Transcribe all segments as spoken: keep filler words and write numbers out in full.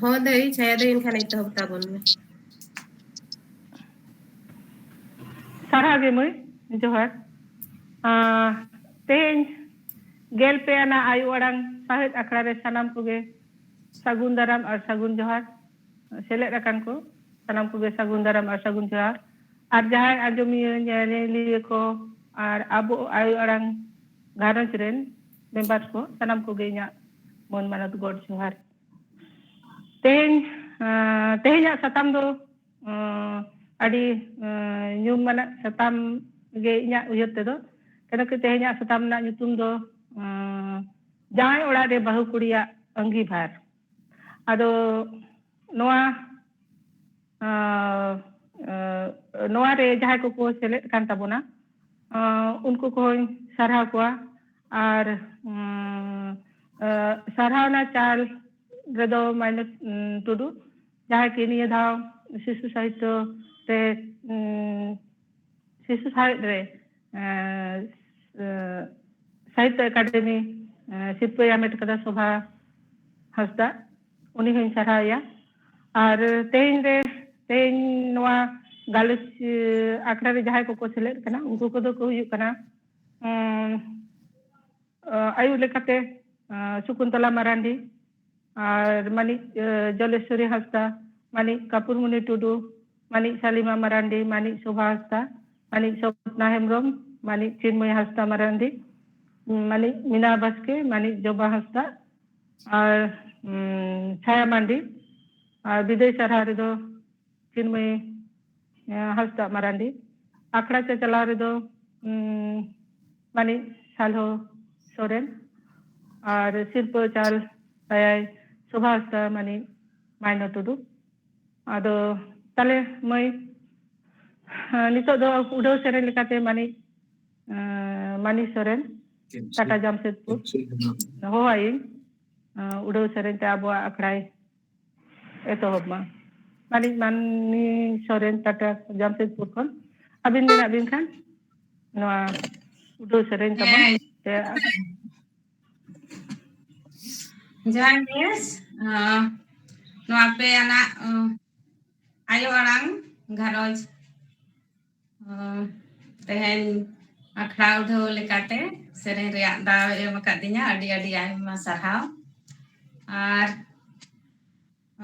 ᱦᱚᱸ ᱫᱟᱹᱭ, ᱪᱷᱟᱭᱟ ᱫᱟᱹᱭ, ᱮᱱᱠᱷᱟᱱ ᱮᱛᱚᱦᱚᱵ ᱛᱟᱵᱚᱱ ᱢᱮ᱾ ᱥᱟᱨᱦᱟᱣ ᱜᱮ ᱢᱟᱹᱭ, ᱡᱚᱦᱟᱨ᱾ ᱟᱸ, ᱛᱮᱦᱮᱧ ᱜᱮᱞ ᱯᱮ ᱟᱱᱟᱜ ᱟᱭᱳ ᱟᱲᱟᱝ ᱥᱟᱶᱦᱮᱫ ᱟᱠᱷᱲᱟ ᱨᱮ ᱥᱟᱱᱟᱢ ᱠᱚᱜᱮ ᱥᱟᱹᱜᱩᱱ ᱫᱟᱨᱟᱢ ᱟᱨ ᱥᱟᱹᱜᱩᱱ ᱡᱚᱦᱟᱨ᱾ ᱥᱮᱞᱮᱫ ᱟᱠᱟᱱ ᱠᱚ ᱥᱟᱱᱟᱢ ᱠᱚᱜᱮ ᱥᱟᱹᱜᱩᱱ ᱫᱟᱨᱟᱢ ᱟᱨ ᱥᱟᱹᱜᱩᱱ ᱡᱚᱦᱟᱨ᱾ ᱟᱨ ᱡᱟᱦᱟᱸᱭ ᱟᱸᱡᱚᱢᱤᱭᱟᱹ, ᱧᱮᱧᱮᱞᱤᱭᱟᱹ ᱠᱚ ᱟᱨ ᱟᱵᱚ ᱟᱭᱳ ᱟᱲᱟᱝ ᱜᱷᱟᱨᱚᱸᱡᱽ ᱨᱮᱱ ᱢᱮᱢᱵᱟᱨ ᱠᱚ, ᱥᱟᱱᱟᱢ ᱠᱚᱜᱮ ᱤᱧᱟᱹᱜ ᱢᱟᱹᱱ ᱢᱟᱱᱚᱛ ᱜᱚᱰ ᱡᱚᱦᱟᱨ᱾ ᱛᱮᱦᱮᱧ, ᱟᱸ, ᱛᱮᱦᱮᱧᱟᱜ ᱥᱟᱛᱟᱢ ᱫᱚ, ᱟᱸ, ᱟᱹᱰᱤ, ᱟᱸ, ᱧᱩᱢᱟᱱᱟᱜ ᱥᱟᱛᱟᱢ ᱜᱮ ᱤᱧᱟᱹᱜ ᱩᱭᱦᱟᱹᱨ ᱛᱮᱫᱚ᱾ ᱠᱮᱱᱚ ᱠᱤ ᱛᱮᱦᱮᱧᱟᱜ ᱥᱟᱛᱟᱢ ᱨᱮᱱᱟᱜ ᱧᱩᱛᱩᱢ ᱫᱚ, ᱟᱸ, ᱡᱟᱶᱟᱭ ᱚᱲᱟᱜ ᱨᱮ ᱵᱟᱹᱦᱩ ᱠᱩᱲᱤᱭᱟᱜ ᱟᱺᱜᱤᱵᱷᱟᱨ᱾ ᱟᱫᱚ ᱱᱚᱣᱟ, ᱟᱸ, ᱟᱸ, ᱱᱚᱣᱟ ᱨᱮ ᱡᱟᱦᱟᱸᱭ ᱠᱚᱠᱚ ᱥᱮᱞᱮᱫ ᱠᱟᱱ ᱛᱟᱵᱚᱱᱟ, ᱟᱸ, ᱩᱱᱠᱩ ᱠᱚᱦᱚᱸᱧ ᱥᱟᱨᱦᱟᱣ ᱠᱚᱣᱟ᱾ ᱟᱨ, ᱩᱸ, ᱟᱸ, ᱥᱟᱨᱦᱟᱣᱱᱟ ᱪᱟᱞ ᱨᱮᱫᱚ ᱢᱟᱭᱱᱚᱛ, ᱩᱸ, ᱴᱩᱰᱩ, ᱡᱟᱦᱟᱸᱭ ᱠᱤ ᱱᱤᱭᱟᱹ ᱫᱷᱟᱣ ᱥᱤᱥᱩ ᱥᱟᱦᱤᱛᱛᱚ ᱨᱮ, ᱩᱸ, ᱥᱤᱥᱩ ᱥᱟᱶᱦᱮᱫ ᱨᱮ, ᱮᱸ, ᱮᱸ, ᱥᱟᱦᱤᱛᱛᱚ ᱮᱠᱟᱰᱮᱢᱤ, ᱮᱸ, ᱥᱤᱨᱯᱟᱹᱭ ᱦᱟᱢᱮᱴ ᱠᱟᱫᱟ, ᱥᱳᱵᱷᱟ ᱦᱟᱸᱥᱫᱟ, ᱩᱱᱤ ᱦᱚᱸᱧ ᱥᱟᱨᱦᱟᱣᱮᱭᱟ᱾ ᱟᱨ ᱛᱮᱦᱮᱧ ᱨᱮ, ᱛᱮᱦᱮᱧ ᱱᱚᱣᱟ ᱜᱟᱞᱚᱪ, ᱮᱸ, ᱟᱠᱷᱲᱟ ᱨᱮ ᱡᱟᱦᱟᱸᱭ ᱠᱚᱠᱚ ᱥᱮᱞᱮᱫ ᱠᱟᱱᱟ, ᱩᱱᱠᱩ ᱠᱚᱫᱚ ᱠᱚ ᱦᱩᱭᱩᱜ ᱠᱟᱱᱟ, ᱩᱸ, ᱟᱭᱳ ᱞᱮᱠᱟᱛᱮ, ᱟᱸ, ᱥᱚᱠᱩᱱᱛᱚᱞᱟ ᱢᱟᱨᱟᱱᱰᱤ, ᱟᱨ ᱢᱟᱹᱱᱤᱡ, ᱟᱸ, ᱡᱚᱞᱮᱥᱣᱚᱨᱤ ᱦᱟᱸᱥᱫᱟ, ᱢᱟᱹᱱᱤᱡ ᱠᱟᱯᱩᱨᱢᱩᱱᱤ ᱴᱩᱰᱩ, ᱢᱟᱹᱱᱤᱡ ᱥᱟᱞᱤᱢᱟ ᱢᱟᱨᱟᱱᱰᱤ, ᱢᱟᱹᱱᱤᱡ ᱥᱳᱵᱷᱟ ᱦᱟᱸᱥᱫᱟ, ᱢᱟᱹᱱᱤᱡ ᱥᱚᱯᱱᱟ ᱦᱮᱢᱵᱨᱚᱢ, ᱢᱟᱹᱱᱤᱡ ᱪᱤᱱᱢᱚᱭ ᱦᱟᱸᱥᱫᱟ ᱢᱟᱨᱟᱱᱰᱤ, ᱢᱟᱹᱱᱤᱡ ᱢᱤᱱᱟ ᱵᱟᱥᱠᱮ, ᱢᱟᱹᱱᱤᱡ ᱡᱚᱵᱟ ᱦᱟᱸᱥᱫᱟ, ᱟᱨ, ᱩᱸ, ᱪᱷᱟᱭᱟ ᱢᱟᱱᱰᱤ᱾ ᱟᱨ ᱵᱤᱫᱟᱹᱭ ᱥᱟᱨᱦᱟᱣ ᱨᱮᱫᱚ ᱪᱤᱱᱢᱚᱭ, ᱮᱸ, ᱦᱟᱸᱥᱫᱟ ᱢᱟᱨᱟᱱᱰᱤ᱾ ᱟᱠᱷᱲᱟ ᱪᱟᱪᱟᱞᱟᱣ ᱨᱮᱫᱚ, ᱩᱸ, ᱢᱟᱹᱱᱤᱡ ᱥᱟᱞᱦᱚ ᱥᱚᱨᱮᱱ᱾ ᱟᱨ ᱥᱤᱨᱯᱟᱹ ᱪᱟᱞ ᱛᱟᱭᱟᱭ ᱥᱳᱵᱷᱟ ᱦᱟᱸᱥᱫᱟ, ᱢᱟᱹᱱᱤᱡ ᱢᱟᱭᱱᱚ ᱴᱩᱰᱩ᱾ ᱟᱫᱚ ᱛᱟᱦᱞᱮ ᱢᱟᱹᱭ, ᱮᱸ, ᱱᱤᱛᱚᱜ ᱫᱚ ᱩᱰᱟᱹᱣ ᱥᱮᱨᱮᱧ ᱞᱮᱠᱟᱛᱮ ᱢᱟᱹᱱᱤᱡ, ᱮᱸ, ᱢᱟᱹᱱᱤᱡ ᱥᱚᱨᱮᱱ, ᱴᱟᱴᱟ ᱡᱟᱢᱥᱮᱫᱽᱯᱩᱨ, ᱦᱚᱦᱚᱣᱟᱭᱟᱹᱧ, ᱮᱸ, ᱩᱰᱟᱹᱣ ᱥᱮᱨᱮᱧ ᱛᱮ ᱟᱵᱚᱣᱟᱜ ᱟᱠᱷᱲᱟᱭ ᱮᱛᱚᱦᱚᱵ ᱢᱟ᱾ ᱢᱟᱹᱱᱤᱡ ᱢᱟᱹᱱᱤ ᱥᱚᱨᱮᱱ, ᱴᱟᱴᱟ ᱡᱟᱢᱥᱮᱫᱽᱯᱩᱨ ᱠᱷᱚᱱ᱾ ᱟᱹᱵᱤᱱ ᱢᱮᱱᱟᱜ ᱵᱤᱱ ᱠᱷᱟᱱ ᱱᱚᱣᱟ ᱩᱰᱟᱹᱣ ᱥᱮᱨᱮᱧ ᱛᱟᱵᱚᱱ᱾ ᱦᱮᱸ᱾ ᱛᱮ ᱡᱚᱦᱟᱨ ᱜᱮ᱾ ᱟᱸ, ᱱᱚᱣᱟ ᱟᱯᱮᱭᱟᱱᱟᱜ, ᱚ, ᱟᱭᱳ ᱟᱲᱟᱝ ᱜᱷᱟᱨᱚᱸᱡᱽ, ᱚ, ᱛᱮᱦᱮᱧ ᱟᱠᱷᱲᱟ ᱩᱰᱷᱟᱹᱣ ᱞᱮᱠᱟᱛᱮ ᱥᱮᱨᱮᱧ ᱨᱮᱭᱟᱜ ᱫᱟᱣ ᱮ ᱮᱢ ᱟᱠᱟᱫᱤᱧᱟ, ᱟᱹᱰᱤ ᱟᱹᱰᱤ ᱟᱭᱢᱟ ᱥᱟᱨᱦᱟᱣ᱾ ᱟᱨ,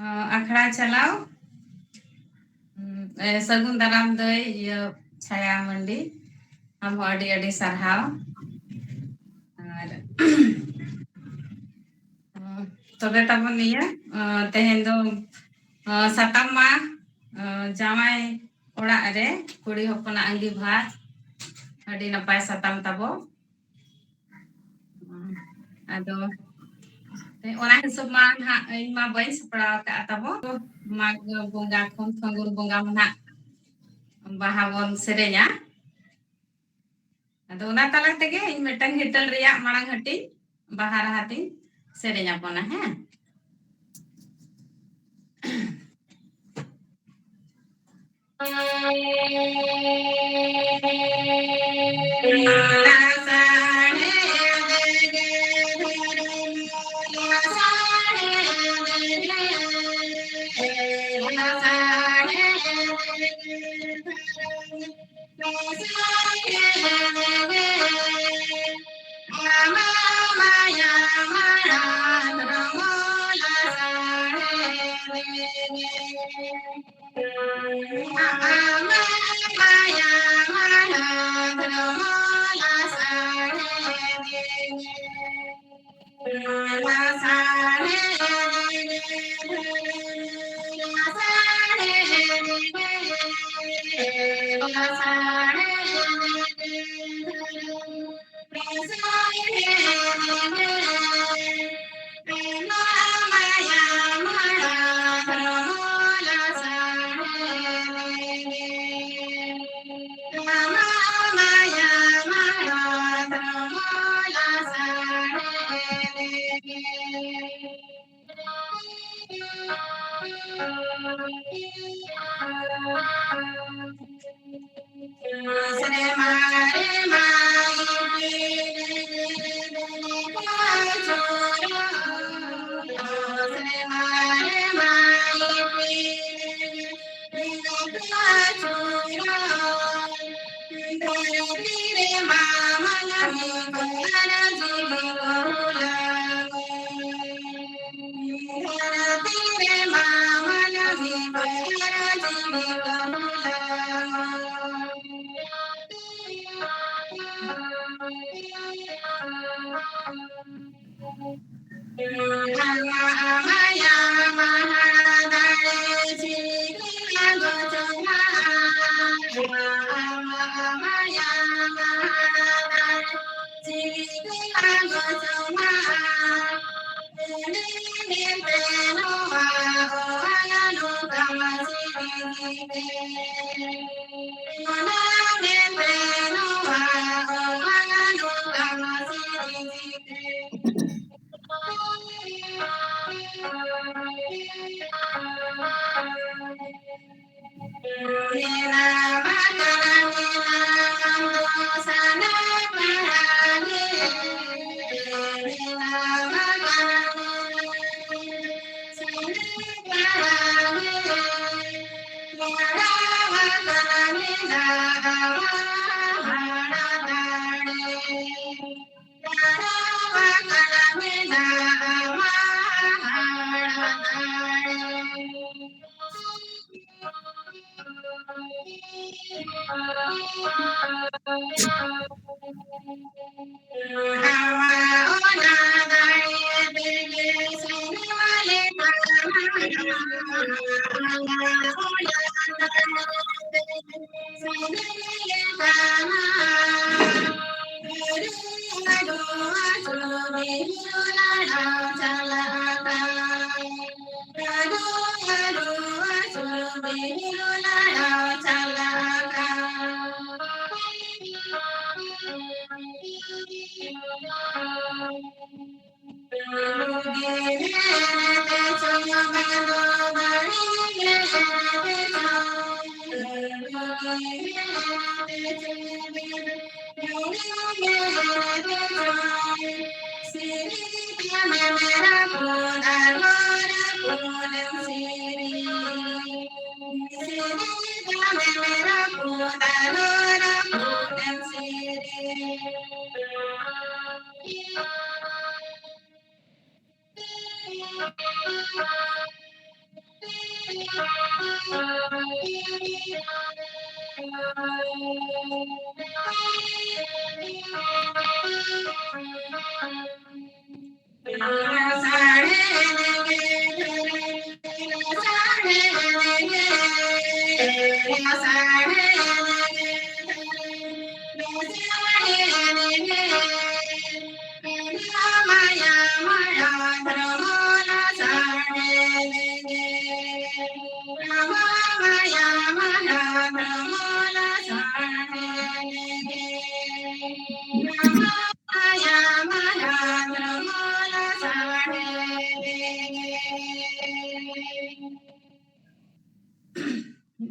ᱚ, ᱟᱠᱷᱲᱟ ᱪᱟᱞᱟᱣ, ᱩᱢ, ᱮ, ᱥᱟᱹᱜᱩᱱ ᱫᱟᱨᱟᱢ ᱫᱟᱹᱭ, ᱤᱭᱟᱹ, ᱪᱷᱟᱭᱟ ᱢᱟᱱᱰᱤ, ᱟᱢ ᱦᱚᱸ ᱟᱹᱰᱤ ᱟᱹᱰᱤ ᱥᱟᱨᱦᱟᱣ᱾ ᱟᱨ, ᱚ, ᱛᱚᱵᱮ ᱛᱟᱵᱚᱱ ᱱᱤᱭᱟᱹ, ᱚ, ᱛᱮᱦᱮᱧ ᱫᱚ, ᱚ, ᱥᱟᱛᱟᱢ ᱢᱟ, ᱚ, ᱡᱟᱶᱟᱭ ᱚᱲᱟᱜ ᱨᱮ ᱠᱩᱲᱤ ᱦᱚᱯᱚᱱᱟᱜ ᱟᱸᱜᱤᱵᱷᱟᱨ, ᱟᱹᱰᱤ ᱱᱟᱯᱟᱭ ᱥᱟᱛᱟᱢ ᱛᱟᱵᱚ᱾ ᱟᱫᱚ ᱚᱱᱟ ᱦᱤᱥᱟᱹᱵ ᱢᱟ ᱱᱟᱦᱟᱜ ᱤᱧ ᱢᱟ ᱵᱟᱹᱧ ᱥᱟᱯᱲᱟᱣ ᱟᱠᱟᱫᱼᱟ ᱛᱟᱵᱚ᱾ ᱢᱟᱜᱽ ᱵᱚᱸᱜᱟ ᱠᱷᱚᱱ ᱯᱷᱟᱹᱜᱩᱱ ᱵᱚᱸᱜᱟ ᱢᱟ ᱱᱟᱦᱟᱜ ᱵᱟᱦᱟ ᱵᱚᱱ ᱥᱮᱨᱮᱧᱟ᱾ ᱟᱫᱚ ᱚᱱᱟ ᱛᱟᱞᱟ ᱛᱮᱜᱮ ᱤᱧ ᱢᱤᱫᱴᱟᱝ ᱦᱤᱛᱟᱹᱞ ᱨᱮᱭᱟᱜ ᱢᱟᱲᱟᱝ ᱦᱟᱹᱴᱤᱧ ᱵᱟᱦᱟ ᱨᱟᱦᱟ ᱛᱤᱧ ᱥᱮᱨᱮᱧ ᱟᱵᱚᱱᱟ, ᱦᱮᱸ?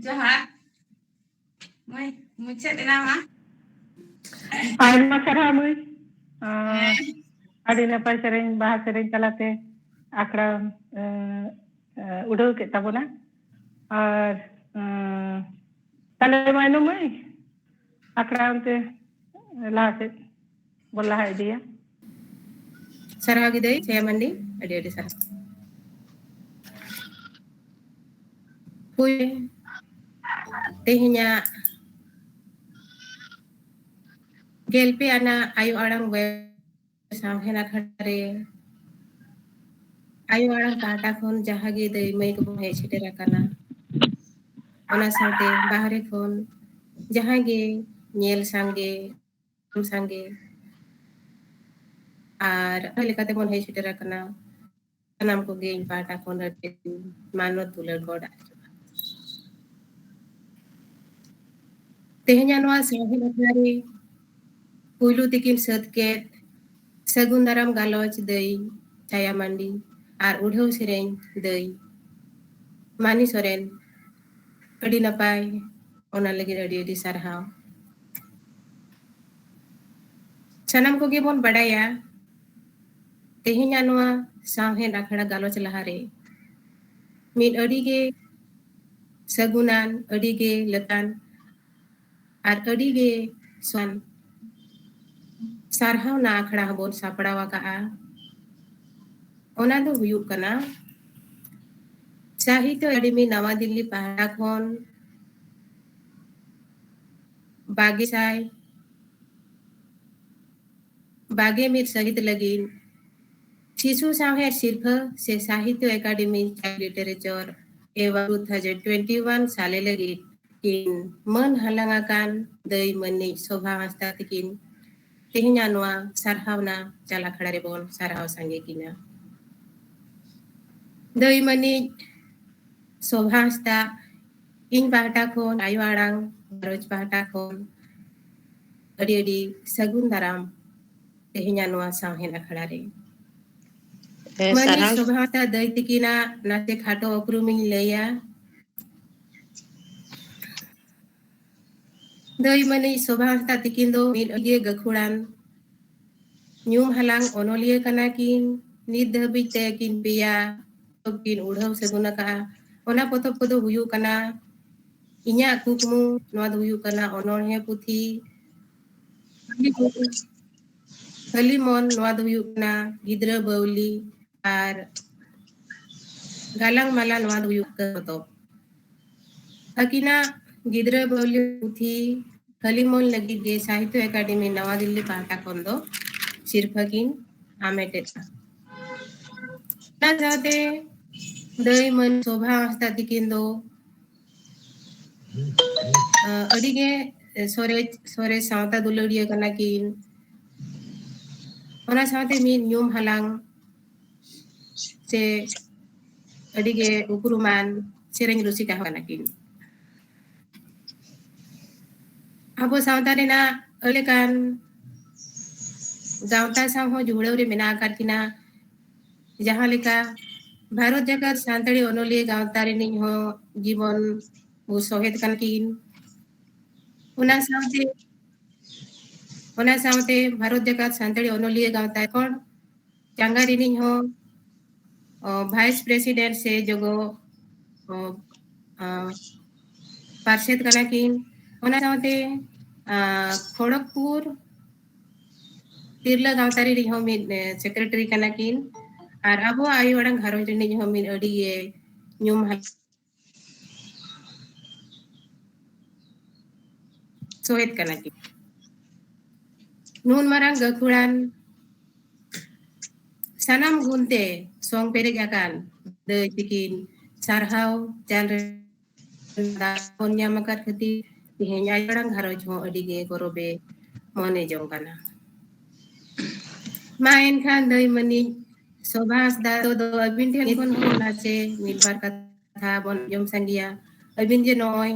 ᱡᱚᱦᱟᱨ᱾ ᱢᱟᱹᱭ, ᱢᱩᱪᱟᱹᱫ ᱮᱱᱟ ᱢᱟ᱾ ᱟᱭᱢᱟ ᱥᱟᱨᱦᱟᱣ ᱢᱟᱹᱭ᱾ ᱟᱸ, ᱦᱮᱸ᱾ ᱟᱹᱰᱤ ᱱᱟᱯᱟᱭ ᱥᱮᱨᱮᱧ, ᱵᱟᱦᱟ ᱥᱮᱨᱮᱧ ᱛᱟᱞᱟᱛᱮ ᱟᱠᱷᱲᱟ ᱮᱸ, ᱮᱸ, ᱩᱰᱟᱹᱣ ᱠᱮᱫ ᱛᱟᱵᱚᱱᱟ᱾ ᱟᱨ ᱮᱸ, ᱛᱟᱦᱞᱮ ᱢᱟᱭᱱᱩ ᱢᱟᱹᱭ, ᱟᱠᱷᱲᱟ ᱚᱱᱛᱮ ᱞᱟᱦᱟ ᱥᱮᱫ ᱵᱚᱱ ᱞᱟᱦᱟ ᱤᱫᱤᱭᱟ᱾ ᱥᱟᱨᱦᱟᱣ ᱜᱮ ᱫᱟᱹᱭ ᱪᱷᱟᱭᱟ ᱢᱟᱱᱰᱤ, ᱟᱹᱰᱤ ᱟᱹᱰᱤ ᱥᱟᱨᱦᱟᱣ᱾ ᱦᱩᱭ ᱛᱮᱦᱮᱧᱟᱜ ᱜᱮᱞ ᱯᱮ ᱟᱱᱟᱜ ᱟᱭᱳ ᱟᱲᱟᱝ ᱣᱮᱵ ᱥᱟᱶᱦᱮᱫ ᱟᱠᱷᱲᱟ ᱨᱮ ᱟᱭᱳ ᱟᱲᱟᱝ ᱯᱟᱦᱴᱟ ᱠᱷᱚᱱ ᱡᱟᱦᱟᱸ ᱜᱮ ᱫᱟᱹᱭ ᱢᱟᱹᱭ ᱠᱚᱵᱚᱱ ᱦᱮᱡ ᱥᱮᱴᱮᱨ ᱟᱠᱟᱱᱟ, ᱚᱱᱟ ᱥᱟᱶᱛᱮ ᱵᱟᱦᱨᱮ ᱠᱷᱚᱱ ᱡᱟᱦᱟᱸᱭ ᱜᱮ ᱧᱮᱞ ᱥᱟᱸᱜᱮ, ᱥᱟᱸᱜᱮ ᱟᱨ ᱚᱠᱟ ᱞᱮᱠᱟᱛᱮ ᱵᱚᱱ ᱦᱮᱡ ᱥᱮᱴᱮᱨ ᱟᱠᱟᱱᱟ, ᱥᱟᱱᱟᱢ ᱠᱚᱜᱮ ᱤᱧ ᱯᱟᱦᱴᱟ ᱠᱷᱚᱱ ᱟᱹᱰᱤ ᱢᱟᱱᱚᱛ ᱫᱩᱞᱟᱹᱲ ᱜᱚᱰ ᱟᱨ ᱡᱚᱦᱟᱨ᱾ ᱛᱮᱦᱮᱧᱟᱜ ᱱᱚᱣᱟ ᱥᱟᱶᱦᱮᱫ ᱟᱠᱷᱲᱟ ᱨᱮ ᱯᱩᱭᱞᱩ ᱛᱮᱠᱤᱱ ᱥᱟᱹᱛ ᱠᱮᱫ ᱥᱟᱹᱜᱩᱱ ᱫᱟᱨᱟᱢ ᱜᱟᱞᱚᱪ ᱫᱟᱹᱭ ᱪᱷᱟᱭᱟ ᱢᱟᱱᱰᱤ ᱟᱨ ᱩᱰᱷᱟᱹᱣ ᱥᱮᱨᱮᱧ ᱫᱟᱹᱭ ᱢᱟᱱᱤ ᱥᱚᱨᱮᱱ, ᱟᱹᱰᱤ ᱱᱟᱯᱟᱭ, ᱚᱱᱟ ᱞᱟᱹᱜᱤᱫ ᱟᱹᱰᱤ ᱟᱹᱰᱤ ᱥᱟᱨᱦᱟᱣ᱾ ᱥᱟᱱᱟᱢ ᱠᱚᱜᱮ ᱵᱚᱱ ᱵᱟᱰᱟᱭᱟ, ᱛᱮᱦᱮᱧᱟᱜ ᱱᱚᱣᱟ ᱥᱟᱶᱦᱮᱫ ᱟᱠᱷᱲᱟ ᱜᱟᱞᱚᱪ ᱞᱟᱦᱟᱨᱮ ᱢᱤᱫ ᱟᱹᱰᱤ ᱜᱮ ᱥᱟᱹᱜᱩᱱᱟᱱ, ᱟᱹᱰᱤ ᱜᱮ ᱞᱮᱠᱟᱱ ᱟᱨ ᱟᱹᱰᱤ ᱜᱮ ᱥᱟᱱ ᱥᱟᱨᱦᱟᱣᱱᱟ ᱟᱠᱷᱲᱟ ᱦᱚᱸᱵᱚᱱ ᱥᱟᱯᱲᱟᱣ ᱟᱠᱟᱫᱼᱟ᱾ ᱚᱱᱟ ᱫᱚ ᱦᱩᱭᱩᱜ ᱠᱟᱱᱟ ᱥᱟᱦᱤᱛᱭᱚ ᱮᱠᱟᱰᱮᱢᱤ ᱱᱟᱣᱟ ᱫᱤᱞᱞᱤ ᱯᱟᱦᱴᱟ ᱠᱷᱚᱱ ᱵᱟᱜᱮ ᱥᱟᱭ ᱵᱟᱜᱮ ᱢᱤᱫ ᱥᱟᱹᱦᱤᱛ ᱞᱟᱹᱜᱤᱫ ᱥᱤᱥᱩ ᱥᱟᱶᱦᱮᱫ ᱥᱤᱨᱯᱷᱟᱹ ᱥᱮ Sahitya Akademi Child Literature Award two thousand twenty one ᱥᱟᱞᱮ ᱞᱟᱹᱜᱤᱫ ᱠᱤᱱ ᱢᱟᱹᱱ ᱦᱟᱞᱟᱝ ᱟᱠᱟᱱ ᱫᱟᱹᱭ ᱢᱟᱹᱱᱤᱡ ᱥᱳᱵᱷᱟ ᱦᱟᱸᱥᱫᱟ ᱛᱤᱠᱤᱱ ᱛᱮᱦᱮᱧᱟᱜ ᱱᱚᱣᱟ ᱥᱟᱨᱦᱟᱣᱱᱟ ᱪᱟᱞ ᱟᱠᱷᱲᱟ ᱨᱮᱵᱚᱱ ᱥᱟᱨᱦᱟᱣ ᱥᱟᱸᱜᱮ ᱠᱤᱱᱟ᱾ ᱫᱟᱹᱭ ᱢᱟᱹᱱᱤᱡ ᱥᱳᱵᱷᱟ ᱦᱟᱸᱥᱫᱟ, ᱤᱧ ᱯᱟᱦᱴᱟ ᱠᱷᱚᱱ, ᱟᱭᱳ ᱟᱲᱟᱝ ᱜᱷᱟᱨᱚᱸᱡᱽ ᱯᱟᱦᱴᱟ ᱠᱷᱚᱱ ᱟᱹᱰᱤ ᱟᱹᱰᱤ ᱥᱟᱹᱜᱩᱱ ᱫᱟᱨᱟᱢ ᱛᱮᱦᱮᱧᱟᱜ ᱱᱚᱣᱟ ᱥᱟᱶᱦᱮᱫ ᱟᱠᱷᱲᱟ ᱨᱮ᱾ ᱦᱮᱸ, ᱢᱟᱹᱱᱤᱡ ᱥᱟᱨᱦᱟᱣ᱾ ᱥᱳᱵᱷᱟ ᱦᱟᱸᱥᱫᱟ ᱫᱟᱹᱭ ᱛᱤᱠᱤᱱᱟᱜ ᱱᱟᱥᱮ ᱠᱷᱟᱴᱚ ᱩᱯᱨᱩᱢᱤᱧ ᱞᱟᱹᱭᱟ᱾ ᱫᱟᱹᱭ ᱢᱟᱹᱱᱤᱡ ᱥᱳᱵᱷᱟ ᱦᱟᱸᱥᱫᱟ ᱛᱤᱠᱤᱱ ᱫᱚ ᱢᱤᱫ ᱟᱹᱰᱤ ᱜᱟᱹᱠᱷᱩᱲᱟᱱ ᱧᱩᱢ ᱦᱟᱞᱟᱝ ᱚᱱᱚᱞᱤᱭᱟᱹ ᱠᱟᱱᱟ ᱠᱤᱱ᱾ ᱱᱤᱛ ᱫᱷᱟᱹᱵᱤᱡ ᱛᱮ ᱠᱤᱱ ᱯᱮᱭᱟ ᱯᱚᱛᱚᱵ ᱠᱤᱱ ᱩᱰᱷᱟᱹᱣ ᱥᱟᱹᱜᱩᱱ ᱟᱠᱟᱫᱼᱟ᱾ ᱚᱱᱟ ᱯᱚᱛᱚᱵ ᱠᱚᱫᱚ ᱦᱩᱭᱩᱜ ᱠᱟᱱᱟ ᱤᱧᱟᱜ ᱠᱩᱠᱢᱩ, ᱱᱚᱣᱟ ᱫᱚ ᱦᱩᱭᱩᱜ ᱠᱟᱱᱟ ᱚᱱᱚᱬᱦᱮ ᱯᱩᱛᱷᱤ, ᱠᱷᱟᱹᱞᱤ ᱢᱚᱱ, ᱱᱚᱣᱟ ᱫᱚ ᱦᱩᱭᱩᱜ ᱠᱟᱱᱟ ᱜᱤᱫᱽᱨᱟᱹ ᱵᱟᱹᱣᱞᱤ, ᱟᱨ ᱜᱟᱞᱟᱝ ᱢᱟᱞᱟ, ᱱᱚᱣᱟ ᱫᱚ ᱦᱩᱭᱩᱜ ᱠᱟᱱᱟ ᱯᱚᱛᱚᱵ᱾ ᱟᱹᱠᱤᱱᱟᱜ ᱜᱤᱫᱽᱨᱟᱹ ᱵᱟᱹᱣᱞᱤ ᱯᱩᱛᱷᱤ ᱠᱷᱟᱹᱞᱤ ᱢᱚᱱ ᱞᱟᱹᱜᱤᱫ ᱜᱮ ᱥᱟᱦᱤᱛᱭᱚ ᱮᱠᱟᱰᱮᱢᱤ ᱱᱟᱣᱟ ᱫᱤᱞᱞᱤ ᱯᱟᱦᱴᱟ ᱠᱷᱚᱱ ᱫᱚ ᱥᱤᱨᱯᱷᱟᱹ ᱠᱤᱱ ᱦᱟᱢᱮᱴᱮᱫᱼᱟ᱾ ᱚᱱᱟ ᱥᱟᱶᱛᱮ ᱫᱟᱹᱭ ᱢᱟᱹᱱ ᱥᱳᱵᱷᱟ ᱦᱟᱸᱥᱫᱟ ᱛᱤᱠᱤᱱ ᱫᱚ, ᱟᱹᱰᱤ ᱜᱮ ᱥᱚᱨᱮᱥ, ᱥᱚᱨᱮᱥ ᱥᱟᱶᱛᱟ ᱫᱩᱞᱟᱹᱲᱤᱭᱟᱹ ᱠᱟᱱᱟ ᱠᱤᱱ᱾ ᱚᱱᱟ ᱥᱟᱶᱛᱮ ᱢᱤᱫ ᱧᱩᱢ ᱦᱟᱞᱟᱝ ᱥᱮ ᱟᱹᱰᱤ ᱜᱮ ᱩᱯᱨᱩᱢᱟᱱ ᱥᱮᱨᱮᱧ ᱨᱩᱥᱤᱠᱟ ᱦᱚᱸ ᱠᱟᱱᱟ ᱠᱤᱱ᱾ ᱟᱵᱚ ᱥᱟᱶᱛᱟ ᱨᱮᱱᱟᱜ ᱟᱹᱰᱤ ᱞᱮᱠᱟᱱ ᱜᱟᱶᱛᱟ ᱥᱟᱶ ᱦᱚᱸ ᱡᱩᱲᱟᱹᱣ ᱨᱮ ᱢᱮᱱᱟᱜ ᱟᱠᱟᱫ ᱠᱤᱱᱟ᱾ ᱡᱟᱦᱟᱸ ᱞᱮᱠᱟ ᱵᱷᱟᱨᱚᱛ ᱡᱟᱠᱟᱛ ᱥᱟᱱᱛᱟᱲᱤ ᱚᱱᱚᱞᱤᱭᱟᱹ ᱜᱟᱶᱛᱟ ᱨᱤᱱᱤᱡ ᱦᱚᱸ ᱡᱤᱵᱚᱱ ᱥᱚᱦᱮᱫ ᱠᱟᱱᱟ ᱠᱤᱱ᱾ ᱚᱱᱟ ᱥᱟᱶᱛᱮ, ᱚᱱᱟ ᱥᱟᱶᱛᱮ ᱵᱷᱟᱨᱚᱛ ᱡᱟᱠᱟᱛ ᱥᱟᱱᱛᱟᱲᱤ ᱚᱱᱚᱞᱤᱭᱟᱹ ᱜᱟᱶᱛᱟ ᱠᱷᱚᱱ ᱪᱟᱸᱜᱟ ᱨᱤᱱᱤᱡ ᱦᱚᱸ, ᱚ, vice president ᱥᱮ ᱡᱚᱜᱚ, ᱚ, ᱟ, ᱯᱟᱨᱥᱮᱛ ᱠᱟᱱᱟ ᱠᱤᱱ᱾ ᱚᱱᱟ ᱥᱟᱶᱛᱮ, ᱟ, ᱠᱷᱚᱲᱚᱜᱽᱯᱩᱨ ᱛᱤᱨᱞᱟᱹ ᱜᱟᱶᱛᱟ ᱨᱤᱱᱤᱡ ᱦᱚᱸ ᱢᱤᱫ, ᱮ, secretary ᱠᱟᱱᱟ ᱠᱤᱱ᱾ ᱟᱨ ᱟᱵᱚᱣᱟᱜ ᱟᱭᱳ ᱟᱲᱟᱝ ᱜᱷᱟᱨᱚᱸᱡᱽ ᱨᱤᱱᱤᱡ ᱦᱚᱸ ᱢᱤᱫ ᱟᱹᱰᱤ ᱜᱮ ᱧᱩᱢ ᱦᱟ-, ᱥᱚᱦᱮᱫ ᱠᱟᱱᱟ ᱠᱤᱱ᱾ ᱱᱩᱱ ᱢᱟᱨᱟᱝ ᱜᱟᱹᱠᱷᱩᱲᱟᱱ ᱥᱟᱱᱟᱢ ᱜᱩᱱ ᱛᱮ ᱥᱚᱝ ᱯᱮᱨᱮᱡ ᱟᱠᱟᱱ ᱫᱟᱹᱭ ᱛᱤᱠᱤᱱ ᱥᱟᱨᱦᱟᱣ ᱪᱟᱞ ᱨᱮ ᱫᱟᱣ ᱵᱚᱱ ᱧᱟᱢ ᱟᱠᱟᱫ ᱠᱷᱟᱹᱛᱤᱨ ᱛᱮᱦᱮᱧ ᱟᱭᱳ ᱟᱲᱟᱝ ᱜᱷᱟᱨᱚᱸᱡᱽ ᱦᱚᱸ ᱟᱹᱰᱤ ᱜᱮ ᱜᱚᱨᱚᱵᱮ ᱢᱚᱱᱮ ᱡᱚᱝ ᱠᱟᱱᱟ᱾ ᱢᱟ ᱮᱱᱠᱷᱟᱱ ᱫᱟᱹᱭ ᱢᱟᱹᱱᱤᱡ ᱥᱳᱵᱷᱟ ᱦᱟᱸᱥᱫᱟ ᱫᱚ ᱟᱹᱵᱤᱱ ᱴᱷᱮᱱ ᱠᱷᱚᱱ ᱦᱚᱸ ᱱᱟᱥᱮ ᱢᱤᱫ ᱵᱟᱨ ᱠᱟᱛᱷᱟ ᱵᱚᱱ ᱟᱸᱡᱚᱢ ᱥᱟᱸᱜᱮᱭᱟ᱾ ᱟᱹᱵᱤᱱ ᱡᱮ ᱱᱚᱜᱼᱚᱭ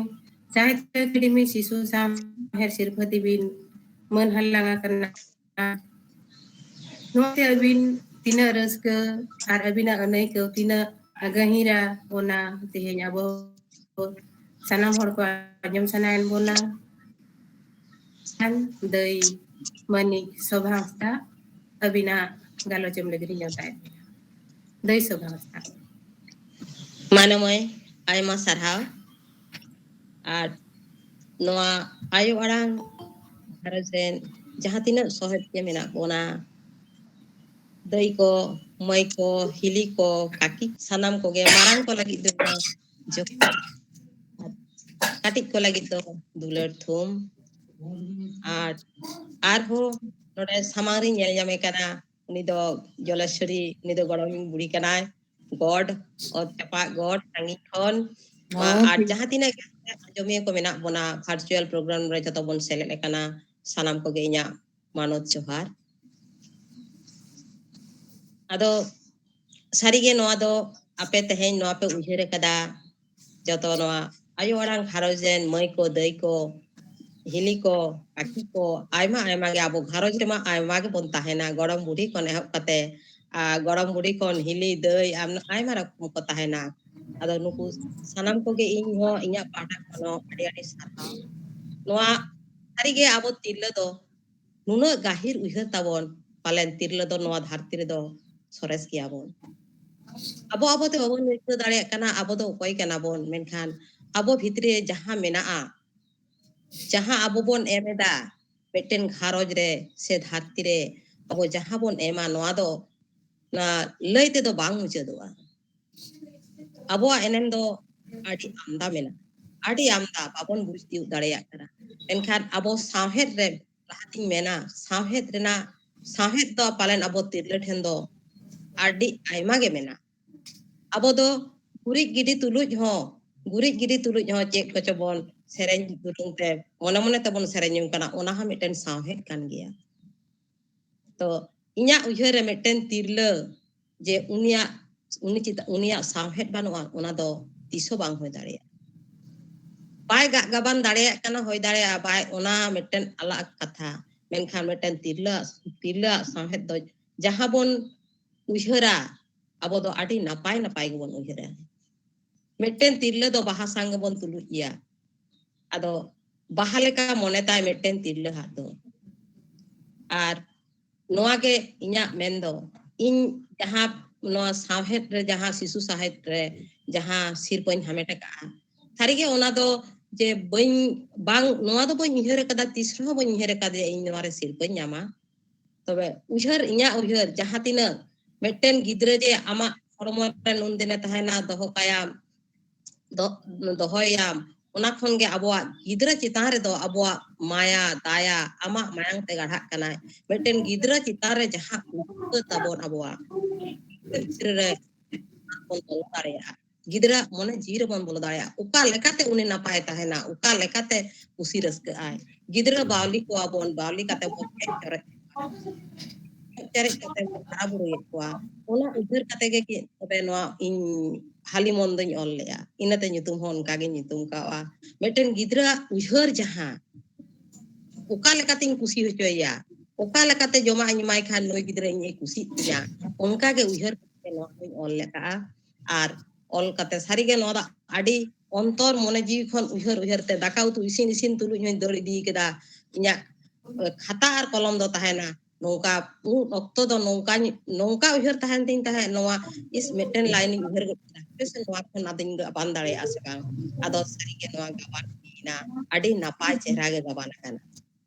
ᱥᱟᱦᱤᱛᱭᱚ ᱮᱠᱟᱰᱮᱢᱤ ᱥᱤᱥᱩ ᱥᱟᱶᱦᱮᱫ ᱥᱤᱨᱯᱷᱟᱹ ᱛᱮᱵᱤᱱ ᱢᱟᱹᱱ ᱦᱟᱞᱟᱝ ᱟᱠᱟᱱᱟ, ᱱᱚᱣᱟᱛᱮ ᱟᱹᱵᱤᱱ ᱛᱤᱱᱟᱹᱜ ᱨᱟᱹᱥᱠᱟᱹ ᱟᱨ ᱟᱹᱵᱤᱱᱟᱜ ᱟᱹᱱᱟᱹᱭᱠᱟᱹᱣ ᱛᱤᱱᱟᱹᱜ ᱜᱟᱹᱦᱤᱨᱟ, ᱚᱱᱟ ᱛᱮᱦᱮᱧ ᱟᱵᱚ ᱥᱟᱱᱟᱢ ᱦᱚᱲ ᱠᱚ ᱟᱸᱡᱚᱢ ᱥᱟᱱᱟᱭᱮᱫ ᱵᱚᱱᱟ᱾ ᱠᱷᱟᱱ ᱫᱟᱹᱭ ᱢᱟᱹᱱᱤᱡ ᱥᱳᱵᱷᱟ ᱦᱟᱸᱥᱫᱟ, ᱟᱹᱵᱤᱱᱟᱜ ᱜᱟᱞᱚᱪ ᱮᱢ ᱞᱟᱹᱜᱤᱫ ᱤᱧ ᱱᱮᱣᱛᱟᱭᱮᱫ ᱵᱤᱱᱟ᱾ ᱫᱟᱹᱭ ᱥᱳᱵᱷᱟ ᱦᱟᱸᱥᱫᱟ᱾ ᱢᱟᱱᱚᱢᱟᱹᱭ, ᱟᱭᱢᱟ ᱥᱟᱨᱦᱟᱣ᱾ ᱟᱨ ᱱᱚᱣᱟ ᱟᱭᱳ ᱟᱲᱟᱝ ᱜᱷᱟᱨᱚᱸᱡᱽ ᱨᱮᱱ ᱡᱟᱦᱟᱸ ᱛᱤᱱᱟᱹᱜ ᱥᱚᱦᱮᱫ ᱜᱮ ᱢᱮᱱᱟᱜ ᱵᱚᱱᱟ, ᱫᱟᱹᱭ ᱠᱚ, ᱢᱟᱹᱭ ᱠᱚ, ᱦᱤᱞᱤ ᱠᱚ, ᱠᱟᱹᱠᱤ, ᱥᱟᱱᱟᱢ ᱠᱚᱜᱮ ᱢᱟᱨᱟᱝ ᱠᱚ ᱞᱟᱹᱜᱤᱫ ᱫᱚ ᱡᱚᱦᱟᱨ, ᱠᱟᱹᱴᱤᱡ ᱠᱚ ᱞᱟᱹᱜᱤᱫ ᱫᱚ ᱫᱩᱞᱟᱹᱲ ᱛᱷᱩᱢ᱾ ᱟᱨ ᱟᱨᱦᱚᱸ ᱱᱚᱰᱮ ᱥᱟᱢᱟᱝ ᱨᱤᱧ ᱧᱮᱞ ᱧᱟᱢᱮ ᱠᱟᱱᱟ, ᱩᱱᱤ ᱫᱚ ᱡᱚᱞᱮᱥᱣᱚᱨᱤ, ᱩᱱᱤ ᱫᱚ ᱜᱚᱲᱚᱢ ᱵᱩᱲᱦᱤ ᱠᱟᱱᱟᱭ, ᱜᱚᱰ, ᱚᱛ ᱪᱟᱯᱟᱫ ᱜᱚᱰ, ᱥᱟᱺᱜᱤᱧ ᱠᱷᱚᱱ᱾ ᱦᱚᱸ, ᱟᱨ ᱴᱷᱤᱠ᱾ ᱡᱟᱦᱟᱸ ᱛᱤᱱᱟᱹᱜ ᱜᱮ ᱟᱸᱡᱚᱢᱤᱭᱟᱹ ᱠᱚ ᱢᱮᱱᱟᱜ ᱵᱚᱱᱟ, virtual program ᱨᱮ ᱡᱚᱛᱚ ᱵᱚᱱ ᱥᱮᱞᱮᱫ ᱟᱠᱟᱱᱟ, ᱥᱟᱱᱟᱢ ᱠᱚᱜᱮ ᱤᱧᱟᱹᱜ ᱢᱟᱱᱚᱛ ᱡᱚᱦᱟᱨ᱾ ᱟᱫᱚ ᱥᱟᱹᱨᱤᱜᱮ ᱱᱚᱣᱟ ᱫᱚ ᱟᱯᱮ ᱛᱮᱦᱮᱧ ᱱᱚᱣᱟ ᱯᱮ ᱩᱭᱦᱟᱹᱨ ᱟᱠᱟᱫᱟ, ᱡᱚᱛᱚ ᱱᱚᱣᱟ ᱟᱭᱳ ᱟᱲᱟᱝ ᱜᱷᱟᱨᱚᱸᱡᱽ ᱨᱮᱱ ᱢᱟᱹᱭ ᱠᱚ, ᱫᱟᱹᱭ ᱠᱚ, ᱦᱤᱞᱤ ᱠᱚ, ᱠᱟᱹᱠᱤ ᱠᱚ, ᱟᱭᱢᱟ ᱟᱭᱢᱟ ᱜᱮ ᱟᱵᱚ ᱜᱷᱟᱨᱚᱸᱡᱽ ᱨᱮᱢᱟ ᱟᱭᱢᱟ ᱜᱮᱵᱚᱱ ᱛᱟᱦᱮᱱᱟ, ᱜᱚᱲᱚᱢ ᱵᱩᱰᱷᱤ ᱠᱷᱚᱱ ᱮᱦᱚᱵ ᱠᱟᱛᱮ, ᱟᱨ ᱜᱚᱲᱚᱢ ᱵᱩᱰᱷᱤ ᱠᱷᱚᱱ ᱦᱤᱞᱤ, ᱫᱟᱹᱭ, ᱟᱭᱢᱟ ᱨᱚᱠᱚᱢ ᱠᱚ ᱛᱟᱦᱮᱱᱟ᱾ ᱟᱫᱚ ᱱᱩᱠᱩ ᱥᱟᱱᱟᱢ ᱠᱚᱜᱮ ᱤᱧ ᱦᱚᱸ ᱤᱧᱟᱹᱜ ᱯᱟᱦᱴᱟ ᱠᱷᱚᱱ ᱦᱚᱸ ᱟᱹᱰᱤ ᱟᱹᱰᱤ ᱥᱟᱨᱦᱟᱣ᱾ ᱱᱚᱣᱟ ᱥᱟᱹᱨᱤᱜᱮ ᱟᱵᱚ ᱛᱤᱨᱞᱟᱹ ᱫᱚ ᱱᱩᱱᱟᱹᱜ ᱜᱟᱹᱦᱤᱨ ᱩᱭᱦᱟᱹᱨ ᱛᱟᱵᱚᱱ, ᱯᱟᱞᱮᱱ ᱛᱤᱨᱞᱟᱹ ᱫᱚ ᱱᱚᱣᱟ ᱫᱷᱟᱹᱨᱛᱤ ᱨᱮᱫᱚ ᱥᱚᱨᱮᱥ ᱜᱮᱭᱟᱵᱚᱱ᱾ ᱟᱵᱚ ᱟᱵᱚ ᱛᱮ ᱵᱟᱵᱚᱱ ᱟᱹᱭᱠᱟᱹᱣ ᱫᱟᱲᱮᱭᱟᱜ ᱠᱟᱱᱟ ᱟᱵᱚ ᱫᱚ ᱚᱠᱚᱭ ᱠᱟᱱᱟ ᱵᱚᱱ, ᱢᱮᱱᱠᱷᱟᱱ ᱟᱵᱚ ᱵᱷᱤᱛᱨᱤ ᱨᱮ ᱡᱟᱦᱟᱸ ᱢᱮᱱᱟᱜᱼᱟ, ᱡᱟᱦᱟᱸ ᱟᱵᱚ ᱵᱚᱱ ᱮᱢ ᱮᱫᱟ ᱢᱤᱫᱴᱮᱱ ᱜᱷᱟᱨᱚᱸᱡᱽ ᱨᱮ ᱥᱮ ᱫᱷᱟᱹᱨᱛᱤ ᱨᱮ, ᱟᱵᱚ ᱡᱟᱦᱟᱸ ᱵᱚᱱ ᱮᱢᱟ, ᱱᱚᱣᱟ ᱫᱚ ᱚᱱᱟ ᱞᱟᱹᱭ ᱛᱮᱫᱚ ᱵᱟᱝ ᱢᱩᱪᱟᱹᱫᱚᱜᱼᱟ᱾ ᱟᱵᱚᱣᱟᱜ ᱮᱱᱮᱢ ᱫᱚ ᱟᱹᱰᱤ ᱟᱢᱫᱟ ᱢᱮᱱᱟᱜᱼᱟ, ᱟᱹᱰᱤ ᱟᱢᱫᱟ ᱵᱟᱵᱚᱱ ᱵᱩᱡᱽ ᱛᱤᱭᱳᱜ ᱫᱟᱲᱮᱭᱟᱜ ᱠᱟᱱᱟ᱾ ᱢᱮᱱᱠᱷᱟᱱ ᱟᱵᱚ ᱥᱟᱶᱦᱮᱫ ᱨᱮ ᱞᱟᱦᱟᱛᱤᱧ ᱢᱮᱱᱟ, ᱥᱟᱶᱦᱮᱫ ᱨᱮᱱᱟᱜ ᱥᱟᱶᱦᱮᱫ ᱫᱚ ᱯᱟᱞᱮᱱ ᱟᱵᱚ ᱛᱤᱨᱞᱟᱹ ᱴᱷᱮᱱ ᱫᱚ ᱟᱹᱰᱤ ᱟᱭᱢᱟ ᱜᱮ ᱢᱮᱱᱟᱜᱼᱟ᱾ ᱟᱵᱚ ᱫᱚ ᱜᱩᱨᱤᱡ ᱜᱤᱰᱤ ᱛᱩᱞᱩᱡ ᱦᱚᱸ ᱜᱩᱨᱤᱡ ᱜᱤᱰᱤ ᱛᱩᱞᱩᱡ ᱦᱚᱸ ᱪᱮᱫ ᱠᱚᱪᱚ ᱵᱚᱱ ᱥᱮᱨᱮᱧ ᱫᱩᱨᱩᱝ ᱛᱮ ᱢᱚᱱᱮ ᱢᱚᱱᱮ ᱛᱮᱵᱚᱱ ᱥᱮᱨᱮᱧ ᱡᱚᱝ ᱠᱟᱱᱟ, ᱚᱱᱟ ᱦᱚᱸ ᱢᱤᱫᱴᱮᱱ ᱥᱟᱶᱦᱮᱫ ᱠᱟᱱ ᱜᱮᱭᱟ᱾ ᱛᱚ ᱤᱧᱟᱹᱜ ᱩᱭᱦᱟᱹᱨ ᱨᱮ ᱢᱤᱫᱴᱮᱱ ᱛᱤᱨᱞᱟᱹ ᱡᱮ ᱩᱱᱤᱭᱟᱜ ᱩᱱᱤ ᱪᱮᱛᱟᱱ ᱩᱱᱤᱭᱟᱜ ᱥᱟᱶᱦᱮᱫ ᱵᱟᱹᱱᱩᱜᱼᱟ, ᱚᱱᱟ ᱫᱚ ᱛᱤᱥ ᱦᱚᱸ ᱵᱟᱝ ᱦᱩᱭ ᱫᱟᱲᱮᱭᱟᱜᱼᱟ᱾ ᱵᱟᱭ ᱜᱟᱜ ᱜᱟᱵᱟᱱ ᱫᱟᱲᱮᱭᱟᱜ ᱠᱟᱱᱟ, ᱦᱩᱭ ᱫᱟᱲᱮᱭᱟᱜᱼᱟ ᱵᱟᱭ, ᱚᱱᱟ ᱢᱤᱫᱴᱮᱱ ᱟᱞᱟᱜ ᱠᱟᱛᱷᱟ᱾ ᱢᱮᱱᱠᱷᱟᱱ ᱢᱤᱫᱴᱮᱱ ᱛᱤᱨᱞᱟᱹ ᱛᱤᱨᱞᱟᱹᱣᱟᱜ ᱥᱟᱶᱦᱮᱫ ᱫᱚ ᱡᱟᱦᱟᱸ ᱵᱚᱱ ᱩᱭᱦᱟᱹᱨᱟ, ᱟᱵᱚ ᱫᱚ ᱟᱹᱰᱤ ᱱᱟᱯᱟᱭ ᱱᱟᱯᱟᱭ ᱜᱮᱵᱚᱱ ᱩᱭᱦᱟᱹᱨᱟ᱾ ᱢᱤᱫᱴᱮᱱ ᱛᱤᱨᱞᱟᱹ ᱫᱚ ᱵᱟᱦᱟ ᱥᱟᱝ ᱜᱮᱵᱚᱱ ᱛᱩᱞᱩᱡ ᱜᱮᱭᱟ᱾ ᱟᱫᱚ ᱵᱟᱦᱟ ᱞᱮᱠᱟ ᱢᱚᱱᱮ ᱛᱟᱭ ᱢᱤᱫᱴᱮᱱ ᱛᱤᱨᱞᱟᱹ ᱦᱟᱜ ᱫᱚ᱾ ᱟᱨ ᱱᱚᱣᱟ ᱜᱮ ᱤᱧᱟᱹᱜ ᱢᱮᱱ ᱫᱚ, ᱤᱧ ᱡᱟᱦᱟᱸ ᱱᱚᱣᱟ ᱥᱟᱶᱦᱮᱫ ᱨᱮ, ᱡᱟᱦᱟᱸ ᱥᱤᱥᱩ ᱥᱟᱶᱦᱮᱫ ᱨᱮ ᱡᱟᱦᱟᱸ ᱥᱤᱨᱯᱟᱹᱧ ᱦᱟᱢᱮᱴ ᱟᱠᱟᱫᱼᱟ, ᱥᱟᱹᱨᱤᱜᱮ ᱚᱱᱟ ᱫᱚ ᱡᱮ ᱵᱟᱹᱧ ᱵᱟᱝ ᱱᱚᱣᱟ ᱫᱚ ᱵᱟᱹᱧ ᱩᱭᱦᱟᱹᱨ ᱟᱠᱟᱫᱟ, ᱛᱤᱥ ᱨᱮᱦᱚᱸ ᱵᱟᱹᱧ ᱩᱭᱦᱟᱹᱨ ᱟᱠᱟᱫᱟ ᱡᱮ ᱤᱧ ᱱᱚᱣᱟ ᱨᱮ ᱥᱤᱨᱯᱟᱹᱧ ᱧᱟᱢᱟ᱾ ᱛᱚᱵᱮ ᱩᱭᱦᱟᱹᱨ, ᱤᱧᱟᱹᱜ ᱩᱭᱦᱟᱹᱨ, ᱡᱟᱦᱟᱸ ᱛᱤᱱᱟᱹᱜ ᱢᱤᱫᱴᱮᱱ ᱜᱤᱫᱽᱨᱟᱹ ᱡᱮ ᱟᱢᱟᱜ ᱦᱚᱲᱢᱚ ᱨᱮ ᱱᱩᱱ ᱫᱤᱱᱮ ᱛᱟᱦᱮᱱᱟ, ᱫᱚᱦᱚ ᱠᱟᱭᱟᱢ, ᱫᱚ-, ᱫᱚᱦᱚᱭᱟᱢ, ᱚᱱᱟ ᱠᱷᱚᱱ ᱜᱮ ᱟᱵᱚᱣᱟᱜ ᱜᱤᱫᱽᱨᱟᱹ ᱪᱮᱛᱟᱱ ᱨᱮᱫᱚ ᱟᱵᱚᱣᱟᱜ ᱢᱟᱭᱟ ᱫᱟᱭᱟ ᱟᱢᱟᱜ ᱢᱟᱭᱟᱝ ᱛᱮ ᱜᱟᱲᱦᱟᱜ ᱠᱟᱱᱟᱭ᱾ ᱢᱤᱫᱴᱮᱱ ᱜᱤᱫᱽᱨᱟᱹ ᱪᱮᱛᱟᱱ ᱨᱮ ᱡᱟᱦᱟᱸ ᱩᱯᱠᱟᱹ ᱛᱟᱵᱚᱱ ᱟᱵᱚᱣᱟᱜ ᱜᱤᱫᱽᱨᱟᱹ ᱨᱮ ᱵᱚᱱ ᱵᱚᱞᱚ ᱫᱟᱲᱮᱭᱟᱜᱼᱟ, ᱜᱤᱫᱽᱨᱟᱹ ᱢᱚᱱᱮ ᱡᱤᱣᱤ ᱨᱮᱵᱚᱱ ᱵᱚᱞᱚ ᱫᱟᱲᱮᱭᱟᱜᱼᱟ, ᱚᱠᱟ ᱞᱮᱠᱟᱛᱮ ᱩᱱᱤ ᱱᱟᱯᱟᱭ ᱛᱟᱦᱮᱱᱟ, ᱚᱠᱟ ᱞᱮᱠᱟᱛᱮ ᱠᱩᱥᱤ ᱨᱟᱹᱥᱠᱟᱹᱜ ᱟᱭ᱾ ᱜᱤᱫᱽᱨᱟᱹ ᱵᱟᱣᱞᱤ ᱠᱚᱣᱟ ᱵᱚᱱ, ᱵᱟᱣᱞᱤ ᱠᱟᱛᱮ ᱵᱚᱱ ᱮᱱᱮᱡ ᱥᱮᱨᱮᱧ ᱪᱟᱨᱮᱡ ᱠᱟᱛᱮ ᱵᱚᱱ ᱦᱟᱨᱟ ᱵᱩᱨᱩᱭᱮᱫ ᱠᱚᱣᱟ, ᱚᱱᱟ ᱩᱭᱦᱟᱹᱨ ᱠᱟᱛᱮ ᱜᱮ ᱪᱮᱫ ᱛᱚᱵᱮ ᱱᱚᱣᱟ ᱤᱧ ᱦᱟᱹᱞᱤ ᱢᱚᱱ ᱫᱚᱧ ᱚᱞ ᱞᱮᱜᱼᱟ᱾ ᱤᱱᱟᱹᱛᱮ ᱧᱩᱛᱩᱢ ᱦᱚᱸ ᱚᱱᱠᱟ ᱜᱮ ᱧᱩᱛᱩᱢ ᱠᱟᱣᱟ᱾ ᱢᱤᱫᱴᱮᱱ ᱜᱤᱫᱽᱨᱟᱹᱣᱟᱜ ᱩᱭᱦᱟᱹᱨ ᱡᱟᱦᱟᱸ, ᱚᱠᱟ ᱞᱮᱠᱟᱛᱤᱧ ᱠᱩᱥᱤ ᱦᱚᱪᱚᱭᱮᱭᱟ, ᱚᱠᱟ ᱞᱮᱠᱟᱛᱮ ᱡᱚᱢᱟᱜ ᱤᱧ ᱮᱢᱟᱭ ᱠᱷᱟᱱ ᱱᱩᱭ ᱜᱤᱫᱽᱨᱟᱹ ᱤᱧᱮ ᱠᱩᱥᱤᱜ ᱛᱤᱧᱟ, ᱚᱱᱠᱟ ᱜᱮ ᱩᱭᱦᱟᱹᱨ ᱠᱟᱛᱮ ᱱᱚᱣᱟ ᱦᱚᱸᱧ ᱚᱞ ᱞᱮᱫᱼᱟ᱾ ᱟᱨ ᱚᱞ ᱠᱟᱛᱮ ᱥᱟᱹᱨᱤᱜᱮ ᱱᱚᱣᱟ ᱫᱚ ᱟᱹᱰᱤ ᱚᱱᱛᱚᱨ ᱢᱚᱱᱮ ᱡᱤᱣᱤ ᱠᱷᱚᱱ ᱩᱭᱦᱟᱹᱨ ᱩᱭᱦᱟᱹᱨ ᱛᱮ ᱫᱟᱠᱟ ᱩᱛᱩ ᱤᱥᱤᱱ ᱤᱥᱤᱱ ᱛᱩᱞᱩᱡ ᱦᱚᱸᱧ ᱫᱟᱹᱲ ᱤᱫᱤ ᱠᱮᱫᱟ᱾ ᱤᱧᱟᱹᱜ ᱠᱷᱟᱛᱟ ᱟᱨ ᱠᱚᱞᱚᱢ ᱫᱚ ᱛᱟᱦᱮᱱᱟ᱾ ᱱᱚᱝᱠᱟ ᱩᱱ ᱚᱠᱛᱚ ᱫᱚ ᱱᱚᱝᱠᱟ, ᱱᱚᱝᱠᱟ ᱩᱭᱦᱟᱹᱨ ᱛᱟᱦᱮᱱ ᱛᱤᱧ ᱛᱟᱦᱮᱸᱫ, ᱱᱚᱣᱟ ᱤᱥ ᱢᱤᱫᱴᱮᱱ ᱞᱟᱭᱤᱱ ᱤᱧ ᱩᱭᱦᱟᱹᱨ ᱜᱚᱫ ᱠᱮᱫᱟ, ᱦᱟᱯᱮ ᱥᱮ ᱱᱚᱣᱟ ᱠᱷᱚᱱ ᱟᱫᱚᱧ ᱜᱟᱵᱟᱱ ᱫᱟᱲᱮᱭᱟᱜᱼᱟ ᱥᱮ ᱵᱟᱝ᱾ ᱟᱫᱚ ᱥᱟᱹᱨᱤᱜᱮ ᱱᱚᱣᱟ ᱜᱟᱵᱟᱱ ᱦᱩᱭᱱᱟ, ᱟᱹᱰᱤ ᱱᱟᱯᱟᱭ ᱪᱮᱦᱨᱟ ᱜᱮ ᱜᱟᱵᱟᱱ ᱟᱠᱟᱱᱟ᱾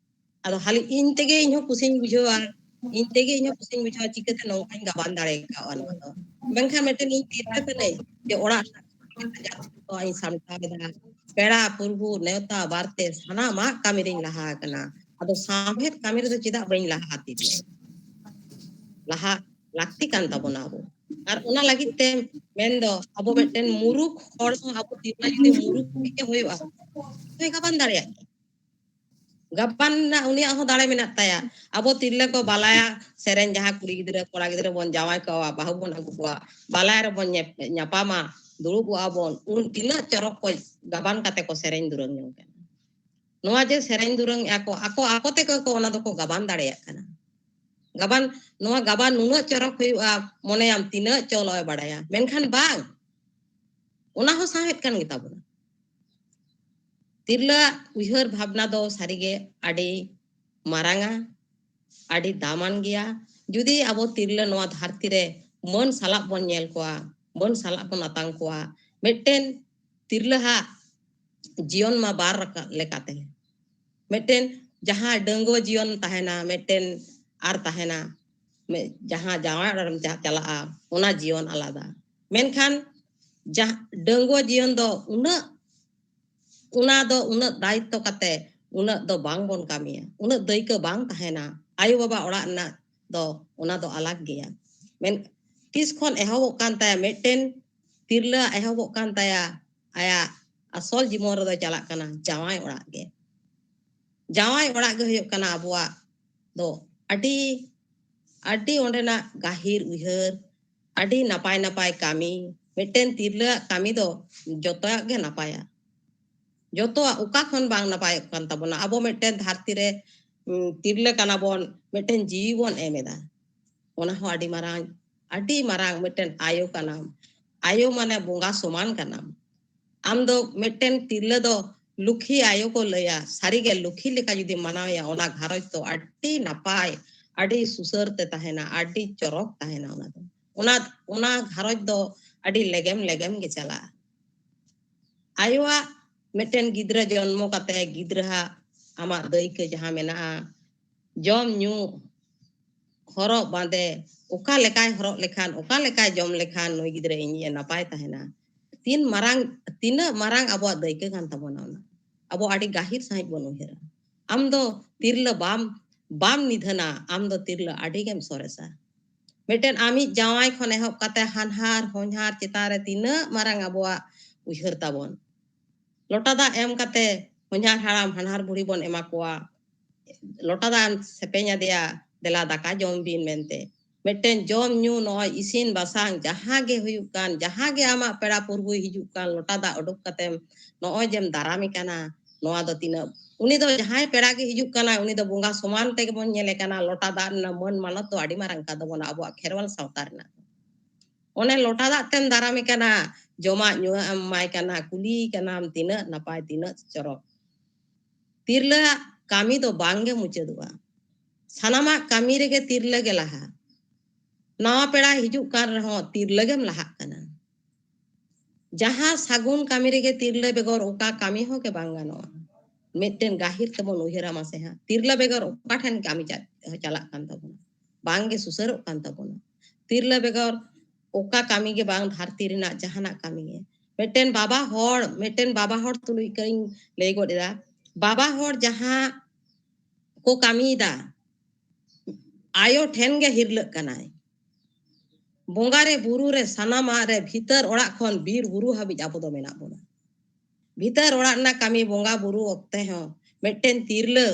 ᱟᱫᱚ ᱦᱟᱞᱤ ᱤᱧ ᱛᱮᱜᱮ ᱤᱧ ᱦᱚᱸ ᱠᱩᱥᱤᱧ ᱵᱩᱡᱷᱟᱹᱣᱟ, ᱤᱧ ᱛᱮᱜᱮ ᱤᱧ ᱦᱚᱸ ᱠᱩᱥᱤᱧ ᱵᱩᱡᱷᱟᱹᱣᱟ, ᱪᱤᱠᱟᱹᱛᱮ ᱱᱚᱝᱠᱟᱧ ᱜᱟᱵᱟᱱ ᱫᱟᱲᱮ ᱠᱟᱣᱟ ᱱᱚᱣᱟ ᱫᱚ᱾ ᱢᱮᱱᱠᱷᱟᱱ ᱢᱤᱫᱴᱮᱱ ᱤᱧ ᱛᱤᱨᱞᱟᱹ ᱠᱟᱹᱱᱟᱹᱧ ᱡᱮ ᱚᱲᱟᱜ ᱨᱮᱱᱟᱜ ᱤᱧ ᱥᱟᱢᱴᱟᱣ ᱮᱫᱟ, ᱯᱮᱲᱟ ᱯᱩᱨᱵᱩ ᱱᱮᱣᱛᱟ ᱵᱟᱨᱛᱮ ᱥᱟᱱᱟᱢᱟᱜ ᱠᱟᱹᱢᱤ ᱨᱤᱧ ᱞᱟᱦᱟ ᱟᱠᱟᱱᱟ᱾ ᱟᱫᱚ ᱥᱟᱶᱦᱮᱫ ᱠᱟᱹᱢᱤ ᱨᱮᱫᱚ ᱪᱮᱫᱟᱜ ᱵᱟᱹᱧ ᱞᱟᱦᱟ ᱛᱤᱨᱞᱟᱹ? ᱞᱟᱦᱟ ᱞᱟᱹᱠᱛᱤ ᱠᱟᱱ ᱛᱟᱵᱚᱱᱟ ᱟᱵᱚ᱾ ᱟᱨ ᱚᱱᱟ ᱞᱟᱹᱜᱤᱫ ᱛᱮ ᱢᱮᱱᱫᱚ ᱟᱵᱚ ᱢᱤᱫᱴᱮᱱ ᱢᱩᱨᱩᱠᱷ ᱦᱚᱲ ᱦᱚᱸ ᱟᱵᱚ ᱛᱤᱨᱞᱟᱹ ᱡᱩᱫᱤ ᱢᱩᱨᱩᱠᱷ ᱜᱮ ᱦᱩᱭᱩᱜᱼᱟ, ᱦᱩᱭ ᱜᱟᱵᱟᱱ ᱫᱟᱲᱮᱭᱟᱜ ᱜᱮᱭᱟ᱾ ᱜᱟᱵᱟᱱ ᱨᱮᱱᱟᱜ ᱩᱱᱤᱭᱟᱜ ᱦᱚᱸ ᱫᱟᱲᱮ ᱢᱮᱱᱟᱜ ᱛᱟᱭᱟ᱾ ᱟᱵᱚ ᱛᱤᱨᱞᱟᱹ ᱠᱚ ᱵᱟᱞᱟᱭᱟ ᱥᱮᱨᱮᱧ, ᱡᱟᱦᱟᱸ ᱠᱩᱲᱤ ᱜᱤᱫᱽᱨᱟᱹ ᱠᱚᱲᱟ ᱜᱤᱫᱽᱨᱟᱹ ᱵᱚᱱ ᱡᱟᱶᱟᱭ ᱠᱚᱣᱟ, ᱵᱟᱹᱦᱩ ᱵᱚᱱ ᱟᱹᱜᱩ ᱠᱚᱣᱟ, ᱵᱟᱞᱟᱭᱟ ᱨᱮᱵᱚᱱ ᱧᱮᱯ-, ᱧᱟᱯᱟᱢᱟ, ᱫᱩᱲᱩᱵᱚᱜᱼᱟ ᱵᱚᱱ, ᱩᱱ ᱛᱤᱱᱟᱹᱜ ᱪᱚᱨᱚᱠ ᱠᱚ ᱜᱟᱵᱟᱱ ᱠᱟᱛᱮ ᱠᱚ ᱥᱮᱨᱮᱧ ᱫᱩᱨᱟᱹᱝ ᱡᱚᱝ ᱠᱟᱱᱟ᱾ ᱱᱚᱣᱟ ᱡᱮ ᱥᱮᱨᱮᱧ ᱫᱩᱨᱟᱹᱝ ᱮᱜᱼᱟ ᱠᱚ, ᱟᱠᱚ ᱟᱠᱚ ᱛᱮᱜᱮ ᱠᱚ ᱚᱱᱟ ᱫᱚᱠᱚ ᱜᱟᱵᱟᱱ ᱫᱟᱲᱮᱭᱟᱜ ᱠᱟᱱᱟ᱾ ᱜᱟᱵᱟᱱ, ᱱᱚᱣᱟ ᱜᱟᱵᱟᱱ ᱱᱩᱱᱟᱹᱜ ᱪᱚᱨᱚᱠ ᱦᱩᱭᱩᱜᱼᱟ, ᱢᱚᱱᱮᱭᱟᱢ ᱛᱤᱱᱟᱹᱜ ᱪᱚᱞᱚᱭ ᱵᱟᱲᱟᱭᱟ, ᱢᱮᱱᱠᱷᱟᱱ ᱵᱟᱝ, ᱚᱱᱟ ᱦᱚᱸ ᱥᱟᱶᱦᱮᱫ ᱠᱟᱱ ᱜᱮᱛᱟ ᱵᱚᱱᱟ᱾ ᱛᱤᱨᱞᱟᱹᱣᱟᱜ ᱩᱭᱦᱟᱹᱨ ᱵᱷᱟᱵᱽᱱᱟ ᱫᱚ ᱥᱟᱹᱨᱤᱜᱮ ᱟᱹᱰᱤ ᱢᱟᱨᱟᱝᱟ, ᱟᱹᱰᱤ ᱫᱟᱢᱟᱱ ᱜᱮᱭᱟ᱾ ᱡᱩᱫᱤ ᱟᱵᱚ ᱛᱤᱨᱞᱟᱹ ᱱᱚᱣᱟ ᱫᱷᱟᱹᱨᱛᱤ ᱨᱮ ᱢᱟᱹᱱ ᱥᱟᱞᱟᱜ ᱵᱚᱱ ᱧᱮᱞ ᱠᱚᱣᱟ, ᱢᱟᱹᱱ ᱥᱟᱞᱟᱜ ᱵᱚᱱ ᱟᱛᱟᱝ ᱠᱚᱣᱟ, ᱢᱤᱫᱴᱮᱱ ᱛᱤᱨᱞᱟᱹ ᱦᱟᱜ ᱡᱤᱭᱚᱱ ᱢᱟ ᱵᱟᱨ ᱨᱟᱠᱟᱵ ᱞᱮᱠᱟᱛᱮ, ᱢᱤᱫᱴᱮᱱ ᱡᱟᱦᱟᱸ ᱰᱟᱺᱜᱩᱣᱟᱹ ᱡᱤᱭᱚᱱ ᱛᱟᱦᱮᱱᱟ, ᱢᱤᱫᱴᱮᱱ ᱟᱨ ᱛᱟᱦᱮᱱᱟ, ᱢᱮ-, ᱡᱟᱦᱟᱸ ᱡᱟᱶᱟᱭ ᱚᱲᱟᱜ ᱨᱮᱢ ᱪᱟ-, ᱪᱟᱞᱟᱜᱼᱟ, ᱚᱱᱟ ᱡᱤᱭᱚᱱ ᱟᱞᱟᱫᱟ᱾ ᱢᱮᱱᱠᱷᱟᱱ ᱡᱟᱦᱟᱸ ᱰᱟᱺᱜᱩᱣᱟᱹ ᱡᱤᱭᱚᱱ ᱫᱚ ᱩᱱᱟᱹᱜ, ᱚᱱᱟ ᱫᱚ ᱩᱱᱟᱹᱜ ᱫᱟᱭᱤᱛᱛᱚ ᱠᱟᱛᱮ ᱩᱱᱟᱹᱜ ᱫᱚ ᱵᱟᱝ ᱵᱚᱱ ᱠᱟᱹᱢᱤᱭᱟ, ᱩᱱᱟᱹᱜ ᱫᱟᱹᱭᱠᱟᱹ ᱵᱟᱝ ᱛᱟᱦᱮᱱᱟ᱾ ᱟᱭᱳ ᱵᱟᱵᱟ ᱚᱲᱟᱜ ᱨᱮᱱᱟᱜ ᱫᱚ ᱚᱱᱟ ᱫᱚ ᱟᱞᱟᱜᱽ ᱜᱮᱭᱟ᱾ ᱢᱮᱱ, ᱛᱤᱥ ᱠᱷᱚᱱ ᱮᱦᱚᱵᱚᱜ ᱠᱟᱱ ᱛᱟᱭᱟ, ᱢᱤᱫᱴᱮᱱ ᱛᱤᱨᱞᱟᱹ ᱮᱦᱚᱵᱚᱜ ᱠᱟᱱ ᱛᱟᱭᱟ, ᱟᱭᱟᱜ ᱟᱥᱚᱞ ᱡᱤᱵᱚᱱ ᱨᱮᱫᱚ ᱪᱟᱞᱟᱜ ᱠᱟᱱᱟ ᱡᱟᱶᱟᱭ ᱚᱲᱟᱜ ᱜᱮ᱾ ᱡᱟᱶᱟᱭ ᱚᱲᱟᱜ ᱜᱮ ᱦᱩᱭᱩᱜ ᱠᱟᱱᱟ ᱟᱵᱚᱣᱟᱜ ᱫᱚ ᱟᱹᱰᱤ, ᱟᱹᱰᱤ ᱚᱸᱰᱮᱱᱟᱜ ᱜᱟᱹᱦᱤᱨ ᱩᱭᱦᱟᱹᱨ, ᱟᱹᱰᱤ ᱱᱟᱯᱟᱭ ᱱᱟᱯᱟᱭ ᱠᱟᱹᱢᱤ᱾ ᱢᱤᱫᱴᱮᱱ ᱛᱤᱨᱞᱟᱹᱣᱟᱜ ᱠᱟᱹᱢᱤ ᱫᱚ ᱡᱚᱛᱚᱣᱟᱜ ᱜᱮ ᱱᱟᱯᱟᱭᱟ᱾ ᱡᱚᱛᱚᱣᱟᱜ ᱚᱠᱟ ᱠᱷᱚᱱ ᱵᱟᱝ ᱱᱟᱯᱟᱭᱚᱜ ᱠᱟᱱ ᱛᱟᱵᱚᱱᱟ᱾ ᱟᱵᱚ ᱢᱤᱫᱴᱮᱱ ᱫᱷᱟᱹᱨᱛᱤ ᱨᱮ, ᱩᱸ, ᱛᱤᱨᱞᱟᱹ ᱠᱟᱱᱟ ᱵᱚᱱ, ᱢᱤᱫᱴᱮᱱ ᱡᱤᱣᱤ ᱵᱚᱱ ᱮᱢ ᱮᱫᱟ᱾ ᱚᱱᱟ ᱦᱚᱸ ᱟᱹᱰᱤ ᱢᱟᱨᱟᱝ, ᱟᱹᱰᱤ ᱢᱟᱨᱟᱝ ᱢᱤᱫᱴᱮᱱ ᱟᱭᱳ ᱠᱟᱱᱟᱢ᱾ ᱟᱭᱳ ᱢᱟᱱᱮ ᱵᱚᱸᱜᱟ ᱥᱚᱢᱟᱱ ᱠᱟᱱᱟᱢ᱾ ᱟᱢ ᱫᱚ ᱢᱤᱫᱴᱮᱱ ᱛᱤᱨᱞᱟᱹ ᱫᱚ ᱞᱩᱠᱷᱤ ᱟᱭᱳ ᱠᱚ ᱞᱟᱹᱭᱟ, ᱥᱟᱹᱨᱤᱜᱮ ᱞᱩᱠᱷᱤ ᱞᱮᱠᱟ ᱡᱩᱫᱤ ᱢᱟᱱᱟᱣᱮᱭᱟ, ᱚᱱᱟ ᱜᱷᱟᱨᱚᱸᱡᱽ ᱫᱚ ᱟᱹᱰᱤ ᱱᱟᱯᱟᱭ, ᱟᱹᱰᱤ ᱥᱩᱥᱟᱹᱨ ᱛᱮ ᱛᱟᱦᱮᱱᱟ, ᱟᱹᱰᱤ ᱪᱚᱨᱚᱠ ᱛᱟᱦᱮᱱᱟ ᱚᱱᱟ ᱫᱚ᱾ ᱚᱱᱟ, ᱚᱱᱟ ᱜᱷᱟᱨᱚᱸᱡᱽ ᱫᱚ ᱟᱹᱰᱤ ᱞᱮᱜᱮᱢ ᱞᱮᱜᱮᱢ ᱜᱮ ᱪᱟᱞᱟᱜᱼᱟ᱾ ᱟᱭᱳᱣᱟᱜ ᱢᱤᱫᱴᱮᱱ ᱜᱤᱫᱽᱨᱟᱹ ᱡᱚᱱᱢᱚ ᱠᱟᱛᱮ ᱜᱤᱫᱽᱨᱟᱹᱣᱟᱜ ᱟᱢᱟᱜ ᱫᱟᱹᱭᱠᱟᱹ ᱡᱟᱦᱟᱸ ᱢᱮᱱᱟᱜᱼᱟ, ᱡᱚᱢ ᱧᱩ, ᱦᱚᱨᱚᱜ ᱵᱟᱸᱫᱮ, ᱚᱠᱟ ᱞᱮᱠᱟᱭ ᱦᱚᱨᱚᱜ ᱞᱮᱠᱷᱟᱱ, ᱚᱠᱟ ᱞᱮᱠᱟᱭ ᱡᱚᱢ ᱞᱮᱠᱷᱟᱱ ᱱᱩᱭ ᱜᱤᱫᱽᱨᱟᱹ ᱤᱧᱤᱡ ᱮ ᱱᱟᱯᱟᱭ ᱛᱟᱦᱮᱱᱟ᱾ ᱛᱤᱱ ᱢᱟᱨᱟᱝ, ᱛᱤᱱᱟᱹᱜ ᱢᱟᱨᱟᱝ ᱟᱵᱚᱣᱟᱜ ᱫᱟᱹᱭᱠᱟᱹ ᱠᱟᱱ ᱛᱟᱵᱚᱱᱟ ᱚᱱᱟ᱾ ᱟᱵᱚ ᱟᱹᱰᱤ ᱜᱟᱹᱦᱤᱨ ᱥᱟᱺᱦᱤᱡ ᱵᱚᱱ ᱩᱭᱦᱟᱹᱨᱟ᱾ ᱟᱢ ᱫᱚ ᱛᱤᱨᱞᱟᱹ ᱵᱟᱢ, ᱵᱟᱢ ᱱᱤᱫᱷᱟᱹᱱᱟ, ᱟᱢ ᱫᱚ ᱛᱤᱨᱞᱟᱹ ᱟᱹᱰᱤ ᱜᱮᱢ ᱥᱚᱨᱮᱥᱟ᱾ ᱢᱤᱫᱴᱮᱱ ᱟᱢᱤᱡ ᱡᱟᱶᱟᱭ ᱠᱷᱚᱱ ᱮᱦᱚᱵ ᱠᱟᱛᱮ ᱦᱟᱱᱦᱟᱨ ᱦᱚᱧᱦᱟᱨ ᱪᱮᱛᱟᱱ ᱨᱮ ᱛᱤᱱᱟᱹᱜ ᱢᱟᱨᱟᱝ ᱟᱵᱚᱣᱟᱜ ᱩᱭᱦᱟᱹᱨ ᱛᱟᱵᱚᱱ᱾ ᱞᱚᱴᱟ ᱫᱟᱜ ᱮᱢ ᱠᱟᱛᱮ ᱦᱚᱧᱦᱟᱨ ᱦᱟᱲᱟᱢ ᱦᱟᱱᱦᱟᱨ ᱵᱩᱲᱦᱤ ᱵᱚᱱ ᱮᱢᱟ ᱠᱚᱣᱟ, ᱞᱚᱴᱟ ᱫᱟᱜ ᱮᱢ ᱥᱮᱯᱮᱧ ᱟᱫᱮᱭᱟ, "ᱫᱮᱞᱟ ᱫᱟᱠᱟ ᱡᱚᱢ ᱵᱤᱱ" ᱢᱮᱱᱛᱮ᱾ ᱢᱤᱫᱴᱮᱱ ᱡᱚᱢ ᱧᱩ, ᱱᱚᱜᱼᱚᱭ ᱤᱥᱤᱱ ᱵᱟᱥᱟᱝ, ᱡᱟᱦᱟᱸ ᱜᱮ ᱦᱩᱭᱩᱜ ᱠᱟᱱ, ᱡᱟᱦᱟᱸ ᱜᱮ ᱟᱢᱟᱜ ᱯᱮᱲᱟ ᱯᱩᱨᱵᱩᱭ ᱦᱤᱡᱩᱜ ᱠᱟᱱ, ᱞᱚᱴᱟ ᱫᱟᱜ ᱩᱰᱩᱠ ᱠᱟᱛᱮᱢ ᱱᱚᱜᱼᱚᱭ ᱡᱮᱢ ᱫᱟᱨᱟᱢᱮ ᱠᱟᱱᱟ, ᱱᱚᱣᱟ ᱫᱚ ᱛᱤᱱᱟᱹᱜ, ᱩᱱᱤ ᱫᱚ ᱡᱟᱦᱟᱸᱭ ᱯᱮᱲᱟ ᱜᱮ ᱦᱤᱡᱩᱜ ᱠᱟᱱᱟᱭ, ᱩᱱᱤ ᱫᱚ ᱵᱚᱸᱜᱟ ᱥᱚᱢᱟᱱ ᱛᱮᱜᱮ ᱵᱚᱱ ᱧᱮᱞᱮ ᱠᱟᱱᱟ᱾ ᱞᱚᱴᱟ ᱫᱟᱜ ᱨᱮᱱᱟᱜ ᱢᱟᱹᱱ ᱢᱟᱱᱚᱛ ᱫᱚ ᱟᱹᱰᱤ ᱢᱟᱨᱟᱝ ᱠᱟᱱ ᱛᱟᱵᱚᱱᱟ ᱟᱵᱚᱣᱟᱜ ᱠᱷᱮᱨᱣᱟᱞ ᱥᱟᱶᱛᱟ ᱨᱮᱱᱟᱜ᱾ ᱚᱱᱮ ᱞᱚᱴᱟ ᱫᱟᱜ ᱛᱮᱢ ᱫᱟᱨᱟᱢᱮ ᱠᱟᱱᱟ, ᱡᱚᱢᱟᱜ ᱧᱩᱣᱟᱜ ᱮᱢ ᱮᱢᱟᱭ ᱠᱟᱱᱟ, ᱠᱩᱞᱤᱭᱮ ᱠᱟᱱᱟᱢ ᱛᱤᱱᱟᱹᱜ ᱱᱟᱯᱟᱭ, ᱛᱤᱱᱟᱹᱜ ᱪᱚᱨᱚᱠ᱾ ᱛᱤᱨᱞᱟᱹᱣᱟᱜ ᱠᱟᱹᱢᱤ ᱫᱚ ᱵᱟᱝ ᱜᱮ ᱢᱩᱪᱟᱹᱫᱚᱜᱼᱟ᱾ ᱥᱟᱱᱟᱢᱟᱜ ᱠᱟᱹᱢᱤ ᱨᱮᱜᱮ ᱛᱤᱨᱞᱟᱹ ᱜᱮ ᱞᱟᱦᱟ᱾ ᱱᱟᱣᱟ ᱯᱮᱲᱟ ᱦᱤᱡᱩᱜ ᱠᱟᱱ ᱨᱮᱦᱚᱸ ᱛᱤᱨᱞᱟᱹ ᱜᱮᱢ ᱞᱟᱦᱟᱜ ᱠᱟᱱᱟ᱾ ᱡᱟᱦᱟᱸ ᱥᱟᱹᱜᱩᱱ ᱠᱟᱹᱢᱤ ᱨᱮᱜᱮ ᱛᱤᱨᱞᱟᱹ ᱵᱮᱜᱚᱨ ᱚᱠᱟ ᱠᱟᱹᱢᱤ ᱦᱚᱸ ᱜᱮ ᱵᱟᱝ ᱜᱟᱱᱚᱜᱼᱟ᱾ ᱢᱤᱫᱴᱮᱱ ᱜᱟᱹᱦᱤᱨ ᱛᱮᱵᱚᱱ ᱩᱭᱦᱟᱹᱨᱟ ᱢᱟᱥᱮ ᱦᱟᱸᱜ, ᱛᱤᱨᱞᱟᱹ ᱵᱮᱜᱚᱨ ᱚᱠᱟ ᱴᱷᱮᱱ ᱠᱟᱹᱢᱤ ᱪᱟ-, ᱪᱟᱞᱟᱜ ᱠᱟᱱ ᱛᱟᱵᱚᱱᱟ, ᱵᱟᱝ ᱜᱮ ᱥᱩᱥᱟᱹᱨᱚᱜ ᱠᱟᱱ ᱛᱟᱵᱚᱱᱟ᱾ ᱛᱤᱨᱞᱟᱹ ᱵᱮᱜᱚᱨ ᱚᱠᱟ ᱠᱟᱹᱢᱤ ᱜᱮ ᱵᱟᱝ, ᱫᱷᱟᱹᱨᱛᱤ ᱨᱮᱱᱟᱜ ᱡᱟᱦᱟᱱᱟᱜ ᱠᱟᱹᱢᱤ ᱜᱮ᱾ ᱢᱤᱫᱴᱮᱱ ᱵᱟᱵᱟ ᱦᱚᱲ, ᱢᱤᱫᱴᱮᱱ ᱵᱟᱵᱟ ᱦᱚᱲ ᱛᱩᱞᱩᱡ ᱠᱟᱹᱧ ᱞᱟᱹᱭ ᱜᱚᱫ ᱮᱫᱟ, ᱵᱟᱵᱟ ᱦᱚᱲ ᱡᱟᱦᱟᱸ ᱠᱚ ᱠᱟᱹᱢᱤᱭᱮᱫᱟ, ᱟᱭᱳ ᱴᱷᱮᱱ ᱜᱮ ᱦᱤᱨᱞᱟᱹᱜ ᱠᱟᱱᱟᱭ᱾ ᱵᱚᱸᱜᱟ ᱨᱮ, ᱵᱩᱨᱩ ᱨᱮ, ᱥᱟᱱᱟᱢᱟᱜ ᱨᱮ, ᱵᱷᱤᱛᱟᱹᱨ ᱚᱲᱟᱜ ᱠᱷᱚᱱ ᱵᱤᱨ ᱵᱩᱨᱩ ᱦᱟᱹᱵᱤᱡ ᱟᱵᱚ ᱫᱚ ᱢᱮᱱᱟᱜ ᱵᱚᱱᱟ᱾ ᱵᱷᱤᱛᱟᱹᱨ ᱚᱲᱟᱜ ᱨᱮᱱᱟᱜ ᱠᱟᱹᱢᱤ, ᱵᱚᱸᱜᱟ ᱵᱩᱨᱩ ᱚᱠᱛᱮ ᱦᱚᱸ ᱢᱤᱫᱴᱮᱱ ᱛᱤᱨᱞᱟᱹ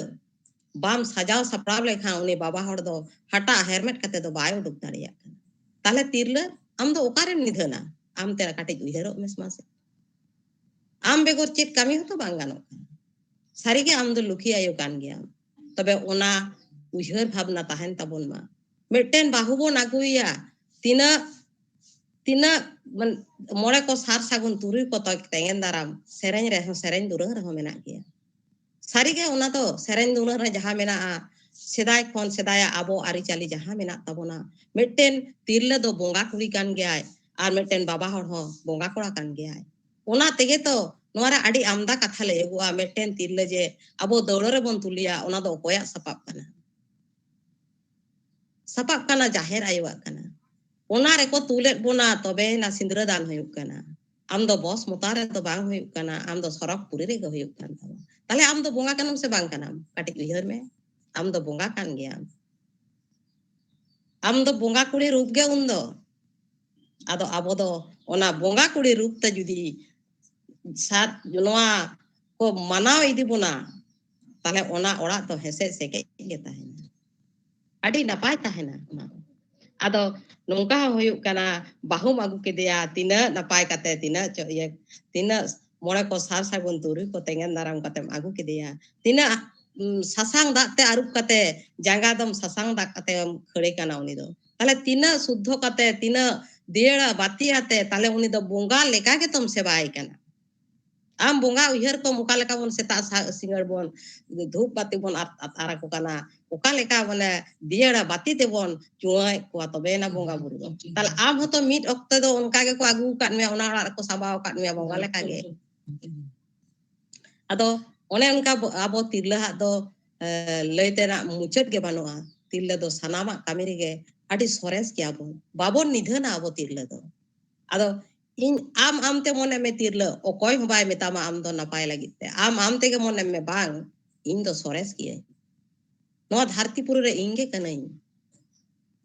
ᱵᱟᱢ ᱥᱟᱡᱟᱣ ᱥᱟᱯᱲᱟᱣ ᱞᱮᱠᱷᱟᱱ ᱩᱱᱤ ᱵᱟᱵᱟ ᱦᱚᱲ ᱫᱚ ᱦᱟᱴᱟᱜ ᱦᱮᱨᱢᱮᱫ ᱠᱟᱛᱮ ᱫᱚ ᱵᱟᱭ ᱩᱰᱩᱠ ᱫᱟᱲᱮᱭᱟᱜ ᱠᱟᱱᱟ᱾ ᱛᱟᱦᱞᱮ ᱛᱤᱨᱞᱟᱹ, ᱟᱢ ᱫᱚ ᱚᱠᱟᱨᱮᱢ ᱱᱤᱫᱷᱟᱹᱱᱟ? ᱟᱢ ᱛᱮ ᱠᱟᱹᱴᱤᱡ ᱩᱭᱦᱟᱹᱨᱚᱜ ᱢᱮ ᱢᱟᱥᱮ᱾ ᱟᱢ ᱵᱮᱜᱚᱨ ᱪᱮᱫ ᱠᱟᱹᱢᱤ ᱦᱚᱸᱛᱚ ᱵᱟᱝ ᱜᱟᱱᱚᱜ ᱠᱟᱱᱟ᱾ ᱥᱟᱹᱨᱤᱜᱮ ᱟᱢ ᱫᱚ ᱞᱩᱠᱷᱤ ᱟᱭᱳ ᱠᱟᱱ ᱜᱮᱭᱟᱢ᱾ ᱛᱚᱵᱮ ᱚᱱᱟ ᱩᱭᱦᱟᱹᱨ ᱵᱷᱟᱵᱽᱱᱟ ᱛᱟᱦᱮᱱ ᱛᱟᱵᱚᱱ ᱢᱟ᱾ ᱢᱤᱫᱴᱮᱱ ᱵᱟᱹᱦᱩ ᱵᱚᱱ ᱟᱹᱜᱩᱭᱮᱭᱟ, ᱛᱤᱱᱟᱹᱜ, ᱛᱤᱱᱟᱹᱜ ᱢᱟᱱ-, ᱢᱚᱬᱮ ᱠᱚ ᱥᱟᱨ ᱥᱟᱹᱜᱩᱱ, ᱛᱩᱨᱩᱭ ᱠᱚ ᱛᱚ-, ᱛᱮᱸᱜᱮᱱ ᱫᱟᱨᱟᱢ, ᱥᱮᱨᱮᱧ ᱨᱮᱦᱚᱸ, ᱥᱮᱨᱮᱧ ᱫᱩᱨᱟᱹᱝ ᱨᱮᱦᱚᱸ ᱢᱮᱱᱟᱜ ᱜᱮᱭᱟ᱾ ᱥᱟᱹᱨᱤᱜᱮ ᱚᱱᱟ ᱫᱚ ᱥᱮᱨᱮᱧ ᱫᱩᱨᱟᱹᱝ ᱨᱮ ᱡᱟᱦᱟᱸ ᱢᱮᱱᱟᱜᱼᱟ, ᱥᱮᱫᱟᱭ ᱠᱷᱚᱱ ᱥᱮᱫᱟᱭᱟᱜ ᱟᱵᱚ ᱟᱹᱨᱤᱪᱟᱹᱞᱤ ᱡᱟᱦᱟᱸ ᱢᱮᱱᱟᱜ ᱛᱟᱵᱚᱱᱟ, ᱢᱤᱫᱴᱮᱱ ᱛᱤᱨᱞᱟᱹ ᱫᱚ ᱵᱚᱸᱜᱟ ᱠᱩᱲᱤ ᱠᱟᱱ ᱜᱮᱭᱟᱭ ᱟᱨ ᱢᱤᱫᱴᱮᱱ ᱵᱟᱵᱟ ᱦᱚᱲ ᱦᱚᱸ ᱵᱚᱸᱜᱟ ᱠᱚᱲᱟ ᱠᱟᱱ ᱜᱮᱭᱟᱭ᱾ ᱚᱱᱟ ᱛᱮᱜᱮ ᱛᱚ ᱱᱚᱣᱟ ᱨᱮ ᱟᱹᱰᱤ ᱟᱢᱫᱟ ᱠᱟᱛᱷᱟ ᱞᱟᱹᱭᱟᱹᱜᱚᱜᱼᱟ᱾ ᱢᱤᱫᱴᱮᱱ ᱛᱤᱨᱞᱟᱹ ᱡᱮ ᱟᱵᱚ ᱫᱟᱹᱣᱲᱟᱹ ᱨᱮᱵᱚᱱ ᱛᱩᱞᱮᱭᱟ, ᱚᱱᱟ ᱫᱚ ᱚᱠᱚᱭᱟᱜ ᱥᱟᱯᱟᱵ ᱠᱟᱱᱟ? ᱥᱟᱯᱟᱵ ᱠᱟᱱᱟ ᱡᱟᱦᱮᱨ ᱟᱭᱳᱣᱟᱜ ᱠᱟᱱᱟ᱾ ᱚᱱᱟ ᱨᱮᱠᱚ ᱛᱩᱞᱮᱫ ᱵᱚᱱᱟ, ᱛᱚᱵᱮᱭᱮᱱᱟ ᱥᱤᱸᱫᱽᱨᱟᱹ ᱫᱟᱱ ᱦᱩᱭᱩᱜ ᱠᱟᱱᱟ᱾ ᱟᱢ ᱫᱚ ᱵᱚᱥ ᱢᱚᱛᱟ ᱨᱮᱫᱚ ᱵᱟᱝ ᱦᱩᱭᱩᱜ ᱠᱟᱱᱟ, ᱟᱢ ᱫᱚ ᱥᱚᱨᱚᱜᱽᱯᱩᱨᱤ ᱨᱮᱜᱮ ᱦᱩᱭᱩᱜ ᱠᱟᱱ ᱛᱟᱢᱟ᱾ ᱛᱟᱦᱞᱮ ᱟᱢ ᱫᱚ ᱵᱚᱸᱜᱟ ᱠᱟᱱᱟᱢ ᱥᱮ ᱵᱟᱝ ᱠᱟᱱᱟᱢ? ᱠᱟᱹᱴᱤᱡ ᱩᱭᱦᱟᱹᱨ ᱢᱮ, ᱟᱢ ᱫᱚ ᱵᱚᱸᱜᱟ ᱠᱟᱱ ᱜᱮᱭᱟᱢ᱾ ᱟᱢ ᱫᱚ ᱵᱚᱸᱜᱟ ᱠᱩᱲᱤ ᱨᱩᱯ ᱜᱮ ᱩᱱᱫᱚ᱾ ᱟᱫᱚ ᱟᱵᱚ ᱫᱚ ᱚᱱᱟ ᱵᱚᱸᱜᱟ ᱠᱩᱲᱤ ᱨᱩᱯ ᱛᱮ ᱡᱩᱫᱤ ᱥᱟᱛ ᱱᱚᱣᱟ ᱠᱚ ᱢᱟᱱᱟᱣ ᱤᱫᱤ ᱵᱚᱱᱟ, ᱛᱟᱦᱞᱮ ᱚᱱᱟ ᱚᱲᱟᱜ ᱫᱚ ᱦᱮᱸᱥᱮᱡ ᱥᱮᱠᱮᱡ ᱜᱮ ᱛᱟᱦᱮᱱᱟ, ᱟᱹᱰᱤ ᱱᱟᱯᱟᱭ ᱛᱟᱦᱮᱱᱟ ᱚᱱᱟ ᱫᱚ᱾ ᱟᱫᱚ ᱱᱚᱝᱠᱟ ᱦᱚᱸ ᱦᱩᱭᱩᱜ ᱠᱟᱱᱟ, ᱵᱟᱹᱦᱩᱢ ᱟᱹᱜᱩ ᱠᱮᱫᱮᱭᱟ, ᱛᱤᱱᱟᱹᱜ ᱱᱟᱯᱟᱭ ᱠᱟᱛᱮ, ᱛᱤᱱᱟᱹᱜ ᱪᱚ-, ᱤᱭᱟᱹ, ᱛᱤᱱᱟᱹᱜ ᱢᱚᱬᱮ ᱠᱚ ᱥᱟᱨ ᱥᱟᱹᱜᱩᱱ ᱛᱩᱨᱩᱭ ᱠᱚ ᱛᱮᱸᱜᱮᱱ ᱫᱟᱨᱟᱢ ᱠᱟᱛᱮᱢ ᱟᱹᱜᱩ ᱠᱮᱫᱮᱭᱟ, ᱛᱤᱱᱟᱹᱜ, ᱩᱢ, ᱥᱟᱥᱟᱝ ᱫᱟᱜ ᱛᱮ ᱟᱹᱨᱩᱵ ᱠᱟᱛᱮ ᱡᱟᱸᱜᱟ ᱫᱚᱢ ᱥᱟᱥᱟᱝ ᱫᱟᱜ ᱠᱟᱛᱮᱢ ᱠᱷᱟᱹᱲᱮ ᱠᱟᱱᱟ ᱩᱱᱤ ᱫᱚ᱾ ᱛᱟᱦᱞᱮ ᱛᱤᱱᱟᱹᱜ ᱥᱩᱫᱽᱫᱷᱚ ᱠᱟᱛᱮ, ᱛᱤᱱᱟᱹᱜ ᱫᱤᱭᱟᱹᱲᱟ ᱵᱟᱹᱛᱤ ᱟᱛᱮ, ᱛᱟᱦᱞᱮ ᱩᱱᱤ ᱫᱚ ᱵᱚᱸᱜᱟ ᱞᱮᱠᱟ ᱜᱮᱛᱚᱢ ᱥᱮᱵᱟᱭᱮ ᱠᱟᱱᱟ᱾ ᱟᱢ ᱵᱚᱸᱜᱟ ᱩᱭᱦᱟᱹᱨ ᱠᱚᱢ, ᱚᱠᱟ ᱞᱮᱠᱟ ᱵᱚᱱ ᱥᱮᱛᱟᱜ ᱥᱟ-, ᱥᱤᱸᱜᱟᱹᱲ ᱵᱚᱱ ᱫᱷᱩᱯ ᱵᱟᱹᱛᱤ ᱵᱚᱱ ᱟᱛ-, ᱟᱛᱟᱨ ᱟᱠᱚ ᱠᱟᱱᱟ, ᱚᱠᱟ ᱞᱮᱠᱟ ᱵᱚᱞᱮ ᱫᱤᱭᱟᱹᱲᱟ ᱵᱟᱹᱛᱤ ᱛᱮᱵᱚᱱ ᱪᱩᱣᱟᱹᱣᱮᱫ ᱠᱚᱣᱟ, ᱛᱚᱵᱮᱭᱮᱱᱟ ᱵᱚᱸᱜᱟ ᱵᱩᱨᱩ ᱫᱚ᱾ ᱛᱟᱦᱞᱮ ᱟᱢ ᱦᱚᱸᱛᱚ ᱢᱤᱫ ᱚᱠᱛᱚ ᱫᱚ ᱚᱱᱠᱟ ᱜᱮᱠᱚ ᱟᱹᱜᱩ ᱟᱠᱟᱫ ᱢᱮᱭᱟ, ᱚᱱᱟ ᱚᱲᱟᱜ ᱨᱮᱠᱚ ᱥᱟᱵᱟᱣ ᱟᱠᱟᱫ ᱢᱮᱭᱟ ᱵᱚᱸᱜᱟ ᱞᱮᱠᱟ ᱜᱮ᱾ ᱟᱫᱚ ᱚᱱᱮ ᱚᱱᱠᱟ ᱵᱚ-, ᱟᱵᱚ ᱛᱤᱨᱞᱟᱹ ᱦᱟᱜ ᱫᱚ, ᱮ, ᱞᱟᱹᱭ ᱛᱮᱱᱟᱜ ᱢᱩᱪᱟᱹᱫ ᱜᱮ ᱵᱟᱹᱱᱩᱜᱼᱟ᱾ ᱛᱤᱨᱞᱟᱹ ᱫᱚ ᱥᱟᱱᱟᱢᱟᱜ ᱠᱟᱹᱢᱤ ᱨᱮᱜᱮ ᱟᱹᱰᱤ ᱥᱚᱨᱮᱥ ᱜᱮᱭᱟ ᱵᱚᱱ, ᱵᱟᱵᱚᱱ ᱱᱤᱫᱷᱟᱹᱱᱟ ᱟᱵᱚ ᱛᱤᱨᱞᱟᱹ ᱫᱚ᱾ ᱟᱫᱚ ᱤᱧ ᱟᱢ ᱟᱢ ᱛᱮ ᱢᱚᱱᱮ ᱢᱮ ᱛᱤᱨᱞᱟᱹ, ᱚᱠᱚᱭ ᱦᱚᱸ ᱵᱟᱭ ᱢᱮᱛᱟᱢᱟ ᱟᱢ ᱫᱚ ᱱᱟᱯᱟᱭ ᱞᱟᱹᱜᱤᱫ ᱛᱮ᱾ ᱟᱢ ᱟᱢ ᱛᱮᱜᱮ ᱢᱚᱱᱮ ᱢᱮ, ᱵᱟᱝ, ᱤᱧ ᱫᱚ ᱥᱚᱨᱮᱥ ᱜᱤᱭᱟᱹᱧ᱾ ᱱᱚᱣᱟ ᱫᱷᱟᱹᱨᱛᱤ ᱯᱩᱨᱤ ᱨᱮ ᱤᱧ ᱜᱮ ᱠᱟᱹᱱᱟᱹᱧ᱾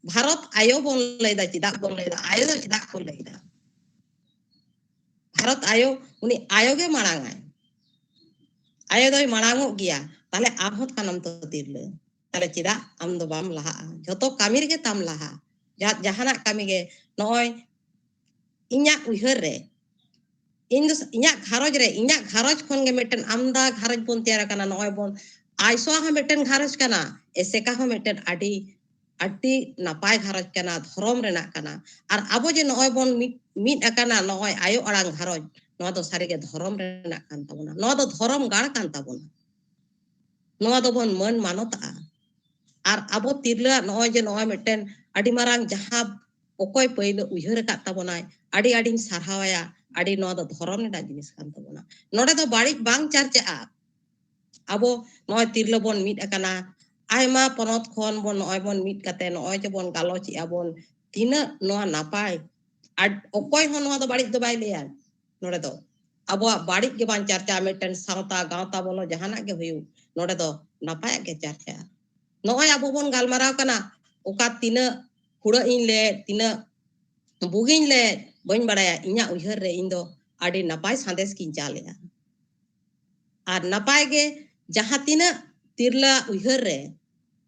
ᱵᱷᱟᱨᱚᱛ ᱟᱭᱳ ᱵᱚᱱ ᱞᱟᱹᱭᱫᱟ, ᱪᱮᱫᱟᱜ ᱵᱚᱱ ᱞᱟᱹᱭᱫᱟ? ᱟᱭᱳ ᱫᱚ ᱪᱮᱫᱟᱜ ᱠᱚ ᱞᱟᱹᱭᱫᱟ? ᱵᱷᱟᱨᱚᱛ ᱟᱭᱳ, ᱩᱱᱤ ᱟᱭᱳ ᱜᱮ ᱢᱟᱲᱟᱝ ᱟᱭ᱾ ᱟᱭᱳ ᱫᱚᱭ ᱢᱟᱲᱟᱝ ᱚᱜ ᱜᱮᱭᱟ᱾ ᱛᱟᱦᱞᱮ ᱟᱢ ᱦᱚᱸ ᱠᱟᱱᱟᱢ ᱛᱚ ᱛᱤᱨᱞᱟᱹ᱾ ᱛᱟᱦᱞᱮ ᱪᱮᱫᱟᱜ ᱟᱢ ᱫᱚ ᱵᱟᱢ ᱞᱟᱦᱟᱜᱼᱟ? ᱡᱷᱚᱛᱚ ᱠᱟᱹᱢᱤ ᱨᱮᱜᱮ ᱛᱟᱢ ᱞᱟᱦᱟ᱾ ᱡᱟ-, ᱡᱟᱦᱟᱱᱟᱜ ᱠᱟᱹᱢᱤ ᱜᱮ, ᱱᱚᱜᱼᱚᱭ ᱤᱧᱟᱹᱜ ᱩᱭᱦᱟᱹᱨ ᱨᱮ, ᱤᱧ ᱫᱚ ᱤᱧᱟᱹᱜ ᱜᱷᱟᱨᱚᱸᱡᱽ ᱨᱮ, ᱤᱧᱟᱹᱜ ᱜᱷᱟᱨᱚᱸᱡᱽ ᱠᱷᱚᱱ ᱜᱮ ᱢᱤᱫᱴᱮᱱ ᱟᱢᱫᱟ ᱜᱷᱟᱨᱚᱸᱡᱽ ᱵᱚᱱ ᱛᱮᱭᱟᱨ ᱟᱠᱟᱱᱟ᱾ ᱱᱚᱜᱼᱚᱭ ᱵᱚᱱ, ᱟᱭᱥᱚᱣᱟ ᱦᱚᱸ ᱢᱤᱫᱴᱮᱱ ᱜᱷᱟᱨᱚᱸᱡᱽ ᱠᱟᱱᱟ, ᱮᱥᱮᱠᱟ ᱦᱚᱸ ᱢᱤᱫᱴᱮᱱ ᱟᱹᱰᱤ, ᱟᱹᱰᱤ ᱱᱟᱯᱟᱭ ᱜᱷᱟᱨᱚᱸᱡᱽ ᱠᱟᱱᱟ, ᱫᱷᱚᱨᱚᱢ ᱨᱮᱱᱟᱜ ᱠᱟᱱᱟ᱾ ᱟᱨ ᱟᱵᱚ ᱡᱮ ᱱᱚᱜᱼᱚᱭ ᱵᱚᱱ ᱢᱤᱫ, ᱢᱤᱫ ᱟᱠᱟᱱᱟ, ᱱᱚᱜᱼᱚᱭ ᱟᱭᱳ ᱟᱲᱟᱝ ᱜᱷᱟᱨᱚᱸᱡᱽ, ᱱᱚᱣᱟ ᱫᱚ ᱥᱟᱹᱨᱤᱜᱮ ᱫᱷᱚᱨᱚᱢ ᱨᱮᱱᱟᱜ ᱠᱟᱱ ᱛᱟᱵᱚᱱᱟ, ᱱᱚᱣᱟ ᱫᱚ ᱫᱷᱚᱨᱚᱢ ᱜᱟᱲ ᱠᱟᱱ ᱛᱟᱵᱚᱱᱟ᱾ ᱱᱚᱣᱟ ᱫᱚᱵᱚᱱ ᱢᱟᱹᱱ ᱢᱟᱱᱚᱛᱟᱜᱼᱟ᱾ ᱟᱨ ᱟᱵᱚ ᱛᱤᱨᱞᱟᱹᱣᱟᱜ ᱱᱚᱜᱼᱚᱭ ᱡᱮ ᱱᱚᱜᱼᱚᱭ ᱢᱤᱫᱴᱮᱱ ᱟᱹᱰᱤ ᱢᱟᱨᱟᱝ ᱡᱟᱦᱟᱸ ᱚᱠᱚᱭ ᱯᱟᱹᱭᱞᱟᱹ ᱩᱭᱦᱟᱹᱨ ᱟᱠᱟᱫ ᱛᱟᱵᱚᱱᱟᱭ, ᱟᱹᱰᱤ ᱟᱹᱰᱤᱧ ᱥᱟᱨᱦᱟᱣᱟᱭᱟ᱾ ᱟᱹᱰᱤ ᱱᱚᱣᱟ ᱫᱚ ᱫᱷᱚᱨᱚᱢ ᱨᱮᱱᱟᱜ ᱡᱤᱱᱤᱥ ᱠᱟᱱ ᱛᱟᱵᱚᱱᱟ᱾ ᱱᱚᱰᱮ ᱫᱚ ᱵᱟᱹᱲᱤᱡ ᱵᱟᱝ ᱪᱟᱨᱪᱟᱜᱼᱟ᱾ ᱟᱵᱚ ᱱᱚᱜᱼᱚᱭ ᱛᱤᱨᱞᱟᱹ ᱵᱚᱱ ᱢᱤᱫ ᱟᱠᱟᱱᱟ, ᱟᱭᱢᱟ ᱯᱚᱱᱚᱛ ᱠᱷᱚᱱ ᱵᱚᱱ ᱱᱚᱜᱼᱚᱭ ᱵᱚᱱ ᱢᱤᱫ ᱠᱟᱛᱮ ᱱᱚᱜᱼᱚᱭ ᱡᱮᱵᱚᱱ ᱜᱟᱞᱚᱪ ᱮᱜᱼᱟ ᱵᱚᱱ, ᱛᱤᱱᱟᱹᱜ ᱱᱚᱣᱟ ᱱᱟᱯᱟᱭ᱾ ᱟᱨ ᱚᱠᱚᱭ ᱦᱚᱸ ᱱᱚᱣᱟ ᱫᱚ ᱵᱟᱹᱲᱤᱡ ᱫᱚ ᱵᱟᱭ ᱞᱟᱹᱭᱟ᱾ ᱱᱚᱰᱮ ᱫᱚ ᱟᱵᱚᱣᱟᱜ ᱵᱟᱹᱲᱤᱡ ᱜᱮ ᱵᱟᱝ ᱪᱟᱨᱪᱟᱜᱼᱟ᱾ ᱢᱤᱫᱴᱮᱱ ᱥᱟᱶᱛᱟ ᱜᱟᱶᱛᱟ ᱵᱚᱞᱚ ᱡᱟᱦᱟᱱᱟᱜ ᱜᱮ ᱦᱩᱭᱩᱜ, ᱱᱚᱰᱮ ᱫᱚ ᱱᱟᱯᱟᱭᱟᱜ ᱜᱮ ᱪᱟᱨᱪᱟᱜᱼᱟ᱾ ᱱᱚᱜᱼᱚᱭ ᱟᱵᱚ ᱵᱚᱱ ᱜᱟᱞᱢᱟᱨᱟᱣ ᱠᱟᱱᱟ, ᱚᱠᱟ ᱛᱤᱱᱟᱹᱜ ᱦᱩᱲᱟᱹᱜ ᱤᱧ ᱞᱮᱫ, ᱛᱤᱱᱟᱹᱜ ᱵᱩᱜᱤᱧ ᱞᱮᱫ, ᱵᱟᱹᱧ ᱵᱟᱲᱟᱭᱟ, ᱤᱧᱟᱹᱜ ᱩᱭᱦᱟᱹᱨ ᱨᱮ ᱤᱧ ᱫᱚ ᱟᱹᱰᱤ ᱱᱟᱯᱟᱭ ᱥᱟᱸᱫᱮᱥ ᱜᱤᱧ ᱪᱟᱞᱮᱜᱼᱟ᱾ ᱟᱨ ᱱᱟᱯᱟᱭ ᱜᱮ ᱡᱟᱦᱟᱸ ᱛᱤᱱᱟᱹᱜ ᱛᱤᱨᱞᱟᱹ ᱩᱭᱦᱟᱹᱨ ᱨᱮ,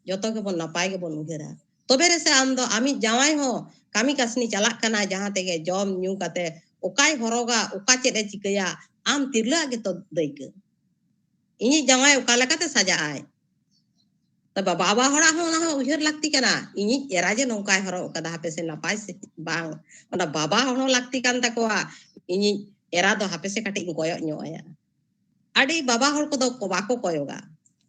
ᱡᱚᱛᱚ ᱜᱮᱵᱚᱱ ᱱᱟᱯᱟᱭ ᱜᱮᱵᱚᱱ ᱩᱭᱦᱟᱹᱨᱟ᱾ ᱛᱚᱵᱮ ᱨᱮᱥᱮ ᱟᱢ ᱫᱚ ᱟᱢᱤᱡ ᱡᱟᱶᱟᱭ ᱦᱚᱸ ᱠᱟᱹᱢᱤ ᱠᱟᱹᱥᱱᱤ ᱪᱟᱞᱟᱜ ᱠᱟᱱᱟ, ᱡᱟᱦᱟᱸ ᱛᱮᱜᱮ ᱡᱚᱢ ᱧᱩ ᱠᱟᱛᱮ ᱚᱠᱟᱭ ᱦᱚᱨᱚᱜᱟ, ᱚᱠᱟ ᱪᱮᱫ ᱮ ᱪᱤᱠᱟᱹᱭᱟ, ᱟᱢ ᱛᱤᱨᱞᱟᱹᱣᱟᱜ ᱜᱮᱛᱚ ᱫᱟᱹᱭᱠᱟᱹ᱾ ᱤᱧᱤᱡ ᱡᱟᱶᱟᱭ ᱚᱠᱟ ᱞᱮᱠᱟᱛᱮ ᱥᱟᱡᱟᱜ ᱟᱭ? ᱛᱚ ᱵᱟᱵᱟ, ᱵᱟᱵᱟ ᱦᱚᱲᱟᱜ ᱦᱚᱸ ᱚᱱᱟ ᱦᱚᱸ ᱩᱭᱦᱟᱹᱨ ᱞᱟᱹᱠᱛᱤ ᱠᱟᱱᱟ, ᱤᱧᱤᱡ ᱮᱨᱟ ᱡᱮ ᱱᱚᱝᱠᱟᱭ ᱦᱚᱨᱚᱜ ᱠᱟᱫᱟ, ᱦᱟᱯᱮ ᱥᱮ ᱱᱟᱯᱟᱭ ᱥᱮ ᱵᱟᱝ᱾ ᱚᱱᱟ ᱵᱟᱵᱟ ᱦᱚᱲ ᱦᱚᱸ ᱞᱟᱹᱠᱛᱤ ᱠᱟᱱ ᱛᱟᱠᱚᱣᱟ, ᱤᱧᱤᱡ ᱮᱨᱟ ᱫᱚ ᱦᱟᱯᱮ ᱥᱮ ᱠᱟᱹᱴᱤᱡ ᱤᱧ ᱠᱚᱭᱚᱜ ᱧᱚᱜ ᱟᱭᱟ᱾ ᱟᱹᱰᱤ ᱵᱟᱵᱟ ᱦᱚᱲ ᱠᱚᱫᱚ ᱠᱚ ᱵᱟᱠᱚ ᱠᱚᱭᱚᱜᱟ᱾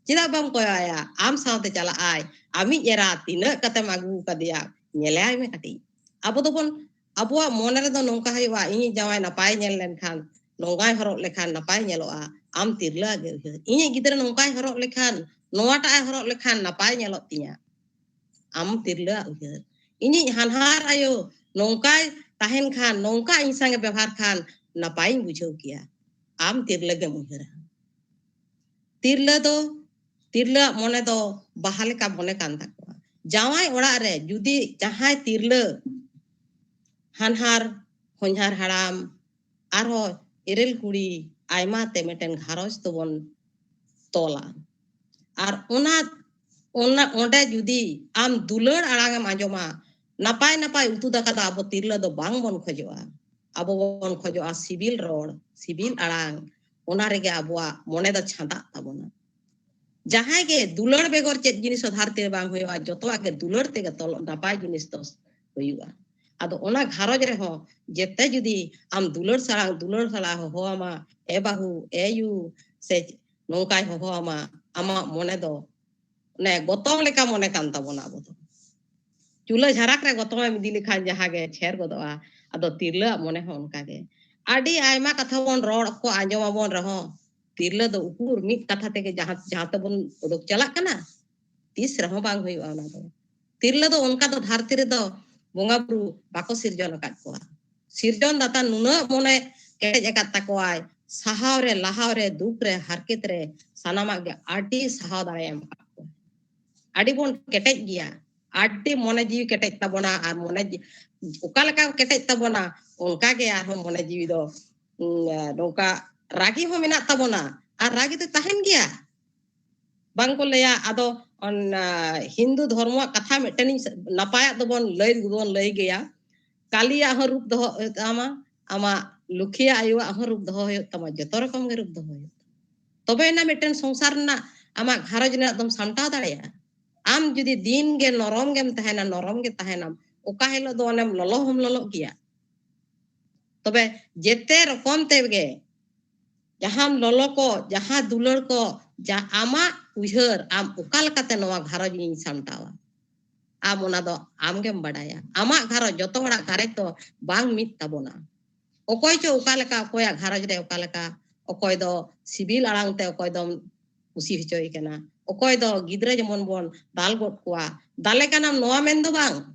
ᱪᱮᱫᱟᱜ ᱵᱟᱢ ᱠᱚᱭᱚᱜ ᱟᱭᱟ? ᱟᱢ ᱥᱟᱶᱛᱮ ᱪᱟᱞᱟᱜ ᱟᱭ, ᱟᱢᱤᱡ ᱮᱨᱟ ᱛᱤᱱᱟᱹᱜ ᱠᱟᱛᱮᱢ ᱟᱹᱜᱩ ᱟᱠᱟᱫᱮᱭᱟ, ᱧᱮᱞᱮᱭᱟᱭ ᱢᱮ ᱠᱟᱹᱴᱤᱡ᱾ ᱟᱵᱚ ᱫᱚᱵᱚᱱ, ᱟᱵᱚᱣᱟᱜ ᱢᱚᱱᱮ ᱨᱮᱫᱚ ᱱᱚᱝᱠᱟ ᱦᱩᱭᱩᱜᱼᱟ, ᱤᱧᱤᱡ ᱡᱟᱶᱟᱭ ᱱᱟᱯᱟᱭ ᱧᱮᱞ ᱞᱮᱱᱠᱷᱟᱱ, ᱱᱚᱝᱠᱟᱭ ᱦᱚᱨᱚᱜ ᱞᱮᱠᱷᱟᱱ ᱱᱟᱯᱟᱭ ᱧᱮᱞᱚᱜᱼᱟ᱾ ᱟᱢ ᱛᱤᱨᱞᱟᱹ ᱜᱮ ᱩᱭᱦᱟᱹᱨ, ᱤᱧᱤᱡ ᱜᱤᱫᱽᱨᱟᱹ ᱱᱚᱝᱠᱟᱭ ᱦᱚᱨᱚᱜ ᱞᱮᱠᱷᱟᱱ, ᱱᱚᱣᱟᱴᱟᱜ ᱮ ᱦᱚᱨᱚᱜ ᱞᱮᱠᱷᱟᱱ ᱱᱟᱯᱟᱭ ᱧᱮᱞᱚᱜ ᱛᱤᱧᱟ᱾ ᱟᱢ ᱛᱤᱨᱞᱟᱹᱣᱟᱜ ᱩᱭᱦᱟᱹᱨ, ᱤᱧᱤᱡ ᱦᱟᱱᱦᱟᱨ ᱟᱭᱳ ᱱᱚᱝᱠᱟᱭ ᱛᱟᱦᱮᱱ ᱠᱷᱟᱱ, ᱱᱚᱝᱠᱟ ᱤᱧ ᱥᱟᱝᱜᱮ ᱵᱮᱵᱚᱦᱟᱨ ᱠᱷᱟᱱ ᱱᱟᱯᱟᱭᱤᱧ ᱵᱩᱡᱷᱟᱹᱣ ᱠᱮᱭᱟ᱾ ᱟᱢ ᱛᱤᱨᱞᱟᱹ ᱜᱮᱢ ᱩᱭᱦᱟᱹᱨᱟ᱾ ᱛᱤᱨᱞᱟᱹ ᱫᱚ, ᱛᱤᱨᱞᱟᱹᱣᱟᱜ ᱢᱚᱱᱮ ᱫᱚ ᱵᱟᱦᱟ ᱞᱮᱠᱟ ᱢᱚᱱᱮ ᱠᱟᱱ ᱛᱟᱠᱚᱣᱟ᱾ ᱡᱟᱶᱟᱭ ᱚᱲᱟᱜ ᱨᱮ ᱡᱩᱫᱤ ᱡᱟᱦᱟᱸᱭ ᱛᱤᱨᱞᱟᱹ ᱦᱟᱱᱦᱟᱨ ᱦᱚᱧᱦᱟᱨ ᱦᱟᱲᱟᱢ ᱟᱨᱦᱚᱸ ᱮᱨᱮᱞ ᱠᱩᱲᱤ ᱟᱭᱢᱟ ᱛᱮ ᱢᱤᱫᱴᱮᱱ ᱜᱷᱟᱨᱚᱸᱡᱽ ᱫᱚᱵᱚᱱ ᱛᱚᱞᱟ᱾ ᱟᱨ ᱚᱱᱟ, ᱚᱱᱟ, ᱚᱸᱰᱮ ᱡᱩᱫᱤ ᱟᱢ ᱫᱩᱞᱟᱹᱲ ᱟᱲᱟᱝ ᱮᱢ ᱟᱸᱡᱚᱢᱟ, ᱱᱟᱯᱟᱭ ᱱᱟᱯᱟᱭ ᱩᱛᱩ ᱫᱟᱠᱟ ᱫᱚ ᱟᱵᱚ ᱛᱤᱨᱞᱟᱹ ᱫᱚ ᱵᱟᱝ ᱵᱚᱱ ᱠᱷᱚᱡᱚᱜᱼᱟ᱾ ᱟᱵᱚ ᱵᱚᱱ ᱠᱷᱚᱡᱚᱜᱼᱟ ᱥᱤᱵᱤᱞ ᱨᱚᱲ, ᱥᱤᱵᱤᱞ ᱟᱲᱟᱝ, ᱚᱱᱟ ᱨᱮᱜᱮ ᱟᱵᱚᱣᱟᱜ ᱢᱚᱱᱮ ᱫᱚ ᱪᱷᱟᱸᱫᱟᱜ ᱛᱟᱵᱚᱱᱟ᱾ ᱡᱟᱦᱟᱸᱭ ᱜᱮ ᱫᱩᱞᱟᱹᱲ ᱵᱮᱜᱚᱨ ᱪᱮᱫ ᱡᱤᱱᱤᱥ ᱦᱚᱸ ᱫᱷᱟᱹᱨᱛᱤ ᱨᱮ ᱵᱟᱝ ᱦᱩᱭᱩᱜᱼᱟ, ᱡᱚᱛᱚᱣᱟᱜ ᱜᱮ ᱫᱩᱞᱟᱹᱲ ᱛᱮᱜᱮ ᱛᱚᱞᱚᱜ, ᱱᱟᱯᱟᱭ ᱡᱤᱱᱤᱥ ᱫᱚ ᱦᱩᱭᱩᱜᱼᱟ᱾ ᱟᱫᱚ ᱚᱱᱟ ᱜᱷᱟᱨᱚᱸᱡᱽ ᱨᱮᱦᱚᱸ ᱡᱮᱛᱮ ᱡᱩᱫᱤ ᱟᱢ ᱫᱩᱞᱟᱹᱲ ᱥᱟᱞᱟᱜ, ᱫᱩᱞᱟᱹᱲ ᱥᱟᱞᱟᱜ ᱦᱚᱦᱚ ᱟᱢᱟ, "ᱮ ᱵᱟᱹᱦᱩ, ᱮ ᱭᱩ", ᱥᱮ ᱱᱚᱝᱠᱟᱭ ᱦᱚᱦᱚ ᱟᱢᱟ, ᱟᱢᱟᱜ ᱢᱚᱱᱮ ᱫᱚ ᱚᱱᱮ ᱜᱚᱛᱚᱢ ᱞᱮᱠᱟ ᱢᱚᱱᱮ ᱠᱟᱱ ᱛᱟᱵᱚᱱᱟ ᱟᱵᱚ ᱫᱚ᱾ ᱪᱩᱞᱦᱟᱹ ᱡᱷᱟᱨᱟᱠ ᱨᱮ ᱜᱚᱛᱚᱢ ᱮᱢ ᱤᱫᱤ ᱞᱮᱠᱷᱟᱱ ᱡᱟᱦᱟᱸ ᱜᱮ ᱪᱷᱮᱨ ᱜᱚᱫᱚᱜᱼᱟ, ᱟᱫᱚ ᱛᱤᱨᱞᱟᱹᱣᱟᱜ ᱢᱚᱱᱮ ᱦᱚᱸ ᱚᱱᱠᱟ ᱜᱮ᱾ ᱟᱹᱰᱤ ᱟᱭᱢᱟ ᱠᱟᱛᱷᱟ ᱵᱚᱱ ᱨᱚᱲ ᱠᱚ ᱟᱸᱡᱚᱢ ᱟᱵᱚᱱ ᱨᱮᱦᱚᱸ, ᱛᱤᱨᱞᱟᱹ ᱫᱚ ᱩᱠᱩᱨ ᱢᱤᱫ ᱠᱟᱛᱷᱟ ᱛᱮᱜᱮ ᱡᱟᱦᱟᱸ, ᱡᱟᱦᱟᱸ ᱛᱮᱵᱚᱱ ᱩᱰᱩᱠ ᱪᱟᱞᱟᱜ ᱠᱟᱱᱟ, ᱛᱤᱥ ᱨᱮᱦᱚᱸ ᱵᱟᱝ ᱦᱩᱭᱩᱜᱼᱟ ᱚᱱᱟ ᱫᱚ᱾ ᱛᱤᱨᱞᱟᱹ ᱫᱚ ᱚᱱᱠᱟ ᱫᱚ ᱫᱷᱟᱹᱨᱛᱤ ᱨᱮᱫᱚ ᱵᱚᱸᱜᱟ ᱵᱩᱨᱩ ᱵᱟᱠᱚ ᱥᱤᱨᱡᱚᱱ ᱟᱠᱟᱫ ᱠᱚᱣᱟ᱾ ᱥᱤᱨᱡᱚᱱ ᱫᱟᱛᱟ ᱱᱩᱱᱟᱹᱜ ᱢᱚᱱᱮ, ᱠᱮᱴᱮᱡ ᱟᱠᱟᱫ ᱛᱟᱠᱚᱣᱟᱭ, ᱥᱟᱦᱟᱣ ᱨᱮ, ᱞᱟᱦᱟᱣ ᱨᱮ, ᱫᱩᱠ ᱨᱮ, ᱦᱟᱨᱠᱮᱛ ᱨᱮ, ᱥᱟᱱᱟᱢᱟᱜ ᱜᱮ ᱟᱹᱰᱤ ᱥᱟᱦᱟᱣ ᱫᱟᱲᱮ ᱮᱢ ᱟᱠᱟᱫ ᱠᱚᱣᱟ᱾ ᱟᱹᱰᱤ ᱵᱚᱱ ᱠᱮᱴᱮᱡ ᱜᱮᱭᱟ, ᱟᱹᱰᱤ ᱢᱚᱱᱮ ᱡᱤᱣᱤ ᱠᱮᱴᱮᱡ ᱛᱟᱵᱚᱱᱟ, ᱟᱨ ᱢᱚᱱᱮ ᱡᱤ-, ᱚᱠᱟ ᱞᱮᱠᱟ ᱠᱮᱴᱮᱡ ᱛᱟᱵᱚᱱᱟ, ᱚᱱᱠᱟ ᱜᱮ ᱟᱨᱦᱚᱸ ᱢᱚᱱᱮ ᱡᱤᱣᱤ ᱫᱚ, ᱩᱸ, ᱱᱚᱝᱠᱟ ᱨᱟᱹᱜᱤ ᱦᱚᱸ ᱢᱮᱱᱟᱜ ᱛᱟᱵᱚᱱᱟ, ᱟᱨ ᱨᱟᱹᱜᱤ ᱫᱚ ᱛᱟᱦᱮᱱ ᱜᱮᱭᱟ᱾ ᱵᱟᱝ ᱠᱚ ᱞᱟᱹᱭᱟ, ᱟᱫᱚ ᱚᱱᱟ ᱦᱤᱱᱫᱩ ᱫᱷᱚᱨᱢᱚᱣᱟᱜ ᱠᱟᱛᱷᱟ ᱢᱤᱫᱴᱮᱱᱤᱧ ᱥ-, ᱱᱟᱯᱟᱭᱟᱜ ᱫᱚᱵᱚᱱ ᱞᱟᱹᱭ, ᱫᱚᱵᱚᱱ ᱞᱟᱹᱭ ᱜᱮᱭᱟ, ᱠᱟᱞᱤᱭᱟᱜ ᱦᱚᱸ ᱨᱩᱯ ᱫᱚᱦᱚ ᱦᱩᱭᱩᱜ ᱛᱟᱢᱟ, ᱟᱢᱟᱜ ᱞᱩᱠᱷᱤᱭᱟᱜ ᱟᱭᱳᱣᱟᱜ ᱦᱚᱸ ᱨᱩᱯ ᱫᱚᱦᱚ ᱦᱩᱭᱩᱜ ᱛᱟᱢᱟ, ᱡᱚᱛᱚ ᱨᱚᱠᱚᱢ ᱜᱮ ᱨᱩᱯ ᱫᱚᱦᱚ ᱦᱩᱭᱩᱜ ᱛᱟᱢᱟ᱾ ᱛᱚᱵᱮ ᱮᱱᱟ ᱢᱤᱫᱴᱮᱱ ᱥᱚᱝᱥᱟᱨ ᱨᱮᱱᱟᱜ, ᱟᱢᱟᱜ ᱜᱷᱟᱨᱚᱸᱡᱽ ᱨᱮᱱᱟᱜ ᱫᱚᱢ ᱥᱟᱢᱴᱟᱣ ᱫᱟᱲᱮᱭᱟᱜᱼᱟ᱾ ᱟᱢ ᱡᱩᱫᱤ ᱫᱤᱱ ᱜᱮ ᱱᱚᱨᱚᱢ ᱜᱮᱢ ᱛᱟᱦᱮᱱᱟ, ᱱᱚᱨᱚᱢ ᱜᱮ ᱛᱟᱦᱮᱱᱟᱢ, ᱚᱠᱟ ᱦᱤᱞᱳᱜ ᱫᱚ ᱚᱱᱮᱢ ᱞᱚᱞᱚ ᱦᱚᱸᱢ ᱞᱚᱞᱚᱜ ᱜᱮᱭᱟ᱾ ᱛᱚᱵᱮ ᱡᱮᱛᱮ ᱨᱚᱠᱚᱢ ᱛᱮᱜᱮ ᱡᱟᱦᱟᱸ ᱞᱚᱞᱚ ᱠᱚ, ᱡᱟᱦᱟᱸ ᱫᱩᱞᱟᱹᱲ ᱠᱚ, ᱡᱟ-, ᱟᱢᱟᱜ ᱩᱭᱦᱟᱹᱨ, ᱟᱢ ᱚᱠᱟ ᱞᱮᱠᱟᱛᱮ ᱱᱚᱣᱟ ᱜᱷᱟᱨᱚᱸᱡᱽ ᱤᱧ ᱥᱟᱢᱴᱟᱣᱟ, ᱟᱢ ᱚᱱᱟ ᱫᱚ ᱟᱢ ᱜᱮᱢ ᱵᱟᱰᱟᱭᱟ᱾ ᱟᱢᱟᱜ ᱜᱷᱟᱨᱚᱸᱡᱽ, ᱡᱚᱛᱚ ᱦᱚᱲᱟᱜ ᱜᱷᱟᱨᱚᱸᱡᱽ ᱫᱚ ᱵᱟᱝ ᱢᱤᱫ ᱛᱟᱵᱚᱱᱟ᱾ ᱚᱠᱚᱭ ᱪᱚ ᱚᱠᱟ ᱞᱮᱠᱟ, ᱚᱠᱚᱭᱟᱜ ᱜᱷᱟᱨᱚᱸᱡᱽ ᱨᱮ ᱚᱠᱟ ᱞᱮᱠᱟ, ᱚᱠᱚᱭ ᱫᱚ ᱥᱤᱵᱤᱞ ᱟᱲᱟᱝ ᱛᱮ ᱚᱠᱚᱭ ᱫᱚᱢ ᱠᱩᱥᱤ ᱦᱚᱪᱚᱭᱮ ᱠᱟᱱᱟ, ᱚᱠᱚᱭ ᱫᱚ ᱜᱤᱫᱽᱨᱟᱹ ᱡᱮᱢᱚᱱ ᱵᱚᱱ ᱫᱟᱞ ᱜᱚᱫ ᱠᱚᱣᱟ, ᱫᱟᱞᱮ ᱠᱟᱱᱟᱢ ᱱᱚᱣᱟ ᱢᱮᱱ ᱫᱚ ᱵᱟᱝ,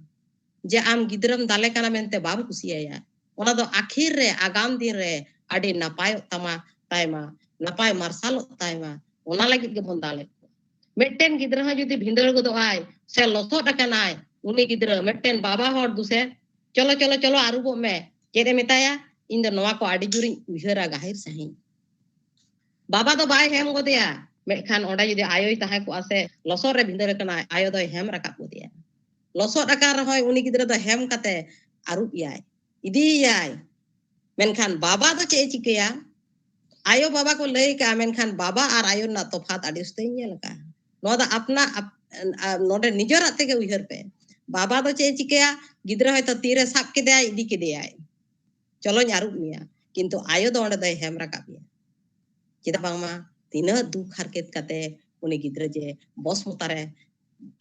ᱡᱮ ᱟᱢ ᱜᱤᱫᱽᱨᱟᱹᱢ ᱫᱟᱞᱮ ᱠᱟᱱᱟ ᱢᱮᱱᱛᱮ ᱵᱟᱢ ᱠᱩᱥᱤᱭᱟᱭᱟ᱾ ᱚᱱᱟ ᱫᱚ ᱟᱹᱠᱷᱤᱨ ᱨᱮ, ᱟᱜᱟᱢ ᱫᱤᱱ ᱨᱮ ᱟᱹᱰᱤ ᱱᱟᱯᱟᱭᱚᱜ ᱛᱟᱢᱟ, ᱛᱟᱭᱢᱟ, ᱱᱟᱯᱟᱭ ᱢᱟᱨᱥᱟᱞᱚᱜ ᱛᱟᱭᱢᱟ, ᱚᱱᱟ ᱞᱟᱹᱜᱤᱫ ᱜᱮᱵᱚᱱ ᱫᱟᱞᱮᱫ ᱠᱚᱣᱟ᱾ ᱢᱤᱫᱴᱮᱱ ᱜᱤᱫᱽᱨᱟᱹ ᱦᱚᱸ ᱡᱩᱫᱤ ᱵᱷᱤᱸᱫᱟᱹᱲ ᱜᱚᱫᱚᱜ ᱟᱭ ᱥᱮ ᱞᱚᱥᱚᱫ ᱟᱠᱟᱱᱟᱭ, ᱩᱱᱤ ᱜᱤᱫᱽᱨᱟᱹ ᱢᱤᱫᱴᱮᱱ ᱵᱟᱵᱟ ᱦᱚᱲ ᱫᱩᱥᱮ, "ᱪᱚᱞᱚ, ᱪᱚᱞᱚ, ᱪᱚᱞᱚ, ᱟᱹᱨᱩᱵᱚᱜ ᱢᱮ", ᱪᱮᱫ ᱮ ᱢᱮᱛᱟᱭᱟ? "ᱤᱧ ᱫᱚ ᱱᱚᱣᱟ ᱠᱚ ᱟᱹᱰᱤ ᱡᱳᱨᱤᱧ ᱩᱭᱦᱟᱹᱨᱟ ᱜᱟᱹᱦᱤᱨ ᱥᱟᱺᱦᱤᱡ᱾" ᱵᱟᱵᱟ ᱫᱚ ᱵᱟᱭ ᱦᱮᱢ ᱜᱚᱫᱮᱭᱟ, ᱢᱮᱱᱠᱷᱟᱱ ᱚᱸᱰᱮ ᱡᱩᱫᱤ ᱟᱭᱳᱭ ᱛᱟᱦᱮᱸ ᱠᱚᱜᱼᱟ ᱥᱮ ᱞᱚᱥᱚᱫ ᱨᱮ ᱵᱷᱤᱸᱫᱟᱹᱲ ᱟᱠᱟᱱᱟᱭ, ᱟᱭᱳ ᱫᱚᱭ ᱦᱮᱢ ᱨᱟᱠᱟᱵ ᱜᱚᱫᱮᱭᱟ᱾ ᱞᱚᱥᱚᱫ ᱟᱠᱟᱱ ᱨᱮᱦᱚᱸᱭ ᱩᱱᱤ ᱜᱤᱫᱽᱨᱟᱹ ᱫᱚ ᱦᱮᱢ ᱠᱟᱛᱮ ᱟᱹᱨᱩᱵ ᱮᱭᱟᱭ, ᱤᱫᱤᱭᱮᱭᱟᱭ᱾ ᱢᱮᱱᱠᱷᱟᱱ ᱵᱟᱵᱟ ᱫᱚ ᱪᱮᱫ ᱮ ᱪᱤᱠᱟᱹᱭᱟ? ᱟᱭᱳ ᱵᱟᱵᱟ ᱠᱚ ᱞᱟᱹᱭ ᱠᱟᱜᱼᱟ, ᱢᱮᱱᱠᱷᱟᱱ ᱵᱟᱵᱟ ᱟᱨ ᱟᱭᱳ ᱨᱮᱱᱟᱜ ᱛᱚᱯᱷᱟᱛ ᱟᱹᱰᱤ ᱩᱥᱛᱟᱹᱧ ᱧᱮᱞ ᱟᱠᱟᱜᱼᱟ᱾ ᱱᱚᱣᱟ ᱫᱚ ᱟᱯᱱᱟ-, ᱟᱯ-, ᱟ, ᱱᱚᱰᱮ ᱱᱤᱡᱮᱨᱟᱜ ᱛᱮᱜᱮ ᱩᱭᱦᱟᱹᱨ ᱯᱮ᱾ ᱵᱟᱵᱟ ᱫᱚ ᱪᱮᱫ ᱮ ᱪᱤᱠᱟᱹᱭᱟ? ᱜᱤᱫᱽᱨᱟᱹ ᱦᱚᱭᱛᱳ ᱛᱤᱨᱮ ᱥᱟᱵ ᱠᱮᱫᱮᱭᱟᱭ, ᱤᱫᱤ ᱠᱮᱫᱮᱭᱟᱭ, "ᱪᱚᱞᱚᱧ ᱟᱹᱨᱩᱵ ᱢᱮᱭᱟ", ᱠᱤᱱᱛᱩ ᱟᱭᱳ ᱫᱚ ᱚᱸᱰᱮ ᱫᱚᱭ ᱦᱮᱢ ᱨᱟᱠᱟᱵ ᱮᱭᱟ᱾ ᱪᱮᱫᱟᱜ ᱵᱟᱝᱢᱟ ᱛᱤᱱᱟᱹᱜ ᱫᱩᱠ ᱦᱟᱨᱠᱮᱛ ᱠᱟᱛᱮ ᱩᱱᱤ ᱜᱤᱫᱽᱨᱟᱹ ᱡᱮ ᱵᱚᱥᱢᱚᱛᱟ ᱨᱮ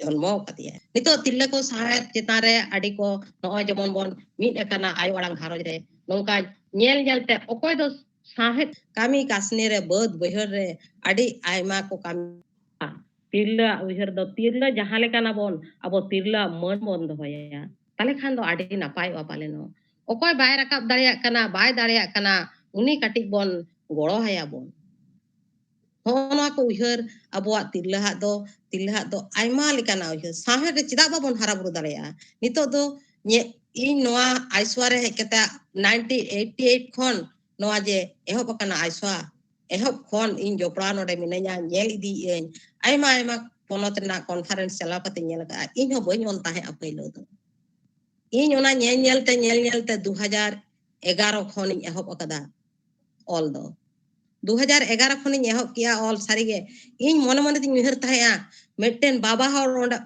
ᱡᱚᱱᱢᱚ ᱟᱠᱟᱫᱮᱭᱟ᱾ ᱱᱤᱛᱚᱜ ᱛᱤᱨᱞᱟᱹ ᱠᱚ ᱥᱟᱶᱦᱮᱫ ᱪᱮᱛᱟᱱ ᱨᱮ ᱟᱹᱰᱤ ᱠᱚ, ᱱᱚᱜᱼᱚᱭ ᱡᱮᱢᱚᱱ ᱵᱚᱱ ᱢᱤᱫ ᱟᱠᱟᱱᱟ ᱟᱭᱳ ᱟᱲᱟᱝ ᱜᱷᱟᱨᱚᱸᱡᱽ ᱨᱮ, ᱱᱚᱝᱠᱟ ᱧᱮᱞ ᱧᱮᱞ ᱛᱮ ᱚᱠᱚᱭ ᱫᱚ ᱥᱟᱶᱦᱮᱫ ᱠᱟᱹᱢᱤ ᱠᱟᱹᱥᱱᱤ ᱨᱮ, ᱵᱟᱹᱫᱽ ᱵᱟᱹᱭᱦᱟᱹᱲ ᱨᱮ ᱟᱹᱰᱤ ᱟᱭᱢᱟ ᱠᱚ ᱠᱟᱹᱢᱤ᱾ ᱛᱤᱨᱞᱟᱹᱣᱟᱜ ᱩᱭᱦᱟᱹᱨ ᱫᱚ, ᱛᱤᱨᱞᱟᱹ ᱡᱟᱦᱟᱸ ᱞᱮᱠᱟᱱᱟ ᱵᱚᱱ, ᱟᱵᱚ ᱛᱤᱨᱞᱟᱹᱣᱟᱜ ᱢᱟᱹᱱ ᱵᱚᱱ ᱫᱚᱦᱚᱭᱟ, ᱛᱟᱦᱞᱮ ᱠᱷᱟᱱ ᱫᱚ ᱟᱹᱰᱤ ᱱᱟᱯᱟᱭᱚᱜᱼᱟ ᱯᱟᱞᱮᱱᱚᱜ᱾ ᱚᱠᱚᱭ ᱵᱟᱭ ᱨᱟᱠᱟᱵ ᱫᱟᱲᱮᱭᱟᱜ ᱠᱟᱱᱟ, ᱵᱟᱭ ᱫᱟᱲᱮᱭᱟᱜ ᱠᱟᱱᱟ, ᱩᱱᱤ ᱠᱟᱹᱴᱤᱡ ᱵᱚᱱ ᱜᱚᱲᱚ ᱟᱭᱟ ᱵᱚᱱ᱾ ᱦᱚᱸᱜᱼᱚ ᱱᱚᱣᱟ ᱠᱚ ᱩᱭᱦᱟᱹᱨ ᱟᱵᱚᱣᱟᱜ ᱛᱤᱨᱞᱟᱹᱦᱟᱜ ᱫᱚ, ᱛᱤᱨᱞᱟᱹᱦᱟᱜ ᱫᱚ ᱟᱭᱢᱟ ᱞᱮᱠᱟᱱᱟᱜ ᱩᱭᱦᱟᱹᱨ᱾ ᱥᱟᱶᱦᱮᱫ ᱨᱮ ᱪᱮᱫᱟᱜ ᱵᱟᱵᱚᱱ ᱦᱟᱨᱟ ᱵᱩᱨᱩ ᱫᱟᱲᱮᱭᱟᱜᱼᱟ? ᱱᱤᱛᱚᱜ ᱫᱚ ᱧᱮ-, ᱤᱧ ᱱᱚᱣᱟ ᱟᱭᱥᱣᱟ ᱨᱮ ᱦᱮᱡ ᱠᱟᱛᱮ nineteen eighty eight ᱠᱷᱚᱱ ᱱᱚᱣᱟ ᱡᱮ ᱮᱦᱚᱵ ᱟᱠᱟᱱᱟ ᱟᱭᱥᱣᱟ, ᱮᱦᱚᱵ ᱠᱷᱚᱱ ᱤᱧ ᱡᱚᱯᱲᱟᱣ ᱱᱚᱰᱮ ᱢᱤᱱᱟᱹᱧᱟ, ᱧᱮᱞ ᱤᱫᱤᱭᱮᱜ ᱟᱹᱧ, ᱟᱭᱢᱟ ᱟᱭᱢᱟ ᱯᱚᱱᱚᱛ ᱨᱮᱱᱟᱜ conference ᱪᱟᱞᱟᱣ ᱠᱟᱛᱮ ᱧᱮᱞ ᱟᱠᱟᱫᱼᱟ᱾ ᱤᱧ ᱦᱚᱸ ᱵᱟᱹᱧ ᱚᱞ ᱛᱟᱦᱮᱸᱫᱼᱟ ᱯᱳᱭᱞᱳ ᱫᱚ᱾ ᱤᱧ ᱚᱱᱟ ᱧᱮᱞ ᱧᱮᱞ ᱛᱮ, ᱧᱮᱞ ᱧᱮᱞ ᱛᱮ ᱫᱩ ᱦᱟᱡᱟᱨ ᱮᱜᱟᱨᱚ ᱠᱷᱚᱱ ᱤᱧ ᱮᱦᱚᱵ ᱟᱠᱟᱫᱟ ᱚᱞ ᱫᱚ᱾ ᱫᱩ ᱦᱟᱡᱟᱨ ᱮᱜᱟᱨᱚ ᱠᱷᱚᱱᱤᱧ ᱮᱦᱚᱵ ᱠᱮᱜᱼᱟ ᱚᱞ᱾ ᱥᱟᱹᱨᱤᱜᱮ ᱤᱧ ᱢᱚᱱᱮ ᱢᱚᱱᱮ ᱛᱤᱧ ᱩᱭᱦᱟᱹᱨ ᱛᱟᱦᱮᱸᱜᱼᱟ, ᱢᱤᱫᱴᱮᱱ ᱵᱟᱵᱟ ᱦᱚᱲ ᱚᱸᱰᱮ,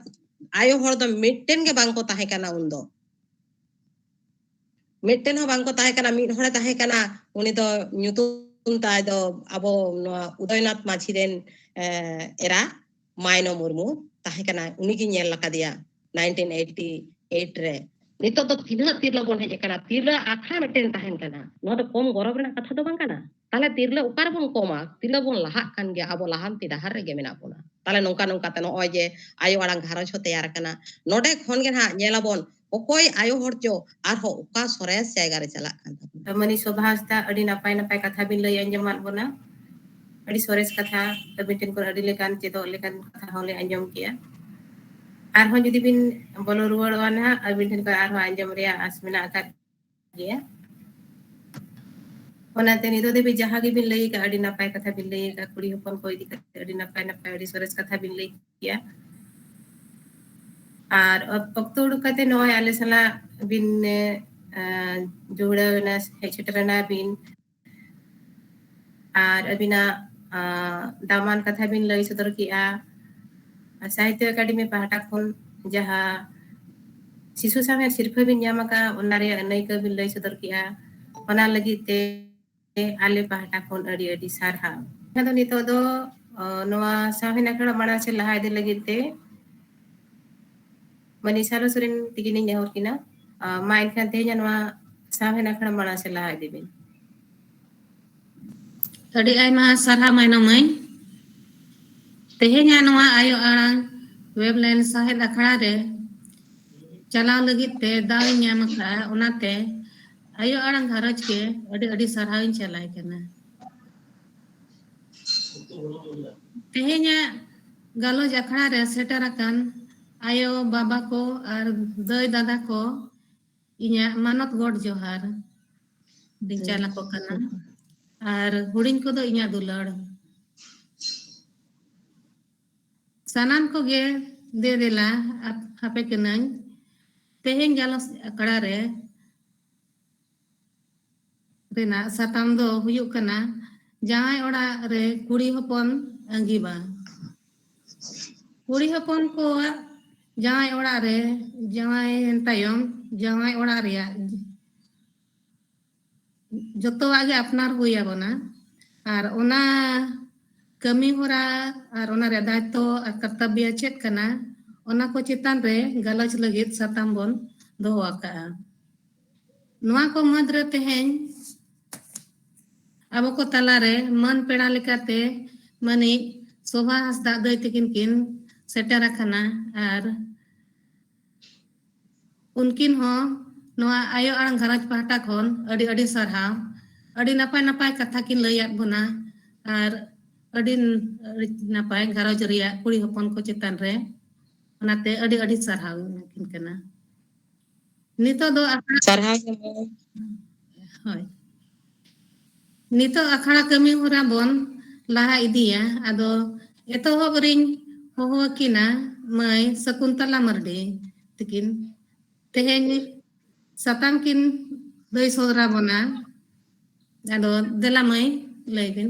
ᱟᱭᱳ ᱦᱚᱲ ᱫᱚ ᱢᱤᱫᱴᱮᱱ ᱜᱮ ᱵᱟᱝ ᱠᱚ ᱛᱟᱦᱮᱸ ᱠᱟᱱᱟ ᱩᱱᱫᱚ᱾ ᱢᱤᱫᱴᱮᱱ ᱦᱚᱸ ᱵᱟᱝ ᱠᱚ ᱛᱟᱦᱮᱸ ᱠᱟᱱᱟ᱾ ᱢᱤᱫ ᱦᱚᱲᱮ ᱛᱟᱦᱮᱸ ᱠᱟᱱᱟ, ᱩᱱᱤ ᱫᱚ ᱧᱩᱛᱩᱢ ᱛᱟᱭ ᱫᱚ ᱟᱵᱚ ᱱᱚᱣᱟ ᱩᱫᱚᱭᱱᱟᱛᱷ ᱢᱟᱹᱡᱷᱤ ᱨᱮᱱ, ᱮ, ᱮᱨᱟ ᱢᱟᱭᱱᱚ ᱢᱩᱨᱢᱩ ᱛᱟᱦᱮᱸ ᱠᱟᱱᱟ᱾ ᱩᱱᱤᱜᱤᱧ ᱧᱮᱞ ᱟᱠᱟᱫᱮᱭᱟ nineteen eighty eight ᱨᱮ᱾ ᱱᱤᱛᱚᱜ ᱫᱚ ᱛᱤᱱᱟᱹᱜ ᱛᱤᱨᱞᱟᱹ ᱵᱚᱱ ᱦᱮᱡ ᱟᱠᱟᱱᱟ, ᱛᱤᱨᱞᱟᱹ ᱟᱠᱷᱲᱟ ᱢᱤᱫᱴᱮᱱ ᱛᱟᱦᱮᱱ ᱠᱟᱱᱟ᱾ ᱱᱚᱣᱟ ᱫᱚ ᱠᱚᱢ ᱜᱚᱨᱚᱵᱽ ᱨᱮᱱᱟᱜ ᱠᱟᱛᱷᱟ ᱫᱚ ᱵᱟᱝ ᱠᱟᱱᱟ᱾ ᱛᱟᱦᱞᱮ ᱛᱤᱨᱞᱟᱹ ᱚᱠᱟ ᱨᱮᱵᱚᱱ ᱠᱚᱢᱟ? ᱛᱤᱨᱞᱟᱹ ᱵᱚᱱ ᱞᱟᱦᱟᱜ ᱠᱟᱱ ᱜᱮᱭᱟ, ᱟᱵᱚ ᱞᱟᱦᱟᱱᱛᱤ ᱰᱟᱦᱟᱨ ᱨᱮᱜᱮ ᱢᱮᱱᱟᱜ ᱵᱚᱱᱟ᱾ ᱛᱟᱦᱞᱮ ᱱᱚᱝᱠᱟ ᱱᱚᱝᱠᱟ ᱛᱮ ᱱᱚᱜᱼᱚᱭ ᱡᱮ ᱟᱭᱳ ᱟᱲᱟᱝ ᱜᱷᱟᱨᱚᱸᱡᱽ ᱦᱚᱸ ᱛᱮᱭᱟᱨ ᱟᱠᱟᱱᱟ, ᱱᱚᱰᱮ ᱠᱷᱚᱱ ᱜᱮ ᱱᱟᱦᱟᱜ ᱧᱮᱞᱟᱵᱚᱱ ᱚᱠᱚᱭ ᱟᱭᱳ ᱦᱚᱲ ᱪᱚ ᱟᱨᱦᱚᱸ ᱚᱠᱟ ᱥᱚᱨᱮᱥ ᱡᱟᱭᱜᱟ ᱨᱮ ᱪᱟᱞᱟᱜ ᱠᱟᱱ ᱛᱟᱵᱚᱱᱟ᱾ ᱢᱟᱹᱱᱤ ᱥᱳᱵᱷᱟ ᱦᱟᱸᱥᱫᱟ, ᱟᱹᱰᱤ ᱱᱟᱯᱟᱭ ᱱᱟᱯᱟᱭ ᱠᱟᱛᱷᱟ ᱵᱤᱱ ᱞᱟᱹᱭ ᱟᱸᱡᱚᱢᱟᱫ ᱵᱚᱱᱟ᱾ ᱟᱹᱰᱤ ᱥᱚᱨᱮᱥ ᱠᱟᱛᱷᱟ, ᱟᱹᱵᱤᱱ ᱴᱷᱮᱱ ᱠᱷᱚᱱ ᱟᱹᱰᱤ ᱞᱮᱠᱟᱱ ᱪᱮᱫᱚᱜ ᱞᱮᱠᱟᱱ ᱠᱟᱛᱷᱟ ᱦᱚᱸᱞᱮ ᱟᱸᱡᱚᱢ ᱠᱮᱜᱼᱟ᱾ ᱟᱨᱦᱚᱸ ᱡᱩᱫᱤ ᱵᱤᱱ ᱵᱚᱞᱚ ᱨᱩᱣᱟᱹᱲᱚᱜᱼᱟ ᱱᱟᱦᱟᱜ, ᱟᱹᱵᱤᱱ ᱴᱷᱮᱱ ᱠᱷᱚᱱ ᱟᱨᱦᱚᱸ ᱟᱸᱡᱚᱢ ᱨᱮᱭᱟᱜ ᱟᱥ ᱢᱮᱱᱟᱜ ᱟᱠᱟᱫ ᱜᱮᱭᱟ᱾ ᱚᱱᱟᱛᱮ ᱱᱤᱛᱚᱜ ᱫᱷᱟᱹᱵᱤᱡ ᱡᱟᱦᱟᱸ ᱜᱮᱵᱤᱱ ᱞᱟᱹᱭ ᱟᱠᱟᱫ, ᱟᱹᱰᱤ ᱱᱟᱯᱟᱭ ᱠᱟᱛᱷᱟ ᱵᱤᱱ ᱞᱟᱹᱭ ᱟᱠᱟᱫ, ᱠᱩᱲᱤ ᱦᱚᱯᱚᱱ ᱠᱚ ᱤᱫᱤ ᱠᱟᱛᱮ ᱟᱹᱰᱤ ᱱᱟᱯᱟᱭ ᱱᱟᱯᱟᱭ, ᱟᱹᱰᱤ ᱥᱚᱨᱮᱥ ᱠᱟᱛᱷᱟ ᱵᱤᱱ ᱞᱟᱹᱭ ᱠᱮᱜᱼᱟ᱾ ᱟᱨ ᱚᱠ-, ᱚᱠᱛᱚ ᱩᱰᱩᱠ ᱠᱟᱛᱮ ᱱᱚᱜᱼᱚᱭ ᱟᱞᱮ ᱥᱟᱞᱟᱜ ᱵᱤᱱ, ᱮ, ᱡᱩᱲᱟᱹᱣ ᱮᱱᱟ, ᱦᱮᱡ ᱥᱮᱴᱮᱨ ᱮᱱᱟ ᱵᱤᱱ᱾ ᱟᱨ ᱟᱹᱵᱤᱱᱟᱜ, ᱟ, ᱫᱟᱢᱟᱱ ᱠᱟᱛᱷᱟ ᱵᱤᱱ ᱞᱟᱹᱭ ᱥᱚᱫᱚᱨ ᱠᱮᱜᱼᱟ᱾ ᱟᱨ ᱥᱟᱦᱤᱛᱛᱚ ᱮᱠᱟᱰᱮᱢᱤ ᱯᱟᱦᱴᱟ ᱠᱷᱚᱱ ᱡᱟᱦᱟᱸ ᱥᱤᱥᱩ ᱥᱟᱶᱦᱮᱫ ᱥᱤᱨᱯᱷᱟᱹ ᱵᱤᱱ ᱧᱟᱢ ᱟᱠᱟᱫ, ᱚᱱᱟ ᱨᱮᱭᱟᱜ ᱟᱹᱱᱟᱹᱭᱠᱟᱹ ᱵᱤᱱ ᱞᱟᱹᱭ ᱥᱚᱫᱚᱨ ᱠᱮᱜᱼᱟ᱾ ᱚᱱᱟ ᱞᱟᱹᱜᱤᱫ ᱛᱮ ᱟᱞᱮ ᱯᱟᱦᱴᱟ ᱠᱷᱚᱱ ᱟᱹᱰᱤ ᱟᱹᱰᱤ ᱥᱟᱨᱦᱟᱣ᱾ ᱟᱫᱚ ᱱᱤᱛᱚᱜ ᱫᱚ, ᱟ, ᱱᱚᱣᱟ ᱥᱟᱶᱦᱮᱫ ᱟᱠᱷᱲᱟ ᱢᱟᱲᱟᱝ ᱥᱮᱫ ᱞᱟᱦᱟ ᱤᱫᱤ ᱞᱟᱹᱜᱤᱫ ᱛᱮ ᱢᱟᱹᱱᱤ ᱥᱟᱞᱚ ᱥᱚᱨᱮᱱ ᱛᱤᱠᱤᱱᱤᱧ ᱱᱮᱦᱚᱨ ᱠᱤᱱᱟ᱾ ᱟ, ᱢᱟ ᱮᱱᱠᱷᱟᱱ ᱛᱮᱦᱮᱧᱟᱜ ᱱᱚᱣᱟ ᱥᱟᱶᱦᱮᱫ ᱟᱠᱷᱲᱟ ᱢᱟᱲᱟᱝ ᱥᱮᱫ ᱞᱟᱦᱟ ᱤᱫᱤ ᱵᱤᱱ᱾ ᱟᱹᱰᱤ ᱟᱭᱢᱟ ᱥᱟᱨᱦᱟᱣ ᱢᱟᱭᱱᱟ ᱢᱟᱹᱭ᱾ ᱛᱮᱦᱮᱧᱟᱜ ᱱᱚᱣᱟ ᱟᱭᱳ ᱟᱲᱟᱝ ᱣᱮᱵᱞᱟᱭᱤᱱ ᱥᱟᱶᱦᱮᱫ ᱟᱠᱷᱲᱟ ᱨᱮ ᱪᱟᱞᱟᱣ ᱞᱟᱹᱜᱤᱫ ᱛᱮ ᱫᱟᱣ ᱤᱧ ᱧᱟᱢ ᱟᱠᱟᱫᱼᱟ᱾ ᱚᱱᱟᱛᱮ ᱟᱭᱳ ᱟᱲᱟᱝ ᱜᱷᱟᱨᱚᱸᱡᱽ ᱜᱮ ᱟᱹᱰᱤ ᱟᱹᱰᱤ ᱥᱟᱨᱦᱟᱣ ᱤᱧ ᱪᱟᱞᱟᱭ ᱠᱟᱱᱟ᱾ ᱛᱮᱦᱮᱧᱟᱜ ᱜᱟᱞᱚᱪ ᱟᱠᱷᱲᱟ ᱨᱮ ᱥᱮᱴᱮᱨ ᱟᱠᱟᱱ ᱟᱭᱳ ᱵᱟᱵᱟ ᱠᱚ ᱟᱨ ᱫᱟᱹᱭ ᱫᱟᱫᱟ ᱠᱚ, ᱤᱧᱟᱹᱜ ᱢᱟᱱᱚᱛ ᱜᱚᱰ ᱡᱚᱦᱟᱨ ᱤᱧ ᱪᱟᱞ ᱟᱠᱚ ᱠᱟᱱᱟ᱾ ᱟᱨ ᱦᱩᱰᱤᱧ ᱠᱚᱫᱚ ᱤᱧᱟᱹᱜ ᱫᱩᱞᱟᱹᱲ᱾ ᱥᱟᱱᱟᱢ ᱠᱚᱜᱮ ᱫᱮ ᱫᱮᱞᱟ ᱟᱯ-, ᱟᱯᱮ ᱠᱟᱹᱱᱟᱹᱧ᱾ ᱛᱮᱦᱮᱧ ᱜᱟᱞᱚᱪ ᱟᱠᱷᱲᱟ ᱨᱮ ᱨᱮᱱᱟᱜ ᱥᱟᱛᱟᱢ ᱫᱚ ᱦᱩᱭᱩᱜ ᱠᱟᱱᱟ ᱡᱟᱶᱟᱭ ᱚᱲᱟᱜ ᱨᱮ ᱠᱩᱲᱤ ᱦᱚᱯᱚᱱ ᱟᱺᱜᱤᱵᱷᱟᱨ᱾ ᱠᱩᱲᱤ ᱦᱚᱯᱚᱱ ᱠᱚᱣᱟᱜ ᱡᱟᱶᱟᱭ ᱚᱲᱟᱜ ᱨᱮ, ᱡᱟᱶᱟᱭᱮᱱ ᱛᱟᱭᱚᱢ ᱡᱟᱶᱟᱭ ᱚᱲᱟᱜ ᱨᱮᱭᱟᱜ ᱡᱚᱛᱚᱣᱟᱜ ᱜᱮ ᱟᱯᱱᱟᱨ ᱦᱩᱭ ᱟᱵᱚᱱᱟ᱾ ᱟᱨ ᱚᱱᱟ ᱠᱟᱹᱢᱤ ᱦᱚᱨᱟ ᱟᱨ ᱚᱱᱟ ᱨᱮᱭᱟᱜ ᱫᱟᱭᱤᱛᱛᱚ ᱟᱨ ᱠᱚᱨᱛᱚᱵᱵᱚ ᱪᱮᱫ ᱠᱟᱱᱟ, ᱚᱱᱟ ᱠᱚ ᱪᱮᱛᱟᱱ ᱨᱮ ᱜᱟᱞᱚᱪ ᱞᱟᱹᱜᱤᱫ ᱥᱟᱛᱟᱢ ᱵᱚᱱ ᱫᱚᱦᱚ ᱟᱠᱟᱫᱼᱟ᱾ ᱱᱚᱣᱟ ᱠᱚ ᱢᱩᱫᱽᱨᱮ ᱛᱮᱦᱮᱧ ᱟᱵᱚ ᱠᱚ ᱛᱟᱞᱟᱨᱮ ᱢᱟᱹᱱ ᱯᱮᱲᱟ ᱞᱮᱠᱟᱛᱮ ᱢᱟᱹᱱᱤᱡ ᱥᱳᱵᱷᱟ ᱦᱟᱸᱥᱫᱟᱜ ᱫᱟᱹᱭ ᱛᱟᱹᱠᱤᱱ ᱠᱤᱱ ᱥᱮᱴᱮᱨ ᱟᱠᱟᱱᱟ᱾ ᱟᱨ ᱩᱱᱠᱤᱱ ᱦᱚᱸ ᱱᱚᱣᱟ ᱟᱭᱳ ᱟᱲᱟᱝ ᱜᱷᱟᱨᱚᱸᱡᱽ ᱯᱟᱦᱴᱟ ᱠᱷᱚᱱ ᱟᱹᱰᱤ ᱟᱹᱰᱤ ᱥᱟᱨᱦᱟᱣ᱾ ᱟᱹᱰᱤ ᱱᱟᱯᱟᱭ ᱱᱟᱯᱟᱭ ᱠᱟᱛᱷᱟ ᱠᱤᱱ ᱞᱟᱹᱭᱟᱫ ᱵᱚᱱᱟ ᱟᱨ ᱟᱹᱰᱤ, ᱟᱹᱰᱤ ᱱᱟᱯᱟᱭ ᱜᱷᱟᱨᱚᱸᱡᱽ ᱨᱮᱭᱟᱜ ᱠᱩᱲᱤ ᱦᱚᱯᱚᱱ ᱠᱚ ᱪᱮᱛᱟᱱ ᱨᱮ᱾ ᱚᱱᱟᱛᱮ ᱟᱹᱰᱤ ᱟᱹᱰᱤ ᱥᱟᱨᱦᱟᱣ ᱤᱧ ᱮᱢᱟ ᱠᱤᱱ ᱠᱟᱱᱟ᱾ ᱱᱤᱛᱚᱜ ᱫᱚ ᱟᱠᱷᱲᱟ ᱥᱟᱨᱦᱟᱣ ᱜᱮ᱾ ᱦᱳᱭ᱾ ᱱᱤᱛᱚᱜ ᱟᱠᱷᱲᱟ ᱠᱟᱹᱢᱤ ᱦᱚᱨᱟ ᱵᱚᱱ ᱞᱟᱦᱟ ᱤᱫᱤᱭᱟ᱾ ᱟᱫᱚ ᱮᱛᱚᱦᱚᱵ ᱨᱤᱧ ᱦᱚᱦᱚ ᱟᱹᱠᱤᱱᱟ ᱢᱟᱹᱭ ᱥᱟᱹᱠᱩᱱᱛᱟᱞᱟ ᱢᱟᱨᱰᱤ ᱛᱤᱠᱤᱱ᱾ ᱛᱮᱦᱮᱧ ᱥᱟᱛᱟᱢ ᱠᱤᱱ ᱞᱟᱹᱭ ᱥᱚᱫᱚᱨ ᱟᱵᱚᱱᱟ᱾ ᱟᱫᱚ ᱫᱮᱞᱟ ᱢᱟᱹᱭ, ᱞᱟᱹᱭ ᱵᱤᱱ᱾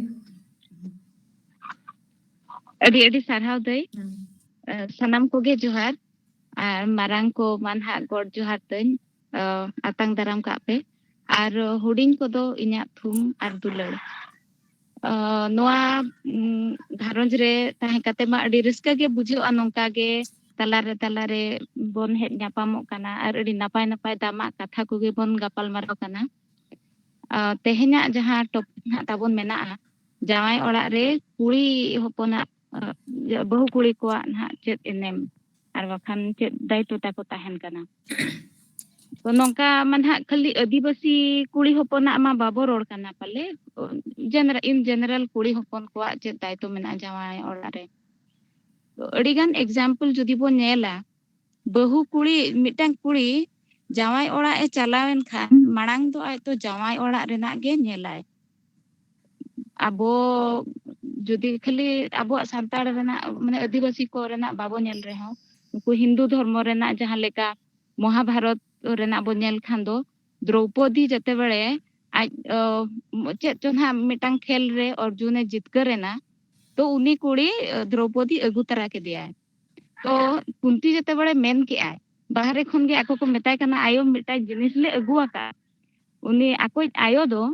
ᱟᱹᱰᱤ ᱟᱹᱰᱤ ᱥᱟᱨᱦᱟᱣ ᱫᱟᱹᱭ᱾ ᱦᱩᱸ᱾ ᱮ, ᱥᱟᱱᱟᱢ ᱠᱚᱜᱮ ᱡᱚᱦᱟᱨ᱾ ᱟᱨ ᱢᱟᱨᱟᱝ ᱠᱚ ᱢᱟ ᱱᱟᱦᱟᱜ ᱜᱚᱰ ᱡᱚᱦᱟᱨ ᱛᱟᱹᱧ, ᱮ, ᱟᱛᱟᱝ ᱫᱟᱨᱟᱢ ᱠᱟᱜ ᱯᱮ᱾ ᱟᱨ ᱦᱩᱰᱤᱧ ᱠᱚᱫᱚ ᱤᱧᱟᱹᱜ ᱛᱷᱩᱢ ᱟᱨ ᱫᱩᱞᱟᱹᱲ᱾ ᱮ, ᱱᱚᱣᱟ, ᱩᱢ, ᱜᱷᱟᱨᱚᱸᱡᱽ ᱨᱮ ᱛᱟᱦᱮᱸ ᱠᱟᱛᱮ ᱢᱟ ᱟᱹᱰᱤ ᱨᱟᱹᱥᱠᱟᱹ ᱜᱮ ᱵᱩᱡᱷᱟᱹᱜᱼᱟ᱾ ᱱᱚᱝᱠᱟ ᱜᱮ ᱛᱟᱞᱟᱨᱮ ᱛᱟᱞᱟᱨᱮ ᱵᱚᱱ ᱦᱮᱡ ᱧᱟᱯᱟᱢᱚᱜ ᱠᱟᱱᱟ ᱟᱨ ᱟᱹᱰᱤ ᱱᱟᱯᱟᱭ ᱱᱟᱯᱟᱭ ᱫᱟᱢᱟᱜ ᱠᱟᱛᱷᱟ ᱠᱚᱜᱮ ᱵᱚᱱ ᱜᱟᱯᱟᱞᱢᱟᱨᱟᱣ ᱠᱟᱱᱟ᱾ ᱟ, ᱛᱮᱦᱮᱧᱟᱜ ᱡᱟᱦᱟᱸ ᱴᱚᱯᱤᱠ ᱱᱟᱦᱟᱜ ᱛᱟᱵᱚᱱ ᱢᱮᱱᱟᱜᱼᱟ, ᱡᱟᱶᱟᱭ ᱚᱲᱟᱜ ᱨᱮ ᱠᱩᱲᱤ ᱦᱚᱯᱚᱱᱟᱜ, ᱟ, ᱵᱟᱹᱦᱩ ᱠᱩᱲᱤ ᱠᱚᱣᱟᱜ ᱱᱟᱦᱟᱜ ᱪᱮᱫ ᱮᱱᱮᱢ ᱟᱨ ᱵᱟᱠᱷᱟᱱ ᱪᱮᱫ ᱫᱟᱭᱤᱛᱛᱚ ᱛᱟᱠᱚ ᱛᱟᱦᱮᱱ ᱠᱟᱱᱟ? ᱛᱚ ᱱᱚᱝᱠᱟ ᱢᱟ ᱱᱟᱦᱟᱜ ᱠᱷᱟᱹᱞᱤ ᱟᱹᱫᱤᱵᱟᱹᱥᱤ ᱠᱩᱲᱤ ᱦᱚᱯᱚᱱᱟᱜ ᱢᱟ ᱵᱟᱵᱚ ᱨᱚᱲ ᱠᱟᱱᱟ ᱯᱟᱞᱮ, general, in general ᱠᱩᱲᱤ ᱦᱚᱯᱚᱱ ᱠᱚᱣᱟᱜ ᱪᱮᱫ ᱫᱟᱭᱤᱛᱛᱚ ᱢᱮᱱᱟᱜᱼᱟ ᱡᱟᱶᱟᱭ ᱚᱲᱟᱜ ᱨᱮ? ᱛᱚ ᱟᱹᱰᱤᱜᱟᱱ example ᱡᱩᱫᱤ ᱵᱚᱱ ᱧᱮᱞᱟ, ᱵᱟᱹᱦᱩ ᱠᱩᱲᱤ, ᱢᱤᱫᱴᱟᱝ ᱠᱩᱲᱤ ᱡᱟᱶᱟᱭ ᱚᱲᱟᱜ ᱮ ᱪᱟᱞᱟᱣᱮᱱ ᱠᱷᱟᱱ ᱢᱟᱲᱟᱝ ᱫᱚ ᱟᱡ ᱫᱚ ᱡᱟᱶᱟᱭ ᱚᱲᱟᱜ ᱨᱮᱱᱟᱜ ᱜᱮ ᱧᱮᱞᱟᱭ᱾ ᱟᱵᱚ ᱡᱩᱫᱤ ᱠᱷᱟᱹᱞᱤ ᱟᱵᱚᱣᱟᱜ ᱥᱟᱱᱛᱟᱲ ᱨᱮᱱᱟᱜ, ᱢᱟᱱᱮ ᱟᱹᱫᱤᱵᱟᱹᱥᱤ ᱠᱚ ᱨᱮᱱᱟᱜ ᱵᱟᱵᱚ ᱧᱮᱞ ᱨᱮᱦᱚᱸ, ᱩᱱᱠᱩ ᱦᱤᱱᱫᱩ ᱫᱷᱚᱨᱢᱚ ᱨᱮᱱᱟᱜ ᱡᱟᱦᱟᱸ ᱞᱮᱠᱟ ᱢᱚᱦᱟᱵᱷᱟᱨᱚᱛ ᱨᱮᱱᱟᱜ ᱵᱚ ᱧᱮᱞ ᱠᱷᱟᱱ ᱫᱚ, ᱫᱨᱚᱣᱯᱚᱫᱤ ᱡᱮᱛᱮ ᱵᱮᱲᱮ ᱟᱡ, ᱚ, ᱪᱮᱫ ᱪᱚ ᱱᱟᱦᱟᱜ ᱢᱤᱫᱴᱟᱝ ᱠᱷᱮᱞ ᱨᱮ ᱚᱨᱡᱩᱱᱮ ᱡᱤᱛᱠᱟᱹᱨ ᱮᱱᱟ, ᱛᱚ ᱩᱱᱤ ᱠᱩᱲᱤ, ᱚ, ᱫᱨᱚᱣᱯᱚᱫᱤ ᱟᱹᱜᱩ ᱛᱟᱨᱟ ᱠᱮᱫᱮᱭᱟᱭ᱾ ᱛᱚ ᱠᱩᱱᱛᱤ ᱡᱮᱛᱮ ᱵᱮᱲᱮ ᱢᱮᱱ ᱠᱮᱜᱼᱟᱭ, ᱵᱟᱦᱨᱮ ᱠᱷᱚᱱ ᱜᱮ ᱟᱠᱚ ᱠᱚ ᱢᱮᱛᱟᱭ ᱠᱟᱱᱟ, "ᱟᱭᱳ, ᱢᱤᱫᱴᱟᱝ ᱡᱤᱱᱤᱥ ᱞᱮ ᱟᱹᱜᱩ ᱟᱠᱟᱫ", ᱩᱱᱤ ᱟᱠᱚᱭᱤᱡ ᱟᱭᱳ ᱫᱚ,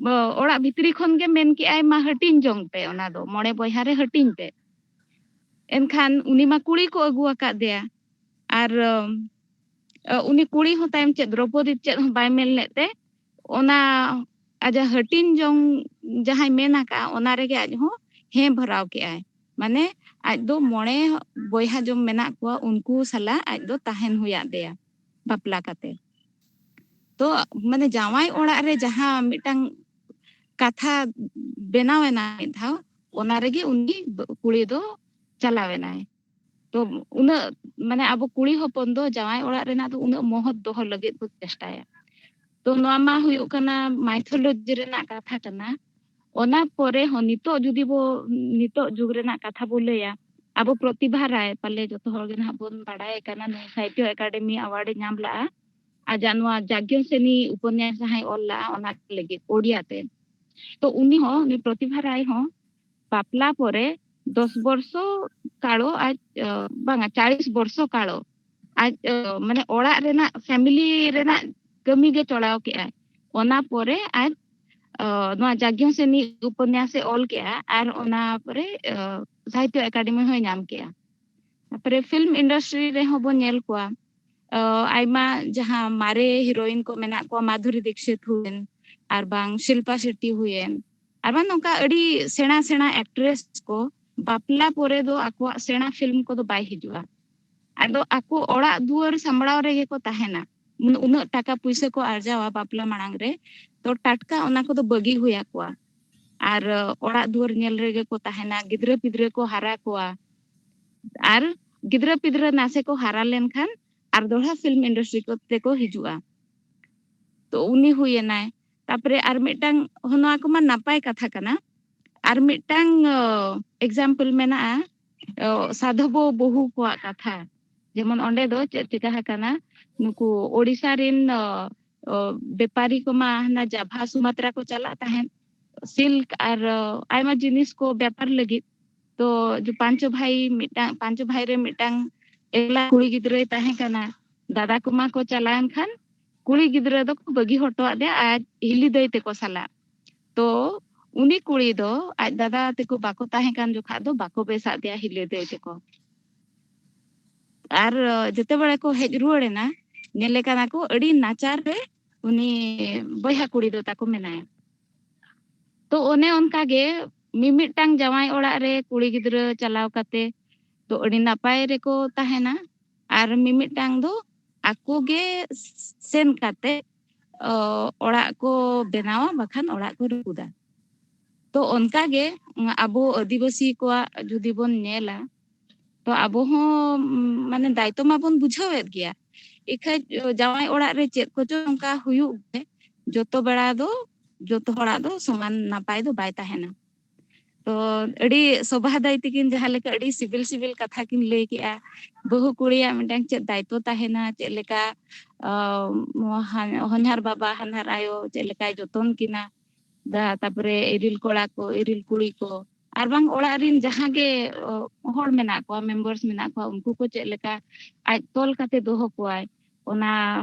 ᱚ, ᱚᱲᱟᱜ ᱵᱷᱤᱛᱨᱤ ᱠᱷᱚᱱ ᱜᱮ ᱢᱮᱱ ᱠᱮᱜᱼᱟᱭ, "ᱢᱟ ᱦᱟᱹᱴᱤᱧ ᱡᱚᱝ ᱯᱮ, ᱚᱱᱟ ᱫᱚ ᱢᱚᱬᱮ ᱵᱚᱭᱦᱟ ᱨᱮ ᱦᱟᱹᱴᱤᱧ ᱯᱮ᱾" ᱮᱱᱠᱷᱟᱱ ᱩᱱᱤ ᱢᱟ ᱠᱩᱲᱤ ᱠᱚ ᱟᱹᱜᱩ ᱟᱠᱟᱫᱮᱭᱟ, ᱟᱨ, ᱚ, ᱩᱱᱤ ᱠᱩᱲᱤ ᱦᱚᱸ ᱛᱟᱭᱚᱢ ᱪᱮᱫ ᱫᱨᱚᱣᱯᱚᱫᱤ ᱪᱮᱫ ᱦᱚᱸ ᱵᱟᱭ ᱢᱮᱱ ᱞᱮᱫ ᱛᱮ, ᱚᱱᱟ ᱟᱡᱟᱜ ᱦᱟᱹᱴᱤᱧ ᱡᱚᱝ ᱡᱟᱦᱟᱸᱭ ᱢᱮᱱ ᱟᱠᱟᱫᱼᱟ, ᱚᱱᱟ ᱨᱮᱜᱮ ᱟᱡ ᱦᱚᱸ ᱦᱮᱸ ᱵᱷᱚᱨᱟᱣ ᱠᱮᱜᱼᱟᱭ᱾ ᱢᱟᱱᱮ ᱟᱡ ᱫᱚ ᱢᱚᱬᱮ ᱵᱚᱭᱦᱟ ᱡᱚᱢ ᱢᱮᱱᱟᱜ ᱠᱚᱣᱟ, ᱩᱱᱠᱩ ᱥᱟᱞᱟᱜ ᱟᱡ ᱫᱚ ᱛᱟᱦᱮᱱ ᱦᱩᱭᱟᱫ ᱫᱮᱭᱟ ᱵᱟᱯᱞᱟ ᱠᱟᱛᱮ᱾ ᱛᱚ ᱢᱟᱱᱮ ᱡᱟᱶᱟᱭ ᱚᱲᱟᱜ ᱨᱮ ᱡᱟᱦᱟᱸ ᱢᱤᱫᱴᱟᱝ ᱠᱟᱛᱷᱟ ᱵᱮᱱᱟᱣ ᱮᱱᱟ ᱢᱤᱫ ᱫᱷᱟᱣ, ᱚᱱᱟ ᱨᱮᱜᱮ ᱩᱱᱤ ᱠᱩᱲᱤ ᱫᱚ ᱪᱟᱞᱟᱣ ᱮᱱᱟᱭ᱾ ᱛᱚ ᱩᱱᱟᱹᱜ, ᱢᱟᱱᱮ ᱟᱵᱚ ᱠᱩᱲᱤ ᱦᱚᱯᱚᱱ ᱫᱚ ᱡᱟᱶᱟᱭ ᱚᱲᱟᱜ ᱨᱮᱱᱟᱜ ᱫᱚ ᱩᱱᱟᱹᱜ ᱢᱚᱦᱚᱛ ᱫᱚᱦᱚ ᱞᱟᱹᱜᱤᱫ ᱠᱚ ᱪᱮᱥᱴᱟᱭᱟ᱾ ᱛᱚ ᱱᱚᱣᱟ ᱢᱟ ᱦᱩᱭᱩᱜ ᱠᱟᱱᱟ mythology ᱨᱮᱱᱟᱜ ᱠᱟᱛᱷᱟ ᱠᱟᱱᱟ᱾ ᱚᱱᱟ ᱯᱚᱨᱮ ᱦᱚᱸ ᱱᱤᱛᱚᱜ ᱡᱩᱫᱤ ᱵᱚ, ᱱᱤᱛᱚᱜ ᱡᱩᱜᱽ ᱨᱮᱱᱟᱜ ᱠᱟᱛᱷᱟ ᱵᱚ ᱞᱟᱹᱭᱟ, ᱟᱵᱚ ᱯᱨᱚᱛᱤᱵᱷᱟ ᱨᱟᱭ, ᱯᱟᱞᱮ ᱡᱚᱛᱚ ᱦᱚᱲ ᱜᱮ ᱱᱟᱦᱟᱜ ᱵᱚᱱ ᱵᱟᱲᱟᱭ ᱠᱟᱱᱟ, ᱱᱩᱭ ᱥᱟᱦᱤᱛᱭᱚ ᱮᱠᱟᱰᱮᱢᱤ award ᱮ ᱧᱟᱢ ᱞᱟᱜᱼᱟ ᱟᱡᱟᱜ ᱱᱚᱣᱟ ᱡᱟᱜᱽᱭᱚᱥᱮᱱᱤ ᱩᱯᱚᱱᱭᱟᱥ ᱡᱟᱦᱟᱸᱭ ᱚᱞ ᱞᱟᱜᱼᱟ, ᱚᱱᱟ ᱞᱟᱹᱜᱤᱫ ᱳᱰᱤᱭᱟ ᱛᱮ᱾ ᱛᱚ ᱩᱱᱤ ᱦᱚᱸ, ᱩᱱᱤ ᱯᱨᱚᱛᱤᱵᱷᱟ ᱨᱟᱭ ᱦᱚᱸ ᱵᱟᱯᱞᱟ ᱯᱚᱨᱮ ᱫᱚᱥ ᱵᱚᱨᱥᱚ ᱠᱟᱲᱚ ᱟᱡ, ᱟᱸ, ᱵᱟᱝᱟ, ᱪᱟᱞᱤᱥ ᱵᱚᱨᱥᱚ ᱠᱟᱲᱚ ᱟᱡ, ᱟᱸ, ᱢᱟᱱᱮ ᱚᱲᱟᱜ ᱨᱮᱱᱟᱜ, family ᱨᱮᱱᱟᱜ ᱠᱟᱹᱢᱤ ᱜᱮ ᱪᱚᱲᱟᱣ ᱠᱮᱜᱼᱟᱭ᱾ ᱚᱱᱟ ᱯᱚᱨᱮ ᱟᱡ, ᱟᱸ, ᱱᱚᱣᱟ ᱡᱟᱜᱽᱭᱚᱥᱮᱱᱤ ᱩᱯᱚᱱᱭᱟᱥ ᱮ ᱚᱞ ᱠᱮᱜᱼᱟ ᱟᱨ ᱚᱱᱟ ᱯᱚᱨᱮ, ᱟᱸ, ᱥᱟᱦᱤᱛᱭᱚ ᱮᱠᱟᱰᱮᱢᱤ ᱦᱚᱸᱭ ᱧᱟᱢ ᱠᱮᱜᱼᱟ᱾ ᱛᱟᱯᱚᱨᱮ film industry ᱨᱮᱦᱚᱸ ᱵᱚᱱ ᱧᱮᱞ ᱠᱚᱣᱟ, ᱟᱸ, ᱟᱭᱢᱟ ᱡᱟᱦᱟᱸ ᱢᱟᱨᱮ heroine ᱠᱚ ᱢᱮᱱᱟᱜ ᱠᱚᱣᱟ, ᱢᱟᱫᱷᱩᱨᱤ ᱫᱤᱠᱥᱤᱛ ᱦᱩᱭᱮᱱ, ᱟᱨ ᱵᱟᱝ ᱥᱤᱞᱯᱟ ᱥᱮᱴᱴᱤ ᱦᱩᱭᱮᱱ, ᱟᱨ ᱵᱟᱝ ᱱᱚᱝᱠᱟ ᱟᱹᱰᱤ ᱥᱮᱬᱟ ᱥᱮᱬᱟ actress ᱠᱚ ᱵᱟᱯᱞᱟ ᱯᱚᱨᱮ ᱫᱚ ᱟᱠᱚᱣᱟᱜ ᱥᱮᱬᱟ film ᱠᱚᱫᱚ ᱵᱟᱭ ᱦᱤᱡᱩᱜᱼᱟ᱾ ᱟᱫᱚ ᱟᱠᱚ ᱚᱲᱟᱜ ᱫᱩᱣᱟᱹᱨ ᱥᱟᱢᱵᱲᱟᱣ ᱨᱮᱜᱮ ᱠᱚ ᱛᱟᱦᱮᱱᱟ᱾ ᱩᱱᱟᱹᱜ ᱴᱟᱠᱟ ᱯᱩᱭᱥᱟᱹ ᱠᱚ ᱟᱨᱡᱟᱣᱟ ᱵᱟᱯᱞᱟ ᱢᱟᱲᱟᱝ ᱨᱮ, ᱛᱚ ᱴᱟᱴᱠᱟ ᱚᱱᱟ ᱠᱚᱫᱚ ᱵᱟᱹᱜᱤ ᱦᱩᱭ ᱟᱠᱚᱣᱟ᱾ ᱟᱨ ᱚᱲᱟᱜ ᱫᱩᱣᱟᱹᱨ ᱧᱮᱞ ᱨᱮᱜᱮ ᱠᱚ ᱛᱟᱦᱮᱱᱟ, ᱜᱤᱫᱽᱨᱟᱹ ᱯᱤᱫᱽᱨᱟᱹ ᱠᱚ ᱦᱟᱨᱟ ᱠᱚᱣᱟ᱾ ᱟᱨ ᱜᱤᱫᱽᱨᱟᱹ ᱯᱤᱫᱽᱨᱟᱹ ᱱᱟᱥᱮ ᱠᱚ ᱦᱟᱨᱟ ᱞᱮᱱᱠᱷᱟᱱ ᱟᱨ ᱫᱚᱲᱦᱟ ᱯᱷᱤᱞᱢ ᱤᱱᱰᱟᱥᱴᱨᱤ ᱠᱚᱛᱮ ᱠᱚ ᱦᱤᱡᱩᱜᱼᱟ᱾ ᱛᱚ ᱩᱱᱤ ᱦᱩᱭᱮᱱᱟᱭ᱾ ᱛᱟᱯᱚᱨᱮ ᱟᱨ ᱢᱤᱫᱴᱟᱝ, ᱱᱚᱣᱟ ᱠᱚᱢᱟ ᱱᱟᱯᱟᱭ ᱠᱟᱛᱷᱟ ᱠᱟᱱᱟ, ᱟᱨ ᱢᱤᱫᱴᱟᱝ ᱮᱠᱡᱟᱢᱯᱚᱞ ᱢᱮᱱᱟᱜᱼᱟ, ᱚ, ᱥᱟᱫᱷᱚᱵᱚ ᱵᱟᱹᱦᱩ ᱠᱚᱣᱟᱜ ᱠᱟᱛᱷᱟ᱾ ᱡᱮᱢᱚᱱ ᱚᱸᱰᱮ ᱫᱚ ᱪᱮᱫ ᱪᱤᱠᱟ ᱟᱠᱟᱱᱟ, ᱱᱩᱠᱩ ᱳᱰᱤᱥᱟ ᱨᱤᱱ, ᱚ, ᱚ, ᱵᱮᱯᱟᱨᱤ ᱠᱚᱢᱟ ᱦᱟᱱᱟ ᱡᱟᱵᱷᱟ ᱥᱩᱢᱟᱛᱨᱟ ᱠᱚ ᱪᱟᱞᱟᱜ ᱛᱟᱦᱮᱸᱫ ᱥᱤᱞᱠ ᱟᱨ, ᱚ, ᱟᱭᱢᱟ ᱡᱤᱱᱤᱥ ᱠᱚ ᱵᱮᱯᱟᱨ ᱞᱟᱹᱜᱤᱫ᱾ ᱛᱚ ᱡᱮ ᱯᱟᱸᱪᱚ ᱵᱷᱟᱭ ᱢᱤᱫᱴᱟᱝ, ᱯᱟᱸᱪᱚ ᱵᱷᱟᱭ ᱨᱮ ᱢᱤᱫᱴᱟᱝ ᱮᱠᱞᱟ ᱠᱩᱲᱤ ᱜᱤᱫᱽᱨᱟᱹᱭ ᱛᱟᱦᱮᱸ ᱠᱟᱱᱟ᱾ ᱫᱟᱫᱟ ᱠᱚᱢᱟ ᱠᱚ ᱪᱟᱞᱟᱣᱮᱱ ᱠᱷᱟᱱ ᱠᱩᱲᱤ ᱜᱤᱫᱽᱨᱟᱹ ᱫᱚᱠᱚ ᱵᱟᱹᱜᱤ ᱦᱚᱴᱚᱣᱟᱫ ᱫᱮᱭᱟ ᱟᱡ ᱦᱤᱞᱤ ᱫᱟᱹᱭ ᱛᱮᱠᱚ ᱥᱟᱞᱟᱜ᱾ ᱛᱚ ᱩᱱᱤ ᱠᱩᱲᱤ ᱫᱚ ᱟᱡ ᱫᱟᱫᱟ ᱛᱮᱠᱚ ᱵᱟᱠᱚ ᱛᱟᱦᱮᱸ ᱠᱟᱱ ᱡᱚᱠᱷᱟᱜ ᱫᱚ ᱵᱟᱠᱚ ᱵᱮᱥᱟᱜ ᱫᱮᱭᱟ ᱦᱤᱞᱤ ᱫᱟᱹᱭ ᱛᱮᱠᱚ᱾ ᱟᱨ ᱡᱮᱛᱮ ᱵᱮᱲᱟ ᱠᱚ ᱦᱮᱡ ᱨᱩᱣᱟᱹᱲ ᱮᱱᱟ, ᱧᱮᱞᱮ ᱠᱟᱱᱟ ᱠᱚ ᱟᱹᱰᱤ ᱱᱟᱪᱟᱨ ᱨᱮ ᱩᱱᱤ ᱵᱚᱭᱦᱟ ᱠᱩᱲᱤ ᱫᱚ ᱛᱟᱠᱚ ᱢᱮᱱᱟᱭᱟ᱾ ᱛᱚ ᱚᱱᱮ ᱚᱱᱠᱟ ᱜᱮ ᱢᱤᱢᱤᱫᱴᱟᱝ ᱡᱟᱶᱟᱭ ᱚᱲᱟᱜ ᱨᱮ ᱠᱩᱲᱤ ᱜᱤᱫᱽᱨᱟᱹ ᱪᱟᱞᱟᱣ ᱠᱟᱛᱮ ᱫᱚ ᱟᱹᱰᱤ ᱱᱟᱯᱟᱭ ᱨᱮᱠᱚ ᱛᱟᱦᱮᱱᱟ, ᱟᱨ ᱢᱤᱢᱤᱫᱴᱟᱝ ᱫᱚ ᱟᱠᱚ ᱜᱮ ᱥᱮᱱ ᱠᱟᱛᱮ, ᱚ, ᱚᱲᱟᱜ ᱠᱚ ᱵᱮᱱᱟᱣᱟ, ᱵᱟᱠᱷᱟᱱ ᱚᱲᱟᱜ ᱠᱚ ᱨᱟᱹᱯᱩᱫᱟ᱾ ᱛᱚ ᱚᱱᱠᱟ ᱜᱮ ᱟᱵᱚ ᱟᱹᱫᱤᱵᱟᱹᱥᱤ ᱠᱚᱣᱟᱜ ᱡᱩᱫᱤ ᱵᱚᱱ ᱧᱮᱞᱟ, ᱛᱚ ᱟᱵᱚ ᱦᱚᱸ, ᱩᱢ, ᱢᱟᱱᱮ ᱫᱟᱭᱤᱛᱛᱚ ᱢᱟᱵᱚᱱ ᱵᱩᱡᱷᱟᱹᱣᱮᱫ ᱜᱮᱭᱟ᱾ ᱤᱠᱷᱟᱹᱡ ᱡᱟᱶᱟᱭ ᱚᱲᱟᱜ ᱨᱮ ᱪᱮᱫ ᱠᱚᱪᱚ ᱚᱱᱠᱟ ᱦᱩᱭᱩᱜ ᱜᱮ, ᱡᱚᱛᱚ ᱵᱮᱲᱟ ᱫᱚ ᱡᱚᱛᱚ ᱦᱚᱲᱟᱜ ᱫᱚ ᱥᱚᱢᱟᱱ ᱱᱟᱯᱟᱭ ᱫᱚ ᱵᱟᱭ ᱛᱟᱦᱮᱱᱟ᱾ ᱛᱚ ᱟᱹᱰᱤ ᱥᱳᱵᱷᱟ ᱫᱟᱭ ᱛᱤᱠᱤᱱ ᱡᱟᱦᱟᱸ ᱞᱮᱠᱟ ᱟᱹᱰᱤ ᱥᱤᱵᱤᱞ ᱥᱤᱵᱤᱞ ᱠᱟᱛᱷᱟ ᱠᱤᱱ ᱞᱟᱹᱭ ᱠᱮᱜᱼᱟ, ᱵᱟᱹᱦᱩ ᱠᱩᱲᱤᱭᱟᱜ ᱢᱤᱫᱴᱟᱝ ᱪᱮᱫ ᱫᱟᱭᱤᱛᱛᱚ ᱛᱟᱦᱮᱱᱟ, ᱪᱮᱫ ᱞᱮᱠᱟ, ᱟᱢ, ᱦᱚᱧᱦᱟᱨ ᱵᱟᱵᱟ ᱦᱟᱱᱦᱟᱨ ᱟᱭᱳ ᱪᱮᱫ ᱞᱮᱠᱟᱭ ᱡᱚᱛᱚᱱ ᱠᱤᱱᱟ, ᱫᱟ, ᱛᱟᱯᱚᱨᱮ ᱤᱨᱤᱞ ᱠᱚᱲᱟ ᱠᱚ, ᱤᱨᱤᱞ ᱠᱩᱲᱤ ᱠᱚ, ᱟᱨ ᱵᱟᱝ ᱚᱲᱟᱜ ᱨᱤᱱ ᱡᱟᱦᱟᱸ ᱜᱮ, ᱚ, ᱦᱚᱲ ᱢᱮᱱᱟᱜ ᱠᱚᱣᱟ, ᱢᱮᱢᱵᱟᱨᱥ ᱢᱮᱱᱟᱜ ᱠᱚᱣᱟ, ᱩᱱᱠᱩ ᱠᱚ ᱪᱮᱫ ᱞᱮᱠᱟ ᱟᱡ ᱛᱚᱞ ᱠᱟᱛᱮ ᱫᱚᱦᱚ ᱠᱚᱣᱟᱭ, ᱚᱱᱟ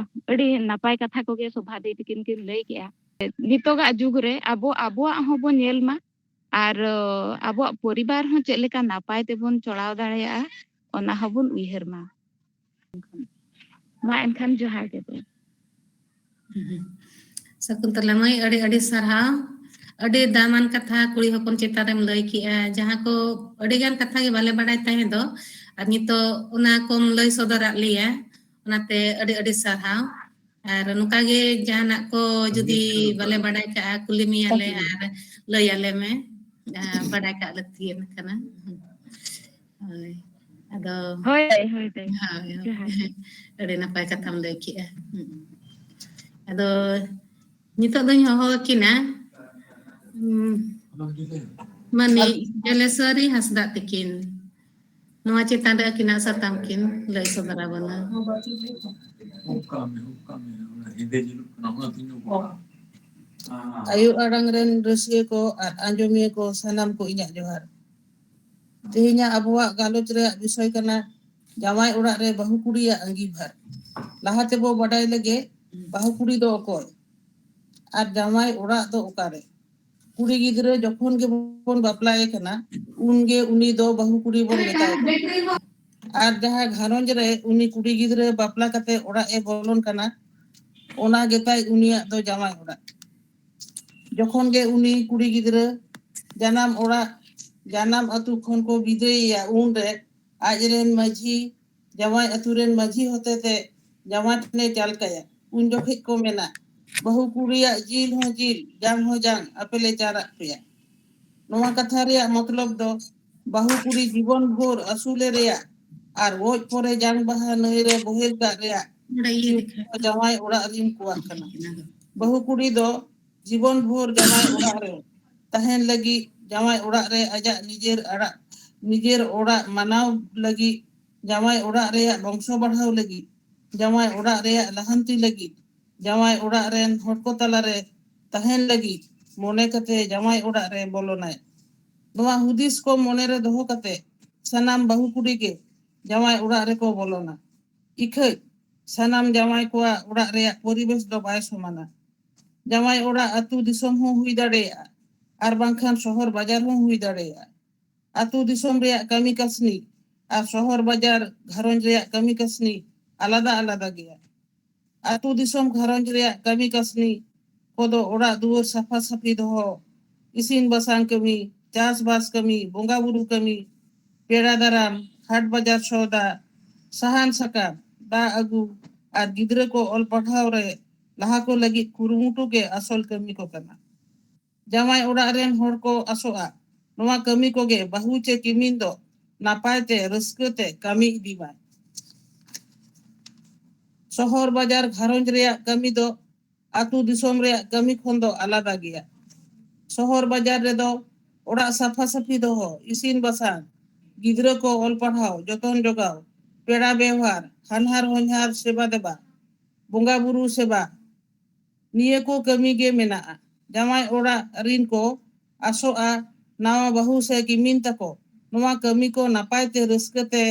ᱟᱹᱰᱤ ᱱᱟᱯᱟᱭ ᱠᱟᱛᱷᱟ ᱠᱚᱜᱮ ᱥᱳᱵᱷᱟ ᱫᱤ ᱛᱤᱠᱤᱱ ᱠᱤᱱ ᱞᱟᱹᱭ ᱠᱮᱜᱼᱟ᱾ ᱱᱤᱛᱚᱜᱟᱜ ᱡᱩᱜᱽ ᱨᱮ ᱟᱵᱚ ᱟᱵᱚᱣᱟᱜ ᱦᱚᱸᱵᱚᱱ ᱧᱮᱞ ᱢᱟ, ᱟᱨ, ᱚ, ᱟᱵᱚᱣᱟᱜ ᱯᱚᱨᱤᱵᱟᱨ ᱦᱚᱸ ᱪᱮᱫ ᱞᱮᱠᱟ ᱱᱟᱯᱟᱭ ᱛᱮᱵᱚᱱ ᱪᱚᱲᱟᱣ ᱫᱟᱲᱮᱭᱟᱜᱼᱟ, ᱚᱱᱟ ᱦᱚᱸᱵᱚᱱ ᱩᱭᱦᱟᱹᱨ ᱢᱟ᱾ ᱢᱟ ᱮᱱᱠᱷᱟᱱ ᱡᱚᱦᱟᱨ ᱜᱮ᱾ ᱥᱚᱠᱩᱱᱛᱚᱞᱟ ᱢᱟᱹᱭ, ᱟᱹᱰᱤ ᱟᱹᱰᱤ ᱥᱟᱨᱦᱟᱣ᱾ ᱟᱹᱰᱤ ᱫᱟᱢᱟᱱ ᱠᱟᱛᱷᱟ ᱠᱩᱲᱤ ᱦᱚᱯᱚᱱ ᱪᱮᱛᱟᱱ ᱨᱮᱢ ᱞᱟᱹᱭ ᱠᱮᱜᱼᱟ, ᱡᱟᱦᱟᱸ ᱠᱚ ᱟᱹᱰᱤ ᱜᱟᱱ ᱠᱟᱛᱷᱟ ᱜᱮ ᱵᱟᱞᱮ ᱵᱟᱲᱟᱭ ᱛᱟᱦᱮᱸ ᱫᱚ, ᱟᱨ ᱱᱤᱛᱚᱜ ᱚᱱᱟ ᱠᱚᱢ ᱞᱟᱹᱭ ᱥᱚᱫᱚᱨᱟᱜ ᱞᱮᱭᱟ, ᱚᱱᱟᱛᱮ ᱟᱹᱰᱤ ᱟᱹᱰᱤ ᱥᱟᱨᱦᱟᱣ᱾ ᱟᱨ ᱱᱚᱝᱠᱟ ᱜᱮ ᱡᱟᱦᱟᱱᱟᱜ ᱠᱚ ᱡᱩᱫᱤ ᱵᱟᱞᱮ ᱵᱟᱰᱟᱭ ᱠᱟᱜᱼᱟ, ᱠᱩᱞᱤ ᱢᱮᱭᱟᱞᱮ ᱟᱨ ᱞᱟᱹᱭ ᱟᱞᱮ ᱢᱮ᱾ ᱡᱟᱦᱟᱸ ᱵᱟᱰᱟᱭ ᱠᱟᱜ ᱞᱟᱹᱠᱛᱤᱭᱟᱱ ᱠᱟᱱᱟ᱾ ᱦᱳᱭ᱾ ᱟᱫᱚ ᱦᱳᱭ, ᱦᱳᱭ, ᱦᱳᱭ᱾ ᱦᱳᱭ, ᱦᱳᱭ᱾ ᱡᱚᱦᱟᱨ᱾ ᱟᱹᱰᱤ ᱱᱟᱯᱟᱭ ᱠᱟᱛᱷᱟᱢ ᱞᱟᱹᱭ ᱠᱮᱜᱼᱟ᱾ ᱦᱩᱸ᱾ ᱟᱫᱚ ᱱᱤᱛᱚᱜ ᱫᱚᱧ ᱦᱚᱦᱚ ᱟᱹᱠᱤᱱᱟ, ᱩᱸ, ᱢᱟᱹᱱᱤᱡ ᱡᱚᱞᱮᱥᱣᱚᱨᱤ ᱦᱟᱸᱥᱫᱟᱜ ᱛᱤᱠᱤᱱ᱾ ᱱᱚᱣᱟ ᱪᱮᱛᱟᱱ ᱨᱮ ᱟᱹᱠᱤᱱᱟᱜ ᱥᱟᱛᱟᱢ ᱠᱤᱱ ᱞᱟᱹᱭ ᱥᱚᱫᱚᱨ ᱟᱵᱚᱱᱟ᱾ ᱟᱭᱳ ᱟᱲᱟᱝ ᱨᱮᱱ ᱨᱟᱹᱥᱤᱭᱟᱹ ᱠᱚ ᱟᱨ ᱟᱸᱡᱚᱢᱤᱭᱟᱹ ᱠᱚ ᱥᱟᱱᱟᱢ ᱠᱚ ᱤᱧᱟᱜ ᱡᱚᱦᱟᱨ᱾ ᱛᱮᱦᱮᱧᱟᱜ ᱟᱵᱚᱣᱟᱜ ᱜᱟᱞᱚᱪ ᱨᱮᱭᱟᱜ ᱵᱤᱥᱚᱭ ᱠᱟᱱᱟ ᱡᱟᱶᱟᱭ ᱚᱲᱟᱜ ᱨᱮ ᱵᱟᱹᱦᱩ ᱠᱩᱲᱤᱭᱟᱜ ᱟᱸᱜᱤᱵᱷᱟᱨ᱾ ᱞᱟᱦᱟ ᱛᱮᱵᱚ ᱵᱟᱰᱟᱭ ᱞᱮᱜᱮ ᱵᱟᱹᱦᱩ ᱠᱩᱲᱤ ᱫᱚ ᱚᱠᱚᱭ ᱟᱨ ᱡᱟᱶᱟᱭ ᱚᱲᱟᱜ ᱫᱚ ᱚᱠᱟᱨᱮ᱾ ᱠᱩᱲᱤ ᱜᱤᱫᱽᱨᱟᱹ ᱡᱚᱠᱷᱚᱱ ᱜᱮᱵᱚᱱ ᱵᱟᱯᱞᱟᱭᱮ ᱠᱟᱱᱟ, ᱩᱱᱜᱮ ᱩᱱᱤ ᱫᱚ ᱵᱟᱹᱦᱩ ᱠᱩᱲᱤ ᱵᱚᱱ ᱢᱮᱛᱟᱭ ᱠᱟᱱᱟ᱾ ᱟᱨ ᱡᱟᱦᱟᱸ ᱜᱷᱟᱨᱚᱸᱡᱽ ᱨᱮ ᱩᱱᱤ ᱠᱩᱲᱤ ᱜᱤᱫᱽᱨᱟᱹ ᱵᱟᱯᱞᱟ ᱠᱟᱛᱮ ᱚᱲᱟᱜ ᱮ ᱵᱚᱞᱚᱱ ᱠᱟᱱᱟ, ᱚᱱᱟ ᱜᱮᱛᱟᱭ ᱩᱱᱤᱭᱟᱜ ᱫᱚ ᱡᱟᱶᱟᱭ ᱚᱲᱟᱜ᱾ ᱡᱚᱠᱷᱚᱱ ᱜᱮ ᱩᱱᱤ ᱠᱩᱲᱤ ᱜᱤᱫᱽᱨᱟᱹ ᱡᱟᱱᱟᱢ ᱚᱲᱟᱜ, ᱡᱟᱱᱟᱢ ᱟᱹᱛᱩ ᱠᱷᱚᱱ ᱠᱚ ᱵᱤᱫᱟᱹᱭᱮᱭᱟ, ᱩᱱᱨᱮ ᱟᱡᱨᱮᱱ ᱢᱟᱹᱡᱷᱤ, ᱡᱟᱶᱟᱭ ᱟᱹᱛᱩ ᱨᱮᱱ ᱢᱟᱹᱡᱷᱤ ᱦᱚᱛᱮᱛᱮ ᱡᱟᱶᱟᱭ ᱴᱷᱮᱱᱮ ᱪᱟᱞ ᱠᱟᱭᱟ᱾ ᱩᱱ ᱡᱚᱠᱷᱮᱡ ᱠᱚ ᱢᱮᱱᱟ, "ᱵᱟᱹᱦᱩ ᱠᱩᱲᱤᱭᱟᱜ ᱡᱤᱞ ᱦᱚᱸ ᱡᱤᱞ, ᱡᱟᱝ ᱦᱚᱸ ᱡᱟᱝ, ᱟᱯᱮ ᱞᱮ ᱪᱟᱨᱟᱜ ᱯᱮᱭᱟ᱾" ᱱᱚᱣᱟ ᱠᱟᱛᱷᱟ ᱨᱮᱭᱟᱜ ᱢᱚᱛᱞᱚᱵ ᱫᱚ ᱵᱟᱹᱦᱩ ᱠᱩᱲᱤ ᱡᱤᱵᱚᱱ ᱵᱷᱳᱨ ᱟᱹᱥᱩᱞᱮ ᱨᱮᱭᱟᱜ ᱟᱨ ᱜᱚᱡ ᱯᱚᱨᱮ ᱡᱟᱝ ᱵᱟᱦᱟ ᱱᱟᱹᱭ ᱨᱮ ᱵᱚᱦᱮᱞ ᱠᱟᱜ ᱨᱮᱭᱟᱜ ᱚᱸᱰᱮ ᱤᱭᱟᱹ ᱥᱤᱢᱟᱹ ᱫᱮᱠᱷᱟ᱾ ᱡᱟᱶᱟᱭ ᱚᱲᱟᱜ ᱨᱤᱱ ᱠᱚᱣᱟᱜ ᱠᱟᱱᱟ᱾ ᱵᱟᱹᱦᱩ ᱠᱩᱲᱤ ᱫᱚ ᱡᱤᱵᱚᱱ ᱵᱷᱳᱨ ᱡᱟᱶᱟᱭ ᱚᱲᱟᱜ ᱨᱮ ᱛᱟᱦᱮᱱ ᱞᱟᱹᱜᱤᱫ, ᱡᱟᱶᱟᱭ ᱚᱲᱟᱜ ᱨᱮ ᱟᱡᱟᱜ ᱱᱤᱡᱮᱨ ᱟᱲᱟᱜ, ᱱᱤᱡᱮᱨ ᱚᱲᱟᱜ ᱢᱟᱱᱟᱣ ᱞᱟᱹᱜᱤᱫ, ᱡᱟᱶᱟᱭ ᱚᱲᱟᱜ ᱨᱮᱭᱟᱜ ᱵᱚᱝᱥᱚ ᱵᱟᱲᱦᱟᱣ ᱞᱟᱹᱜᱤᱫ, ᱡᱟᱶᱟᱭ ᱚᱲᱟᱜ ᱨᱮᱭᱟᱜ ᱞᱟᱦᱟᱱᱛᱤ ᱞᱟᱹᱜᱤᱫ, ᱡᱟᱶᱟᱭ ᱚᱲᱟᱜ ᱨᱮᱱ ᱦᱚᱲ ᱠᱚ ᱛᱟᱞᱟᱨᱮ ᱛᱟᱦᱮᱱ ᱞᱟᱹᱜᱤᱫ ᱢᱚᱱᱮ ᱠᱟᱛᱮ ᱡᱟᱶᱟᱭ ᱚᱲᱟᱜ ᱨᱮ ᱵᱚᱞᱚᱱᱟᱭ᱾ ᱱᱚᱣᱟ ᱦᱩᱫᱤᱥ ᱠᱚ ᱢᱚᱱᱮ ᱨᱮ ᱫᱚᱦᱚ ᱠᱟᱛᱮ ᱥᱟᱱᱟᱢ ᱵᱟᱹᱦᱩ ᱠᱩᱲᱤ ᱜᱮ ᱡᱟᱶᱟᱭ ᱚᱲᱟᱜ ᱨᱮᱠᱚ ᱵᱚᱞᱚᱱᱟ᱾ ᱤᱠᱷᱟᱹᱡ ᱥᱟᱱᱟᱢ ᱡᱟᱶᱟᱭ ᱠᱚᱣᱟᱜ ᱚᱲᱟᱜ ᱨᱮᱭᱟᱜ ᱯᱚᱨᱤᱵᱮᱥ ᱫᱚ ᱵᱟᱭ ᱥᱚᱢᱟᱱᱟ᱾ ᱡᱟᱶᱟᱭ ᱚᱲᱟᱜ ᱟᱹᱛᱩ ᱫᱤᱥᱚᱢ ᱦᱚᱸ ᱦᱩᱭ ᱫᱟᱲᱮᱭᱟᱜᱼᱟ, ᱟᱨ ᱵᱟᱝᱠᱷᱟᱱ ᱥᱚᱦᱚᱨ ᱵᱟᱡᱟᱨ ᱦᱚᱸ ᱦᱩᱭ ᱫᱟᱲᱮᱭᱟᱜᱼᱟ᱾ ᱟᱹᱛᱩ ᱫᱤᱥᱚᱢ ᱨᱮᱭᱟᱜ ᱠᱟᱹᱢᱤ ᱠᱟᱹᱥᱱᱤ ᱟᱨ ᱥᱚᱦᱚᱨ ᱵᱟᱡᱟᱨ ᱜᱷᱟᱨᱚᱸᱡᱽ ᱨᱮᱭᱟᱜ ᱠᱟᱹᱢᱤ ᱠᱟᱹᱥᱱᱤ ᱟᱞᱟᱫᱟ ᱟᱞᱟᱫᱟ ᱜᱮᱭᱟ᱾ ᱟᱹᱛᱩ ᱫᱤᱥᱚᱢ ᱜᱷᱟᱨᱚᱸᱡᱽ ᱨᱮᱭᱟᱜ ᱠᱟᱹᱢᱤ ᱠᱟᱹᱥᱱᱤ ᱠᱚᱫᱚ ᱚᱲᱟᱜ ᱫᱩᱣᱟᱹᱨ ᱥᱟᱯᱷᱟ ᱥᱟᱹᱯᱷᱤ ᱫᱚᱦᱚ, ᱤᱥᱤᱱ ᱵᱟᱥᱟᱝ ᱠᱟᱹᱢᱤ, ᱪᱟᱥᱵᱟᱥ ᱠᱟᱹᱢᱤ, ᱵᱚᱸᱜᱟ ᱵᱩᱨᱩ ᱠᱟᱹᱢᱤ, ᱯᱮᱲᱟ ᱫᱟᱨᱟᱢ, ᱦᱟᱴ ᱵᱟᱡᱟᱨ ᱥᱚᱣᱫᱟ, ᱥᱟᱦᱟᱱ ᱥᱟᱠᱟᱢ, ᱫᱟᱜ ᱟᱹᱜᱩ, ᱟᱨ ᱜᱤᱫᱽᱨᱟᱹ ᱠᱚ ᱚᱞ ᱯᱟᱲᱦᱟᱣ ᱨᱮ ᱞᱟᱦᱟ ᱠᱚ ᱞᱟᱹᱜᱤᱫ ᱠᱩᱨᱩᱢᱩᱴᱩ ᱜᱮ ᱟᱥᱚᱞ ᱠᱟᱹᱢᱤ ᱠᱚ ᱠᱟᱱᱟ᱾ ᱡᱟᱶᱟᱭ ᱚᱲᱟᱜ ᱨᱮᱱ ᱦᱚᱲ ᱠᱚ ᱟᱥᱚᱜᱼᱟ, ᱱᱚᱣᱟ ᱠᱟᱹᱢᱤ ᱠᱚᱜᱮ ᱵᱟᱹᱦᱩ ᱪᱮ ᱠᱤᱢᱤᱱ ᱫᱚ ᱱᱟᱯᱟᱭ ᱛᱮ ᱨᱟᱹᱥᱠᱟᱹ ᱛᱮ ᱠᱟᱹᱢᱤ ᱤᱫᱤ ᱢᱟᱭ᱾ ᱥᱚᱦᱚᱨ ᱵᱟᱡᱟᱨ ᱜᱷᱟᱨᱚᱸᱡᱽ ᱨᱮᱭᱟᱜ ᱠᱟᱹᱢᱤ ᱫᱚ ᱟᱹᱛᱩ ᱫᱤᱥᱚᱢ ᱨᱮᱭᱟᱜ ᱠᱟᱹᱢᱤ ᱠᱷᱚᱱ ᱫᱚ ᱟᱞᱟᱫᱟ ᱜᱮᱭᱟ᱾ ᱥᱚᱦᱚᱨ ᱵᱟᱡᱟᱨ ᱨᱮᱫᱚ ᱚᱲᱟᱜ ᱥᱟᱯᱷᱟ ᱥᱟᱹᱯᱷᱤ ᱫᱚᱦᱚ, ᱤᱥᱤᱱ ᱵᱟᱥᱟᱝ, ᱜᱤᱫᱽᱨᱟᱹ ᱠᱚ ᱚᱞ ᱯᱟᱲᱦᱟᱣ, ᱡᱚᱛᱚᱱ ᱡᱚᱜᱟᱣ, ᱯᱮᱲᱟ ᱵᱮᱣᱦᱟᱨ, ᱦᱟᱱᱦᱟᱨ ᱦᱚᱧᱦᱟᱨ ᱥᱮᱵᱟ ᱫᱮᱵᱟ, ᱵᱚᱸᱜᱟ ᱵᱩᱨᱩ ᱥᱮᱵᱟ, ᱱᱤᱭᱟᱹ ᱠᱚ ᱠᱟᱹᱢᱤ ᱜᱮ ᱢᱮᱱᱟᱜᱼᱟ᱾ ᱡᱟᱶᱟᱭ ᱚᱲᱟᱜ ᱨᱤᱱ ᱠᱚ ᱟᱥᱚᱜᱼᱟ, ᱱᱟᱣᱟ ᱵᱟᱹᱦᱩ ᱥᱮ ᱠᱤᱢᱤᱱ ᱛᱟᱠᱚ ᱱᱚᱣᱟ ᱠᱟᱹᱢᱤ ᱠᱚ ᱱᱟᱯᱟᱭ ᱛᱮ ᱨᱟᱹᱥᱠᱟᱹ ᱛᱮ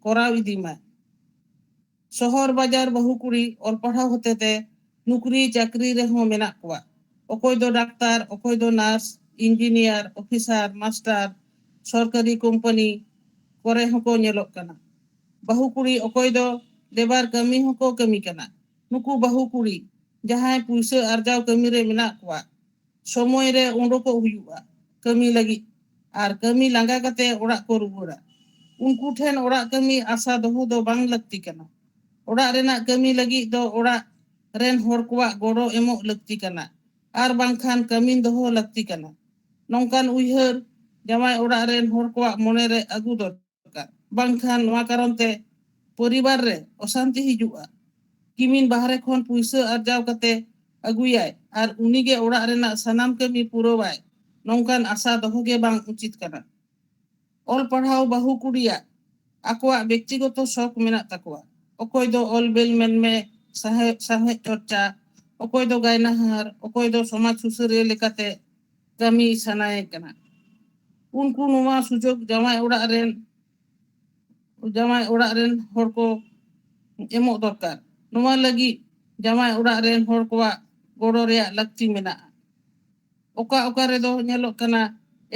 ᱠᱚᱨᱟᱣ ᱤᱫᱤ ᱢᱟ᱾ ᱥᱚᱦᱚᱨ ᱵᱟᱡᱟᱨ ᱵᱟᱹᱦᱩ ᱠᱩᱲᱤ ᱚᱞ ᱯᱟᱲᱦᱟᱣ ᱦᱚᱛᱮ ᱛᱮ ᱱᱩᱠᱨᱤ ᱪᱟᱹᱠᱨᱤ ᱨᱮᱦᱚᱸ ᱢᱮᱱᱟᱜ ᱠᱚᱣᱟ᱾ ᱚᱠᱚᱭ ᱫᱚ ᱰᱟᱠᱛᱟᱨ, ᱚᱠᱚᱭ ᱫᱚ ᱱᱟᱨᱥ, ᱤᱧᱡᱤᱱᱤᱭᱟᱨ, ᱚᱯᱷᱤᱥᱟᱨ, ᱢᱟᱥᱴᱟᱨ, ᱥᱚᱨᱠᱟᱨᱤ ᱠᱳᱢᱯᱟᱱᱤ ᱠᱚᱨᱮ ᱦᱚᱸᱠᱚ ᱧᱮᱞᱚᱜ ᱠᱟᱱᱟ᱾ ᱵᱟᱹᱦᱩ ᱠᱩᱲᱤ ᱚᱠᱚᱭ ᱫᱚ ᱞᱮᱵᱟᱨ ᱠᱟᱹᱢᱤ ᱦᱚᱸᱠᱚ ᱠᱟᱹᱢᱤ ᱠᱟᱱᱟ᱾ ᱱᱩᱠᱩ ᱵᱟᱹᱦᱩ ᱠᱩᱲᱤ ᱡᱟᱦᱟᱸᱭ ᱯᱩᱭᱥᱟᱹ ᱟᱨᱡᱟᱣ ᱠᱟᱹᱢᱤ ᱨᱮ ᱢᱮᱱᱟᱜ ᱠᱚᱣᱟ, ᱥᱚᱢᱚᱭ ᱨᱮ ᱩᱰᱩᱠᱚᱜ ᱦᱩᱭᱩᱜᱼᱟ ᱠᱟᱹᱢᱤ ᱞᱟᱹᱜᱤᱫ, ᱟᱨ ᱠᱟᱹᱢᱤ ᱞᱟᱸᱜᱟ ᱠᱟᱛᱮ ᱚᱲᱟᱜ ᱠᱚ ᱨᱩᱣᱟᱹᱲᱟ᱾ ᱩᱱᱠᱩ ᱴᱷᱮᱱ ᱚᱲᱟᱜ ᱠᱟᱹᱢᱤ ᱟᱥᱟ ᱫᱚᱦᱚ ᱫᱚ ᱵᱟᱝ ᱞᱟᱹᱠᱛᱤ ᱠᱟᱱᱟ᱾ ᱚᱲᱟᱜ ᱨᱮᱱᱟᱜ ᱠᱟᱹᱢᱤ ᱞᱟᱹᱜᱤᱫ ᱫᱚ ᱚᱲᱟᱜ ᱨᱮᱱ ᱦᱚᱲ ᱠᱚᱣᱟᱜ ᱜᱚᱲᱚ ᱮᱢᱚᱜ ᱞᱟᱹᱠᱛᱤ ᱠᱟᱱᱟ, ᱟᱨ ᱵᱟᱝᱠᱷᱟᱱ ᱠᱟᱹᱢᱤᱱ ᱫᱚᱦᱚ ᱞᱟᱹᱠᱛᱤ ᱠᱟᱱᱟ᱾ ᱱᱚᱝᱠᱟᱱ ᱩᱭᱦᱟᱹᱨ ᱡᱟᱶᱟᱭ ᱚᱲᱟᱜ ᱨᱮᱱ ᱦᱚᱲ ᱠᱚᱣᱟᱜ ᱢᱚᱱᱮ ᱨᱮ ᱟᱹᱜᱩ ᱫᱚᱨᱠᱟᱨ᱾ ᱵᱟᱝᱠᱷᱟᱱ ᱱᱚᱣᱟ ᱠᱟᱨᱚᱱ ᱛᱮ ᱯᱚᱨᱤᱵᱟᱨ ᱨᱮ ᱚᱥᱟᱱᱛᱤ ᱦᱤᱡᱩᱜᱼᱟ᱾ ᱠᱤᱢᱤᱱ ᱵᱟᱦᱨᱮ ᱠᱷᱚᱱ ᱯᱩᱭᱥᱟᱹ ᱟᱨᱡᱟᱣ ᱠᱟᱛᱮ ᱟᱹᱜᱩᱭᱟᱭ ᱟᱨ ᱩᱱᱤᱜᱮ ᱚᱲᱟᱜ ᱨᱮᱱᱟᱜ ᱥᱟᱱᱟᱢ ᱠᱟᱹᱢᱤ ᱯᱩᱨᱟᱹᱣᱟᱭ, ᱱᱚᱝᱠᱟᱱ ᱟᱥᱟ ᱫᱚᱦᱚ ᱜᱮ ᱵᱟᱝ ᱩᱪᱤᱛ ᱠᱟᱱᱟ᱾ ᱚᱞ ᱯᱟᱲᱦᱟᱣ ᱵᱟᱹᱦᱩ ᱠᱩᱲᱤᱭᱟᱜ ᱟᱠᱚᱣᱟᱜ ᱵᱮᱠᱛᱤᱜᱚᱛᱚ ᱥᱚᱠ ᱢᱮᱱᱟᱜ ᱛᱟᱠᱚᱣᱟ᱾ ᱚᱠᱚᱭ ᱫᱚ ᱚᱞ ᱵᱮᱞ ᱢᱮᱱᱢᱮ, ᱥᱟᱶᱦᱮᱫ, ᱥᱟᱶᱦᱮᱫ ᱪᱚᱨᱪᱟ, ᱚᱠᱚᱭ ᱫᱚ ᱜᱟᱭᱱᱟᱦᱟᱨ, ᱚᱠᱚᱭ ᱫᱚ ᱥᱚᱢᱟᱡᱽ ᱥᱩᱥᱟᱹᱨᱤᱭᱟᱹ ᱞᱮᱠᱟᱛᱮ ᱠᱟᱹᱢᱤ ᱥᱟᱱᱟᱭᱮ ᱠᱟᱱᱟ᱾ ᱩᱱᱠᱩ ᱱᱚᱣᱟ ᱥᱩᱡᱳᱜᱽ ᱡᱟᱶᱟᱭ ᱚᱲᱟᱜ ᱨᱮᱱ, ᱡᱟᱶᱟᱭ ᱚᱲᱟᱜ ᱨᱮᱱ ᱦᱚᱲ ᱠᱚ ᱮᱢᱚᱜ ᱫᱚᱨᱠᱟᱨ᱾ ᱱᱚᱣᱟ ᱞᱟᱹᱜᱤᱫ ᱡᱟᱶᱟᱭ ᱚᱲᱟᱜ ᱨᱮᱱ ᱦᱚᱲ ᱠᱚᱣᱟᱜ ᱜᱚᱲᱚ ᱨᱮᱭᱟᱜ ᱞᱟᱹᱠᱛᱤ ᱢᱮᱱᱟᱜᱼᱟ᱾ ᱚᱠᱟ ᱚᱠᱟ ᱨᱮᱫᱚ ᱧᱮᱞᱚᱜ ᱠᱟᱱᱟ,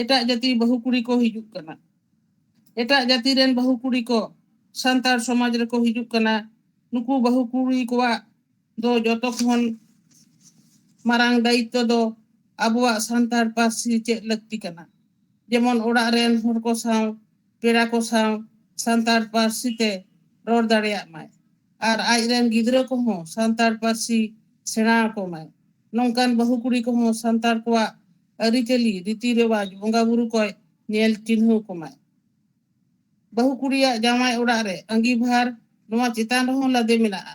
ᱮᱴᱟᱜ ᱡᱟᱹᱛᱤ ᱵᱟᱹᱦᱩ ᱠᱩᱲᱤ ᱠᱚ ᱦᱤᱡᱩᱜ ᱠᱟᱱᱟ, ᱮᱴᱟᱜ ᱡᱟᱹᱛᱤ ᱨᱮᱱ ᱵᱟᱹᱦᱩ ᱠᱩᱲᱤ ᱠᱚ ᱥᱟᱱᱛᱟᱲ ᱥᱚᱢᱟᱡᱽ ᱨᱮᱠᱚ ᱦᱤᱡᱩᱜ ᱠᱟᱱᱟ᱾ ᱱᱩᱠᱩ ᱵᱟᱹᱦᱩ ᱠᱩᱲᱤ ᱠᱚᱣᱟᱜ ᱫᱚ ᱡᱚᱛᱚ ᱠᱷᱚᱱ ᱢᱟᱨᱟᱝ ᱫᱟᱭᱤᱛᱛᱚ ᱫᱚ ᱟᱵᱚᱣᱟᱜ ᱥᱟᱱᱛᱟᱲ ᱯᱟᱹᱨᱥᱤ ᱪᱮᱫ ᱞᱟᱹᱠᱛᱤ ᱠᱟᱱᱟ᱾ ᱡᱮᱢᱚᱱ ᱚᱲᱟᱜ ᱨᱮᱱ ᱦᱚᱲ ᱠᱚ ᱥᱟᱶ, ᱯᱮᱲᱟ ᱠᱚ ᱥᱟᱶ ᱥᱟᱱᱛᱟᱲ ᱯᱟᱹᱨᱥᱤ ᱛᱮ ᱨᱚᱲ ᱫᱟᱲᱮᱭᱟᱜ ᱢᱟᱭ᱾ ᱟᱨ ᱟᱡ ᱨᱮᱱ ᱜᱤᱫᱽᱨᱟᱹ ᱠᱚᱦᱚᱸ ᱥᱟᱱᱛᱟᱲ ᱯᱟᱹᱨᱥᱤ ᱥᱮᱬᱟ ᱟᱠᱚ ᱢᱟᱭ᱾ ᱱᱚᱝᱠᱟᱱ ᱵᱟᱹᱦᱩ ᱠᱩᱲᱤ ᱠᱚᱦᱚᱸ ᱥᱟᱱᱛᱟᱲ ᱠᱚᱣᱟᱜ ᱟᱹᱨᱤᱪᱟᱹᱞᱤ, ᱨᱤᱛᱤ ᱨᱮᱣᱟᱡᱽ, ᱵᱚᱸᱜᱟ ᱵᱩᱨᱩ ᱠᱚᱭ ᱧᱮᱞ ᱪᱤᱱᱦᱟᱹᱣ ᱠᱚᱢᱟᱭ᱾ ᱵᱟᱹᱦᱩ ᱠᱩᱲᱤᱭᱟᱜ ᱡᱟᱶᱟᱭ ᱚᱲᱟᱜ ᱨᱮ ᱟᱺᱜᱤᱵᱷᱟᱨ ᱱᱚᱣᱟ ᱪᱮᱛᱟᱱ ᱨᱮᱦᱚᱸ ᱞᱟᱫᱮ ᱢᱮᱱᱟᱜᱼᱟ᱾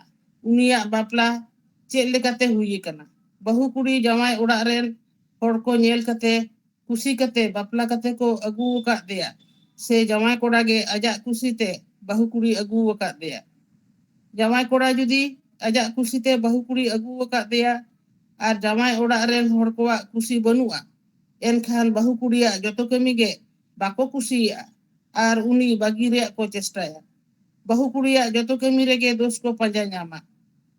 ᱩᱱᱤᱭᱟᱜ ᱵᱟᱯᱞᱟ ᱪᱮᱫ ᱞᱮᱠᱟᱛᱮ ᱦᱩᱭ ᱟᱠᱟᱱᱟ? ᱵᱟᱹᱦᱩ ᱠᱩᱲᱤ ᱡᱟᱶᱟᱭ ᱚᱲᱟᱜ ᱨᱮᱱ ᱦᱚᱲ ᱠᱚ ᱧᱮᱞ ᱠᱟᱛᱮ, ᱠᱩᱥᱤ ᱠᱟᱛᱮ ᱵᱟᱯᱞᱟ ᱠᱟᱛᱮ ᱠᱚ ᱟᱹᱜᱩ ᱟᱠᱟᱫ ᱫᱮᱭᱟ, ᱥᱮ ᱡᱟᱶᱟᱭ ᱠᱚᱲᱟ ᱜᱮ ᱟᱡᱟᱜ ᱠᱩᱥᱤ ᱛᱮ ᱵᱟᱹᱦᱩ ᱠᱩᱲᱤ ᱟᱹᱜᱩ ᱟᱠᱟᱫ ᱫᱮᱭᱟ? ᱡᱟᱶᱟᱭ ᱠᱚᱲᱟ ᱡᱩᱫᱤ ᱟᱡᱟᱜ ᱠᱩᱥᱤ ᱛᱮ ᱵᱟᱹᱦᱩ ᱠᱩᱲᱤ ᱟᱹᱜᱩ ᱟᱠᱟᱫ ᱫᱮᱭᱟ ᱟᱨ ᱡᱟᱶᱟᱭ ᱚᱲᱟᱜ ᱨᱮᱱ ᱦᱚᱲ ᱠᱚᱣᱟᱜ ᱠᱩᱥᱤ ᱵᱟᱹᱱᱩᱜᱼᱟ, ᱮᱱᱠᱷᱟᱱ ᱵᱟᱹᱦᱩ ᱠᱩᱲᱤᱭᱟᱜ ᱡᱚᱛᱚ ᱠᱟᱹᱢᱤ ᱜᱮ ᱵᱟᱠᱚ ᱠᱩᱥᱤᱭᱟᱜᱼᱟ ᱟᱨ ᱩᱱᱤ ᱵᱟᱹᱜᱤ ᱨᱮᱭᱟᱜ ᱠᱚ ᱪᱮᱥᱴᱟᱭᱟ᱾ ᱵᱟᱹᱦᱩ ᱠᱩᱲᱤᱭᱟᱜ ᱡᱚᱛᱚ ᱠᱟᱹᱢᱤ ᱨᱮᱜᱮ ᱫᱳᱥ ᱠᱚ ᱯᱟᱸᱡᱟ ᱧᱟᱢᱟ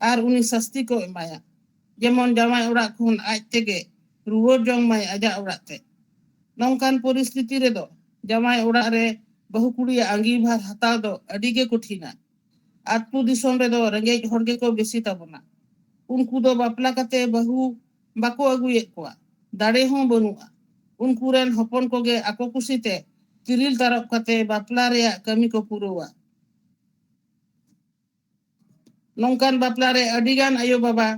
ᱟᱨ ᱩᱱᱤ ᱥᱟᱥᱛᱤ ᱠᱚ ᱮᱢᱟᱭᱟ᱾ ᱡᱮᱢᱚᱱ ᱡᱟᱶᱟᱭ ᱚᱲᱟᱜ ᱠᱷᱚᱱ ᱟᱡ ᱛᱮᱜᱮ ᱨᱩᱣᱟᱹᱲ ᱡᱚᱝ ᱢᱟᱭ ᱟᱡᱟᱜ ᱚᱲᱟᱜ ᱛᱮ᱾ ᱱᱚᱝᱠᱟᱱ ᱯᱚᱨᱤᱥᱛᱷᱤᱛᱤ ᱨᱮᱫᱚ ᱡᱟᱶᱟᱭ ᱚᱲᱟᱜ ᱨᱮ ᱵᱟᱹᱦᱩ ᱠᱩᱲᱤᱭᱟᱜ ᱟᱸᱜᱤᱵᱷᱟᱨ ᱦᱟᱛᱟᱣ ᱫᱚ ᱟᱹᱰᱤ ᱜᱮ ᱠᱚᱴᱷᱤᱱᱟ᱾ ᱟᱹᱛᱩ ᱫᱤᱥᱚᱢ ᱨᱮᱫᱚ ᱨᱮᱸᱜᱮᱡ ᱦᱚᱲ ᱜᱮᱠᱚ ᱵᱮᱥᱤ ᱛᱟᱵᱚᱱᱟ᱾ ᱩᱱᱠᱩ ᱫᱚ ᱵᱟᱯᱞᱟ ᱠᱟᱛᱮ ᱵᱟᱹᱦᱩ ᱵᱟᱠᱚ ᱟᱹᱜᱩᱭᱮᱫ ᱠᱚᱣᱟ, ᱫᱟᱲᱮ ᱦᱚᱸ ᱵᱟᱹᱱᱩᱜᱼᱟ᱾ ᱩᱱᱠᱩ ᱨᱮᱱ ᱦᱚᱯᱚᱱ ᱠᱚᱜᱮ ᱟᱠᱚ ᱠᱩᱥᱤᱛᱮ ᱛᱤᱨᱤᱞ ᱛᱟᱨᱚᱵ ᱠᱟᱛᱮ ᱵᱟᱯᱞᱟ ᱨᱮᱭᱟᱜ ᱠᱟᱹᱢᱤ ᱠᱚ ᱯᱩᱨᱟᱹᱣᱟ᱾ ᱱᱚᱝᱠᱟᱱ ᱵᱟᱯᱞᱟ ᱨᱮ ᱟᱹᱰᱤᱜᱟᱱ ᱟᱭᱳ ᱵᱟᱵᱟ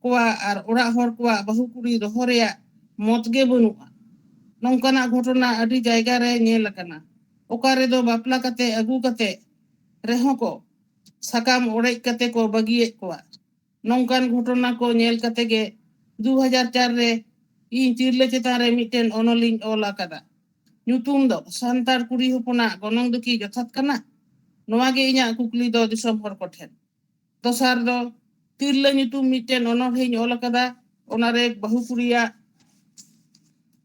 ᱠᱚᱣᱟᱜ ᱟᱨ ᱚᱲᱟᱜ ᱦᱚᱲ ᱠᱚᱣᱟᱜ ᱵᱟᱹᱦᱩ ᱠᱩᱲᱤ ᱫᱚᱦᱚ ᱨᱮᱭᱟᱜ ᱢᱚᱛ ᱜᱮ ᱵᱟᱹᱱᱩᱜᱼᱟ᱾ ᱱᱚᱝᱠᱟᱱᱟᱜ ᱜᱷᱚᱴᱚᱱᱟ ᱟᱹᱰᱤ ᱡᱟᱭᱜᱟ ᱨᱮ ᱧᱮᱞ ᱟᱠᱟᱱᱟ, ᱚᱠᱟ ᱨᱮᱫᱚ ᱵᱟᱯᱞᱟ ᱠᱟᱛᱮ ᱟᱹᱜᱩ ᱠᱟᱛᱮ ᱨᱮᱦᱚᱸ ᱠᱚ ᱥᱟᱠᱟᱢ ᱚᱲᱮᱡ ᱠᱟᱛᱮ ᱠᱚ ᱵᱟᱹᱜᱤᱭᱮᱫ ᱠᱚᱣᱟ᱾ ᱱᱚᱝᱠᱟᱱ ᱜᱷᱚᱴᱚᱱᱟ ᱠᱚ ᱧᱮᱞ ᱠᱟᱛᱮ ᱜᱮ ᱫᱩ ᱦᱟᱡᱟᱨ ᱪᱟᱨ ᱨᱮ ᱤᱧ ᱛᱤᱨᱞᱟᱹ ᱪᱮᱛᱟᱱ ᱨᱮ ᱢᱤᱫᱴᱮᱱ ᱚᱱᱚᱞᱤᱧ ᱚᱞ ᱟᱠᱟᱫᱟ᱾ ᱧᱩᱛᱩᱢ ᱫᱚ ᱥᱟᱱᱛᱟᱲ ᱠᱩᱲᱤ ᱦᱚᱯᱚᱱᱟᱜ ᱜᱚᱱᱚᱝ ᱫᱚ ᱠᱤ ᱡᱚᱛᱷᱟᱛ ᱠᱟᱱᱟ? ᱱᱚᱣᱟ ᱜᱮ ᱤᱧᱟᱹᱜ ᱠᱩᱠᱞᱤ ᱫᱚ ᱫᱤᱥᱚᱢ ᱦᱚᱲ ᱠᱚᱴᱷᱮᱱ᱾ ᱫᱚᱥᱟᱨ ᱫᱚ ᱛᱤᱨᱞᱟᱹ ᱧᱩᱛᱩᱢ ᱢᱤᱫᱴᱮᱱ ᱚᱱᱚᱬᱦᱮᱧ ᱚᱞ ᱟᱠᱟᱫᱟ᱾ ᱚᱱᱟᱨᱮ ᱵᱟᱹᱦᱩ ᱠᱩᱲᱤᱭᱟᱜ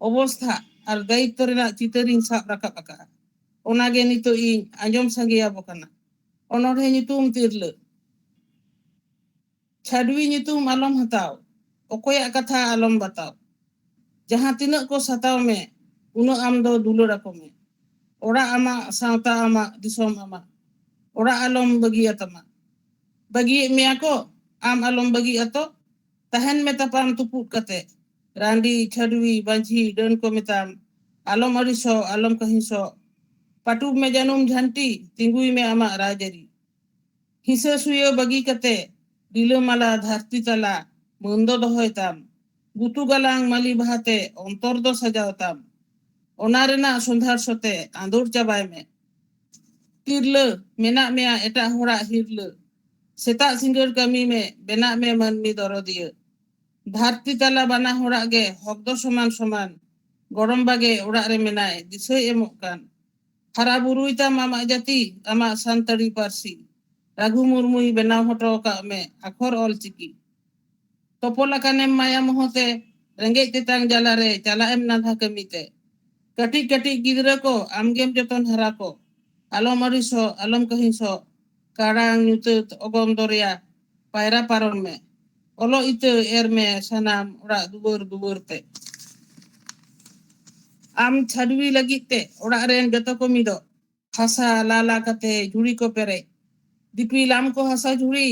ᱚᱵᱚᱥᱛᱷᱟ ᱟᱨ ᱫᱟᱭᱤᱛᱛᱚ ᱨᱮᱱᱟᱜ ᱪᱤᱛᱟᱹᱨᱤᱧ ᱥᱟᱵ ᱨᱟᱠᱟᱵ ᱟᱠᱟᱫᱼᱟ᱾ ᱚᱱᱟᱜᱮ ᱱᱤᱛᱚᱜ ᱤᱧ ᱟᱸᱡᱚᱢ ᱥᱟᱸᱜᱮᱭᱟᱵᱚ ᱠᱟᱱᱟ᱾ ᱚᱱᱚᱬᱦᱮ ᱧᱩᱛᱩᱢ ᱛᱤᱨᱞᱟᱹ᱾ ᱪᱷᱟᱰᱣᱤ ᱧᱩᱛᱩᱢ ᱟᱞᱚᱢ ᱦᱟᱛᱟᱣ, ᱚᱠᱚᱭᱟᱜ ᱠᱟᱛᱷᱟ ᱟᱞᱚᱢ ᱵᱟᱛᱟᱣ᱾ ᱡᱟᱦᱟᱸ ᱛᱤᱱᱟᱹᱜ ᱠᱚ ᱥᱟᱛᱟᱣ ᱢᱮ, ᱩᱱᱟᱹᱜ ᱟᱢ ᱫᱚ ᱫᱩᱞᱟᱹᱲ ᱟᱠᱚ ᱢᱮ᱾ ᱚᱲᱟᱜ ᱟᱢᱟᱜ, ᱥᱟᱶᱛᱟ ᱟᱢᱟᱜ, ᱫᱤᱥᱚᱢ ᱟᱢᱟᱜ᱾ ᱚᱲᱟᱜ ᱟᱞᱚᱢ ᱵᱟᱹᱜᱤᱭᱟᱛᱟᱢᱟ᱾ ᱵᱟᱹᱜᱤᱭᱮᱫ ᱢᱮᱭᱟ ᱠᱚ, ᱟᱢ ᱟᱞᱚᱢ ᱵᱟᱹᱜᱤ ᱟᱛᱚ᱾ ᱛᱟᱦᱮᱱ ᱢᱮ ᱛᱟᱯᱟᱢ ᱛᱩᱯᱩᱫ ᱠᱟᱛᱮ᱾ ᱨᱟᱺᱰᱤ, ᱪᱷᱟᱹᱰᱣᱤ, ᱵᱟᱹᱡᱷᱤ, ᱰᱟᱹᱱ ᱠᱚ ᱢᱮᱛᱟᱢ᱾ ᱟᱞᱚᱢ ᱟᱹᱲᱤᱥᱚᱜ, ᱟᱞᱚᱢ ᱠᱟᱹᱦᱤᱥᱚᱜ᱾ ᱯᱟᱹᱴᱩᱵ ᱢᱮ ᱡᱟᱹᱱᱩᱢ ᱡᱷᱟᱹᱱᱴᱤ, ᱛᱤᱸᱜᱩᱭ ᱢᱮ ᱟᱢᱟᱜ ᱨᱟᱡᱽᱟᱹᱨᱤ᱾ ᱦᱤᱥᱟᱹ ᱥᱩᱭᱟᱹ ᱵᱟᱹᱜᱤ ᱠᱟᱛᱮ ᱨᱤᱞᱟᱹᱢᱟᱞᱟ ᱫᱷᱟᱹᱨᱛᱤ ᱛᱟᱞᱟ ᱢᱟᱹᱱ ᱫᱚ ᱫᱚᱦᱚᱭ ᱛᱟᱢ᱾ ᱜᱩᱛᱩ ᱜᱟᱞᱟᱝ ᱢᱟᱹᱞᱤ ᱵᱟᱦᱟᱛᱮ ᱚᱱᱛᱚᱨ ᱫᱚ ᱥᱟᱡᱟᱣ ᱛᱟᱢ᱾ ᱚᱱᱟ ᱨᱮᱱᱟᱜ ᱥᱚᱸᱫᱷᱟᱲ ᱥᱚᱛᱮ ᱟᱸᱫᱳᱲ ᱪᱟᱵᱟᱭ ᱢᱮ᱾ ᱛᱤᱨᱞᱟᱹ, ᱢᱮᱱᱟᱜ ᱢᱮᱭᱟ ᱮᱴᱟᱜ ᱦᱚᱲᱟᱜ ᱦᱤᱨᱞᱟᱹ᱾ ᱥᱮᱛᱟᱜ ᱥᱤᱸᱜᱟᱹᱲ ᱠᱟᱹᱢᱤ ᱢᱮ, ᱵᱮᱱᱟᱜ ᱢᱮ ᱢᱟᱹᱱᱢᱤ ᱫᱚᱨᱚᱫᱤᱭᱟᱹ᱾ ᱫᱷᱟᱹᱨᱛᱤ ᱛᱟᱞᱟ ᱵᱟᱱᱟ ᱦᱚᱲᱟᱜ ᱜᱮ ᱦᱚᱠ ᱫᱚ ᱥᱚᱢᱟᱱ ᱥᱚᱢᱟᱱ᱾ ᱜᱚᱲᱚᱢ ᱵᱟᱜᱮ ᱚᱲᱟᱜ ᱨᱮ ᱢᱮᱱᱟᱭ, ᱫᱤᱥᱟᱹᱭ ᱮᱢᱚᱜ ᱠᱟᱱ᱾ ᱦᱟᱨᱟ ᱵᱩᱨᱩᱭ ᱛᱟᱢ ᱟᱢᱟᱜ ᱡᱟᱹᱛᱤ, ᱟᱢᱟᱜ ᱥᱟᱱᱛᱟᱲᱤ ᱯᱟᱹᱨᱥᱤ᱾ ᱨᱟᱹᱜᱷᱩ ᱢᱩᱨᱢᱩᱭ ᱵᱮᱱᱟᱣ ᱦᱚᱴᱚ ᱟᱠᱟᱫ ᱢᱮ ᱟᱠᱷᱚᱨ ᱚᱞ ᱪᱤᱠᱤ᱾ ᱛᱚᱯᱚᱞ ᱟᱠᱟᱱᱮᱢ ᱢᱟᱭᱟ ᱢᱚᱦᱚᱛᱮ, ᱨᱮᱸᱜᱮᱡ ᱛᱮᱛᱟᱝ ᱡᱟᱞᱟᱨᱮ ᱪᱟᱞᱟᱜ ᱮᱢ ᱱᱟᱞᱦᱟ ᱠᱟᱹᱢᱤᱛᱮ᱾ ᱠᱟᱹᱴᱤᱡ ᱠᱟᱹᱴᱤᱡ ᱜᱤᱫᱽᱨᱟᱹ ᱠᱚ ᱟᱢᱜᱮᱢ ᱡᱚᱛᱚᱱ ᱦᱟᱨᱟ ᱠᱚ᱾ ᱟᱞᱚᱢ ᱟᱹᱲᱤᱥᱚᱜ, ᱟᱞᱚᱢ ᱠᱟᱹᱦᱤᱥᱚᱜ᱾ ᱠᱟᱲᱟᱝ ᱧᱩᱛᱟᱹᱛ ᱚᱜᱚᱢ ᱫᱚᱨᱭᱟ ᱯᱟᱭᱨᱟ ᱯᱟᱨᱚᱢ ᱢᱮ᱾ ᱚᱞᱚᱜ ᱤᱛᱟᱹ ᱮᱨ ᱢᱮ ᱥᱟᱱᱟᱢ ᱚᱲᱟᱜ ᱫᱩᱣᱟᱹᱨ ᱫᱩᱣᱟᱹᱨ ᱛᱮ᱾ ᱟᱢ ᱪᱷᱟᱹᱰᱣᱤ ᱞᱟᱹᱜᱤᱫ ᱛᱮ ᱚᱲᱟᱜ ᱨᱮᱱ ᱡᱚᱛᱚ ᱠᱚ ᱢᱤᱫᱚᱜ᱾ ᱦᱟᱥᱟ ᱞᱟᱞᱟ ᱠᱟᱛᱮ ᱡᱷᱩᱲᱤ ᱠᱚ ᱯᱮᱨᱮᱡ᱾ ᱫᱤᱯᱤᱞ ᱟᱢ ᱠᱚ ᱦᱟᱥᱟ ᱡᱷᱩᱲᱤ,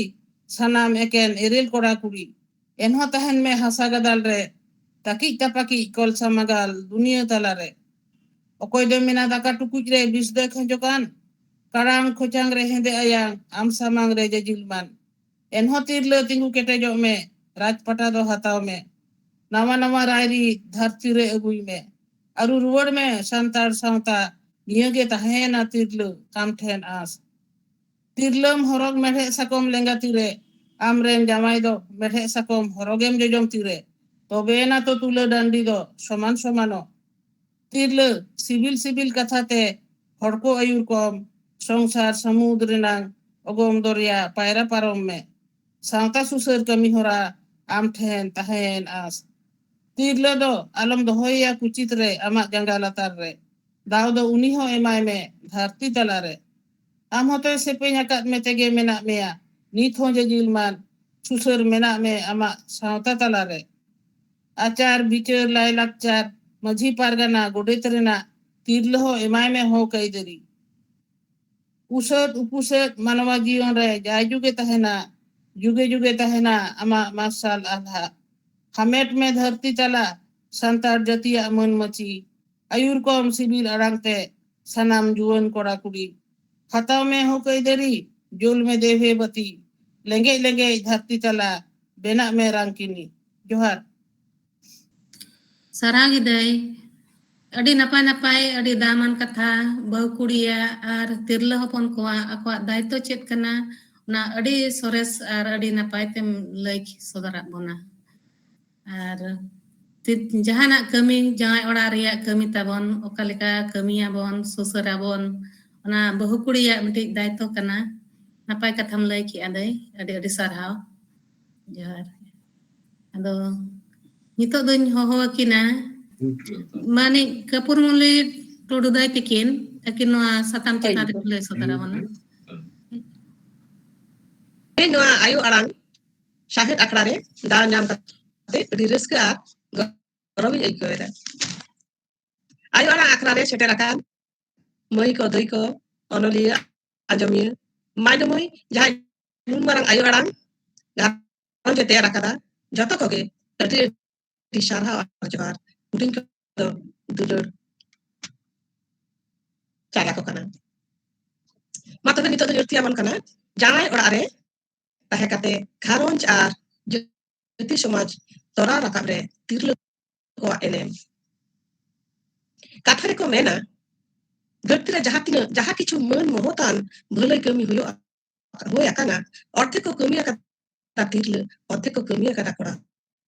ᱥᱟᱱᱟᱢ ᱮᱠᱮᱱ ᱮᱨᱮᱞ ᱠᱚᱲᱟ ᱠᱩᱲᱤ᱾ ᱮᱱᱦᱚᱸ ᱛᱟᱦᱮᱱ ᱢᱮ ᱦᱟᱥᱟ ᱜᱟᱫᱟᱞ ᱨᱮ, ᱛᱟᱹᱠᱤᱡ ᱛᱟᱯᱟᱠᱤᱡ ᱠᱚᱞᱥᱟ ᱢᱟᱜᱟᱞ ᱫᱩᱱᱤᱭᱟᱹ ᱛᱟᱞᱟᱨᱮ᱾ ᱚᱠᱚᱭ ᱫᱚᱭ ᱢᱮᱱᱟ ᱫᱟᱠᱟ ᱴᱩᱠᱩᱡ ᱨᱮ ᱵᱤᱥ ᱫᱚᱭ ᱠᱷᱟᱸᱡᱚ ᱠᱟᱱ, ᱠᱟᱲᱟᱝ ᱠᱷᱚᱪᱟᱝ ᱨᱮ ᱦᱮᱸᱫᱮ ᱟᱭᱟᱝ, ᱟᱢ ᱥᱟᱢᱟᱝ ᱨᱮ ᱡᱟᱡᱤᱞ ᱢᱟᱱ᱾ ᱮᱱᱦᱚᱸ ᱛᱤᱨᱞᱟᱹ ᱛᱤᱸᱜᱩ ᱠᱮᱴᱮᱡᱚᱜ ᱢᱮ, ᱨᱟᱡᱽ ᱯᱟᱴᱟ ᱫᱚ ᱦᱟᱛᱟᱣ ᱢᱮ᱾ ᱱᱟᱣᱟ ᱱᱟᱣᱟ ᱨᱟᱭᱨᱤᱛ ᱫᱷᱟᱹᱨᱛᱤ ᱨᱮ ᱟᱹᱜᱩᱭ ᱢᱮ᱾ ᱟᱹᱨᱩ ᱨᱩᱣᱟᱹᱲ ᱢᱮ ᱥᱟᱱᱛᱟᱲ ᱥᱟᱶᱛᱟ, ᱱᱤᱭᱟᱹ ᱜᱮ ᱛᱟᱦᱮᱸᱭᱮᱱᱟ ᱛᱤᱨᱞᱟᱹ ᱟᱢ ᱴᱷᱮᱱ ᱟᱸᱥ᱾ ᱛᱤᱨᱞᱟᱹᱢ ᱦᱚᱨᱚᱜ ᱢᱮᱲᱦᱮᱫ ᱥᱟᱠᱚᱢ ᱞᱮᱸᱜᱟ ᱛᱤᱨᱮ, ᱟᱢᱨᱮᱱ ᱡᱟᱶᱟᱭ ᱫᱚ ᱢᱮᱲᱦᱮᱫ ᱥᱟᱠᱚᱢ ᱦᱚᱨᱚᱜᱮᱢ ᱡᱚᱡᱚᱢ ᱛᱤᱨᱮ, ᱛᱚᱵᱮᱭᱮᱱᱟ ᱛᱚ ᱛᱩᱞᱟᱹ ᱰᱟᱹᱱᱰᱤ ᱫᱚ ᱥᱚᱢᱟᱱ ᱥᱚᱢᱟᱱᱚᱜ᱾ ᱛᱤᱨᱞᱟᱹ, ᱥᱤᱵᱤᱞ ᱥᱤᱵᱤᱞ ᱠᱟᱛᱷᱟ ᱛᱮ ᱦᱚᱲ ᱠᱚ ᱟᱹᱭᱩᱨ ᱠᱚᱢ, ᱥᱚᱝᱥᱟᱨ ᱥᱟᱹᱢᱩᱫ ᱨᱮᱱᱟᱝ ᱚᱜᱚᱢ ᱫᱚᱨᱭᱟ ᱯᱟᱭᱨᱟ ᱯᱟᱨᱚᱢ ᱢᱮ᱾ ᱥᱟᱶᱛᱟ ᱥᱩᱥᱟᱹᱨ ᱠᱟᱹᱢᱤ ᱦᱚᱨᱟ ᱟᱢ ᱴᱷᱮᱱ ᱛᱟᱦᱮᱸᱭᱮᱱ ᱟᱸᱥ᱾ ᱛᱤᱨᱞᱟᱹ ᱫᱚ ᱟᱞᱚᱢ ᱫᱚᱦᱚᱭᱮᱭᱟ ᱠᱩᱪᱤᱛ ᱨᱮ ᱟᱢᱟᱜ ᱡᱟᱸᱜᱟ ᱞᱟᱛᱟᱨ ᱨᱮ᱾ ᱫᱟᱣ ᱫᱚ ᱩᱱᱤ ᱦᱚᱸ ᱮᱢᱟᱭ ᱢᱮ ᱫᱷᱟᱹᱨᱛᱤ ᱛᱟᱞᱟᱨᱮ᱾ ᱟᱢ ᱦᱚᱸᱛᱚᱭ ᱥᱮᱯᱮᱧ ᱟᱠᱟᱫ ᱢᱮ ᱛᱮᱜᱮ ᱢᱮᱱᱟᱜ ᱢᱮᱭᱟ ᱱᱤᱛ ᱦᱚᱸ ᱡᱟᱹᱡᱤᱞ ᱢᱟᱱ᱾ ᱥᱩᱥᱟᱹᱨ ᱢᱮᱱᱟᱜ ᱢᱮ ᱟᱢᱟᱜ ᱥᱟᱶᱛᱟ ᱛᱟᱞᱟᱨᱮ᱾ ᱟᱪᱟᱨ ᱵᱤᱪᱟᱹᱨ ᱞᱟᱭᱞᱟᱠᱪᱟᱨ ᱢᱟᱹᱡᱷᱤ ᱯᱟᱨᱜᱟᱱᱟ ᱜᱚᱰᱮᱛ ᱨᱮᱱᱟᱜ ᱛᱤᱨᱞᱟᱹ ᱦᱚᱸ ᱮᱢᱟᱭ ᱢᱮ ᱦᱚᱸᱠ ᱟᱹᱭᱫᱟᱹᱨᱤ᱾ ᱩᱥᱟᱹᱫ ᱩᱯᱩᱥᱟᱹᱫ ᱢᱟᱱᱣᱟ ᱡᱤᱭᱚᱱ ᱨᱮ ᱡᱟᱭ ᱡᱩᱜᱮ ᱛᱟᱦᱮᱱᱟ, ᱡᱩᱜᱮ ᱡᱩᱜᱮ ᱛᱟᱦᱮᱱᱟ ᱟᱢᱟᱜ ᱢᱟᱨᱥᱟᱞ ᱟᱞᱦᱟ᱾ ᱦᱟᱢᱮᱴ ᱢᱮ ᱫᱷᱟᱹᱨᱛᱤ ᱛᱟᱞᱟ ᱥᱟᱱᱛᱟᱲ ᱡᱟᱹᱛᱤᱭᱟᱜ ᱢᱟᱹᱱ ᱢᱟᱹᱪᱤ᱾ ᱟᱹᱭᱩᱨ ᱠᱚᱢ ᱥᱤᱵᱤᱞ ᱟᱲᱟᱝ ᱛᱮ ᱥᱟᱱᱟᱢ ᱡᱩᱣᱟᱹᱱ ᱠᱚᱲᱟ ᱠᱩᱲᱤ᱾ ᱦᱟᱛᱟᱣ ᱢᱮ ᱦᱚᱸᱠ ᱟᱹᱭᱫᱟᱹᱨᱤ, ᱡᱩᱞ ᱢᱮ ᱫᱮᱣᱦᱮ ᱵᱟᱹᱛᱤ, ᱞᱮᱸᱜᱮᱡ ᱞᱮᱸᱜᱮᱡ ᱫᱷᱟᱹᱨᱛᱤ ᱛᱟᱞᱟ, ᱵᱮᱱᱟᱜ ᱢᱮ ᱨᱟᱝᱠᱤᱱᱤ᱾ ᱡᱚᱦᱟᱨ᱾ ᱥᱟᱨᱦᱟᱣ ᱜᱮ ᱫᱟᱹᱭ, ᱟᱹᱰᱤ ᱱᱟᱯᱟᱭ ᱱᱟᱯᱟᱭ, ᱟᱹᱰᱤ ᱫᱟᱢᱟᱱ ᱠᱟᱛᱷᱟ, ᱵᱟᱹᱦᱩ ᱠᱩᱲᱤᱭᱟᱜ ᱟᱨ ᱛᱤᱨᱞᱟᱹ ᱦᱚᱯᱚᱱ ᱠᱚᱣᱟᱜ ᱟᱠᱚᱣᱟᱜ ᱫᱟᱭᱤᱛᱛᱚ ᱪᱮᱫ ᱠᱟᱱᱟ, ᱚᱱᱟ ᱟᱹᱰᱤ ᱥᱚᱨᱮᱥ ᱟᱨ ᱟᱹᱰᱤ ᱱᱟᱯᱟᱭ ᱛᱮᱢ ᱞᱟᱹᱭ ᱥᱚᱫᱚᱨᱟᱫ ᱵᱚᱱᱟ᱾ ᱟᱨ ᱛᱤ-, ᱡᱟᱦᱟᱱᱟᱜ ᱠᱟᱹᱢᱤ, ᱡᱟᱶᱟᱭ ᱚᱲᱟᱜ ᱨᱮᱭᱟᱜ ᱠᱟᱹᱢᱤ ᱛᱟᱵᱚᱱ, ᱚᱠᱟ ᱞᱮᱠᱟ ᱠᱟᱹᱢᱤᱭᱟᱵᱚᱱ, ᱥᱩᱥᱟᱹᱨᱟᱵᱚᱱ, ᱚᱱᱟ ᱵᱟᱹᱦᱩ ᱠᱩᱲᱤᱭᱟᱜ ᱢᱤᱫᱴᱤᱡ ᱫᱟᱭᱤᱛᱛᱚ ᱠᱟᱱᱟ᱾ ᱱᱟᱯᱟᱭ ᱠᱟᱛᱷᱟᱢ ᱞᱟᱹᱭ ᱠᱮᱜᱼᱟ ᱫᱟᱹᱭ, ᱟᱹᱰᱤ ᱟᱹᱰᱤ ᱥᱟᱨᱦᱟᱣ᱾ ᱡᱚᱦᱟᱨ᱾ ᱟᱫᱚ ᱱᱤᱛᱚᱜ ᱫᱚᱧ ᱦᱚᱦᱚ ᱟᱹᱠᱤᱱᱟ ᱢᱟᱹᱱᱤᱡ ᱠᱟᱹᱯᱩᱨ ᱢᱚᱞᱤ ᱴᱩᱰᱩ ᱫᱟᱹᱭ ᱛᱤᱠᱤᱱ, ᱟᱹᱠᱤᱱ ᱱᱚᱣᱟ ᱥᱟᱛᱟᱢ ᱪᱮᱛᱟᱱ ᱨᱮᱠᱤᱱ ᱞᱟᱹᱭ ᱥᱚᱫᱚᱨ ᱟᱵᱚᱱᱟ᱾ ᱛᱮᱦᱮᱧ ᱱᱚᱣᱟ ᱟᱭᱳ ᱟᱲᱟᱝ ᱥᱟᱶᱦᱮᱫ ᱟᱠᱷᱲᱟ ᱨᱮ ᱫᱟᱣ ᱧᱟᱢ ᱠᱟᱛᱮ ᱟᱹᱰᱤ ᱨᱟᱹᱥᱠᱟᱹ ᱟᱨ ᱜᱚᱨᱚᱵᱤᱧ ᱟᱹᱭᱠᱟᱹᱣ ᱮᱫᱟ᱾ ᱟᱭᱳ ᱟᱲᱟᱝ ᱟᱠᱷᱲᱟ ᱨᱮ ᱥᱮᱴᱮᱨ ᱟᱠᱟᱱ ᱢᱟᱹᱭ ᱠᱚ, ᱫᱟᱹᱭ ᱠᱚ, ᱚᱱᱚᱞᱤᱭᱟᱹ, ᱟᱸᱡᱚᱢᱤᱭᱟᱹ, ᱢᱟᱹᱭ ᱫᱚ ᱢᱟᱹᱭ, ᱡᱟᱦᱟᱸᱭ ᱱᱩᱱ ᱢᱟᱨᱟᱝ ᱟᱭᱳ ᱟᱲᱟᱝ ᱜᱷᱟᱨᱚᱸᱡᱽ ᱮ ᱛᱮᱭᱟᱨ ᱟᱠᱟᱫᱟ, ᱡᱚᱛᱚ ᱠᱚᱜᱮ ᱟᱹᱰᱤ ᱟᱹᱰᱤ ᱥᱟᱨᱦᱟᱣ ᱟᱨ ᱡᱚᱦᱟᱨ᱾ ᱦᱩᱰᱤᱧ ᱠᱚᱫᱚ ᱫᱩᱞᱟᱹᱲ ᱪᱟᱞ ᱟᱠᱚ ᱠᱟᱱᱟ᱾ ᱢᱟ ᱛᱚᱵᱮ ᱱᱤᱛᱚᱜ ᱫᱚ ᱡᱟᱹᱥᱛᱤ ᱟᱵᱚᱱ ᱠᱟᱱᱟ ᱡᱟᱶᱟᱭ ᱚᱲᱟᱜ ᱨᱮ ᱛᱟᱦᱮᱸ ᱠᱟᱛᱮ ᱜᱷᱟᱨᱚᱸᱡᱽ ᱟᱨ ᱡᱟᱹᱛᱤ ᱥᱚᱢᱟᱡᱽ ᱛᱚᱨᱟᱣ ᱨᱟᱠᱟᱵ ᱨᱮ ᱛᱤᱨᱞᱟᱹ ᱠᱚᱣᱟᱜ ᱮᱱᱮᱢ᱾ ᱠᱟᱛᱷᱟ ᱨᱮᱠᱚ ᱢᱮᱱᱟ, ᱫᱷᱟᱹᱨᱛᱤ ᱨᱮ ᱡᱟᱦᱟᱸ ᱛᱤᱱᱟᱹᱜ, ᱡᱟᱦᱟᱸ ᱠᱤᱪᱷᱩ ᱢᱟᱹᱱ ᱢᱚᱦᱚᱛᱟᱱ ᱵᱷᱟᱹᱞᱟᱹᱭ ᱠᱟᱹᱢᱤ ᱦᱩᱭᱩᱜᱼᱟ, ᱦᱩᱭ ᱟᱠᱟᱱᱟ, ᱚᱨᱫᱷᱮᱠ ᱠᱚ ᱠᱟᱹᱢᱤ ᱟᱠᱟᱫᱟ ᱛᱤᱨᱞᱟᱹ, ᱚᱨᱫᱷᱮᱠ ᱠᱚ ᱠᱟᱹᱢᱤ ᱟᱠᱟᱫᱟ ᱠᱚᱲᱟ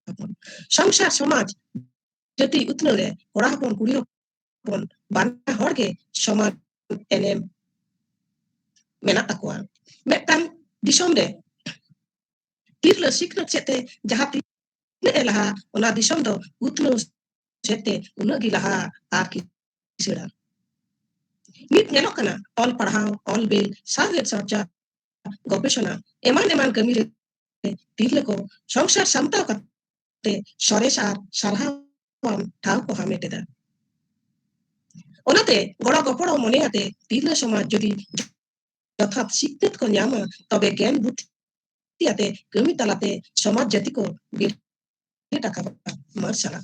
ᱦᱚᱯᱚᱱ᱾ ᱥᱚᱝᱥᱟᱨ, ᱥᱚᱢᱟᱡᱽ, ᱡᱟᱹᱛᱤ ᱩᱛᱱᱟᱹᱣ ᱨᱮ ᱠᱚᱲᱟ ᱦᱚᱯᱚᱱ, ᱠᱩᱲᱤ ᱦᱚᱯᱚᱱ ᱵᱟᱱᱟ ᱦᱚᱲ ᱜᱮ ᱥᱚᱢᱟᱱ ᱮᱱᱮᱢ ᱢᱮᱱᱟᱜ ᱛᱟᱠᱚᱣᱟ᱾ ᱢᱤᱫᱴᱟᱝ ᱫᱤᱥᱚᱢ ᱨᱮ ᱛᱤᱨᱞᱟᱹ ᱥᱤᱠᱷᱱᱟᱹᱛ ᱥᱮᱫ ᱛᱮ ᱡᱟᱦᱟᱸ ᱛᱤᱱᱟᱹᱜ ᱮ ᱞᱟᱦᱟ, ᱚᱱᱟ ᱫᱤᱥᱚᱢ ᱫᱚ ᱩᱛᱱᱟᱹᱣ ᱥᱮᱫ ᱛᱮ ᱩᱱᱟᱹᱜ ᱜᱮ ᱞᱟᱦᱟ ᱟᱨ ᱠᱤᱥᱟᱹᱬᱟ᱾ ᱱᱤᱛ ᱧᱮᱞᱚᱜ ᱠᱟᱱᱟ, ᱚᱞ ᱯᱟᱲᱦᱟᱣ, ᱚᱞ ᱵᱤᱞ, ᱥᱟᱶᱦᱮᱫ ᱥᱟᱨᱪᱟ, ᱜᱚᱵᱮᱥᱚᱱᱟ, ᱮᱢᱟᱱ ᱮᱢᱟᱱ ᱠᱟᱹᱢᱤ ᱨᱮ ᱛᱤᱨᱞᱟᱹ ᱠᱚ ᱥᱚᱝᱥᱟᱨ ᱥᱟᱢᱴᱟᱣ ᱠᱟᱛᱮ ᱥᱚᱨᱮᱥ ᱟᱨ ᱥᱟᱨᱦᱟᱣᱟᱱ ᱴᱷᱟᱶ ᱠᱚ ᱦᱟᱢᱮᱴ ᱮᱫᱟ᱾ ᱚᱱᱟᱛᱮ ᱜᱚᱲᱚ ᱜᱚᱯᱚᱲᱚ ᱢᱚᱱᱮ ᱟᱛᱮ ᱛᱤᱨᱞᱟᱹ ᱥᱚᱢᱟᱡᱽ ᱡᱩᱫᱤ ᱡᱚᱛᱷᱟᱛ ᱥᱤᱠᱷᱱᱟᱹᱛ ᱠᱚ ᱧᱟᱢᱟ, ᱛᱚᱵᱮ ᱜᱮᱭᱟᱱ ᱵᱩᱫᱽᱫᱷᱤ ᱟᱛᱮ ᱠᱟᱹᱢᱤ ᱛᱟᱞᱟᱛᱮ ᱥᱚᱢᱟᱡᱽ ᱡᱟᱹᱛᱤ ᱠᱚ ᱵᱮᱨᱮᱫ ᱨᱟᱠᱟᱵᱟ, ᱢᱟᱨᱥᱟᱞᱟ᱾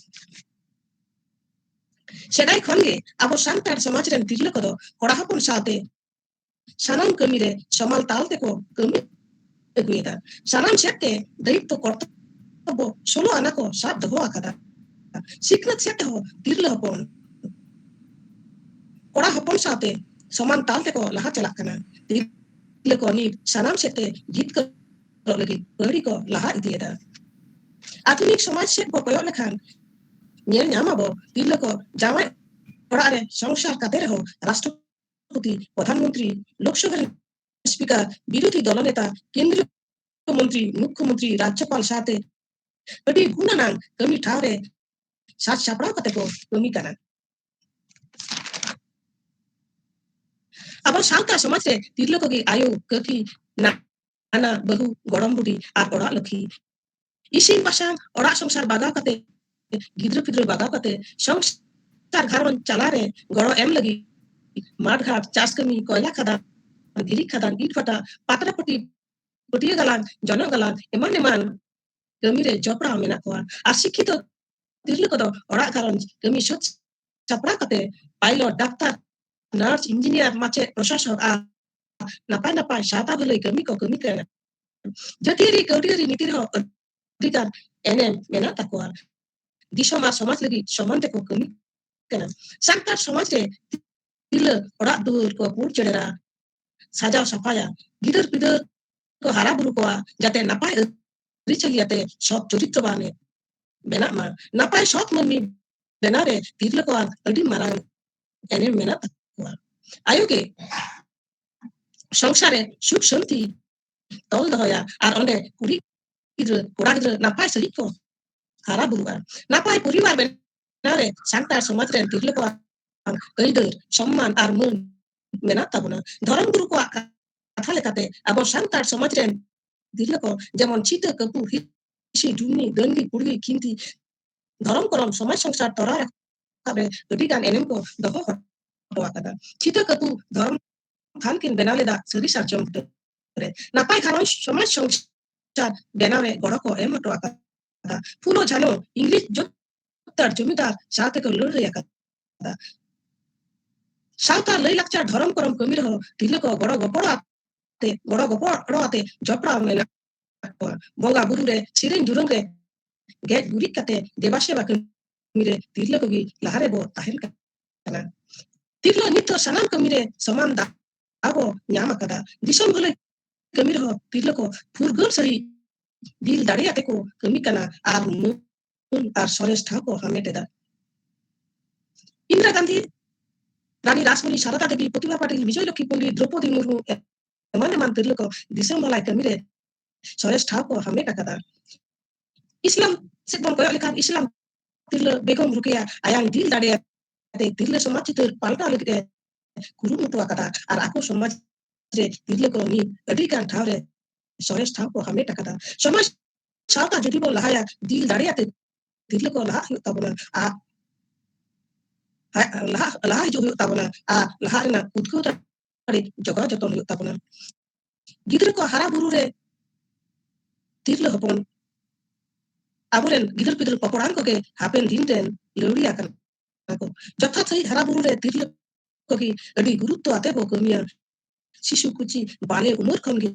ᱥᱮᱫᱟᱭ ᱠᱷᱚᱱ ᱜᱮ ᱟᱵᱚ ᱥᱟᱱᱛᱟᱲ ᱥᱚᱢᱟᱡᱽ ᱨᱮᱱ ᱛᱤᱨᱞᱟᱹ ᱠᱚᱫᱚ ᱠᱚᱲᱟ ᱦᱚᱯᱚᱱ ᱥᱟᱶᱛᱮ ᱥᱟᱱᱟᱢ ᱠᱟᱹᱢᱤ ᱨᱮ ᱥᱚᱢᱟᱱ ᱛᱟᱞ ᱛᱮᱠᱚ ᱠᱟᱹᱢᱤ ᱟᱹᱜᱩᱭᱮᱫᱟ᱾ ᱥᱟᱱᱟᱢ ᱥᱮᱫ ᱛᱮ ᱫᱟᱭᱤᱛᱛᱚ ᱠᱚᱨᱛᱚᱵᱵᱚ ᱥᱳᱞᱳ ᱟᱱᱟ ᱠᱚ ᱥᱟᱵ ᱫᱚᱦᱚ ᱟᱠᱟᱫᱟ᱾ ᱥᱤᱠᱷᱱᱟᱹᱛ ᱥᱮᱫ ᱛᱮᱦᱚᱸ ᱛᱤᱨᱞᱟᱹ ᱦᱚᱯᱚᱱ ᱠᱚᱲᱟ ᱦᱚᱯᱚᱱ ᱥᱟᱶᱛᱮ ᱥᱚᱢᱟᱱ ᱛᱟᱞ ᱛᱮᱠᱚ ᱞᱟᱦᱟ ᱪᱟᱞᱟᱜ ᱠᱟᱱᱟ᱾ ᱛᱤᱨᱞᱟᱹ ᱠᱚ ᱱᱤᱛ ᱥᱟᱱᱟᱢ ᱥᱮᱫ ᱛᱮ ᱡᱤᱛᱠᱟᱹᱨᱚᱜ ᱞᱟᱹᱜᱤᱫ ᱯᱟᱹᱣᱲᱤ ᱠᱚ ᱞᱟᱦᱟ ᱤᱫᱤᱭᱮᱫᱟ᱾ ᱟᱫᱷᱩᱱᱤᱠ ᱥᱚᱢᱟᱡᱽ ᱥᱮᱫ ᱵᱚ ᱠᱚᱭᱚᱜ ᱞᱮᱠᱷᱟᱱ ᱧᱮᱞ ᱧᱟᱢ ᱟᱵᱚ, ᱛᱤᱨᱞᱟᱹ ᱠᱚ ᱡᱟᱶᱟᱭ ᱚᱲᱟᱜ ᱨᱮ ᱥᱚᱝᱥᱟᱨ ᱠᱟᱛᱮ ᱨᱮᱦᱚᱸ ᱨᱟᱥᱴᱨᱚᱯᱚᱛᱤ, ᱯᱨᱚᱫᱷᱟᱱ ᱢᱚᱱᱛᱨᱤ, ᱞᱳᱠᱥᱚᱵᱷᱟ ᱨᱮᱱ ᱥᱯᱤᱠᱟᱨ, ᱵᱤᱨᱳᱫᱷᱤ ᱫᱚᱞ ᱱᱮᱛᱟ, ᱠᱮᱱᱫᱨᱤᱭᱚ ᱢᱚᱱᱛᱨᱤ, ᱢᱩᱠᱠᱷᱚ ᱢᱚᱱᱛᱨᱤ, ᱨᱟᱡᱽᱡᱚᱯᱟᱞ ᱥᱟᱶᱛᱮ ᱟᱹᱰᱤ ᱜᱩᱱ ᱟᱱᱟᱜ ᱠᱟᱹᱢᱤ ᱴᱷᱟᱶ ᱨᱮ ᱥᱟᱡᱽ ᱥᱟᱯᱲᱟᱣ ᱠᱟᱛᱮ ᱠᱚ ᱠᱟᱹᱢᱤ ᱠᱟᱱᱟ᱾ ᱟᱵᱚ ᱥᱟᱶᱛᱟ ᱥᱚᱢᱟᱡᱽ ᱨᱮ ᱛᱤᱨᱞᱟᱹ ᱠᱚᱜᱮ ᱟᱭᱳ, ᱠᱟᱹᱠᱤ, ᱱᱟᱱᱟ, ᱵᱟᱹᱦᱩ, ᱜᱚᱲᱚᱢ ᱵᱩᱰᱷᱤ ᱟᱨ ᱚᱲᱟᱜ ᱞᱚᱠᱷᱤ᱾ ᱤᱥᱤᱱ ᱵᱟᱥᱟᱝ, ᱚᱲᱟᱜ ᱥᱚᱝᱥᱟᱨ ᱵᱟᱜᱟᱣ ᱠᱟᱛᱮ, ᱜᱤᱫᱽᱨᱟᱹ ᱯᱤᱫᱽᱨᱟᱹ ᱵᱟᱜᱟᱣ ᱠᱟᱛᱮ, ᱥᱚᱝᱥᱟᱨ ᱜᱷᱟᱨᱚᱸᱡᱽ ᱪᱟᱞᱟᱣ ᱨᱮ ᱜᱚᱲᱚ ᱮᱢ ᱞᱟᱹᱜᱤᱫ ᱢᱟᱴ ᱜᱷᱟᱴ, ᱪᱟᱥ ᱠᱟᱹᱢᱤ, ᱠᱚᱭᱞᱟ ᱠᱷᱟᱫᱟᱱ, ᱫᱷᱤᱨᱤ ᱠᱷᱟᱫᱟᱱ, ᱤᱴ ᱵᱷᱟᱴᱟ, ᱯᱟᱛᱲᱟ ᱯᱟᱹᱴᱤ, ᱯᱟᱹᱴᱭᱟᱹ ᱜᱟᱞᱟᱝ, ᱡᱚᱱᱚᱜ ᱜᱟᱞᱟᱝ, ᱮᱢᱟᱱ ᱮᱢᱟᱱ ᱠᱟᱹᱢᱤ ᱨᱮ ᱡᱚᱯᱲᱟᱣ ᱢᱮᱱᱟᱜ ᱠᱚᱣᱟ᱾ ᱟᱨ ᱥᱤᱠᱠᱷᱤᱛᱚ ᱛᱤᱨᱞᱟᱹ ᱠᱚᱫᱚ ᱚᱲᱟᱜ ᱜᱷᱟᱨᱚᱸᱡᱽ ᱠᱟᱹᱢᱤ ᱥᱟᱹᱛ ᱥᱟᱯᱲᱟᱣ ᱠᱟᱛᱮ ᱯᱟᱭᱞᱚᱴ, ᱰᱟᱠᱛᱟᱨ, ᱱᱟᱨᱥ, ᱤᱧᱡᱤᱱᱤᱭᱟᱨ, ᱢᱟᱪᱮᱫ, ᱯᱨᱚᱥᱟᱥᱚᱠ ᱟᱨ ᱱᱟᱯᱟᱭ ᱱᱟᱯᱟᱭ ᱥᱟᱶᱛᱟ ᱵᱷᱟᱹᱞᱟᱹᱭ ᱠᱟᱹᱢᱤ ᱠᱚ ᱠᱟᱹᱢᱤ ᱠᱟᱱᱟ᱾ ᱡᱟᱹᱛᱤᱭᱟᱹᱨᱤ ᱠᱟᱹᱣᱰᱤᱭᱟᱹᱨᱤ ᱱᱤᱛᱤ ᱨᱮᱦᱚᱸ ᱟᱹᱰᱤᱜᱟᱱ ᱮᱱᱮᱢ ᱢᱮᱱᱟᱜ ᱛᱟᱠᱚᱣᱟ᱾ ᱫᱤᱥᱚᱢ ᱟᱨ ᱥᱚᱢᱟᱡᱽ ᱞᱟᱹᱜᱤᱫ ᱥᱚᱢᱟᱱ ᱛᱮᱠᱚ ᱠᱟᱹᱢᱤ ᱠᱟᱱᱟ᱾ ᱥᱟᱱᱛᱟᱲ ᱥᱚᱢᱟᱡᱽ ᱨᱮ ᱛᱤᱨᱞᱟᱹ ᱚᱲᱟᱜ ᱫᱩᱣᱟᱹᱨ ᱠᱚ ᱯᱩᱨ ᱪᱮᱲᱮᱨᱟ, ᱥᱟᱡᱟᱣ ᱥᱟᱯᱷᱟᱭᱟ, ᱜᱤᱫᱟᱹᱨ ᱯᱤᱫᱟᱹᱨ ᱠᱚ ᱦᱟᱨᱟ ᱵᱩᱨᱩ ᱠᱚᱣᱟ, ᱡᱟᱛᱮ ᱱᱟᱯᱟᱭ ᱟᱹᱨᱤᱪᱟᱹᱞᱤ ᱟᱛᱮ ᱥᱚᱛ ᱪᱚᱨᱤᱛᱨᱚᱵᱟᱱ ᱮ ᱵᱮᱱᱟᱜ ᱢᱟ᱾ ᱱᱟᱯᱟᱭ ᱥᱚᱛ ᱢᱟᱹᱱᱢᱤ ᱵᱮᱱᱟᱣ ᱨᱮ ᱛᱤᱨᱞᱟᱹ ᱠᱚᱣᱟᱜ ᱟᱹᱰᱤ ᱢᱟᱨᱟᱝ ᱮᱱᱮᱢ ᱢᱮᱱᱟᱜ ᱛᱟᱠᱚᱣᱟ᱾ ᱟᱭᱳ ᱜᱮ ᱥᱚᱝᱥᱟᱨ ᱨᱮ ᱥᱩᱠ ᱥᱟᱱᱛᱤ ᱛᱚᱞ ᱫᱚᱦᱚᱭᱟ ᱟᱨ ᱚᱸᱰᱮ ᱠᱩᱲᱤ ᱜᱤᱫᱽᱨᱟᱹ, ᱠᱚᱲᱟ ᱜᱤᱫᱽᱨᱟᱹ ᱱᱟᱯᱟᱭ ᱥᱟᱺᱦᱤᱡ ᱠᱚ ᱦᱟᱨᱟ ᱵᱩᱨᱩᱜᱼᱟ᱾ ᱱᱟᱯᱟᱭ ᱯᱚᱨᱤᱵᱟᱨ ᱵᱮᱱᱟᱣ ᱨᱮ ᱥᱟᱱᱛᱟᱲ ᱥᱚᱢᱟᱡᱽ ᱨᱮᱱ ᱛᱤᱨᱞᱟᱹ ᱠᱚᱣᱟᱜ ᱟᱹᱭᱫᱟᱹᱨ, ᱥᱚᱢᱢᱟᱱ ᱟᱨ ᱢᱟᱹᱱ ᱢᱮᱱᱟᱜ ᱛᱟᱵᱚᱱᱟ᱾ ᱫᱷᱚᱨᱚᱢ ᱜᱩᱨᱩ ᱠᱚᱣᱟᱜ ᱠᱟᱛᱷᱟ ᱞᱮᱠᱟᱛᱮ ᱟᱵᱚ ᱥᱟᱱᱛᱟᱲ ᱥᱚᱢᱟᱡᱽ ᱨᱮᱱ ᱛᱤᱨᱞᱟᱹ ᱠᱚ ᱡᱮᱢᱚᱱ ᱪᱷᱤᱛᱟᱹ, ᱠᱟᱹᱯᱩ, ᱦᱤᱥᱤ, ᱰᱩᱢᱱᱤ, ᱰᱟᱹᱝᱜᱤ, ᱯᱩᱲᱜᱤ, ᱠᱷᱤᱱᱛᱤ, ᱫᱷᱚᱨᱚᱢ ᱠᱚᱨᱚᱢ, ᱥᱚᱢᱟᱡᱽ ᱥᱚᱝᱥᱟᱨ ᱛᱚᱨᱟᱣ ᱨᱟᱠᱟᱵ ᱨᱮ ᱟᱹᱰᱤ ᱜᱟᱱ ᱮᱱᱮᱢ ᱠᱚ ᱫᱚᱦᱚ ᱦᱚᱴᱚ ᱟᱠᱟᱫᱟ᱾ ᱪᱷᱤᱛᱟᱹ, ᱠᱟᱹᱯᱩ, ᱫᱷᱚᱨᱚᱢ ᱛᱷᱟᱱ ᱠᱤᱱ ᱵᱮᱱᱟᱣ ᱞᱮᱫᱟ ᱥᱟᱹᱨᱤ ᱥᱟᱨᱡᱚᱢ ᱵᱩᱴᱟᱹ ᱨᱮ᱾ ᱱᱟᱯᱟᱭ ᱜᱷᱟᱨᱚᱸᱡᱽ ᱥᱚᱢᱟᱡᱽ ᱥᱚᱝᱥᱟᱨ ᱵᱮᱱᱟᱣ ᱨᱮ ᱜᱚᱲᱚ ᱠᱚ ᱮᱢ ᱦᱚᱴᱚ ᱟᱠᱟᱫᱟ᱾ ᱯᱷᱩᱞᱳ ᱡᱷᱟᱱᱳ ᱤᱝᱨᱮᱡᱽ ᱡᱚᱛᱚ ᱡᱚᱢᱤᱫᱟᱨ ᱥᱟᱶ ᱛᱮᱠᱚ ᱞᱟᱹᱲᱦᱟᱹᱭ ᱟᱠᱟᱫᱟ᱾ ᱥᱟᱶᱛᱟ ᱞᱟᱹᱭ ᱞᱟᱠᱪᱟᱨ ᱫᱷᱚᱨᱚᱢ ᱠᱚᱨᱚᱢ ᱠᱟᱹᱢᱤ ᱨᱮᱦᱚᱸ ᱛᱤᱨᱞᱟᱹ ᱠᱚ ᱜᱚᱲᱚ ᱜᱚᱯᱚᱲᱚ ᱟᱛᱮ, ᱜᱚᱲᱚ ᱜᱚᱯᱚᱲᱚ ᱟᱛᱮ ᱡᱚᱯᱲᱟᱣ ᱢᱮᱱᱟᱜ ᱠᱚᱣᱟ᱾ ᱵᱚᱸᱜᱟ ᱵᱩᱨᱩ ᱨᱮ, ᱥᱮᱨᱮᱧ ᱫᱩᱨᱟᱹᱝ ᱨᱮ, ᱜᱮᱡ ᱜᱩᱨᱤᱡ ᱠᱟᱛᱮ ᱫᱮᱵᱟ ᱥᱮᱵᱟ ᱠᱟᱹᱢᱤ ᱨᱮ ᱛᱤᱨᱞᱟᱹ ᱠᱚᱜᱮ ᱞᱟᱦᱟ ᱨᱮᱵᱚ ᱛᱟᱦᱮᱱ ᱠᱟᱱᱟ᱾ ᱛᱤᱨᱞᱟᱹ ᱱᱤᱛ ᱫᱚ ᱥᱟᱱᱟᱢ ᱠᱟᱹᱢᱤ ᱨᱮ ᱥᱚᱢᱟᱱ ᱫᱟᱣ ᱵᱚ ᱧᱟᱢ ᱟᱠᱟᱫᱟ᱾ ᱫᱤᱥᱚᱢ ᱵᱷᱟᱹᱞᱟᱹᱭ ᱠᱟᱹᱢᱤ ᱨᱮᱦᱚᱸ ᱛᱤᱨᱞᱟᱹ ᱠᱚ ᱯᱷᱩᱨᱜᱟᱹᱞ ᱥᱟᱹᱨᱤ ᱫᱤᱞ ᱫᱟᱲᱮ ᱟᱛᱮ ᱠᱚ ᱠᱟᱹᱢᱤ ᱠᱟᱱᱟ ᱟᱨ ᱢᱟᱹᱱ ᱟᱨ ᱥᱚᱨᱮᱥ ᱴᱷᱟᱶ ᱠᱚ ᱦᱟᱢᱮᱴ ᱮᱫᱟ᱾ ᱤᱱᱫᱤᱨᱟ ᱜᱟᱱᱫᱷᱤ, ᱨᱟᱱᱤ ᱨᱟᱥᱢᱚᱱᱤ, ᱥᱟᱨᱚᱫᱟ ᱫᱮᱵᱤ, ᱯᱨᱚᱛᱤᱵᱷᱟ ᱯᱟᱴᱤᱞ, ᱵᱤᱡᱚᱭ ᱞᱚᱠᱠᱷᱤ ᱯᱚᱱᱰᱤᱛ, ᱫᱨᱚᱯᱚᱫᱤ ᱢᱩᱨᱢᱩ ᱮᱢᱟᱱ ᱮᱢᱟᱱ ᱛᱤᱨᱞᱟᱹ ᱠᱚ ᱫᱤᱥᱚᱢ ᱵᱷᱟᱹᱞᱟᱹᱭ ᱠᱟᱹᱢᱤ ᱨᱮ ᱥᱚᱨᱮᱥ ᱴᱷᱟᱶ ᱠᱚ ᱦᱟᱢᱮᱴ ᱟᱠᱟᱫᱟ᱾ ᱤᱥᱞᱟᱢ ᱥᱮᱫ ᱵᱚᱱ ᱠᱚᱭᱚᱜ ᱞᱮᱠᱷᱟᱱ ᱤᱥᱞᱟᱢ ᱛᱤᱨᱞᱟᱹ ᱵᱮᱜᱚᱢ ᱨᱩᱠᱮᱭᱟ ᱟᱭᱟᱝ ᱫᱤᱞ ᱫᱟᱲᱮᱭᱟᱛᱮ ᱛᱤᱨᱞᱟᱹ ᱥᱚᱢᱟᱡᱽ ᱪᱤᱛᱟᱹᱨ ᱯᱟᱞᱴᱟᱣ ᱞᱟᱹᱜᱤᱫ ᱮ ᱠᱩᱨᱩᱢᱩᱴᱩ ᱟᱠᱟᱫᱟ ᱟᱨ ᱟᱠᱚ ᱥᱚᱢᱟᱡᱽ ᱨᱮ ᱛᱤᱨᱞᱟᱹ ᱠᱚ ᱢᱤᱫ ᱟᱹᱰᱤ ᱜᱟᱱ ᱴᱷᱟᱶ ᱨᱮ ᱥᱚᱨᱮᱥ ᱴᱷᱟᱶ ᱠᱚ ᱦᱟᱢᱮᱴ ᱟᱠᱟᱫᱟ᱾ ᱥᱚᱢᱟᱡᱽ ᱥᱟᱶᱛᱟ ᱡᱩᱫᱤ ᱵᱚᱱ ᱞᱟᱦᱟᱭᱟ, ᱫᱤᱞ ᱫᱟᱲᱮᱭᱟᱛᱮ ᱛᱤᱨᱞᱟᱹ ᱠᱚ ᱞᱟᱦᱟᱜ ᱦᱩᱭᱩᱜ ᱛᱟᱵᱚᱱᱟ᱾ ᱟᱨ ᱞᱟᱦᱟ, ᱞᱟᱦᱟ ᱦᱤᱡᱩᱜ ᱦᱩᱭᱩᱜ ᱛᱟᱵᱚᱱᱟ ᱟᱨ ᱞᱟᱦᱟ ᱨᱮᱱᱟᱜ ᱩᱫᱽᱜᱟᱹᱣ ᱫᱟᱲᱮ ᱡᱚᱜᱟᱣ ᱡᱚᱛᱚᱱ ᱦᱩᱭᱩᱜ ᱛᱟᱵᱚᱱᱟ᱾ ᱜᱤᱫᱽᱨᱟᱹ ᱠᱚ ᱦᱟᱨᱟ ᱵᱩᱨᱩ ᱨᱮ ᱛᱤᱨᱞᱟᱹ ᱦᱚᱯᱚᱱ ᱟᱵᱚᱨᱮᱱ ᱜᱤᱫᱟᱹᱨ ᱯᱤᱫᱟᱹᱨ ᱯᱚᱯᱚᱲᱟᱱ ᱠᱚᱜᱮ ᱦᱟᱯᱮᱱ ᱫᱤᱱ ᱨᱮᱱ ᱞᱟᱹᱣᱲᱤᱭᱟ ᱠᱟᱱᱟ ᱠᱚ᱾ ᱡᱚᱛᱷᱟᱛ ᱥᱟᱺᱦᱤᱡ ᱦᱟᱨᱟ ᱵᱩᱨᱩ ᱨᱮ ᱛᱤᱨᱞᱟᱹ ᱠᱚᱜᱮ ᱟᱹᱰᱤ ᱜᱩᱨᱩᱛᱛᱚ ᱟᱛᱮ ᱠᱚ ᱠᱟᱹᱢᱤᱭᱟ᱾ ᱥᱤᱥᱩ ᱠᱩᱪᱤ ᱵᱟᱞᱮ ᱩᱢᱮᱨ ᱠᱷᱚᱱ ᱜᱮ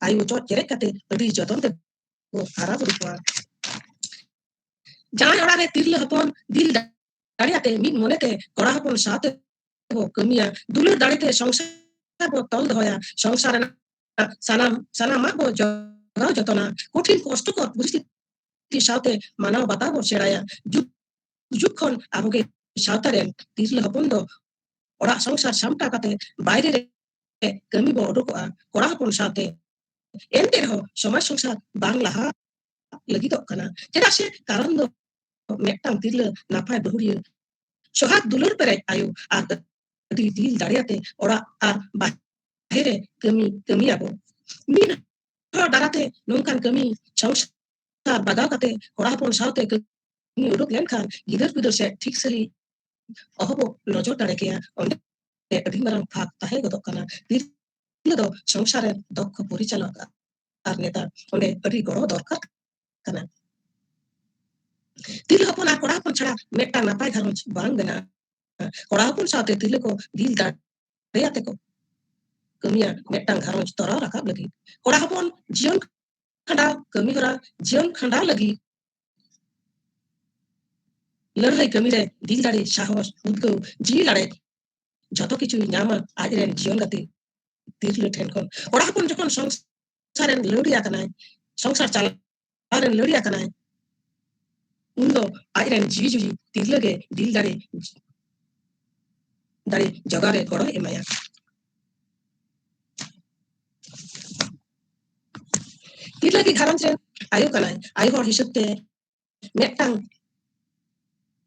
ᱟᱭᱳ ᱪᱚᱴ ᱪᱮᱨᱮᱡ ᱠᱟᱛᱮ ᱟᱹᱰᱤ ᱡᱚᱛᱚᱱ ᱛᱮ ᱠᱚ ᱦᱟᱨᱟ ᱵᱩᱨᱩ ᱠᱚᱣᱟ᱾ ᱡᱟᱶᱟᱭ ᱚᱲᱟᱜ ᱨᱮ ᱛᱤᱨᱞᱟᱹ ᱦᱚᱯᱚᱱ ᱫᱤᱞ ᱫᱟᱲᱮᱭᱟᱛᱮ ᱢᱤᱫ ᱢᱚᱱᱮᱛᱮ ᱠᱚᱲᱟ ᱦᱚᱯᱚᱱ ᱥᱟᱶᱛᱮ ᱵᱚ ᱠᱟᱹᱢᱤᱭᱟ, ᱫᱩᱞᱟᱹᱲ ᱫᱟᱲᱮᱛᱮ ᱥᱚᱝᱥᱟᱨ ᱵᱚ ᱛᱚᱞ ᱫᱚᱦᱚᱭᱟ, ᱥᱚᱝᱥᱟᱨ ᱨᱮᱱᱟᱜ ᱥᱟᱱᱟᱢ, ᱥᱟᱱᱟᱢᱟᱜ ᱵᱚ ᱡᱚᱜᱟᱣ ᱡᱚᱛᱚᱱᱟ, ᱠᱚᱴᱷᱤᱱ ᱠᱚᱥᱴᱚᱠᱚᱨ ᱯᱚᱨᱤᱥᱛᱷᱤᱛᱤ ᱥᱟᱶᱛᱮ ᱢᱟᱱᱟᱣ ᱵᱟᱛᱟᱣ ᱵᱚ ᱥᱮᱬᱟᱭᱟ᱾ ᱡᱩᱜᱽ, ᱡᱩᱜᱽ ᱠᱷᱚᱱ ᱟᱵᱚᱜᱮ ᱥᱟᱶᱛᱟ ᱨᱮᱱ ᱛᱤᱨᱞᱟᱹ ᱦᱚᱯᱚᱱ ᱫᱚ ᱚᱲᱟᱜ ᱥᱚᱝᱥᱟᱨ ᱥᱟᱢᱴᱟᱣ ᱠᱟᱛᱮ ᱵᱟᱭᱨᱮ ᱨᱮ ᱠᱟᱹᱢᱤ ᱵᱚ ᱩᱰᱩᱠᱚᱜᱼᱟ᱾ ᱠᱚᱲᱟ ᱦᱚᱯᱚᱱ ᱥᱟᱶᱛᱮ ᱮᱱᱛᱮ ᱨᱮᱦᱚᱸ ᱥᱚᱢᱟᱡᱽ ᱥᱚᱝᱥᱟᱨ ᱵᱟᱝ ᱞᱟᱦᱟ ᱞᱟᱹᱜᱤᱫᱚᱜ ᱠᱟᱱᱟ᱾ ᱪᱮᱫᱟᱜ ᱥᱮ ᱠᱟᱨᱚᱱ ᱫᱚ ᱢᱤᱫᱴᱟᱝ ᱛᱤᱨᱞᱟᱹ ᱱᱟᱯᱟᱭ ᱵᱟᱹᱦᱩᱲᱤᱭᱟᱹ, ᱥᱚᱦᱟᱜ ᱫᱩᱞᱟᱹᱲ ᱯᱮᱨᱮᱡ ᱟᱭᱳ ᱟᱨ ᱟᱹᱰᱤ ᱫᱤᱞ ᱫᱟᱲᱮᱭᱟᱛᱮ ᱚᱲᱟᱜ ᱟᱨ ᱵᱟᱦᱨᱮ ᱨᱮ ᱠᱟᱹᱢᱤ, ᱠᱟᱹᱢᱤᱭᱟᱵᱚ᱾ ᱢᱤᱫ ᱦᱚᱲ ᱫᱟᱨᱟᱛᱮ ᱱᱚᱝᱠᱟᱱ ᱠᱟᱹᱢᱤ ᱥᱚᱝᱥᱟᱨ ᱵᱟᱜᱟᱣ ᱠᱟᱛᱮ ᱠᱚᱲᱟ ᱦᱚᱯᱚᱱ ᱥᱟᱶᱛᱮ ᱠᱟᱹᱢᱤ ᱩᱰᱩᱠ ᱞᱮᱱᱠᱷᱟᱱ ᱜᱤᱫᱟᱹᱨ ᱯᱤᱫᱟᱹᱨ ᱥᱮᱫ ᱴᱷᱤᱠ ᱥᱟᱹᱦᱤᱡ ᱚᱦᱚ ᱵᱚ ᱱᱚᱡᱚᱨ ᱫᱟᱲᱮ ᱠᱮᱭᱟ᱾ ᱚᱸᱰᱮ ᱟᱹᱰᱤ ᱢᱟᱨᱟᱝ ᱯᱷᱟᱸᱠ ᱛᱟᱦᱮᱸ ᱜᱚᱫᱚᱜ ᱠᱟᱱᱟ᱾ ᱛᱤᱨᱞᱟᱹ ᱫᱚ ᱥᱚᱝᱥᱟᱨ ᱨᱮ ᱫᱚᱠᱷᱚ ᱯᱚᱨᱤᱪᱟᱞᱚᱠ ᱟᱨ ᱱᱮᱛᱟ, ᱚᱸᱰᱮ ᱟᱹᱰᱤ ᱜᱚᱲᱚ ᱫᱚᱨᱠᱟᱨ ᱠᱟᱱᱟ᱾ ᱛᱤᱨᱞᱟᱹ ᱦᱚᱯᱚᱱ ᱟᱨ ᱠᱚᱲᱟ ᱦᱚᱯᱚᱱ ᱪᱷᱟᱲᱟ ᱢᱤᱫᱴᱟᱝ ᱱᱟᱯᱟᱭ ᱜᱷᱟᱨᱚᱸᱡᱽ ᱵᱟᱝ ᱵᱮᱱᱟᱜᱼᱟ᱾ ᱠᱚᱲᱟ ᱦᱚᱯᱚᱱ ᱥᱟᱶᱛᱮ ᱛᱤᱨᱞᱟᱹ ᱠᱚ ᱫᱤᱞ ᱫᱟᱲᱮᱭᱟᱛᱮ ᱠᱚ ᱠᱟᱹᱢᱤᱭᱟ ᱢᱤᱫᱴᱟᱝ ᱜᱷᱟᱨᱚᱸᱡᱽ ᱛᱚᱨᱟᱣ ᱨᱟᱠᱟᱵ ᱞᱟᱹᱜᱤᱫ᱾ ᱠᱚᱲᱟ ᱦᱚᱯᱚᱱ ᱡᱤᱭᱚᱱ ᱠᱷᱟᱸᱰᱟᱣ ᱠᱟᱹᱢᱤ ᱦᱚᱨᱟ ᱡᱤᱭᱚᱱ ᱠᱷᱟᱸᱰᱟᱣ ᱞᱟᱹᱜᱤᱫ ᱞᱟᱹᱲᱦᱟᱹᱭ ᱠᱟᱹᱢᱤ ᱨᱮ ᱫᱤᱞ ᱫᱟᱲᱮ, ᱥᱟᱦᱚᱥ, ᱩᱫᱽᱜᱟᱹᱣ, ᱡᱤᱣᱤ ᱞᱟᱲᱮᱡ ᱡᱷᱚᱛᱚ ᱠᱤᱪᱷᱩᱭ ᱧᱟᱢᱟ ᱟᱡᱨᱮᱱ ᱡᱤᱭᱚᱱ ᱜᱟᱛᱮ ᱛᱤᱨᱞᱟᱹ ᱴᱷᱮᱱ ᱠᱷᱚᱱ᱾ ᱠᱚᱲᱟ ᱦᱚᱯᱚᱱ ᱡᱚᱠᱷᱚᱱ ᱥᱚᱝᱥᱟᱨ ᱨᱮᱱ ᱞᱟᱹᱣᱲᱤᱭᱟ ᱠᱟᱱᱟᱭ, ᱥᱚᱝᱥᱟᱨ ᱪᱟᱞᱟᱣ ᱨᱮᱱ ᱞᱟᱹᱣᱲᱤᱭᱟ ᱠᱟᱱᱟᱭ, ᱩᱱᱫᱚ ᱟᱡᱨᱮᱱ ᱡᱤᱣᱤ ᱡᱩᱨᱤ ᱛᱤᱨᱞᱟᱹ ᱜᱮ ᱫᱤᱞ ᱫᱟᱲᱮ, ᱫᱟᱲᱮ ᱡᱚᱜᱟᱣ ᱨᱮ ᱜᱚᱲᱚᱭ ᱮᱢᱟᱭᱟ᱾ ᱛᱤᱨᱞᱟᱹ ᱜᱮ ᱜᱷᱟᱨᱚᱸᱡᱽ ᱨᱮᱱ ᱟᱭᱳ ᱠᱟᱱᱟᱭ᱾ ᱟᱭᱳ ᱦᱚᱲ ᱦᱤᱥᱟᱹᱵ ᱛᱮ ᱢᱤᱫᱴᱟᱝ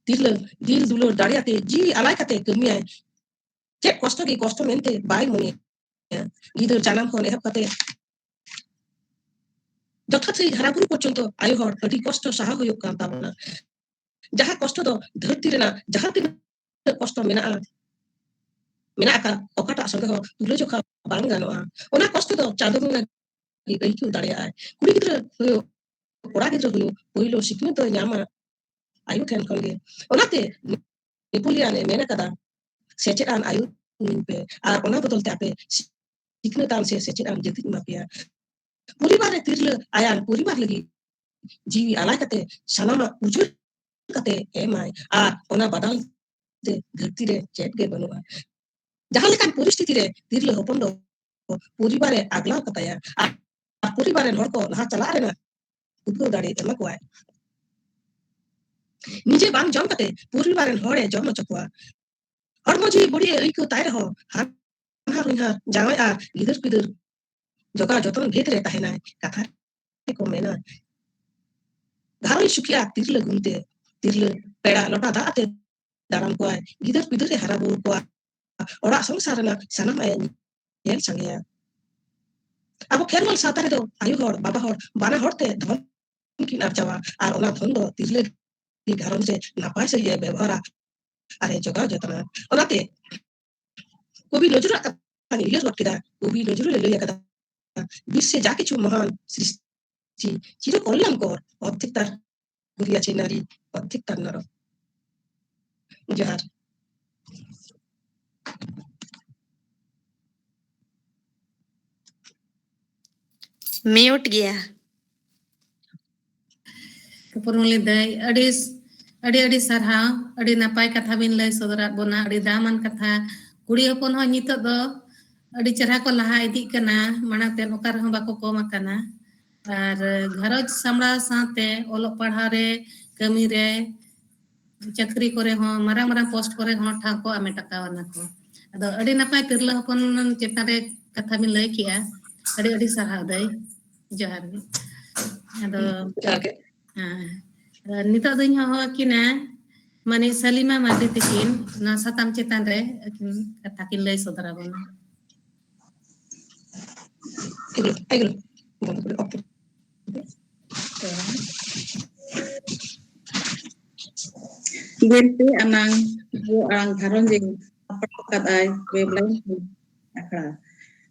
ᱛᱤᱨᱞᱟᱹ ᱫᱤᱞ ᱫᱩᱞᱟᱹᱲ ᱫᱟᱲᱮᱭᱟᱛᱮ ᱡᱤᱣᱤ ᱟᱞᱟᱭ ᱠᱟᱛᱮ ᱠᱟᱹᱢᱤᱭᱟᱭ᱾ ᱪᱮᱫ ᱠᱚᱥᱴᱚ ᱜᱮ ᱠᱚᱥᱴᱚ ᱢᱮᱱᱛᱮ ᱵᱟᱭ ᱢᱚᱱᱮᱭᱟ᱾ ᱜᱤᱫᱟᱹᱨ ᱡᱟᱱᱟᱢ ᱠᱷᱚᱱ ᱮᱦᱚᱵ ᱠᱟᱛᱮ ᱡᱚᱛᱷᱟᱛ ᱥᱟᱺᱦᱤᱡ ᱦᱟᱨᱟ ᱵᱩᱨᱩ ᱯᱚᱨᱡᱚᱱᱛᱚ ᱟᱭᱳ ᱦᱚᱲ ᱟᱹᱰᱤ ᱠᱚᱥᱴᱚ ᱥᱟᱦᱟᱣ ᱦᱩᱭᱩᱜ ᱠᱟᱱ ᱛᱟᱵᱚᱱᱟ᱾ ᱡᱟᱦᱟᱸ ᱠᱚᱥᱴᱚ ᱫᱚ ᱫᱷᱟᱹᱨᱛᱤ ᱨᱮᱱᱟᱜ ᱡᱟᱦᱟᱸ ᱛᱤᱱᱟᱹᱜ ᱠᱚᱥᱴᱚ ᱢᱮᱱᱟᱜᱼᱟ, ᱢᱮᱱᱟᱜ ᱟᱠᱟᱫ, ᱚᱠᱟᱴᱟᱜ ᱥᱚᱸᱜᱮ ᱦᱚᱸ ᱛᱩᱞᱟᱹᱡᱚᱠᱷᱟ ᱵᱟᱝ ᱜᱟᱱᱚᱜᱼᱟ᱾ ᱚᱱᱟ ᱠᱚᱥᱴᱚ ᱫᱚ ᱪᱟᱸᱫᱳ ᱵᱚᱸᱜᱟ ᱜᱮ ᱟᱹᱭᱠᱟᱹᱣ ᱫᱟᱲᱮᱭᱟᱜᱼᱟᱭ᱾ ᱠᱩᱲᱤ ᱜᱤᱫᱽᱨᱟᱹ ᱦᱩᱭᱩᱜ, ᱠᱚᱲᱟ ᱜᱤᱫᱽᱨᱟᱹ ᱦᱩᱭᱩᱜ, ᱯᱳᱭᱞᱳ ᱥᱤᱠᱷᱱᱟᱹᱛ ᱫᱚᱭ ᱧᱟᱢᱟ ᱟᱭᱳ ᱴᱷᱮᱱ ᱠᱷᱚᱱ ᱜᱮ᱾ ᱚᱱᱟᱛᱮ ᱱᱮᱯᱳᱞᱤᱭᱟᱱ ᱮ ᱢᱮᱱ ᱟᱠᱟᱫᱟ, "ᱥᱮᱪᱮᱫ ᱟᱱ ᱟᱭᱳ ᱦᱩᱭᱩᱜ ᱯᱮ, ᱟᱨ ᱚᱱᱟ ᱵᱚᱫᱚᱞ ᱛᱮ ᱟᱯᱮ ᱥᱤᱠᱷᱱᱟᱹᱛ ᱟᱱ ᱥᱮ ᱥᱮᱪᱮᱫ ᱟᱱ ᱡᱟᱹᱛᱤᱧ ᱮᱢᱟ ᱯᱮᱭᱟ᱾" ᱯᱚᱨᱤᱵᱟᱨ ᱨᱮ ᱛᱤᱨᱞᱟᱹ ᱟᱭᱟᱜ ᱯᱚᱨᱤᱵᱟᱨ ᱞᱟᱹᱜᱤᱫ ᱡᱤᱣᱤ ᱟᱞᱟᱭ ᱠᱟᱛᱮ ᱥᱟᱱᱟᱢᱟᱜ ᱩᱡᱟᱹᱲ ᱠᱟᱛᱮ ᱮᱢᱟᱭ, ᱟᱨ ᱚᱱᱟ ᱵᱟᱫᱟᱞ ᱛᱮ ᱫᱷᱟᱹᱨᱛᱤ ᱨᱮ ᱪᱮᱫ ᱜᱮ ᱵᱟᱹᱱᱩᱜᱼᱟ᱾ ᱡᱟᱦᱟᱸ ᱞᱮᱠᱟᱱ ᱯᱚᱨᱤᱥᱛᱷᱤᱛᱤ ᱨᱮ ᱛᱤᱨᱞᱟᱹ ᱦᱚᱯᱚᱱ ᱫᱚ ᱯᱚᱨᱤᱵᱟᱨ ᱮ ᱟᱜᱽᱞᱟᱣ ᱠᱟᱛᱟᱭᱟ, ᱟᱨ ᱯᱚᱨᱤᱵᱟᱨ ᱨᱮᱱ ᱦᱚᱲ ᱠᱚ ᱞᱟᱦᱟ ᱪᱟᱞᱟᱜ ᱨᱮᱱᱟᱜ ᱩᱫᱽᱜᱟᱹᱣ ᱫᱟᱲᱮ ᱮᱢᱟ ᱠᱚᱣᱟᱭ᱾ ᱱᱤᱡᱮ ᱵᱟᱝ ᱡᱚᱢ ᱠᱟᱛᱮ ᱯᱚᱨᱤᱵᱟᱨ ᱨᱮᱱ ᱦᱚᱲ ᱮ ᱡᱚᱢ ᱦᱚᱪᱚ ᱠᱚᱣᱟ᱾ ᱦᱚᱲᱢᱚ ᱡᱤᱣᱤ ᱵᱩᱲᱤ ᱮ ᱟᱹᱭᱠᱟᱹᱣ ᱛᱟᱭ ᱨᱮᱦᱚᱸ ᱦᱟᱱᱦᱟᱨ ᱦᱚᱧᱦᱟᱨ, ᱡᱟᱶᱟᱭ ᱟᱨ ᱜᱤᱫᱟᱹᱨ ᱯᱤᱫᱟᱹᱨ ᱡᱚᱜᱟᱣ ᱡᱚᱛᱚᱱ ᱵᱷᱮᱫ ᱨᱮ ᱛᱟᱦᱮᱱᱟᱭ᱾ ᱠᱟᱛᱷᱟ ᱨᱮᱠᱚ ᱢᱮᱱᱟ, ᱜᱷᱟᱨᱚᱸᱡᱽ ᱥᱩᱠᱷᱤᱜᱼᱟ ᱛᱤᱨᱞᱟᱹ ᱜᱩᱱᱛᱮ᱾ ᱛᱤᱨᱞᱟᱹ ᱯᱮᱲᱟ ᱞᱚᱴᱟ ᱫᱟᱜ ᱟᱛᱮ ᱫᱟᱨᱟᱢ ᱠᱚᱣᱟᱭ, ᱜᱤᱫᱟᱹᱨ ᱯᱤᱫᱟᱹᱨ ᱮ ᱦᱟᱨᱟ ᱵᱩᱨᱩ ᱠᱚᱣᱟ, ᱚᱲᱟᱜ ᱥᱚᱝᱥᱟᱨ ᱨᱮᱱᱟᱜ ᱥᱟᱱᱟᱢᱟᱜ ᱮ ᱧᱮᱞ ᱥᱟᱸᱜᱮᱭᱟ᱾ ᱟᱵᱚ ᱠᱷᱮᱨᱣᱟᱞ ᱥᱟᱶᱛᱟ ᱨᱮᱫᱚ ᱟᱭᱳ ᱦᱚᱲ, ᱵᱟᱵᱟ ᱦᱚᱲ, ᱵᱟᱱᱟ ᱦᱚᱲ ᱛᱮ ᱫᱷᱚᱱ ᱠᱤᱱ ᱟᱨᱡᱟᱣᱟ, ᱟᱨ ᱚᱱᱟ ᱫᱷᱚᱱ ᱫᱚ ᱛᱤᱨᱞᱟᱹ ᱜᱮ ᱜᱷᱟᱨᱚᱸᱡᱽ ᱨᱮ ᱱᱟᱯᱟᱭ ᱥᱟᱹᱦᱤᱡ ᱮ ᱵᱮᱵᱚᱦᱟᱨᱟ ᱟᱨ ᱮ ᱡᱚᱜᱟᱣ ᱡᱚᱛᱚᱱᱟ᱾ ᱚᱱᱟᱛᱮ ᱠᱚᱵᱤ ᱱᱚᱡᱨᱩᱞᱟᱜ ᱠᱟᱛᱷᱟᱧ ᱩᱭᱦᱟᱹᱨ ᱜᱚᱫ ᱠᱮᱫᱟ᱾ ᱠᱚᱵᱤ ᱱᱚᱡᱨᱩᱞ ᱮ ᱞᱟᱹᱭ ᱟᱠᱟᱫᱟ, "বিশ্বে যা কিছু মহান সৃষ্টি চির কল্যাণকর, অর্ধেক তার গুরিয়া ছে নারী, অর্ধেক তার নর।" ᱡᱚᱦᱟᱨ᱾ ᱢᱤᱭᱩᱴ ᱜᱮᱭᱟ᱾ ᱯᱩᱨᱢᱤᱞᱤ ᱫᱟᱹᱭ, ᱟᱹᱰᱤ ᱟᱹᱰᱤ ᱟᱹᱰᱤ ᱥᱟᱨᱦᱟᱣ᱾ ᱟᱹᱰᱤ ᱱᱟᱯᱟᱭ ᱠᱟᱛᱷᱟ ᱵᱤᱱ ᱞᱟᱹᱭ ᱥᱚᱫᱚᱨᱟᱫ ᱵᱚᱱᱟ, ᱟᱹᱰᱤ ᱫᱟᱢᱟᱱ ᱠᱟᱛᱷᱟ᱾ ᱠᱩᱲᱤ ᱦᱚᱯᱚᱱ ᱦᱚᱸ ᱱᱤᱛᱚᱜ ᱫᱚ ᱟᱹᱰᱤ ᱪᱮᱦᱨᱟ ᱠᱚ ᱞᱟᱦᱟ ᱤᱫᱤᱜ ᱠᱟᱱᱟ, ᱢᱟᱲᱟᱝ ᱛᱮ ᱚᱠᱟ ᱨᱮᱦᱚᱸ ᱵᱟᱠᱚ ᱠᱚᱢ ᱟᱠᱟᱱᱟ᱾ ᱟᱨ ᱜᱷᱟᱨᱚᱸᱡᱽ ᱥᱟᱢᱵᱲᱟᱣ ᱥᱟᱶᱛᱮ ᱚᱞᱚᱜ ᱯᱟᱲᱦᱟᱣ ᱨᱮ, ᱠᱟᱹᱢᱤ ᱨᱮ, ᱪᱟᱹᱠᱨᱤ ᱠᱚᱨᱮ ᱦᱚᱸ, ᱢᱟᱨᱟᱝ ᱢᱟᱨᱟᱝ ᱯᱳᱥᱴ ᱠᱚᱨᱮ ᱦᱚᱸ ᱴᱷᱟᱶ ᱠᱚ ᱦᱟᱢᱮᱴ ᱟᱠᱟᱣᱱᱟ ᱠᱚ᱾ ᱟᱫᱚ ᱟᱹᱰᱤ ᱱᱟᱯᱟᱭ ᱛᱤᱨᱞᱟᱹ ᱦᱚᱯᱚᱱ ᱪᱮᱛᱟᱱ ᱨᱮ ᱠᱟᱛᱷᱟ ᱵᱤᱱ ᱞᱟᱹᱭ ᱠᱮᱜᱼᱟ᱾ ᱟᱹᱰᱤ ᱟᱹᱰᱤ ᱥᱟᱨᱦᱟᱣ ᱫᱟᱹᱭ᱾ ᱡᱚᱦᱟᱨ ᱜᱮ᱾ ᱟᱫᱚ ᱡᱚᱦᱟᱨ ᱜᱮ᱾ ᱦᱮᱸ, ᱟᱫᱚ ᱱᱤᱛᱚᱜ ᱫᱚᱧ ᱦᱚᱦᱚ ᱟᱹᱠᱤᱱᱟ ᱢᱟᱹᱱᱤᱡ ᱥᱟᱞᱤᱢᱟ ᱢᱟᱨᱰᱤ ᱛᱤᱠᱤᱱ, ᱱᱚᱣᱟ ᱥᱟᱛᱟᱢ ᱪᱮᱛᱟᱱ ᱨᱮ ᱟᱹᱠᱤᱱ ᱠᱟᱛᱷᱟ ᱠᱤᱱ ᱞᱟᱹᱭ ᱥᱚᱫᱚᱨ ᱟᱵᱚᱱᱟ᱾ ᱧᱮᱞᱯᱮ ᱟᱱᱟᱝ ᱟᱭᱳ ᱟᱲᱟᱝ ᱜᱷᱟᱨᱚᱸᱡᱽ ᱤᱧ ᱥᱟᱯᱲᱟᱣ ᱟᱠᱟᱫᱟᱭ ᱣᱮᱵᱽᱞᱟᱭᱤᱱ ᱟᱠᱷᱲᱟ᱾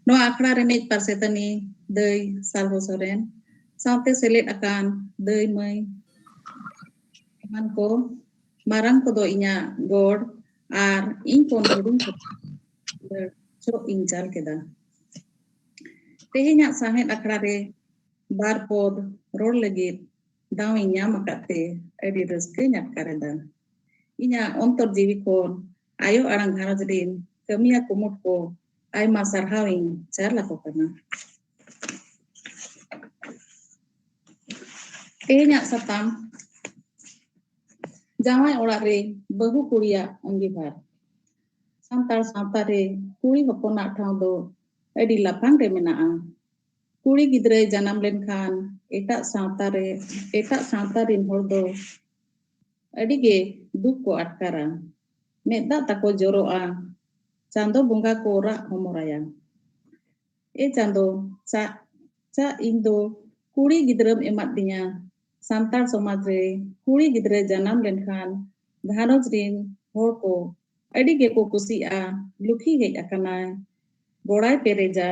ᱱᱚᱣᱟ ᱟᱠᱷᱲᱟ ᱨᱤᱱᱤᱡ ᱯᱟᱨᱥᱮᱛᱟᱹᱱᱤ ᱫᱟᱹᱭ ᱥᱟᱞᱦᱚ ᱥᱚᱨᱮᱱ ᱥᱟᱶᱛᱮ ᱥᱮᱞᱮᱫ ᱟᱠᱟᱱ ᱫᱟᱹᱭ ᱢᱟᱹᱭ ᱮᱢᱟᱱ ᱠᱚ, ᱢᱟᱨᱟᱝ ᱠᱚᱫᱚ ᱤᱧᱟᱹᱜ ᱜᱚᱲ ᱟᱨ ᱤᱧ ᱠᱷᱚᱱ ᱦᱩᱰᱤᱧ ᱠᱚ ᱪᱚᱜ ᱤᱧ ᱪᱟᱞ ᱠᱮᱫᱟ᱾ ᱛᱮᱦᱮᱧᱟᱜ ᱥᱟᱶᱦᱮᱫ ᱟᱠᱷᱲᱟ ᱨᱮ ᱵᱟᱨ ᱯᱚᱫ ᱨᱚᱲ ᱞᱟᱹᱜᱤᱫ ᱫᱟᱣ ᱤᱧ ᱧᱟᱢ ᱟᱠᱟᱫ ᱛᱮ ᱟᱹᱰᱤ ᱨᱟᱹᱥᱠᱟᱹᱧ ᱟᱴᱠᱟᱨ ᱮᱫᱟ᱾ ᱤᱧᱟᱹᱜ ᱚᱱᱛᱚᱨ ᱡᱤᱣᱤ ᱠᱷᱚᱱ ᱟᱭᱳ ᱟᱲᱟᱝ ᱜᱷᱟᱨᱚᱸᱡᱽ ᱨᱤᱱ ᱠᱟᱹᱢᱤᱭᱟᱹ ᱠᱩᱢᱩᱴ ᱠᱚ ᱟᱭᱢᱟ ᱥᱟᱨᱦᱟᱣ ᱤᱧ ᱪᱟᱞ ᱟᱠᱚ ᱠᱟᱱᱟ᱾ ᱛᱮᱦᱮᱧᱟᱜ ᱥᱟᱛᱟᱢ, ᱡᱟᱶᱟᱭ ᱚᱲᱟᱜ ᱨᱮ ᱵᱟᱹᱦᱩ ᱠᱩᱲᱤᱭᱟᱜ ᱟᱸᱜᱤᱵᱷᱟᱨ᱾ ᱥᱟᱱᱛᱟᱲ ᱥᱟᱶᱛᱟ ᱨᱮ ᱠᱩᱲᱤ ᱦᱚᱯᱚᱱᱟᱜ ᱴᱷᱟᱶ ᱫᱚ ᱟᱹᱰᱤ ᱞᱟᱯᱷᱟᱝ ᱨᱮ ᱢᱮᱱᱟᱜᱼᱟ᱾ ᱠᱩᱲᱤ ᱜᱤᱫᱽᱨᱟᱹᱭ ᱡᱟᱱᱟᱢ ᱞᱮᱱᱠᱷᱟᱱ ᱮᱴᱟᱜ ᱥᱟᱶᱛᱟ ᱨᱮ, ᱮᱴᱟᱜ ᱥᱟᱶᱛᱟ ᱨᱤᱱ ᱦᱚᱲ ᱫᱚ ᱟᱹᱰᱤ ᱜᱮ ᱫᱩᱠ ᱠᱚ ᱟᱴᱠᱟᱨᱟ᱾ ᱢᱮᱫ ᱫᱟᱜ ᱛᱟᱠᱚ ᱡᱚᱨᱚᱜᱼᱟ᱾ ᱪᱟᱸᱫᱚ ᱵᱚᱸᱜᱟ ᱠᱚ ᱨᱟᱜ ᱦᱚᱢᱚᱨᱟᱭᱟ, "ᱮ ᱪᱟᱸᱫᱚ, ᱪᱟᱜ, ᱪᱟᱜ ᱤᱧ ᱫᱚ ᱠᱩᱲᱤ ᱜᱤᱫᱽᱨᱟᱹᱢ ᱮᱢᱟᱫ ᱫᱤᱧᱟ᱾" ᱥᱟᱱᱛᱟᱲ ᱥᱚᱢᱟᱡᱽ ᱨᱮ ᱠᱩᱲᱤ ᱜᱤᱫᱽᱨᱟᱹ ᱡᱟᱱᱟᱢ ᱞᱮᱱᱠᱷᱟᱱ ᱜᱷᱟᱨᱚᱸᱡᱽ ᱨᱤᱱ ᱦᱚᱲ ᱠᱚ ᱟᱹᱰᱤ ᱜᱮᱠᱚ ᱠᱩᱥᱤᱜᱼᱟ᱾ "ᱞᱩᱠᱷᱤ ᱦᱮᱡ ᱟᱠᱟᱱᱟᱭ, ᱜᱚᱲᱟᱭ ᱯᱮᱨᱮᱡᱟ"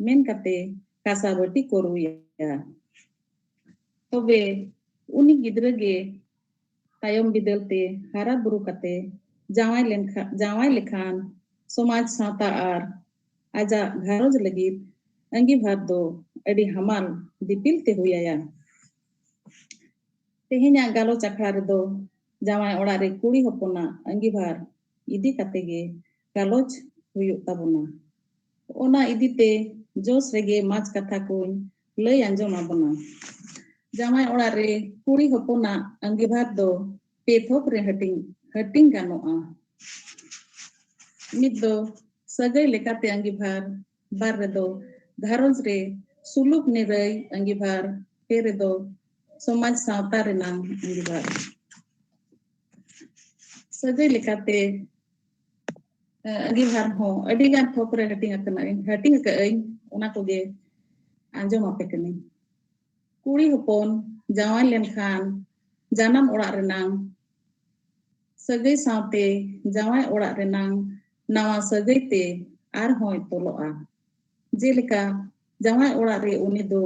ᱢᱮᱱ ᱠᱟᱛᱮ ᱠᱟᱸᱥᱟ ᱵᱟᱹᱴᱤ ᱠᱚ ᱨᱩᱭᱟ᱾ ᱛᱚᱵᱮ ᱩᱱᱤ ᱜᱤᱫᱽᱨᱟᱹ ᱜᱮ ᱛᱟᱭᱚᱢ ᱵᱤᱫᱟᱹᱞ ᱛᱮ ᱦᱟᱨᱟ ᱵᱩᱨᱩ ᱠᱟᱛᱮ ᱡᱟᱶᱟᱭ ᱞᱮᱱᱠᱷᱟᱱ, ᱡᱟᱶᱟᱭ ᱞᱮᱠᱷᱟᱱ ᱥᱚᱢᱟᱡᱽ, ᱥᱟᱶᱛᱟ ᱟᱨ ᱟᱡᱟᱜ ᱜᱷᱟᱨᱚᱸᱡᱽ ᱞᱟᱹᱜᱤᱫ ᱟᱸᱜᱤᱵᱷᱟᱨ ᱫᱚ ᱟᱹᱰᱤ ᱦᱟᱢᱟᱞ ᱫᱤᱯᱤᱞ ᱛᱮ ᱦᱩᱭ ᱟᱭᱟ᱾ ᱛᱮᱦᱮᱧᱟᱜ ᱜᱟᱞᱚᱪ ᱟᱠᱷᱲᱟ ᱨᱮᱫᱚ ᱡᱟᱶᱟᱭ ᱚᱲᱟᱜ ᱨᱮ ᱠᱩᱲᱤ ᱦᱚᱯᱚᱱᱟᱜ ᱟᱸᱜᱤᱵᱷᱟᱨ ᱤᱫᱤ ᱠᱟᱛᱮ ᱜᱮ ᱜᱟᱞᱚᱪ ᱦᱩᱭᱩᱜ ᱛᱟᱵᱚᱱᱟ᱾ ᱚᱱᱟ ᱤᱫᱤᱛᱮ ᱡᱚᱥ ᱨᱮᱜᱮ ᱢᱟᱪ ᱠᱟᱛᱷᱟ ᱠᱚᱧ ᱞᱟᱹᱭ ᱟᱸᱡᱚᱢ ᱟᱵᱚᱱᱟ᱾ ᱡᱟᱶᱟᱭ ᱚᱲᱟᱜ ᱨᱮ ᱠᱩᱲᱤ ᱦᱚᱯᱚᱱᱟᱜ ᱟᱸᱜᱤᱵᱷᱟᱨ ᱫᱚ ᱯᱮ ᱛᱷᱚᱠ ᱨᱮ ᱦᱟᱹᱴᱤᱧ, ᱦᱟᱹᱴᱤᱧ ᱜᱟᱱᱚᱜᱼᱟ᱾ ᱢᱤᱫ ᱫᱚ ᱥᱟᱹᱜᱟᱹᱭ ᱞᱮᱠᱟᱛᱮ ᱟᱸᱜᱤᱵᱷᱟᱨ, ᱵᱟᱨ ᱨᱮᱫᱚ ᱜᱷᱟᱨᱚᱸᱡᱽ ᱨᱮ ᱥᱩᱞᱩᱠ ᱱᱤᱨᱟᱹᱭ ᱟᱸᱜᱤᱵᱷᱟᱨ, ᱯᱮ ᱨᱮᱫᱚ ᱥᱚᱢᱟᱡᱽ ᱥᱟᱶᱛᱟ ᱨᱮᱱᱟᱝ ᱟᱸᱜᱤᱵᱷᱟᱨ᱾ ᱥᱟᱹᱜᱟᱹᱭ ᱞᱮᱠᱟᱛᱮ, ᱮ, ᱟᱸᱜᱤᱵᱷᱟᱨ ᱦᱚᱸ ᱟᱹᱰᱤ ᱜᱟᱱ ᱛᱷᱚᱠ ᱨᱮ ᱦᱟᱹᱴᱤᱧ ᱟᱠᱟᱱᱟ, ᱦᱟᱹᱴᱤᱧ ᱟᱠᱟᱫ ᱟᱹᱧ, ᱚᱱᱟ ᱠᱚᱜᱮ ᱟᱸᱡᱚᱢ ᱟᱯᱮ ᱠᱟᱹᱱᱟᱹᱧ᱾ ᱠᱩᱲᱤ ᱦᱚᱯᱚᱱ ᱡᱟᱶᱟᱭ ᱞᱮᱱᱠᱷᱟᱱ ᱡᱟᱱᱟᱢ ᱚᱲᱟᱜ ᱨᱮᱱᱟᱝ ᱥᱟᱹᱜᱟᱹᱭ ᱥᱟᱶᱛᱮ ᱡᱟᱶᱟᱭ ᱚᱲᱟᱜ ᱨᱮᱱᱟᱝ ᱱᱟᱣᱟ ᱥᱟᱹᱜᱟᱹᱭ ᱛᱮ ᱟᱨᱦᱚᱸᱭ ᱛᱚᱞᱚᱜᱼᱟ᱾ ᱡᱮᱞᱮᱠᱟ, ᱡᱟᱶᱟᱭ ᱚᱲᱟᱜ ᱨᱮ ᱩᱱᱤ ᱫᱚ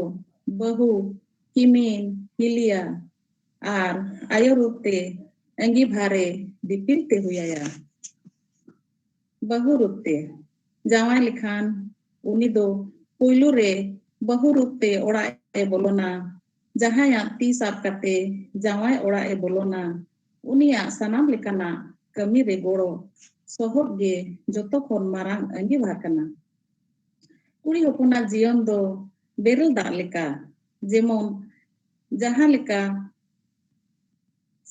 ᱵᱟᱹᱦᱩ, ᱠᱤᱢᱤᱱ, ᱦᱤᱞᱤᱭᱟ ᱟᱨ ᱟᱭᱳ ᱨᱩᱯ ᱛᱮ ᱟᱸᱜᱤᱵᱷᱟᱨᱮ ᱫᱤᱯᱤᱞ ᱛᱮ ᱦᱩᱭ ᱟᱭᱟ᱾ ᱵᱟᱹᱦᱩ ᱨᱩᱯ ᱛᱮ ᱡᱟᱶᱟᱭ ᱞᱮᱠᱷᱟᱱ ᱩᱱᱤ ᱫᱚ ᱯᱩᱭᱞᱩ ᱨᱮ ᱵᱟᱹᱦᱩ ᱨᱩᱯ ᱛᱮ ᱚᱲᱟᱜ ᱮ ᱵᱚᱞᱚᱱᱟ᱾ ᱡᱟᱦᱟᱸᱭᱟᱜ ᱛᱤ ᱥᱟᱵ ᱠᱟᱛᱮ ᱡᱟᱶᱟᱭ ᱚᱲᱟᱜ ᱮ ᱵᱚᱞᱚᱱᱟ, ᱩᱱᱤᱭᱟᱜ ᱥᱟᱱᱟᱢ ᱞᱮᱠᱟᱱᱟᱜ ᱠᱟᱹᱢᱤ ᱨᱮ ᱜᱚᱲᱚ ᱥᱚᱦᱚᱫ ᱜᱮ ᱡᱚᱛᱚ ᱠᱷᱚᱱ ᱢᱟᱨᱟᱝ ᱟᱸᱜᱤᱵᱷᱟᱨ ᱠᱟᱱᱟ᱾ ᱠᱩᱲᱤ ᱦᱚᱯᱚᱱᱟᱜ ᱡᱤᱭᱚᱱ ᱫᱚ ᱵᱮᱨᱮᱞ ᱫᱟᱜ ᱞᱮᱠᱟ, ᱡᱮᱢᱚᱱ ᱡᱟᱦᱟᱸ ᱞᱮᱠᱟ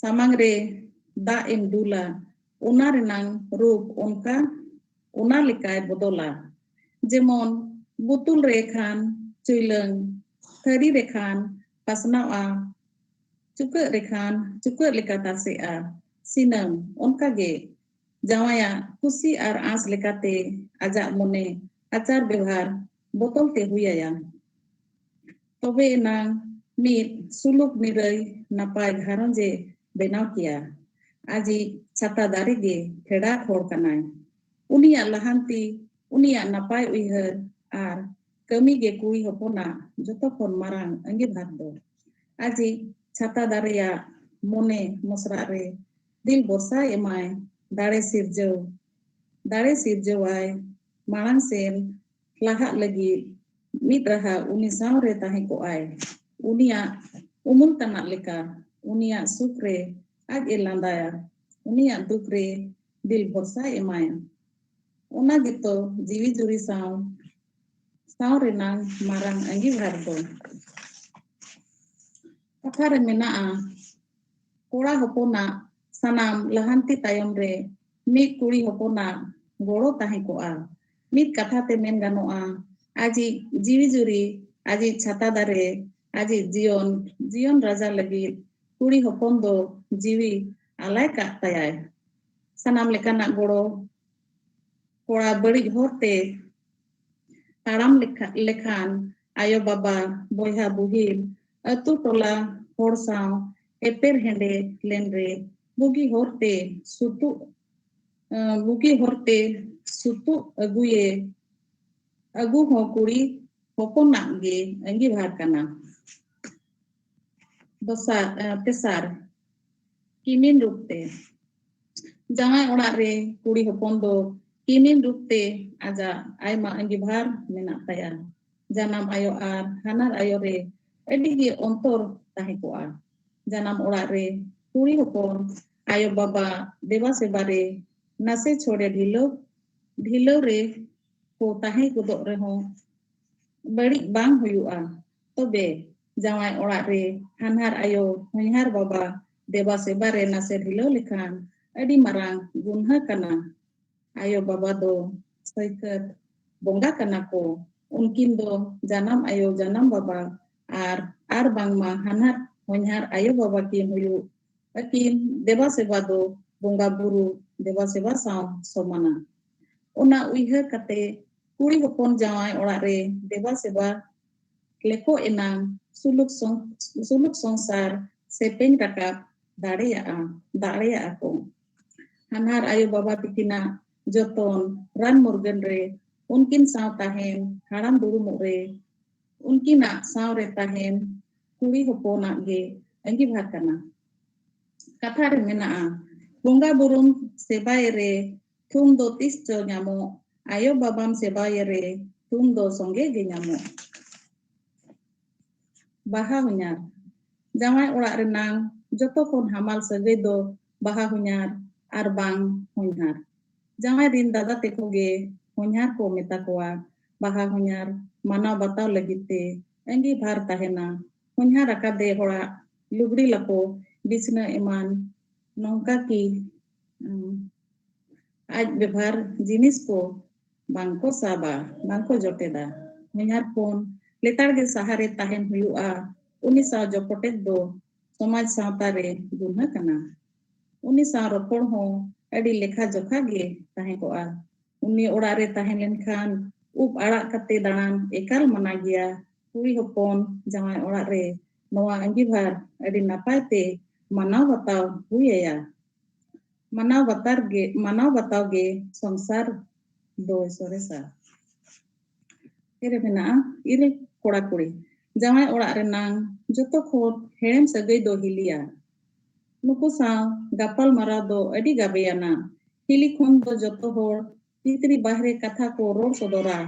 ᱥᱟᱢᱟᱝ ᱨᱮ ᱫᱟᱜ ᱮᱢ ᱫᱩᱞᱟ, ᱚᱱᱟ ᱨᱮᱱᱟᱝ ᱨᱩᱯ ᱚᱱᱠᱟ, ᱚᱱᱟ ᱞᱮᱠᱟᱭ ᱵᱚᱫᱚᱞᱟ᱾ ᱡᱮᱢᱚᱱ ᱵᱩᱛᱩᱞ ᱨᱮ ᱠᱷᱟᱱ ᱪᱩᱭᱞᱟᱹᱝ, ᱛᱷᱟᱹᱨᱤ ᱨᱮ ᱠᱷᱟᱱ ᱯᱟᱥᱱᱟᱣᱼᱟ, ᱪᱩᱠᱟᱹᱜ ᱨᱮ ᱠᱷᱟᱱ ᱪᱩᱠᱟᱹᱜ ᱞᱮᱠᱟ ᱛᱟᱥᱮᱜᱼᱟ᱾ ᱥᱤᱱᱟᱹᱢ, ᱚᱱᱠᱟ ᱜᱮ ᱡᱟᱶᱟᱭᱟᱜ ᱠᱩᱥᱤ ᱟᱨ ᱟᱸᱥ ᱞᱮᱠᱟᱛᱮ ᱟᱡᱟᱜ ᱢᱚᱱᱮ ᱟᱪᱟᱨ ᱵᱮᱣᱦᱟᱨ ᱵᱚᱫᱚᱞ ᱛᱮ ᱦᱩᱭ ᱟᱭᱟ᱾ ᱛᱚᱵᱮ ᱮᱱᱟᱝ ᱢᱤᱫ ᱥᱩᱞᱩᱠ ᱱᱤᱨᱟᱹᱭ ᱱᱟᱯᱟᱭ ᱜᱷᱟᱨᱚᱸᱡᱽ ᱮ ᱵᱮᱱᱟᱣ ᱠᱮᱭᱟ᱾ ᱟᱡᱤᱡ ᱪᱷᱟᱛᱟ ᱫᱟᱨᱮ ᱜᱮ ᱯᱷᱮᱰᱟᱛ ᱦᱚᱲ ᱠᱟᱱᱟᱭ᱾ ᱩᱱᱤᱭᱟᱜ ᱞᱟᱦᱟᱱᱛᱤ, ᱩᱱᱤᱭᱟᱜ ᱱᱟᱯᱟᱭ ᱩᱭᱦᱟᱹᱨ ᱟᱨ ᱠᱟᱹᱢᱤ ᱜᱮ ᱠᱩᱲᱤ ᱦᱚᱯᱚᱱᱟᱜ ᱡᱚᱛᱚ ᱠᱷᱚᱱ ᱢᱟᱨᱟᱝ ᱟᱸᱜᱤᱵᱷᱟᱨ ᱫᱚ᱾ ᱟᱡᱤᱡ ᱪᱷᱟᱛᱟ ᱫᱟᱨᱮᱭᱟᱜ ᱢᱚᱱᱮ ᱢᱚᱥᱨᱟᱜ ᱨᱮ ᱫᱤᱞ ᱵᱷᱚᱨᱥᱟᱭ ᱮᱢᱟᱭ᱾ ᱫᱟᱲᱮ ᱥᱤᱨᱡᱟᱹᱣ, ᱫᱟᱲᱮ ᱥᱤᱨᱡᱟᱹᱣᱟᱭ ᱢᱟᱲᱟᱝ ᱥᱮᱱ ᱞᱟᱦᱟᱜ ᱞᱟᱹᱜᱤᱫ ᱢᱤᱫ ᱨᱟᱦᱟ ᱩᱱᱤ ᱥᱟᱶᱨᱮ ᱛᱟᱦᱮᱸ ᱠᱚᱜᱼᱟᱭ᱾ ᱩᱱᱤᱭᱟᱜ ᱩᱢᱩᱞ ᱛᱟᱱᱟᱜ ᱞᱮᱠᱟ ᱩᱱᱤᱭᱟᱜ ᱥᱩᱠ ᱨᱮ ᱟᱡ ᱮ ᱞᱟᱸᱫᱟᱭᱟ, ᱩᱱᱤᱭᱟᱜ ᱫᱩᱠ ᱨᱮ ᱫᱤᱞ ᱵᱷᱚᱨᱥᱟᱭ ᱮᱢᱟᱭᱟ᱾ ᱚᱱᱟ ᱜᱮᱛᱚ ᱡᱤᱣᱤ ᱡᱩᱨᱤ ᱥᱟᱶ, ᱥᱟᱶ ᱨᱮᱱᱟᱝ ᱢᱟᱨᱟᱝ ᱟᱸᱜᱤᱵᱷᱟᱨ ᱫᱚ᱾ ᱠᱟᱛᱷᱟ ᱨᱮ ᱢᱮᱱᱟᱜᱼᱟ, ᱠᱚᱲᱟ ᱦᱚᱯᱚᱱᱟᱜ ᱥᱟᱱᱟᱢ ᱞᱟᱦᱟᱱᱛᱤ ᱛᱟᱭᱚᱢ ᱨᱮ ᱢᱤᱫ ᱠᱩᱲᱤ ᱦᱚᱯᱚᱱᱟᱜ ᱜᱚᱲᱚ ᱛᱟᱦᱮᱸ ᱠᱚᱜᱼᱟ᱾ ᱢᱤᱫ ᱠᱟᱛᱷᱟ ᱛᱮ ᱢᱮᱱ ᱜᱟᱱᱚᱜᱼᱟ, ᱟᱡᱤᱡ ᱡᱤᱣᱤ ᱡᱩᱨᱤ, ᱟᱡᱤᱡ ᱪᱷᱟᱛᱟ ᱫᱟᱨᱮ, ᱟᱡᱤᱡ ᱡᱤᱭᱚᱱ, ᱡᱤᱭᱚᱱ ᱨᱟᱡᱟ ᱞᱟᱹᱜᱤᱫ ᱠᱩᱲᱤ ᱦᱚᱯᱚᱱ ᱫᱚ ᱡᱤᱣᱤ ᱟᱞᱟᱭ ᱠᱟᱜ ᱛᱟᱭᱟᱭ᱾ ᱥᱟᱱᱟᱢ ᱞᱮᱠᱟᱱᱟᱜ ᱜᱚᱲᱚ, ᱠᱚᱲᱟ ᱵᱟᱹᱲᱤᱡ ᱦᱚᱨ ᱛᱮ ᱛᱟᱲᱟᱢ ᱞᱮᱠᱷᱟ-, ᱞᱮᱠᱷᱟᱱ ᱟᱭᱳ ᱵᱟᱵᱟ, ᱵᱚᱭᱦᱟ ᱵᱩᱦᱤᱱ, ᱟᱹᱛᱩ ᱴᱚᱞᱟ ᱦᱚᱲ ᱥᱟᱶ ᱮᱯᱮᱨ ᱦᱮᱸᱰᱮ ᱞᱮᱱ ᱨᱮ ᱵᱩᱜᱤ ᱦᱚᱨ ᱛᱮ ᱥᱩᱛᱩᱜ, ᱟᱸ, ᱵᱩᱜᱤ ᱦᱚᱨ ᱛᱮ ᱥᱩᱛᱩᱜ ᱟᱹᱜᱩᱭᱮ, ᱟᱹᱜᱩ ᱦᱚᱸ ᱠᱩᱲᱤ ᱦᱚᱯᱚᱱᱟᱜ ᱜᱮ ᱟᱸᱜᱤᱵᱷᱟᱨ ᱠᱟᱱᱟ᱾ ᱫᱚᱥᱟᱨ, ᱟᱸ, ᱛᱮᱥᱟᱨ, ᱠᱤᱢᱤᱱ ᱨᱩᱯ ᱛᱮ᱾ ᱡᱟᱶᱟᱭ ᱚᱲᱟᱜ ᱨᱮ ᱠᱩᱲᱤ ᱦᱚᱯᱚᱱ ᱫᱚ ᱠᱤᱢᱤᱱ ᱨᱩᱯ ᱛᱮ ᱟᱡᱟᱜ ᱟᱭᱢᱟ ᱟᱸᱜᱤᱵᱷᱟᱨ ᱢᱮᱱᱟᱜ ᱛᱟᱭᱟ᱾ ᱡᱟᱱᱟᱢ ᱟᱭᱳ ᱟᱨ ᱦᱟᱱᱦᱟᱨ ᱟᱭᱳ ᱨᱮ ᱟᱹᱰᱤ ᱜᱮ ᱚᱱᱛᱚᱨ ᱛᱟᱦᱮᱸ ᱠᱚᱜᱼᱟ᱾ ᱡᱟᱱᱟᱢ ᱚᱲᱟᱜ ᱨᱮ ᱠᱩᱲᱤ ᱦᱚᱯᱚᱱ ᱟᱭᱳ ᱵᱟᱵᱟ ᱫᱮᱵᱟ ᱥᱮᱵᱟ ᱨᱮ ᱱᱟᱥᱮ ᱪᱷᱚᱲᱮ ᱰᱷᱤᱞᱟᱹᱣ, ᱰᱷᱤᱞᱟᱹᱣ ᱨᱮ ᱠᱚ ᱛᱟᱦᱮᱸ ᱜᱚᱫᱚᱜ ᱨᱮᱦᱚᱸ ᱵᱟᱹᱲᱤᱡ ᱵᱟᱝ ᱦᱩᱭᱩᱜᱼᱟ᱾ ᱛᱚᱵᱮ ᱡᱟᱶᱟᱭ ᱚᱲᱟᱜ ᱨᱮ ᱦᱟᱱᱦᱟᱨ ᱟᱭᱳ, ᱦᱚᱧᱦᱟᱨ ᱵᱟᱵᱟ ᱫᱮᱵᱟ ᱥᱮᱵᱟ ᱨᱮ ᱱᱟᱥᱮ ᱰᱷᱤᱞᱟᱹᱣ ᱞᱮᱠᱷᱟᱱ ᱟᱹᱰᱤ ᱢᱟᱨᱟᱝ ᱜᱩᱱᱦᱟᱹ ᱠᱟᱱᱟ᱾ ᱟᱭᱳ ᱵᱟᱵᱟ ᱫᱚ ᱥᱟᱹᱭᱠᱟᱹᱛ ᱵᱚᱸᱜᱟ ᱠᱟᱱᱟ ᱠᱚ᱾ ᱩᱱᱠᱤᱱ ᱫᱚ ᱡᱟᱱᱟᱢ ᱟᱭᱳ, ᱡᱟᱱᱟᱢ ᱵᱟᱵᱟ ᱟᱨ, ᱟᱨ ᱵᱟᱝᱢᱟ ᱦᱟᱱᱦᱟᱨ ᱦᱚᱧᱦᱟᱨ ᱟᱭᱳ ᱵᱟᱵᱟ ᱠᱤᱱ ᱦᱩᱭᱩᱜ ᱟᱹᱠᱤᱱ ᱫᱮᱵᱟ ᱥᱮᱵᱟ ᱫᱚ ᱵᱚᱸᱜᱟ ᱵᱩᱨᱩ ᱫᱮᱵᱟ ᱥᱮᱵᱟ ᱥᱟᱶ ᱥᱚᱢᱟᱱᱟ᱾ ᱚᱱᱟ ᱩᱭᱦᱟᱹᱨ ᱠᱟᱛᱮ ᱠᱩᱲᱤ ᱦᱚᱯᱚᱱ ᱡᱟᱶᱟᱭ ᱚᱲᱟᱜ ᱨᱮ ᱫᱮᱵᱟ ᱥᱮᱵᱟ ᱞᱮᱠᱚ ᱮᱱᱟᱝ ᱥᱩᱞᱩᱠ ᱥᱚᱝ-, ᱥᱩᱞᱩᱠ ᱥᱚᱝᱥᱟᱨ ᱥᱮᱯᱮᱧ ᱨᱟᱠᱟᱵ ᱫᱟᱲᱮᱭᱟᱜᱼᱟ, ᱫᱟᱲᱮᱭᱟᱜᱼᱟ ᱠᱚ᱾ ᱦᱟᱱᱦᱟᱨ ᱟᱭᱳ ᱵᱟᱵᱟ ᱛᱤᱠᱤᱱᱟᱜ ᱡᱚᱛᱚᱱ ᱨᱟᱱ ᱢᱩᱨᱜᱟᱹᱱ ᱨᱮ ᱩᱱᱠᱤᱱ ᱥᱟᱶ ᱛᱟᱦᱮᱱ, ᱦᱟᱲᱟᱢ ᱫᱩᱲᱩᱢᱚᱜ ᱨᱮ ᱩᱱᱠᱤᱱᱟᱜ ᱥᱟᱶ ᱨᱮ ᱛᱟᱦᱮᱱ ᱠᱩᱲᱤ ᱦᱚᱯᱚᱱᱟᱜ ᱜᱮ ᱟᱸᱜᱤᱵᱷᱟᱨ ᱠᱟᱱᱟ᱾ ᱠᱟᱛᱷᱟ ᱨᱮ ᱢᱮᱱᱟᱜᱼᱟ, ᱵᱚᱸᱜᱟ ᱵᱩᱨᱩᱢ ᱥᱮᱵᱟᱭᱮ ᱨᱮ ᱛᱷᱩᱢ ᱫᱚ ᱛᱤᱥ ᱪᱚ ᱧᱟᱢᱚᱜ, ᱟᱭᱳ ᱵᱟᱵᱟᱢ ᱥᱮᱵᱟᱭᱮ ᱨᱮ ᱛᱷᱩᱢ ᱫᱚ ᱥᱚᱸᱜᱮ ᱜᱮ ᱧᱟᱢᱚᱜ᱾ ᱵᱟᱦᱟ ᱦᱚᱧᱦᱟᱨ᱾ ᱡᱟᱶᱟᱭ ᱚᱲᱟᱜ ᱨᱮᱱᱟᱝ ᱡᱚᱛᱚ ᱠᱷᱚᱱ ᱦᱟᱢᱟᱞ ᱥᱟᱹᱜᱟᱹᱭ ᱫᱚ ᱵᱟᱦᱟ ᱦᱚᱧᱦᱟᱨ ᱟᱨ ᱵᱟᱝ ᱦᱚᱧᱦᱟᱨ᱾ ᱡᱟᱶᱟᱭ ᱨᱤᱱ ᱫᱟᱫᱟ ᱛᱮᱠᱚ ᱜᱮ ᱦᱚᱧᱦᱟᱨ ᱠᱚ ᱢᱮᱛᱟ ᱠᱚᱣᱟ᱾ ᱵᱟᱦᱟ ᱦᱚᱧᱦᱟᱨ ᱢᱟᱱᱟᱣ ᱵᱟᱛᱟᱣ ᱞᱟᱹᱜᱤᱫ ᱛᱮ ᱟᱺᱜᱤᱵᱷᱟᱨ ᱛᱟᱦᱮᱱᱟ᱾ ᱦᱚᱧᱦᱟᱨ ᱟᱠᱟᱫᱮ ᱦᱚᱲᱟᱜ ᱞᱩᱜᱽᱲᱤ ᱞᱟᱯᱚ, ᱵᱤᱪᱷᱱᱟᱹ ᱮᱢᱟᱱ ᱱᱚᱝᱠᱟ ᱠᱤ, ᱩᱸ, ᱟᱡ ᱵᱮᱵᱷᱟᱨ ᱡᱤᱱᱤᱥ ᱠᱚ ᱵᱟᱝᱠᱚ ᱥᱟᱵᱟ, ᱵᱟᱝᱠᱚ ᱡᱚᱴᱮᱫᱟ᱾ ᱦᱚᱧᱦᱟᱨ ᱠᱷᱚᱱ ᱞᱮᱛᱟᱲ ᱜᱮ ᱥᱟᱦᱟᱨᱮ ᱛᱟᱦᱮᱱ ᱦᱩᱭᱩᱜᱼᱟ᱾ ᱩᱱᱤ ᱥᱟᱶ ᱡᱚᱯᱚᱴᱮᱫ ᱫᱚ ᱥᱚᱢᱟᱡᱽ ᱥᱟᱶᱛᱟ ᱨᱮ ᱜᱩᱱᱦᱟᱹ ᱠᱟᱱᱟ᱾ ᱩᱱᱤ ᱥᱟᱶ ᱨᱚᱯᱚᱲ ᱦᱚᱸ ᱟᱹᱰᱤ ᱞᱮᱠᱷᱟ ᱡᱚᱠᱷᱟ ᱜᱮ ᱛᱟᱦᱮᱸ ᱠᱚᱜᱼᱟ᱾ ᱩᱱᱤ ᱚᱲᱟᱜ ᱨᱮ ᱛᱟᱦᱮᱸ ᱞᱮᱱᱠᱷᱟᱱ ᱩᱵ ᱟᱲᱟᱜ ᱠᱟᱛᱮ ᱫᱟᱬᱟᱱ ᱮᱠᱟᱞ ᱢᱟᱱᱟ ᱜᱮᱭᱟ᱾ ᱠᱩᱲᱤ ᱦᱚᱯᱚᱱ ᱡᱟᱶᱟᱭ ᱚᱲᱟᱜ ᱨᱮ ᱱᱚᱣᱟ ᱟᱺᱜᱤᱵᱷᱟᱨ ᱟᱹᱰᱤ ᱱᱟᱯᱟᱭ ᱛᱮ ᱢᱟᱱᱟᱣ ᱵᱟᱛᱟᱣ ᱦᱩᱭ ᱟᱭᱟ᱾ ᱢᱟᱱᱟᱣ ᱵᱟᱛᱟᱨ ᱜᱮ, ᱢᱟᱱᱟᱣ ᱵᱟᱛᱟᱣ ᱜᱮ ᱥᱚᱝᱥᱟᱨ ᱫᱚᱭ ᱥᱚᱨᱮᱥᱟ᱾ ᱨᱮ ᱢᱮᱱᱟᱜᱼᱟ ᱤᱨᱟᱹᱞ ᱠᱚᱲᱟ ᱠᱩᱲᱤ᱾ ᱡᱟᱶᱟᱭ ᱚᱲᱟᱜ ᱨᱮᱱᱟᱝ ᱡᱚᱛᱚ ᱠᱷᱚᱱ ᱦᱮᱲᱮᱢ ᱥᱟᱹᱜᱟᱹᱭ ᱫᱚ ᱦᱤᱞᱤᱭᱟ᱾ ᱱᱩᱠᱩ ᱥᱟᱶ ᱜᱟᱯᱟᱞ ᱢᱟᱨᱟᱣ ᱫᱚ ᱟᱹᱰᱤ ᱜᱟᱵᱮᱭᱟᱱᱟ᱾ ᱦᱤᱞᱤ ᱠᱷᱚᱱ ᱫᱚ ᱡᱚᱛᱚ ᱦᱚᱲ ᱵᱷᱤᱛᱨᱤ ᱵᱟᱦᱨᱮ ᱠᱟᱛᱷᱟ ᱠᱚ ᱨᱚᱲ ᱥᱚᱫᱚᱨᱟ᱾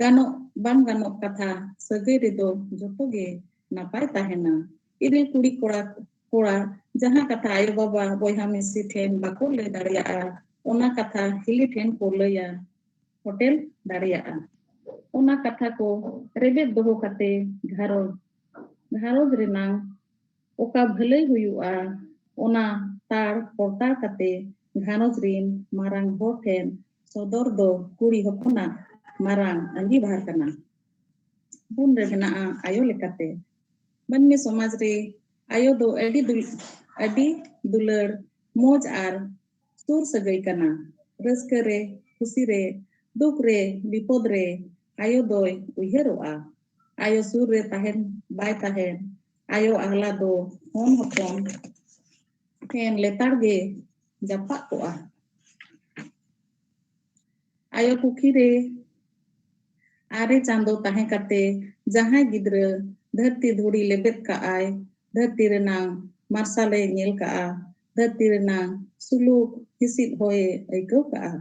ᱜᱟᱱᱚᱜ ᱵᱟᱝ ᱜᱟᱱᱚᱜ ᱠᱟᱛᱷᱟ ᱥᱟᱹᱜᱟᱹᱭ ᱨᱮᱫᱚ ᱡᱚᱛᱚ ᱜᱮ ᱱᱟᱯᱟᱭ ᱛᱟᱦᱮᱱᱟ᱾ ᱤᱨᱤᱞ ᱠᱩᱲᱤ ᱠᱚᱲᱟ, ᱠᱚᱲᱟ ᱡᱟᱦᱟᱸ ᱠᱟᱛᱷᱟ ᱟᱭᱳ ᱵᱟᱵᱟ ᱵᱚᱭᱦᱟ ᱢᱤᱥᱤ ᱴᱷᱮᱱ ᱵᱟᱠᱚ ᱞᱟᱹᱭ ᱫᱟᱲᱮᱭᱟᱜᱼᱟ, ᱚᱱᱟ ᱠᱟᱛᱷᱟ ᱦᱤᱞᱤ ᱴᱷᱮᱱ ᱠᱚ ᱞᱟᱹᱭᱟ, ᱦᱚᱴᱮᱞ ᱫᱟᱲᱮᱭᱟᱜᱼᱟ᱾ ᱚᱱᱟ ᱠᱟᱛᱷᱟ ᱠᱚ ᱨᱮᱵᱮᱫ ᱫᱚᱦᱚ ᱠᱟᱛᱮ ᱜᱷᱟᱨᱚᱸᱡᱽ, ᱜᱷᱟᱨᱚᱸᱡᱽ ᱨᱮᱱᱟᱝ ᱚᱠᱟ ᱵᱷᱟᱹᱞᱟᱹᱭ ᱦᱩᱭᱩᱜᱼᱟ, ᱚᱱᱟ ᱛᱟᱲ ᱯᱚᱨᱛᱟᱲ ᱠᱟᱛᱮ ᱜᱷᱟᱨᱚᱸᱡᱽ ᱨᱤᱱ ᱢᱟᱨᱟᱝ ᱦᱚᱲ ᱴᱷᱮᱱ ᱥᱚᱫᱚᱨ ᱫᱚ ᱠᱩᱲᱤ ᱦᱚᱯᱚᱱᱟᱜ ᱢᱟᱨᱟᱝ ᱟᱺᱜᱤᱵᱷᱟᱨ ᱠᱟᱱᱟ᱾ ᱵᱩᱱ ᱨᱮ ᱢᱮᱱᱟᱜᱼᱟ ᱟᱭᱳ ᱞᱮᱠᱟᱛᱮ᱾ ᱢᱟᱹᱱᱢᱤ ᱥᱚᱢᱟᱡᱽ ᱨᱮ ᱟᱭᱳ ᱫᱚ ᱟᱹᱰᱤ ᱫᱩᱞ-, ᱟᱹᱰᱤ ᱫᱩᱞᱟᱹᱲ, ᱢᱚᱡᱽ ᱟᱨ ᱥᱩᱨ ᱥᱟᱹᱜᱟᱹᱭ ᱠᱟᱱᱟ᱾ ᱨᱟᱹᱥᱠᱟᱹ ᱨᱮ, ᱠᱷᱩᱥᱤ ᱨᱮ, ᱫᱩᱠ ᱨᱮ, ᱵᱤᱯᱚᱫ ᱨᱮ ᱟᱭᱳ ᱫᱚᱭ ᱩᱭᱦᱟᱹᱨᱚᱜᱼᱟ᱾ ᱟᱭᱳ ᱥᱩᱨ ᱨᱮ ᱛᱟᱦᱮᱱ ᱵᱟᱭ ᱛᱟᱦᱮᱱ, ᱟᱭᱳ ᱟᱦᱞᱟ ᱫᱚ ᱦᱚᱱ ᱦᱚᱯᱚᱱ ᱴᱷᱮᱱ ᱞᱮᱛᱟᱲ ᱜᱮ ᱡᱟᱯᱟᱜ ᱠᱚᱜᱼᱟ᱾ ᱟᱭᱳ ᱠᱩᱠᱷᱤ ᱨᱮ ᱟᱨᱮ ᱪᱟᱸᱫᱚ ᱛᱟᱦᱮᱸ ᱠᱟᱛᱮ ᱡᱟᱦᱟᱸᱭ ᱜᱤᱫᱽᱨᱟᱹ ᱫᱷᱟᱹᱨᱛᱤ ᱫᱷᱩᱲᱤ ᱞᱮᱵᱮᱫ ᱠᱟᱜᱼᱟᱭ, ᱫᱷᱟᱹᱨᱛᱤ ᱨᱮᱱᱟᱝ ᱢᱟᱨᱥᱟᱞᱮ ᱧᱮᱞ ᱠᱟᱜᱼᱟ, ᱫᱷᱟᱹᱨᱛᱤ ᱨᱮᱱᱟᱝ ᱥᱩᱞᱩᱠ ᱦᱤᱥᱤᱫ ᱦᱚᱭᱮ ᱟᱹᱭᱠᱟᱹᱣ ᱠᱟᱜᱼᱟ᱾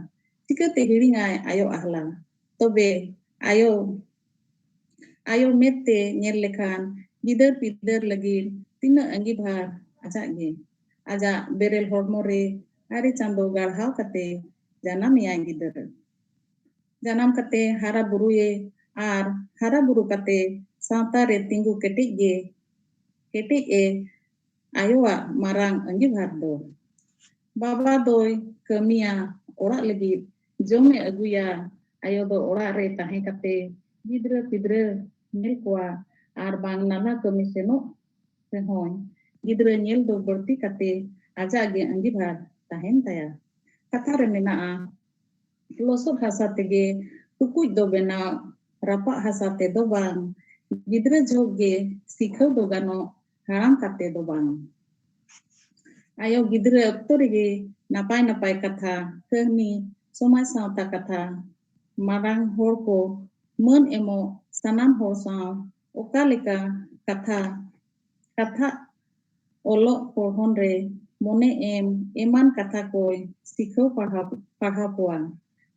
ᱪᱤᱠᱟᱹᱛᱮ ᱦᱤᱲᱤᱧᱟᱭ ᱟᱭᱳ ᱟᱦᱞᱟ? ᱛᱚᱵᱮ ᱟᱭᱳ, ᱟᱭᱳ ᱢᱮᱫ ᱛᱮ ᱧᱮᱞ ᱞᱮᱠᱷᱟᱱ ᱜᱤᱫᱟᱹᱨ ᱯᱤᱫᱟᱹᱨ ᱞᱟᱹᱜᱤᱫ ᱛᱤᱱᱟᱹᱜ ᱟᱺᱜᱤᱵᱷᱟᱨ ᱟᱡᱟᱜ ᱜᱮ᱾ ᱟᱡᱟᱜ ᱵᱮᱨᱮᱞ ᱦᱚᱲᱢᱚ ᱨᱮ ᱟᱨᱮ ᱪᱟᱸᱫᱚ ᱜᱟᱲᱦᱟᱣ ᱠᱟᱛᱮ ᱡᱟᱱᱟᱢᱮᱭᱟᱭ ᱜᱤᱫᱟᱹᱨ᱾ ᱡᱟᱱᱟᱢ ᱠᱟᱛᱮ ᱦᱟᱨᱟ ᱵᱩᱨᱩᱭᱮ ᱟᱨ ᱦᱟᱨᱟ ᱵᱩᱨᱩ ᱠᱟᱛᱮ ᱥᱟᱶᱛᱟ ᱨᱮ ᱛᱤᱸᱜᱩ ᱠᱮᱴᱮᱡ ᱜᱮ, ᱠᱮᱴᱮᱡ ᱮ ᱟᱭᱳᱣᱟᱜ ᱢᱟᱨᱟᱝ ᱟᱺᱜᱤᱵᱷᱟᱨ ᱫᱚ᱾ ᱵᱟᱵᱟ ᱫᱚᱭ ᱠᱟᱹᱢᱤᱭᱟ ᱚᱲᱟᱜ ᱞᱟᱹᱜᱤᱫ, ᱡᱚᱢᱮ ᱟᱹᱜᱩᱭᱟ, ᱟᱭᱳ ᱫᱚ ᱚᱲᱟᱜ ᱨᱮ ᱛᱟᱦᱮᱸ ᱠᱟᱛᱮ ᱜᱤᱫᱽᱨᱟᱹ ᱯᱤᱫᱽᱨᱟᱹ ᱧᱮᱞ ᱠᱚᱣᱟ ᱟᱨ ᱵᱟᱝ ᱱᱟᱞᱦᱟ ᱠᱟᱹᱢᱤ ᱥᱮᱱᱚᱜ ᱨᱮᱦᱚᱸᱭ ᱜᱤᱫᱽᱨᱟᱹ ᱧᱮᱞ ᱫᱚ ᱵᱟᱹᱲᱛᱤ ᱠᱟᱛᱮ ᱟᱡᱟᱜ ᱜᱮ ᱟᱺᱜᱤᱵᱷᱟᱨ ᱛᱟᱦᱮᱱ ᱛᱟᱭᱟ᱾ ᱠᱟᱛᱷᱟ ᱨᱮ ᱢᱮᱱᱟᱜᱼᱟ, ᱞᱚᱥᱚᱫ ᱦᱟᱥᱟ ᱛᱮᱜᱮ ᱴᱩᱠᱩᱡ ᱫᱚ ᱵᱮᱱᱟᱣ, ᱨᱟᱯᱟᱜ ᱦᱟᱥᱟ ᱛᱮᱫᱚ ᱵᱟᱝ᱾ ᱜᱤᱫᱽᱨᱟᱹ ᱡᱚᱦᱚᱜ ᱜᱮ ᱥᱤᱠᱷᱟᱹᱣ ᱫᱚ ᱜᱟᱱᱚᱜ, ᱦᱟᱲᱟᱢ ᱠᱟᱛᱮ ᱫᱚ ᱵᱟᱝ᱾ ᱟᱭᱳ ᱜᱤᱫᱽᱨᱟᱹ ᱚᱠᱛᱚ ᱨᱮᱜᱮ ᱱᱟᱯᱟᱭ ᱱᱟᱯᱟᱭ ᱠᱟᱛᱷᱟ, ᱠᱟᱹᱦᱱᱤ, ᱥᱚᱢᱟᱡᱽ ᱥᱟᱶᱛᱟ ᱠᱟᱛᱷᱟ, ᱢᱟᱨᱟᱝ ᱦᱚᱲ ᱠᱚ ᱢᱟᱹᱱ ᱮᱢᱚᱜ, ᱥᱟᱱᱟᱢ ᱦᱚᱲ ᱥᱟᱶ ᱚᱠᱟ ᱞᱮᱠᱟ ᱠᱟᱛᱷᱟ, ᱠᱟᱛᱷᱟ ᱚᱞᱚᱜ ᱯᱚᱲᱦᱚᱱ ᱨᱮ ᱢᱚᱱᱮ ᱮᱢ ᱮᱢᱟᱱ ᱠᱟᱛᱷᱟ ᱠᱚᱭ ᱥᱤᱠᱷᱟᱹᱣ ᱯᱟᱲᱦᱟᱣ, ᱯᱟᱲᱦᱟᱣ ᱠᱚᱣᱟ᱾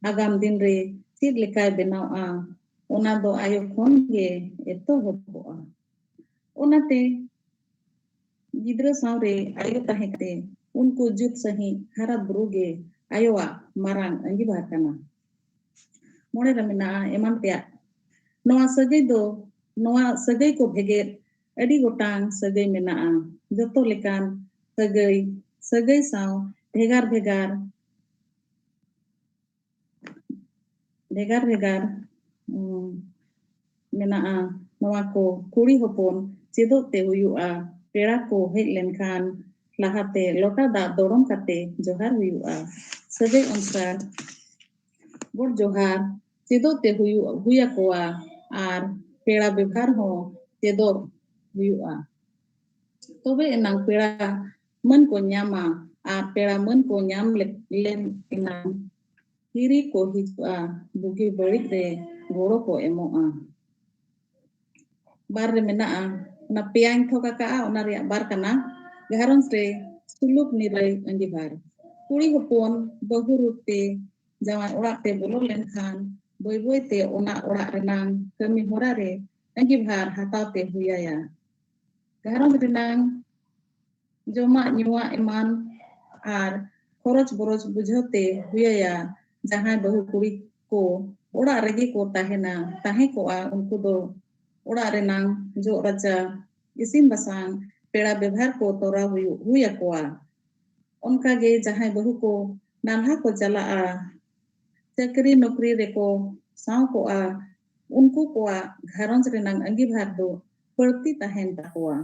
ᱟᱜᱟᱢ ᱫᱤᱱ ᱨᱮ ᱪᱮᱫ ᱞᱮᱠᱟᱭ ᱵᱮᱱᱟᱣᱜᱼᱟ, ᱚᱱᱟ ᱫᱚ ᱟᱭᱳ ᱠᱷᱚᱱ ᱜᱮ ᱮᱛᱚᱦᱚᱵᱚᱜᱼᱟ᱾ ᱚᱱᱟᱛᱮ ᱜᱤᱫᱽᱨᱟᱹ ᱥᱟᱶᱨᱮ ᱟᱭᱳ ᱛᱟᱦᱮᱸ ᱠᱟᱛᱮ ᱩᱱᱠᱩ ᱡᱩᱛ ᱥᱟᱺᱦᱤᱡ ᱦᱟᱨᱟ ᱵᱩᱨᱩ ᱜᱮ ᱟᱭᱳᱣᱟᱜ ᱢᱟᱨᱟᱝ ᱟᱺᱜᱤᱵᱷᱟᱨ ᱠᱟᱱᱟ᱾ ᱢᱚᱬᱮ ᱨᱮ ᱢᱮᱱᱟᱜᱼᱟ ᱮᱢᱟᱱ ᱛᱮᱭᱟᱜ᱾ ᱱᱚᱣᱟ ᱥᱟᱹᱜᱟᱹᱭ ᱫᱚ, ᱱᱚᱣᱟ ᱥᱟᱹᱜᱟᱹᱭ ᱠᱚ ᱵᱷᱮᱜᱮᱫ ᱟᱹᱰᱤ ᱜᱚᱴᱟᱝ ᱥᱟᱹᱜᱟᱹᱭ ᱢᱮᱱᱟᱜᱼᱟ᱾ ᱡᱚᱛᱚ ᱞᱮᱠᱟᱱ ᱥᱟᱹᱜᱟᱹᱭ, ᱥᱟᱹᱜᱟᱹᱭ ᱥᱟᱶ ᱵᱷᱮᱜᱟᱨ ᱵᱷᱮᱜᱟᱨ ᱵᱷᱮᱜᱟᱨ ᱵᱷᱮᱜᱟᱨ, ᱩᱢ, ᱢᱮᱱᱟᱜᱼᱟ᱾ ᱱᱚᱣᱟ ᱠᱚ ᱠᱩᱲᱤ ᱦᱚᱯᱚᱱ ᱪᱮᱫᱚᱜ ᱛᱮ ᱦᱩᱭᱩᱜᱼᱟ᱾ ᱯᱮᱲᱟ ᱠᱚ ᱦᱮᱡ ᱞᱮᱱᱠᱷᱟᱱ ᱞᱟᱦᱟᱛᱮ ᱞᱚᱴᱟ ᱫᱟᱜ ᱫᱚᱲᱚᱢ ᱠᱟᱛᱮ ᱡᱚᱦᱟᱨ ᱦᱩᱭᱩᱜᱼᱟ᱾ ᱥᱟᱹᱜᱟᱹᱭ ᱚᱱᱥᱟᱨ ᱜᱚᱰ ᱡᱚᱦᱟᱨ ᱪᱮᱫᱚᱜ ᱛᱮ ᱦᱩᱭᱩᱜ, ᱦᱩᱭ ᱟᱠᱚᱣᱟ ᱟᱨ ᱯᱮᱲᱟ ᱵᱮᱵᱷᱟᱨ ᱦᱚᱸ ᱪᱮᱫᱚᱜ ᱦᱩᱭᱩᱜᱼᱟ᱾ ᱛᱚᱵᱮ ᱮᱱᱟᱝ ᱯᱮᱲᱟ ᱢᱟᱹᱱ ᱠᱚ ᱧᱟᱢᱟ ᱟᱨ ᱯᱮᱲᱟ ᱢᱟᱹᱱ ᱠᱚ ᱧᱟᱢ ᱞᱮ-, ᱞᱮᱱ ᱮᱱᱟᱝ ᱦᱤᱨᱤ ᱠᱚ ᱦᱤᱡᱩᱜᱼᱟ, ᱵᱩᱜᱤ ᱵᱟᱹᱲᱤᱡ ᱨᱮ ᱜᱚᱲᱚ ᱠᱚ ᱮᱢᱚᱜᱼᱟ᱾ ᱵᱟᱨ ᱨᱮ ᱢᱮᱱᱟᱜᱼᱟ, ᱚᱱᱟ ᱯᱮᱭᱟᱧ ᱛᱷᱚᱠ ᱟᱠᱟᱜᱼᱟ, ᱚᱱᱟ ᱨᱮᱭᱟᱜ ᱵᱟᱨ ᱠᱟᱱᱟ᱾ ᱜᱷᱟᱨᱚᱸᱡᱽ ᱨᱮ ᱥᱩᱞᱩᱠ ᱱᱤᱨᱟᱹᱭ ᱟᱸᱜᱤᱵᱷᱟᱨ᱾ ᱠᱩᱲᱤ ᱦᱚᱯᱚᱱ ᱵᱟᱹᱦᱩ ᱨᱩᱯ ᱛᱮ ᱡᱟᱶᱟᱭ ᱚᱲᱟᱜ ᱛᱮ ᱵᱚᱞᱚ ᱞᱮᱱᱠᱷᱟᱱ ᱵᱟᱹᱭ ᱵᱟᱹᱭ ᱛᱮ ᱚᱱᱟ ᱚᱲᱟᱜ ᱨᱮᱱᱟᱝ ᱠᱟᱹᱢᱤ ᱦᱚᱨᱟ ᱨᱮ ᱟᱸᱜᱤᱵᱷᱟᱨ ᱦᱟᱛᱟᱣ ᱛᱮ ᱦᱩᱭᱟᱭᱟ᱾ ᱜᱷᱟᱨᱚᱸᱡᱽ ᱨᱮᱱᱟᱝ ᱡᱚᱢᱟᱜ ᱧᱩᱣᱟᱜ ᱮᱢᱟᱱ ᱟᱨ ᱠᱷᱚᱨᱚᱪ ᱵᱚᱨᱚᱪ ᱵᱩᱡᱷᱟᱹᱣ ᱛᱮ ᱦᱩᱭᱟᱭᱟ᱾ ᱡᱟᱦᱟᱸᱭ ᱵᱟᱹᱦᱩ ᱠᱩᱲᱤ ᱠᱚ ᱚᱲᱟᱜ ᱨᱮᱜᱮ ᱠᱚ ᱛᱟᱦᱮᱱᱟ, ᱛᱟᱦᱮᱸ ᱠᱚᱜᱼᱟ, ᱩᱱᱠᱩ ᱫᱚ ᱚᱲᱟᱜ ᱨᱮᱱᱟᱝ ᱡᱚᱜ ᱨᱟᱪᱟ, ᱤᱥᱤᱱ ᱵᱟᱥᱟᱝ, ᱯᱮᱲᱟ ᱵᱮᱵᱷᱟᱨ ᱠᱚ ᱛᱚᱨᱟᱣ ᱦᱩᱭᱩᱜ, ᱦᱩᱭ ᱟᱠᱚᱣᱟ᱾ ᱚᱱᱠᱟᱜᱮ ᱡᱟᱦᱟᱸᱭ ᱵᱟᱹᱦᱩ ᱠᱚ ᱱᱟᱞᱦᱟ ᱠᱚ ᱪᱟᱞᱟᱜᱼᱟ, ᱪᱟᱹᱠᱨᱤ ᱱᱚᱠᱨᱤ ᱨᱮᱠᱚ ᱥᱟᱶ ᱠᱚᱜᱼᱟ, ᱩᱱᱠᱩ ᱠᱚᱣᱟᱜ ᱜᱷᱟᱨᱚᱸᱡᱽ ᱨᱮᱱᱟᱝ ᱟᱸᱜᱤᱵᱷᱟᱨ ᱫᱚ ᱵᱟᱹᱲᱛᱤ ᱛᱟᱦᱮᱱ ᱛᱟᱠᱚᱣᱟ᱾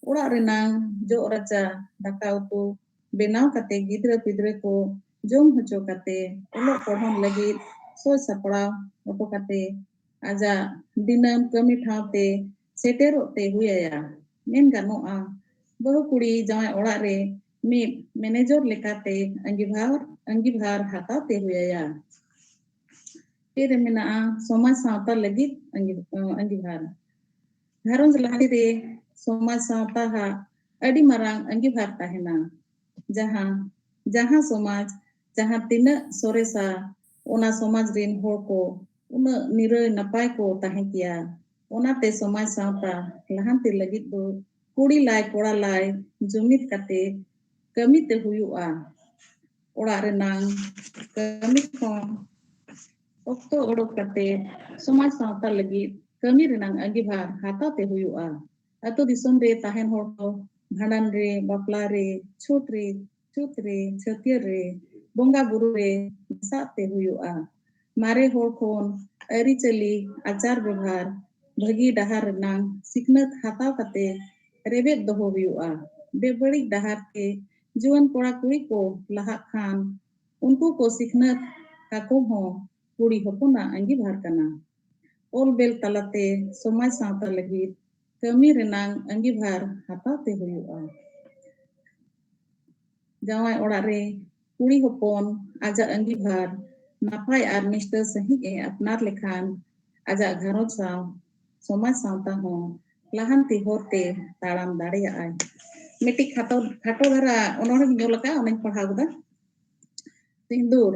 ᱚᱲᱟᱜ ᱨᱮᱱᱟᱝ ᱡᱚᱜ ᱨᱟᱪᱟ, ᱫᱟᱠᱟ ᱩᱛᱩ ᱵᱮᱱᱟᱣ ᱠᱟᱛᱮ, ᱜᱤᱫᱽᱨᱟᱹ ᱯᱤᱫᱽᱨᱟᱹ ᱠᱚ ᱡᱚᱢ ᱦᱚᱪᱚ ᱠᱟᱛᱮ, ᱚᱞᱚᱜ ᱯᱚᱲᱦᱚᱱ ᱞᱟᱹᱜᱤᱫ ᱥᱟᱹᱛ ᱥᱟᱯᱲᱟᱣ ᱦᱚᱴᱚ ᱠᱟᱛᱮ, ᱟᱡᱟᱜ ᱫᱤᱱᱟᱹᱢ ᱠᱟᱹᱢᱤ ᱴᱷᱟᱶ ᱛᱮ ᱥᱮᱴᱮᱨᱚᱜ ᱛᱮ ᱦᱩᱭ ᱟᱭᱟ᱾ ᱢᱮᱱ ᱜᱟᱱᱚᱜᱼᱟ, ᱵᱟᱹᱦᱩ ᱠᱩᱲᱤ ᱡᱟᱶᱟᱭ ᱚᱲᱟᱜ ᱨᱮ ᱢᱤᱫ ᱢᱮᱱᱮᱡᱚᱨ ᱞᱮᱠᱟᱛᱮ ᱟᱸᱜᱤᱵᱷᱟᱨ, ᱟᱸᱜᱤᱵᱷᱟᱨ ᱦᱟᱛᱟᱣ ᱛᱮ ᱦᱩᱭ ᱟᱭᱟ᱾ ᱯᱮ ᱨᱮ ᱢᱮᱱᱟᱜᱼᱟ ᱥᱚᱢᱟᱡᱽ ᱥᱟᱶᱛᱟ ᱞᱟᱹᱜᱤᱫ ᱟᱸᱜᱤ-, ᱟᱸᱜᱤᱵᱷᱟᱨ᱾ ᱜᱷᱟᱨᱚᱸᱡᱽ ᱞᱟᱦᱟᱱᱛᱤ ᱨᱮ ᱥᱚᱢᱟᱡᱽ ᱥᱟᱶᱛᱟ ᱦᱟᱜ ᱟᱹᱰᱤ ᱢᱟᱨᱟᱝ ᱟᱸᱜᱤᱵᱷᱟᱨ ᱛᱟᱦᱮᱱᱟ᱾ ᱡᱟᱦᱟᱸ, ᱡᱟᱦᱟᱸ ᱥᱚᱢᱟᱡᱽ ᱡᱟᱦᱟᱸ ᱛᱤᱱᱟᱹᱜ ᱥᱚᱨᱮᱥᱟ, ᱚᱱᱟ ᱥᱚᱢᱟᱡᱽ ᱨᱤᱱ ᱦᱚᱲ ᱠᱚ ᱩᱱᱟᱹᱜ ᱱᱤᱨᱟᱹᱭ ᱱᱟᱯᱟᱭ ᱠᱚ ᱛᱟᱦᱮᱸ ᱠᱮᱭᱟ᱾ ᱚᱱᱟᱛᱮ ᱥᱚᱢᱟᱡᱽ ᱥᱟᱶᱛᱟ ᱞᱟᱦᱟᱱᱛᱤ ᱞᱟᱹᱜᱤᱫ ᱫᱚ ᱠᱩᱲᱤ ᱞᱟᱭ ᱠᱚᱲᱟ ᱞᱟᱭ ᱡᱩᱢᱤᱫ ᱠᱟᱛᱮ ᱠᱟᱹᱢᱤ ᱛᱮ ᱦᱩᱭᱩᱜᱼᱟ᱾ ᱚᱲᱟᱜ ᱨᱮᱱᱟᱝ ᱠᱟᱹᱢᱤ ᱠᱷᱚᱱ ᱚᱠᱛᱚ ᱚᱰᱚᱠ ᱠᱟᱛᱮ ᱥᱚᱢᱟᱡᱽ ᱥᱟᱶᱛᱟ ᱞᱟᱹᱜᱤᱫ ᱠᱟᱹᱢᱤ ᱨᱮᱱᱟᱝ ᱟᱸᱜᱤᱵᱷᱟᱨ ᱦᱟᱛᱟᱣ ᱛᱮ ᱦᱩᱭᱩᱜᱼᱟ᱾ ᱟᱹᱛᱩ ᱫᱤᱥᱚᱢ ᱨᱮ ᱛᱟᱦᱮᱱ ᱦᱚᱲ ᱫᱚ ᱵᱷᱟᱸᱰᱟᱱ ᱨᱮ, ᱵᱟᱯᱞᱟ ᱨᱮ, ᱪᱷᱩᱛ ᱨᱮ, ᱪᱷᱩᱛ ᱨᱮ, ᱪᱷᱟᱹᱴᱭᱟᱹᱨ ᱨᱮ, ᱵᱚᱸᱜᱟ ᱵᱩᱨᱩ ᱨᱮ ᱢᱮᱥᱟᱜ ᱛᱮ ᱦᱩᱭᱩᱜᱼᱟ᱾ ᱢᱟᱨᱮ ᱦᱚᱲ ᱠᱷᱚᱱ ᱟᱹᱨᱤᱪᱟᱹᱞᱤ, ᱟᱪᱟᱨ ᱵᱮᱵᱷᱟᱨ, ᱵᱷᱟᱹᱜᱤ ᱰᱟᱦᱟᱨ ᱨᱮᱱᱟᱝ ᱥᱤᱠᱷᱱᱟᱹᱛ ᱦᱟᱛᱟᱣ ᱠᱟᱛᱮ ᱨᱮᱵᱮᱫ ᱫᱚᱦᱚ ᱦᱩᱭᱩᱜᱼᱟ᱾ ᱵᱮᱵᱟᱹᱲᱤᱡ ᱰᱟᱦᱟᱨ ᱛᱮ ᱡᱩᱣᱟᱹᱱ ᱠᱚᱲᱟ ᱠᱩᱲᱤ ᱠᱚ ᱞᱟᱦᱟᱜ ᱠᱷᱟᱱ, ᱩᱱᱠᱩ ᱠᱚ ᱥᱤᱠᱷᱱᱟᱹᱛ ᱠᱟᱠᱚ ᱦᱚᱸ ᱠᱩᱲᱤ ᱦᱚᱯᱚᱱᱟᱜ ᱟᱸᱜᱤᱵᱷᱟᱨ ᱠᱟᱱᱟ᱾ ᱚᱞ ᱵᱮᱞ ᱛᱟᱞᱟᱛᱮ ᱥᱚᱢᱟᱡᱽ ᱥᱟᱶᱛᱟ ᱞᱟᱹᱜᱤᱫ ᱠᱟᱹᱢᱤ ᱨᱮᱱᱟᱝ ᱟᱸᱜᱤᱵᱷᱟᱨ ᱦᱟᱛᱟᱣ ᱛᱮ ᱦᱩᱭᱩᱜᱼᱟ᱾ ᱡᱟᱶᱟᱭ ᱚᱲᱟᱜ ᱨᱮ ᱠᱩᱲᱤ ᱦᱚᱯᱚᱱ ᱟᱡᱟᱜ ᱟᱸᱜᱤᱵᱷᱟᱨ ᱱᱟᱯᱟᱭ ᱟᱨ ᱱᱤᱥᱴᱟᱹ ᱥᱟᱺᱦᱤᱡ ᱮ ᱟᱯᱱᱟᱨ ᱞᱮᱠᱷᱟᱱ, ᱟᱡᱟᱜ ᱜᱷᱟᱨᱚᱸᱡᱽ ᱥᱟᱶ ᱥᱚᱢᱟᱡᱽ ᱥᱟᱶᱛᱟ ᱦᱚᱸ ᱞᱟᱦᱟᱱᱛᱤ ᱦᱚᱨ ᱛᱮ ᱛᱟᱲᱟᱢ ᱫᱟᱲᱮᱭᱟᱜᱼᱟᱭ᱾ ᱢᱤᱫᱴᱤᱡ ᱠᱷᱟᱴᱚ ᱠᱷᱟᱴᱚ ᱫᱷᱟᱨᱟ ᱚᱱᱚᱬᱦᱮᱧ ᱚᱞ ᱟᱠᱟᱫᱼᱟ, ᱚᱱᱟᱧ ᱯᱟᱲᱦᱟᱣ ᱠᱮᱫᱟ᱾ ᱥᱤᱸᱫᱩᱨ᱾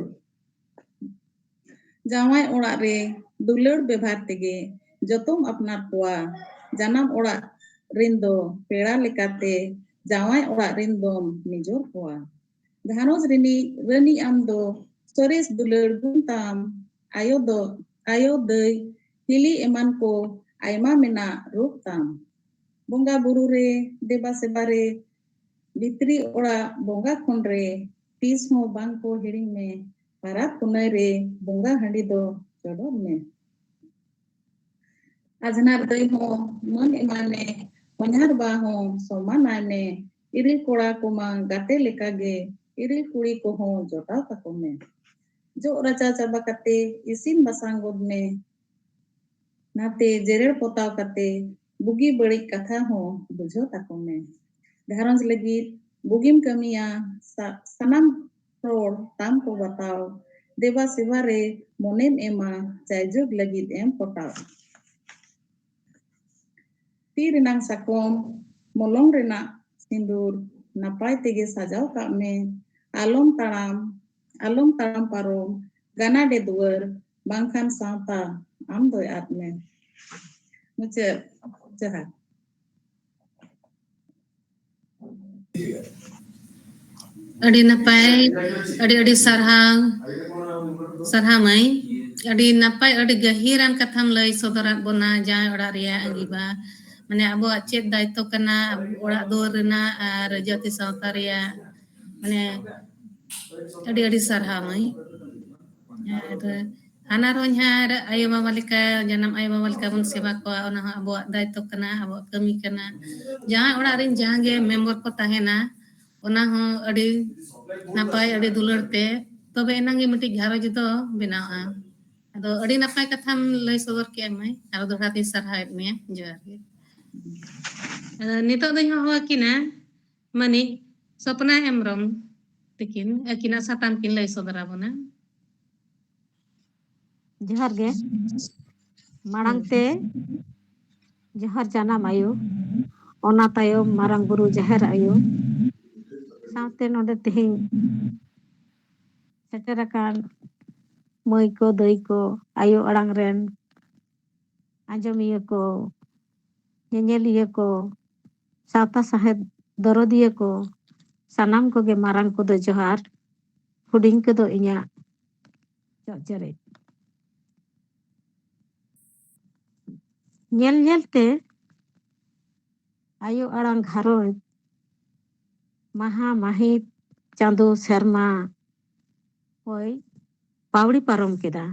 ᱡᱟᱶᱟᱭ ᱚᱲᱟᱜ ᱨᱮ ᱫᱩᱞᱟᱹᱲ ᱵᱮᱵᱷᱟᱨ ᱛᱮᱜᱮ ᱡᱚᱛᱚᱢ ᱟᱯᱱᱟᱨ ᱠᱚᱣᱟ᱾ ᱡᱟᱱᱟᱢ ᱚᱲᱟᱜ ᱨᱮᱱ ᱫᱚ ᱯᱮᱲᱟ ᱞᱮᱠᱟᱛᱮ ᱡᱟᱶᱟᱭ ᱚᱲᱟᱜ ᱨᱮᱱ ᱫᱚᱢ ᱱᱤᱡᱚᱨ ᱠᱚᱣᱟ᱾ ᱜᱷᱟᱨᱚᱸᱡᱽ ᱨᱤᱱᱤᱡ ᱨᱟᱹᱱᱤ ᱟᱢ ᱫᱚ ᱥᱚᱨᱮᱥ ᱫᱩᱞᱟᱹᱲ ᱜᱩᱱ ᱛᱟᱢ᱾ ᱟᱭᱳ ᱫᱚ, ᱟᱭᱳ ᱫᱟᱹᱭ ᱦᱤᱞᱤ ᱮᱢᱟᱱ ᱠᱚ ᱟᱭᱢᱟ ᱢᱮᱱᱟᱜ ᱨᱩᱯ ᱛᱟᱢ᱾ ᱵᱚᱸᱜᱟ ᱵᱩᱨᱩ ᱨᱮ ᱫᱮᱵᱟ ᱥᱮᱵᱟ ᱨᱮ ᱵᱷᱤᱛᱨᱤ ᱚᱲᱟᱜ ᱵᱚᱸᱜᱟ ᱠᱷᱚᱱ ᱨᱮ ᱛᱤᱥ ᱦᱚᱸ ᱵᱟᱝ ᱠᱚ ᱦᱤᱲᱤᱧ ᱢᱮ᱾ ᱯᱟᱨᱟᱵᱽ ᱯᱩᱱᱟᱹᱭ ᱨᱮ ᱵᱚᱸᱜᱟ ᱦᱟᱺᱰᱤ ᱫᱚ ᱪᱚᱰᱚᱨ ᱢᱮ᱾ ᱟᱡᱷᱱᱟᱨ ᱫᱟᱹᱭ ᱦᱚᱸ ᱢᱟᱹᱱ ᱮᱢᱟᱭ ᱢᱮ, ᱦᱚᱧᱦᱟᱨ ᱵᱟ ᱦᱚᱸ ᱥᱚᱢᱟᱱᱟᱭ ᱢᱮ᱾ ᱤᱨᱤᱞ ᱠᱚᱲᱟ ᱠᱚᱢᱟ ᱜᱟᱛᱮ ᱞᱮᱠᱟᱜᱮ, ᱤᱨᱤᱞ ᱠᱩᱲᱤ ᱠᱚᱦᱚᱸ ᱡᱚᱴᱟᱣ ᱛᱟᱠᱚ ᱢᱮ᱾ ᱡᱚᱜ ᱨᱟᱪᱟ ᱪᱟᱵᱟ ᱠᱟᱛᱮ ᱤᱥᱤᱱ ᱵᱟᱥᱟᱝ ᱜᱚᱫ ᱢᱮ᱾ ᱱᱟᱛᱮ ᱡᱮᱨᱮᱲ ᱯᱚᱛᱟᱣ ᱠᱟᱛᱮ ᱵᱩᱜᱤ ᱵᱟᱹᱲᱤᱡ ᱠᱟᱛᱷᱟ ᱦᱚᱸ ᱵᱩᱡᱷᱟᱹᱣ ᱛᱟᱠᱚ ᱢᱮ᱾ ᱜᱷᱟᱨᱚᱸᱡᱽ ᱞᱟᱹᱜᱤᱫ ᱵᱩᱜᱤᱢ ᱠᱟᱹᱢᱤᱭᱟ, ᱥᱟ-, ᱥᱟᱱᱟᱢ ᱦᱚᱲ ᱛᱟᱢ ᱠᱚ ᱵᱟᱛᱟᱣ᱾ ᱫᱮᱵᱟ ᱥᱮᱵᱟ ᱨᱮ ᱢᱚᱱᱮᱢ ᱮᱢᱟ, ᱡᱟᱭᱡᱩᱜᱽ ᱞᱟᱹᱜᱤᱫ ᱮᱢ ᱯᱚᱴᱟᱣ᱾ ᱛᱤ ᱨᱮᱱᱟᱝ ᱥᱟᱠᱚᱢ, ᱢᱚᱞᱚᱝ ᱨᱮᱱᱟᱜ ᱥᱤᱸᱫᱩᱨ, ᱱᱟᱯᱟᱭ ᱛᱮᱜᱮ ᱥᱟᱡᱟᱣ ᱠᱟᱜ ᱢᱮ᱾ ᱟᱞᱚᱢ ᱛᱟᱲᱟᱢ, ᱟᱞᱚᱢ ᱛᱟᱲᱟᱢ ᱯᱟᱨᱚᱢ, ᱜᱟᱱᱟᱰᱮ ᱫᱩᱣᱟᱹᱨ, ᱵᱟᱝᱠᱷᱟᱱ ᱥᱟᱶᱛᱟ ᱟᱢ ᱫᱚᱭ ᱟᱫ ᱢᱮ᱾ ᱢᱩᱪᱟᱹᱫ᱾ ᱡᱚᱦᱟᱨ᱾ ᱟᱹᱰᱤ ᱱᱟᱯᱟᱭ, ᱟᱹᱰᱤ ᱟᱹᱰᱤ ᱥᱟᱨᱦᱟᱣ, ᱥᱟᱨᱦᱟᱣ ᱢᱟᱹᱭ᱾ ᱟᱹᱰᱤ ᱱᱟᱯᱟᱭ, ᱟᱹᱰᱤ ᱜᱟᱹᱦᱤᱨᱟᱱ ᱠᱟᱛᱷᱟᱢ ᱞᱟᱹᱭ ᱥᱚᱫᱚᱨᱟᱫ ᱵᱚᱱᱟ, ᱡᱟᱶᱟᱭ ᱚᱲᱟᱜ ᱨᱮᱭᱟᱜ ᱟᱸᱜᱤᱵᱷᱟᱨ, ᱢᱟᱱᱮ ᱟᱵᱚᱣᱟᱜ ᱪᱮᱫ ᱫᱟᱭᱤᱛᱛᱚ ᱠᱟᱱᱟ ᱚᱲᱟᱜ ᱫᱩᱣᱟᱹᱨ ᱨᱮᱱᱟᱜ ᱟᱨ ᱡᱟᱹᱛᱤ ᱥᱟᱶᱛᱟ ᱨᱮᱭᱟᱜ, ᱢᱟᱱᱮ ᱟᱹᱰᱤ ᱟᱹᱰᱤ ᱥᱟᱨᱦᱟᱣ ᱢᱟᱹᱭ᱾ ᱟᱨ ᱦᱟᱱᱟᱨ ᱦᱚᱧᱦᱟᱨ ᱟᱭᱳ ᱵᱟᱵᱟ ᱞᱮᱠᱟ, ᱡᱟᱱᱟᱢ ᱟᱭᱳ ᱵᱟᱵᱟ ᱞᱮᱠᱟ ᱵᱚᱱ ᱥᱮᱵᱟ ᱠᱚᱣᱟ, ᱚᱱᱟ ᱦᱚᱸ ᱟᱵᱚᱣᱟᱜ ᱫᱟᱭᱤᱛᱛᱚ ᱠᱟᱱᱟ, ᱟᱵᱚᱣᱟᱜ ᱠᱟᱹᱢᱤ ᱠᱟᱱᱟ᱾ ᱡᱟᱦᱟᱸ ᱚᱲᱟᱜ ᱨᱮᱱ ᱡᱟᱦᱟᱸ ᱜᱮ ᱢᱮᱢᱵᱚᱨ ᱠᱚ ᱛᱟᱦᱮᱱᱟ, ᱚᱱᱟ ᱦᱚᱸ ᱟᱹᱰᱤ ᱱᱟᱯᱟᱭ, ᱟᱹᱰᱤ ᱫᱩᱞᱟᱹᱲ ᱛᱮ, ᱛᱚᱵᱮ ᱮᱱᱟᱝ ᱜᱮ ᱢᱤᱫᱴᱤᱡ ᱜᱷᱟᱨᱚᱸᱡᱽ ᱫᱚ ᱵᱮᱱᱟᱣᱜᱼᱟ᱾ ᱟᱫᱚ ᱟᱹᱰᱤ ᱱᱟᱯᱟᱭ ᱠᱟᱛᱷᱟᱢ ᱞᱟᱹᱭ ᱥᱚᱫᱚᱨ ᱠᱮᱜᱼᱟ ᱢᱟᱹᱭ, ᱟᱨᱚ ᱫᱚᱦᱲᱟ ᱛᱤᱧ ᱥᱟᱨᱦᱟᱣᱮᱫ ᱢᱮᱭᱟ᱾ ᱡᱚᱦᱟᱨ ᱜᱮ᱾ ᱟᱫᱚ ᱱᱤᱛᱚᱜ ᱫᱚᱧ ᱦᱚᱦᱚ ᱟᱹᱠᱤᱱᱟ ᱢᱟᱹᱱᱤᱡ ᱥᱚᱯᱱᱟ ᱦᱮᱢᱵᱨᱚᱢ ᱛᱤᱠᱤᱱ, ᱟᱹᱠᱤᱱᱟᱜ ᱥᱟᱛᱟᱢ ᱠᱤᱱ ᱞᱟᱹᱭ ᱥᱚᱫᱚᱨ ᱟᱵᱚᱱᱟ᱾ ᱡᱚᱦᱟᱨ ᱜᱮ᱾ ᱢᱟᱲᱟᱝ ᱛᱮ ᱡᱚᱦᱟᱨ ᱡᱟᱱᱟᱢ ᱟᱭᱳ᱾ ᱚᱱᱟ ᱛᱟᱭᱚᱢ ᱢᱟᱨᱟᱝ ᱵᱩᱨᱩ ᱡᱟᱦᱮᱨ ᱟᱭᱳ, ᱥᱟᱶᱛᱮ ᱱᱚᱰᱮ ᱛᱮᱦᱮᱧ ᱥᱮᱴᱮᱨ ᱟᱠᱟᱱ ᱢᱟᱹᱭ ᱠᱚ, ᱫᱟᱹᱭ ᱠᱚ, ᱟᱭᱳ ᱟᱲᱟᱝ ᱨᱮᱱ ᱟᱸᱡᱚᱢᱤᱭᱟᱹ ᱠᱚ, ᱧᱮᱧᱮᱞᱤᱭᱟᱹ ᱠᱚ, ᱥᱟᱶᱛᱟ ᱥᱟᱶᱦᱮᱫ ᱫᱚᱨᱚᱫᱤᱭᱟᱹ ᱠᱚ, ᱥᱟᱱᱟᱢ ᱠᱚᱜᱮ ᱢᱟᱨᱟᱝ ᱠᱚᱫᱚ ᱡᱚᱦᱟᱨ, ᱦᱩᱰᱤᱧ ᱠᱚᱫᱚ ᱤᱧᱟᱹᱜ ᱪᱚᱜ ᱪᱮᱨᱮᱡ᱾ ᱧᱮᱞ ᱧᱮᱞ ᱛᱮ ᱟᱭᱳ ᱟᱲᱟᱝ ᱜᱷᱟᱨᱚᱸᱡᱽ ᱢᱟᱦᱟ ᱢᱟᱹᱦᱤᱛ ᱪᱟᱸᱫᱳ ᱥᱮᱨᱢᱟ ᱦᱚᱭ ᱯᱟᱹᱣᱲᱤ ᱯᱟᱨᱚᱢ ᱠᱮᱫᱟ᱾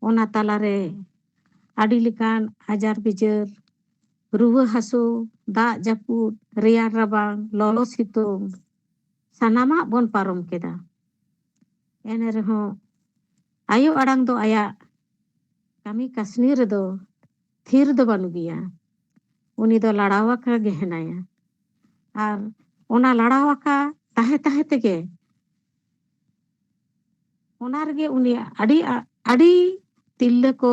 ᱚᱱᱟ ᱛᱟᱞᱟᱨᱮ ᱟᱹᱰᱤ ᱞᱮᱠᱟᱱ ᱟᱡᱟᱨ ᱵᱤᱡᱟᱹᱨ, ᱨᱩᱣᱟᱹ ᱦᱟᱹᱥᱩ, ᱫᱟᱜ ᱡᱟᱹᱯᱩᱫ, ᱨᱮᱭᱟᱲ ᱨᱟᱵᱟᱝ, ᱞᱚᱞᱚ ᱥᱤᱛᱩᱝ, ᱥᱟᱱᱟᱢᱟᱜ ᱵᱚᱱ ᱯᱟᱨᱚᱢ ᱠᱮᱫᱟ᱾ ᱮᱱ ᱨᱮᱦᱚᱸ ᱟᱭᱳ ᱟᱲᱟᱝ ᱫᱚ ᱟᱭᱟᱜ ᱠᱟᱹᱢᱤ ᱠᱟᱹᱥᱱᱤ ᱨᱮᱫᱚ ᱛᱷᱤᱨ ᱫᱚ ᱵᱟᱹᱱᱩᱜᱮᱭᱟ᱾ ᱩᱱᱤ ᱫᱚ ᱞᱟᱲᱟᱣ ᱟᱠᱟ ᱜᱮ ᱦᱮᱱᱟᱭᱟ᱾ ᱟᱨ ᱚᱱᱟ ᱞᱟᱲᱟᱣ ᱟᱠᱟ ᱛᱟᱦᱮᱸ ᱛᱟᱦᱮᱸ ᱛᱮᱜᱮ ᱚᱱᱟ ᱨᱮᱜᱮ ᱩᱱᱤ ᱟᱹᱰᱤ, ᱟᱹᱰᱤ ᱛᱤᱨᱞᱟᱹ ᱠᱚ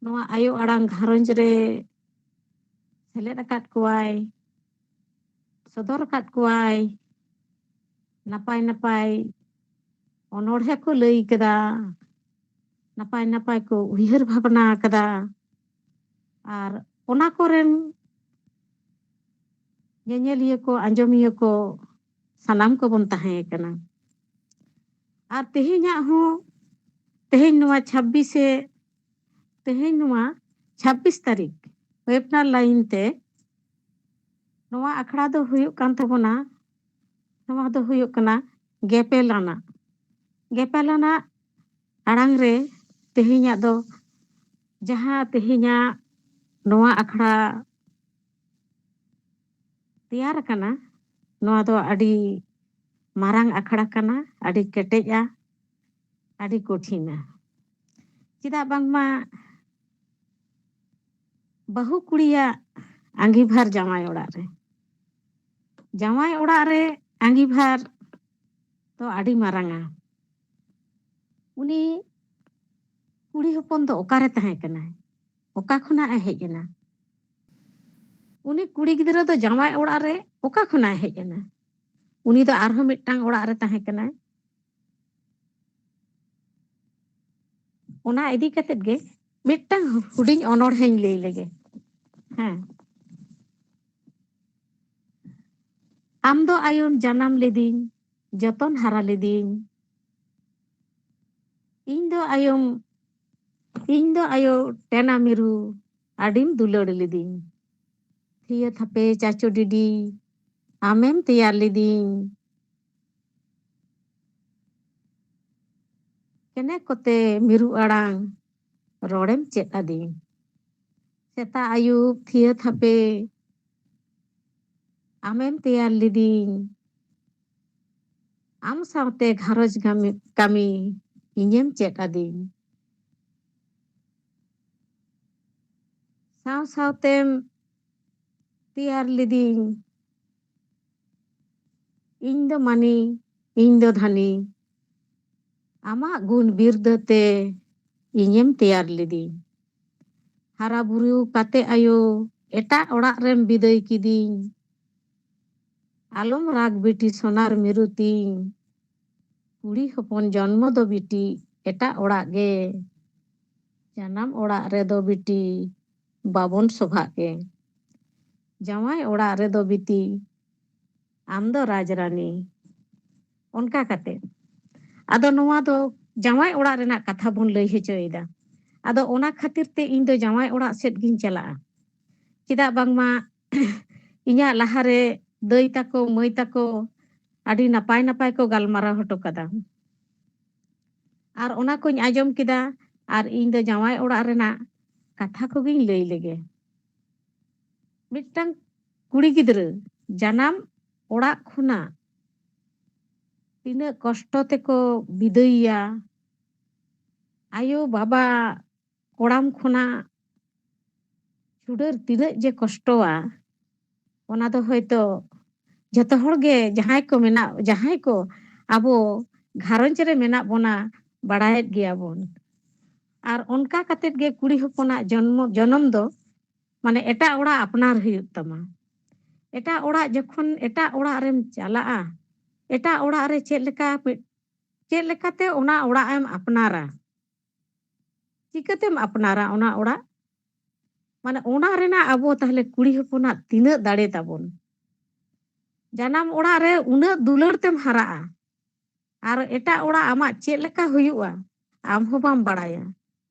ᱱᱚᱣᱟ ᱟᱭᱳ ᱟᱲᱟᱝ ᱜᱷᱟᱨᱚᱸᱡᱽ ᱨᱮ ᱥᱮᱞᱮᱫ ᱟᱠᱟᱫ ᱠᱚᱣᱟᱭ, ᱥᱚᱫᱚᱨ ᱟᱠᱟᱫ ᱠᱚᱣᱟᱭ᱾ ᱱᱟᱯᱟᱭ ᱱᱟᱯᱟᱭ ᱚᱱᱚᱬᱦᱮ ᱠᱚ ᱞᱟᱹᱭ ᱠᱟᱫᱟ, ᱱᱟᱯᱟᱭ ᱱᱟᱯᱟᱭ ᱠᱚ ᱩᱭᱦᱟᱹᱨ ᱵᱷᱟᱵᱽᱱᱟ ᱠᱟᱫᱟ᱾ ᱟᱨ ᱚᱱᱟ ᱠᱚᱨᱮᱱ ᱧᱮᱧᱮᱞᱤᱭᱟᱹ ᱠᱚ, ᱟᱸᱡᱚᱢᱤᱭᱟᱹ ᱠᱚ, ᱥᱟᱱᱟᱢ ᱠᱚᱵᱚᱱ ᱛᱟᱦᱮᱸ ᱠᱟᱱᱟ᱾ ᱟᱨ ᱛᱮᱦᱮᱧᱟᱜ ᱦᱚᱸ, ᱛᱮᱦᱮᱧ ᱱᱚᱣᱟ ᱪᱷᱟᱵᱵᱤᱥᱮ, ᱛᱮᱦᱮᱧ ᱱᱚᱣᱟ ᱪᱷᱟᱵᱵᱤᱥ ᱛᱟᱹᱨᱤᱠᱷ ᱣᱮᱵᱱᱟᱨ ᱞᱟᱭᱤᱱ ᱛᱮ ᱱᱚᱣᱟ ᱟᱠᱷᱲᱟ ᱫᱚ ᱦᱩᱭᱩᱜ ᱠᱟᱱ ᱛᱟᱵᱚᱱᱟ, ᱱᱚᱣᱟ ᱫᱚ ᱦᱩᱭᱩᱜ ᱠᱟᱱᱟ ᱜᱮᱯᱮᱞ ᱟᱱᱟᱜ᱾ ᱜᱮᱯᱮᱞ ᱟᱱᱟᱜ ᱟᱲᱟᱝ ᱨᱮ ᱛᱮᱦᱮᱧᱟᱜ ᱫᱚ, ᱡᱟᱦᱟᱸ ᱛᱮᱦᱮᱧᱟᱜ ᱱᱚᱣᱟ ᱟᱠᱷᱲᱟ ᱛᱮᱭᱟᱨ ᱟᱠᱟᱱᱟ, ᱱᱚᱣᱟ ᱫᱚ ᱟᱹᱰᱤ ᱢᱟᱨᱟᱝ ᱟᱠᱷᱲᱟ ᱠᱟᱱᱟ, ᱟᱹᱰᱤ ᱠᱮᱴᱮᱡᱼᱟ, ᱟᱹᱰᱤ ᱠᱚᱴᱷᱤᱱᱟ᱾ ᱪᱮᱫᱟᱜ ᱵᱟᱝᱢᱟ ᱵᱟᱹᱦᱩ ᱠᱩᱲᱤᱭᱟᱜ ᱟᱸᱜᱤᱵᱷᱟᱨ ᱡᱟᱶᱟᱭ ᱚᱲᱟᱜ ᱨᱮ, ᱡᱟᱶᱟᱭ ᱚᱲᱟᱜ ᱨᱮ ᱟᱸᱜᱤᱵᱷᱟᱨ ᱫᱚ ᱟᱹᱰᱤ ᱢᱟᱨᱟᱝᱟ᱾ ᱩᱱᱤ ᱠᱩᱲᱤ ᱦᱚᱯᱚᱱ ᱫᱚ ᱚᱠᱟᱨᱮ ᱛᱟᱦᱮᱸ ᱠᱟᱱᱟᱭ? ᱚᱠᱟ ᱠᱷᱚᱱᱟᱜ ᱮ ᱦᱮᱡ ᱮᱱᱟ? ᱩᱱᱤ ᱠᱩᱲᱤ ᱜᱤᱫᱽᱨᱟᱹ ᱫᱚ ᱡᱟᱶᱟᱭ ᱚᱲᱟᱜ ᱨᱮ ᱚᱠᱟ ᱠᱷᱚᱱᱟᱜ ᱮ ᱦᱮᱡ ᱮᱱᱟ? ᱩᱱᱤ ᱫᱚ ᱟᱨᱦᱚᱸ ᱢᱤᱫᱴᱟᱝ ᱚᱲᱟᱜ ᱨᱮ ᱛᱟᱦᱮᱸ ᱠᱟᱱᱟᱭ᱾ ᱚᱱᱟ ᱤᱫᱤ ᱠᱟᱛᱮᱫ ᱜᱮ ᱢᱤᱫᱴᱟᱝ ᱦᱩᱰᱤᱧ ᱚᱱᱚᱬᱦᱮᱧ ᱞᱟᱹᱭ ᱞᱮᱜᱮ᱾ ᱦᱮᱸ᱾ ᱟᱢ ᱫᱚ ᱟᱭᱳᱢ ᱡᱟᱱᱟᱢ ᱞᱤᱫᱤᱧ, ᱡᱚᱛᱚᱱ ᱦᱟᱨᱟ ᱞᱤᱫᱤᱧ᱾ ᱤᱧ ᱫᱚ ᱟᱭᱳᱢ, ᱤᱧ ᱫᱚ ᱟᱭᱳ ᱴᱮᱱᱟ ᱢᱤᱨᱩ, ᱟᱹᱰᱤᱢ ᱫᱩᱞᱟᱹᱲ ᱞᱤᱫᱤᱧ᱾ ᱛᱷᱤᱭᱟᱹ ᱛᱷᱟᱯᱮ ᱪᱟᱪᱳ ᱰᱤᱰᱤ, ᱟᱢᱮᱢ ᱛᱮᱭᱟᱨ ᱞᱤᱫᱤᱧ᱾ ᱠᱮᱱᱮ ᱠᱚᱛᱮ ᱢᱤᱨᱩ ᱟᱲᱟᱝ, ᱨᱚᱲᱮᱢ ᱪᱮᱫ ᱟᱹᱫᱤᱧ᱾ ᱥᱮᱛᱟᱜ ᱟᱹᱭᱩᱵ ᱛᱷᱤᱭᱟᱹ ᱛᱷᱟᱯᱮ, ᱟᱢᱮᱢ ᱛᱮᱭᱟᱨ ᱞᱤᱫᱤᱧ᱾ ᱟᱢ ᱥᱟᱶᱛᱮ ᱜᱷᱟᱨᱚᱸᱡᱽ ᱠᱟᱹᱢᱤ, ᱠᱟᱹᱢᱤ ᱤᱧᱮᱢ ᱪᱮᱫ ᱟᱹᱫᱤᱧ᱾ ᱥᱟᱶ ᱥᱟᱶᱛᱮᱢ ᱛᱮᱭᱟᱨ ᱞᱤᱫᱤᱧ᱾ ᱤᱧ ᱫᱚ ᱢᱟᱹᱱᱤ, ᱤᱧ ᱫᱚ ᱫᱷᱟᱹᱱᱤ, ᱟᱢᱟᱜ ᱜᱩᱱ ᱵᱤᱨᱫᱟᱹ ᱛᱮ ᱤᱧᱮᱢ ᱛᱮᱭᱟᱨ ᱞᱤᱫᱤᱧ᱾ ᱦᱟᱨᱟ ᱵᱩᱨᱩ ᱠᱟᱛᱮ ᱟᱭᱳ, ᱮᱴᱟᱜ ᱚᱲᱟᱜ ᱨᱮᱢ ᱵᱤᱫᱟᱹᱭ ᱠᱤᱫᱤᱧ᱾ ᱟᱞᱚᱢ ᱨᱟᱜᱽ ᱵᱤᱴᱤ ᱥᱚᱱᱟᱨ ᱢᱤᱨᱩ ᱛᱤᱧ᱾ ᱠᱩᱲᱤ ᱦᱚᱯᱚᱱ ᱡᱚᱱᱢᱚ ᱫᱚ ᱵᱤᱴᱤ ᱮᱴᱟᱜ ᱚᱲᱟᱜ ᱜᱮ᱾ ᱡᱟᱱᱟᱢ ᱚᱲᱟᱜ ᱨᱮᱫᱚ ᱵᱤᱴᱤ ᱵᱟᱵᱚᱱ ᱥᱚᱵᱷᱟᱜ ᱜᱮ᱾ ᱡᱟᱶᱟᱭ ᱚᱲᱟᱜ ᱨᱮᱫᱚ ᱵᱤᱴᱤ ᱟᱢ ᱫᱚ ᱨᱟᱡᱽᱨᱟᱱᱤ᱾ ᱚᱱᱠᱟ ᱠᱟᱛᱮ ᱟᱫᱚ ᱱᱚᱣᱟ ᱫᱚ ᱡᱟᱶᱟᱭ ᱚᱲᱟᱜ ᱨᱮᱱᱟᱜ ᱠᱟᱛᱷᱟ ᱵᱚᱱ ᱞᱟᱹᱭ ᱦᱚᱪᱚᱭᱮᱫᱟ᱾ ᱟᱫᱚ ᱚᱱᱟ ᱠᱷᱟᱹᱛᱤᱨ ᱛᱮ ᱤᱧ ᱫᱚ ᱡᱟᱶᱟᱭ ᱚᱲᱟᱜ ᱥᱮᱫ ᱜᱤᱧ ᱪᱟᱞᱟᱜᱼᱟ᱾ ᱪᱮᱫᱟᱜ ᱵᱟᱝᱢᱟ ᱤᱧᱟᱹᱜ ᱞᱟᱦᱟᱨᱮ ᱫᱟᱹᱭ ᱛᱟᱠᱚ, ᱢᱟᱹᱭ ᱛᱟᱠᱚ ᱟᱹᱰᱤ ᱱᱟᱯᱟᱭ ᱱᱟᱯᱟᱭ ᱠᱚ ᱜᱟᱞᱢᱟᱨᱟᱣ ᱦᱚᱴᱚ ᱠᱟᱫᱟ᱾ ᱟᱨ ᱚᱱᱟ ᱠᱚᱧ ᱟᱸᱡᱚᱢ ᱠᱮᱫᱟ, ᱟᱨ ᱤᱧ ᱫᱚ ᱡᱟᱶᱟᱭ ᱚᱲᱟᱜ ᱨᱮᱱᱟᱜ ᱠᱟᱛᱷᱟ ᱠᱚᱜᱮᱧ ᱞᱟᱹᱭ ᱞᱮᱜᱮ᱾ ᱢᱤᱫᱴᱟᱝ ᱠᱩᱲᱤ ᱜᱤᱫᱽᱨᱟᱹ ᱡᱟᱱᱟᱢ ᱚᱲᱟᱜ ᱠᱷᱚᱱᱟᱜ ᱛᱤᱱᱟᱹᱜ ᱠᱚᱥᱴᱚ ᱛᱮᱠᱚ ᱵᱤᱫᱟᱹᱭᱮᱭᱟ, ᱟᱭᱳ ᱵᱟᱵᱟ ᱠᱚᱲᱟᱢ ᱠᱷᱚᱱᱟᱜ ᱪᱷᱩᱰᱟᱹᱨ ᱛᱤᱱᱟᱹᱜ ᱡᱮ ᱠᱚᱥᱴᱚᱣᱟ, ᱚᱱᱟ ᱫᱚ ᱦᱚᱭᱛᱚ ᱡᱚᱛᱚ ᱦᱚᱲ ᱜᱮ, ᱡᱟᱦᱟᱸᱭ ᱠᱚ ᱢᱮᱱᱟᱜ, ᱡᱟᱦᱟᱸᱭ ᱠᱚ ᱟᱵᱚ ᱜᱷᱟᱨᱚᱸᱡᱽ ᱨᱮ ᱢᱮᱱᱟᱜ ᱵᱚᱱᱟ, ᱵᱟᱲᱟᱭᱮᱫ ᱜᱮᱭᱟ ᱵᱚᱱ᱾ ᱟᱨ ᱚᱱᱠᱟ ᱠᱟᱛᱮᱫ ᱜᱮ ᱠᱩᱲᱤ ᱦᱚᱯᱚᱱᱟᱜ ᱡᱚᱱᱢᱚ, ᱡᱚᱱᱚᱢ ᱫᱚ ᱢᱟᱱᱮ ᱮᱴᱟᱜ ᱚᱲᱟᱜ ᱟᱯᱱᱟᱨ ᱦᱩᱭᱩᱜ ᱛᱟᱢᱟ᱾ ᱮᱴᱟᱜ ᱚᱲᱟᱜ ᱡᱚᱠᱷᱚᱱ ᱮᱴᱟᱜ ᱚᱲᱟᱜ ᱨᱮᱢ ᱪᱟᱞᱟᱜᱼᱟ, ᱮᱴᱟᱜ ᱚᱲᱟᱜ ᱨᱮ ᱪᱮᱫ ᱞᱮᱠᱟ ᱢᱤᱫ-, ᱪᱮᱫ ᱞᱮᱠᱟᱛᱮ ᱚᱱᱟ ᱚᱲᱟᱜ ᱮᱢ ᱟᱯᱱᱟᱨᱟ? ᱪᱤᱠᱟᱹᱛᱮᱢ ᱟᱯᱱᱟᱨᱟ ᱚᱱᱟ ᱚᱲᱟᱜ? ᱢᱟᱱᱮ ᱚᱱᱟ ᱨᱮᱱᱟᱜ ᱟᱵᱚ ᱛᱟᱦᱞᱮ ᱠᱩᱲᱤ ᱦᱚᱯᱚᱱᱟᱜ ᱛᱤᱱᱟᱹᱜ ᱫᱟᱲᱮ ᱛᱟᱵᱚᱱ? ᱡᱟᱱᱟᱢ ᱚᱲᱟᱜ ᱨᱮ ᱩᱱᱟᱹᱜ ᱫᱩᱞᱟᱹᱲ ᱛᱮᱢ ᱦᱟᱨᱟᱜᱼᱟ, ᱟᱨ ᱮᱴᱟᱜ ᱚᱲᱟᱜ ᱟᱢᱟᱜ ᱪᱮᱫ ᱞᱮᱠᱟ ᱦᱩᱭᱩᱜᱼᱟ, ᱟᱢ ᱦᱚᱸ ᱵᱟᱢ ᱵᱟᱲᱟᱭᱟ᱾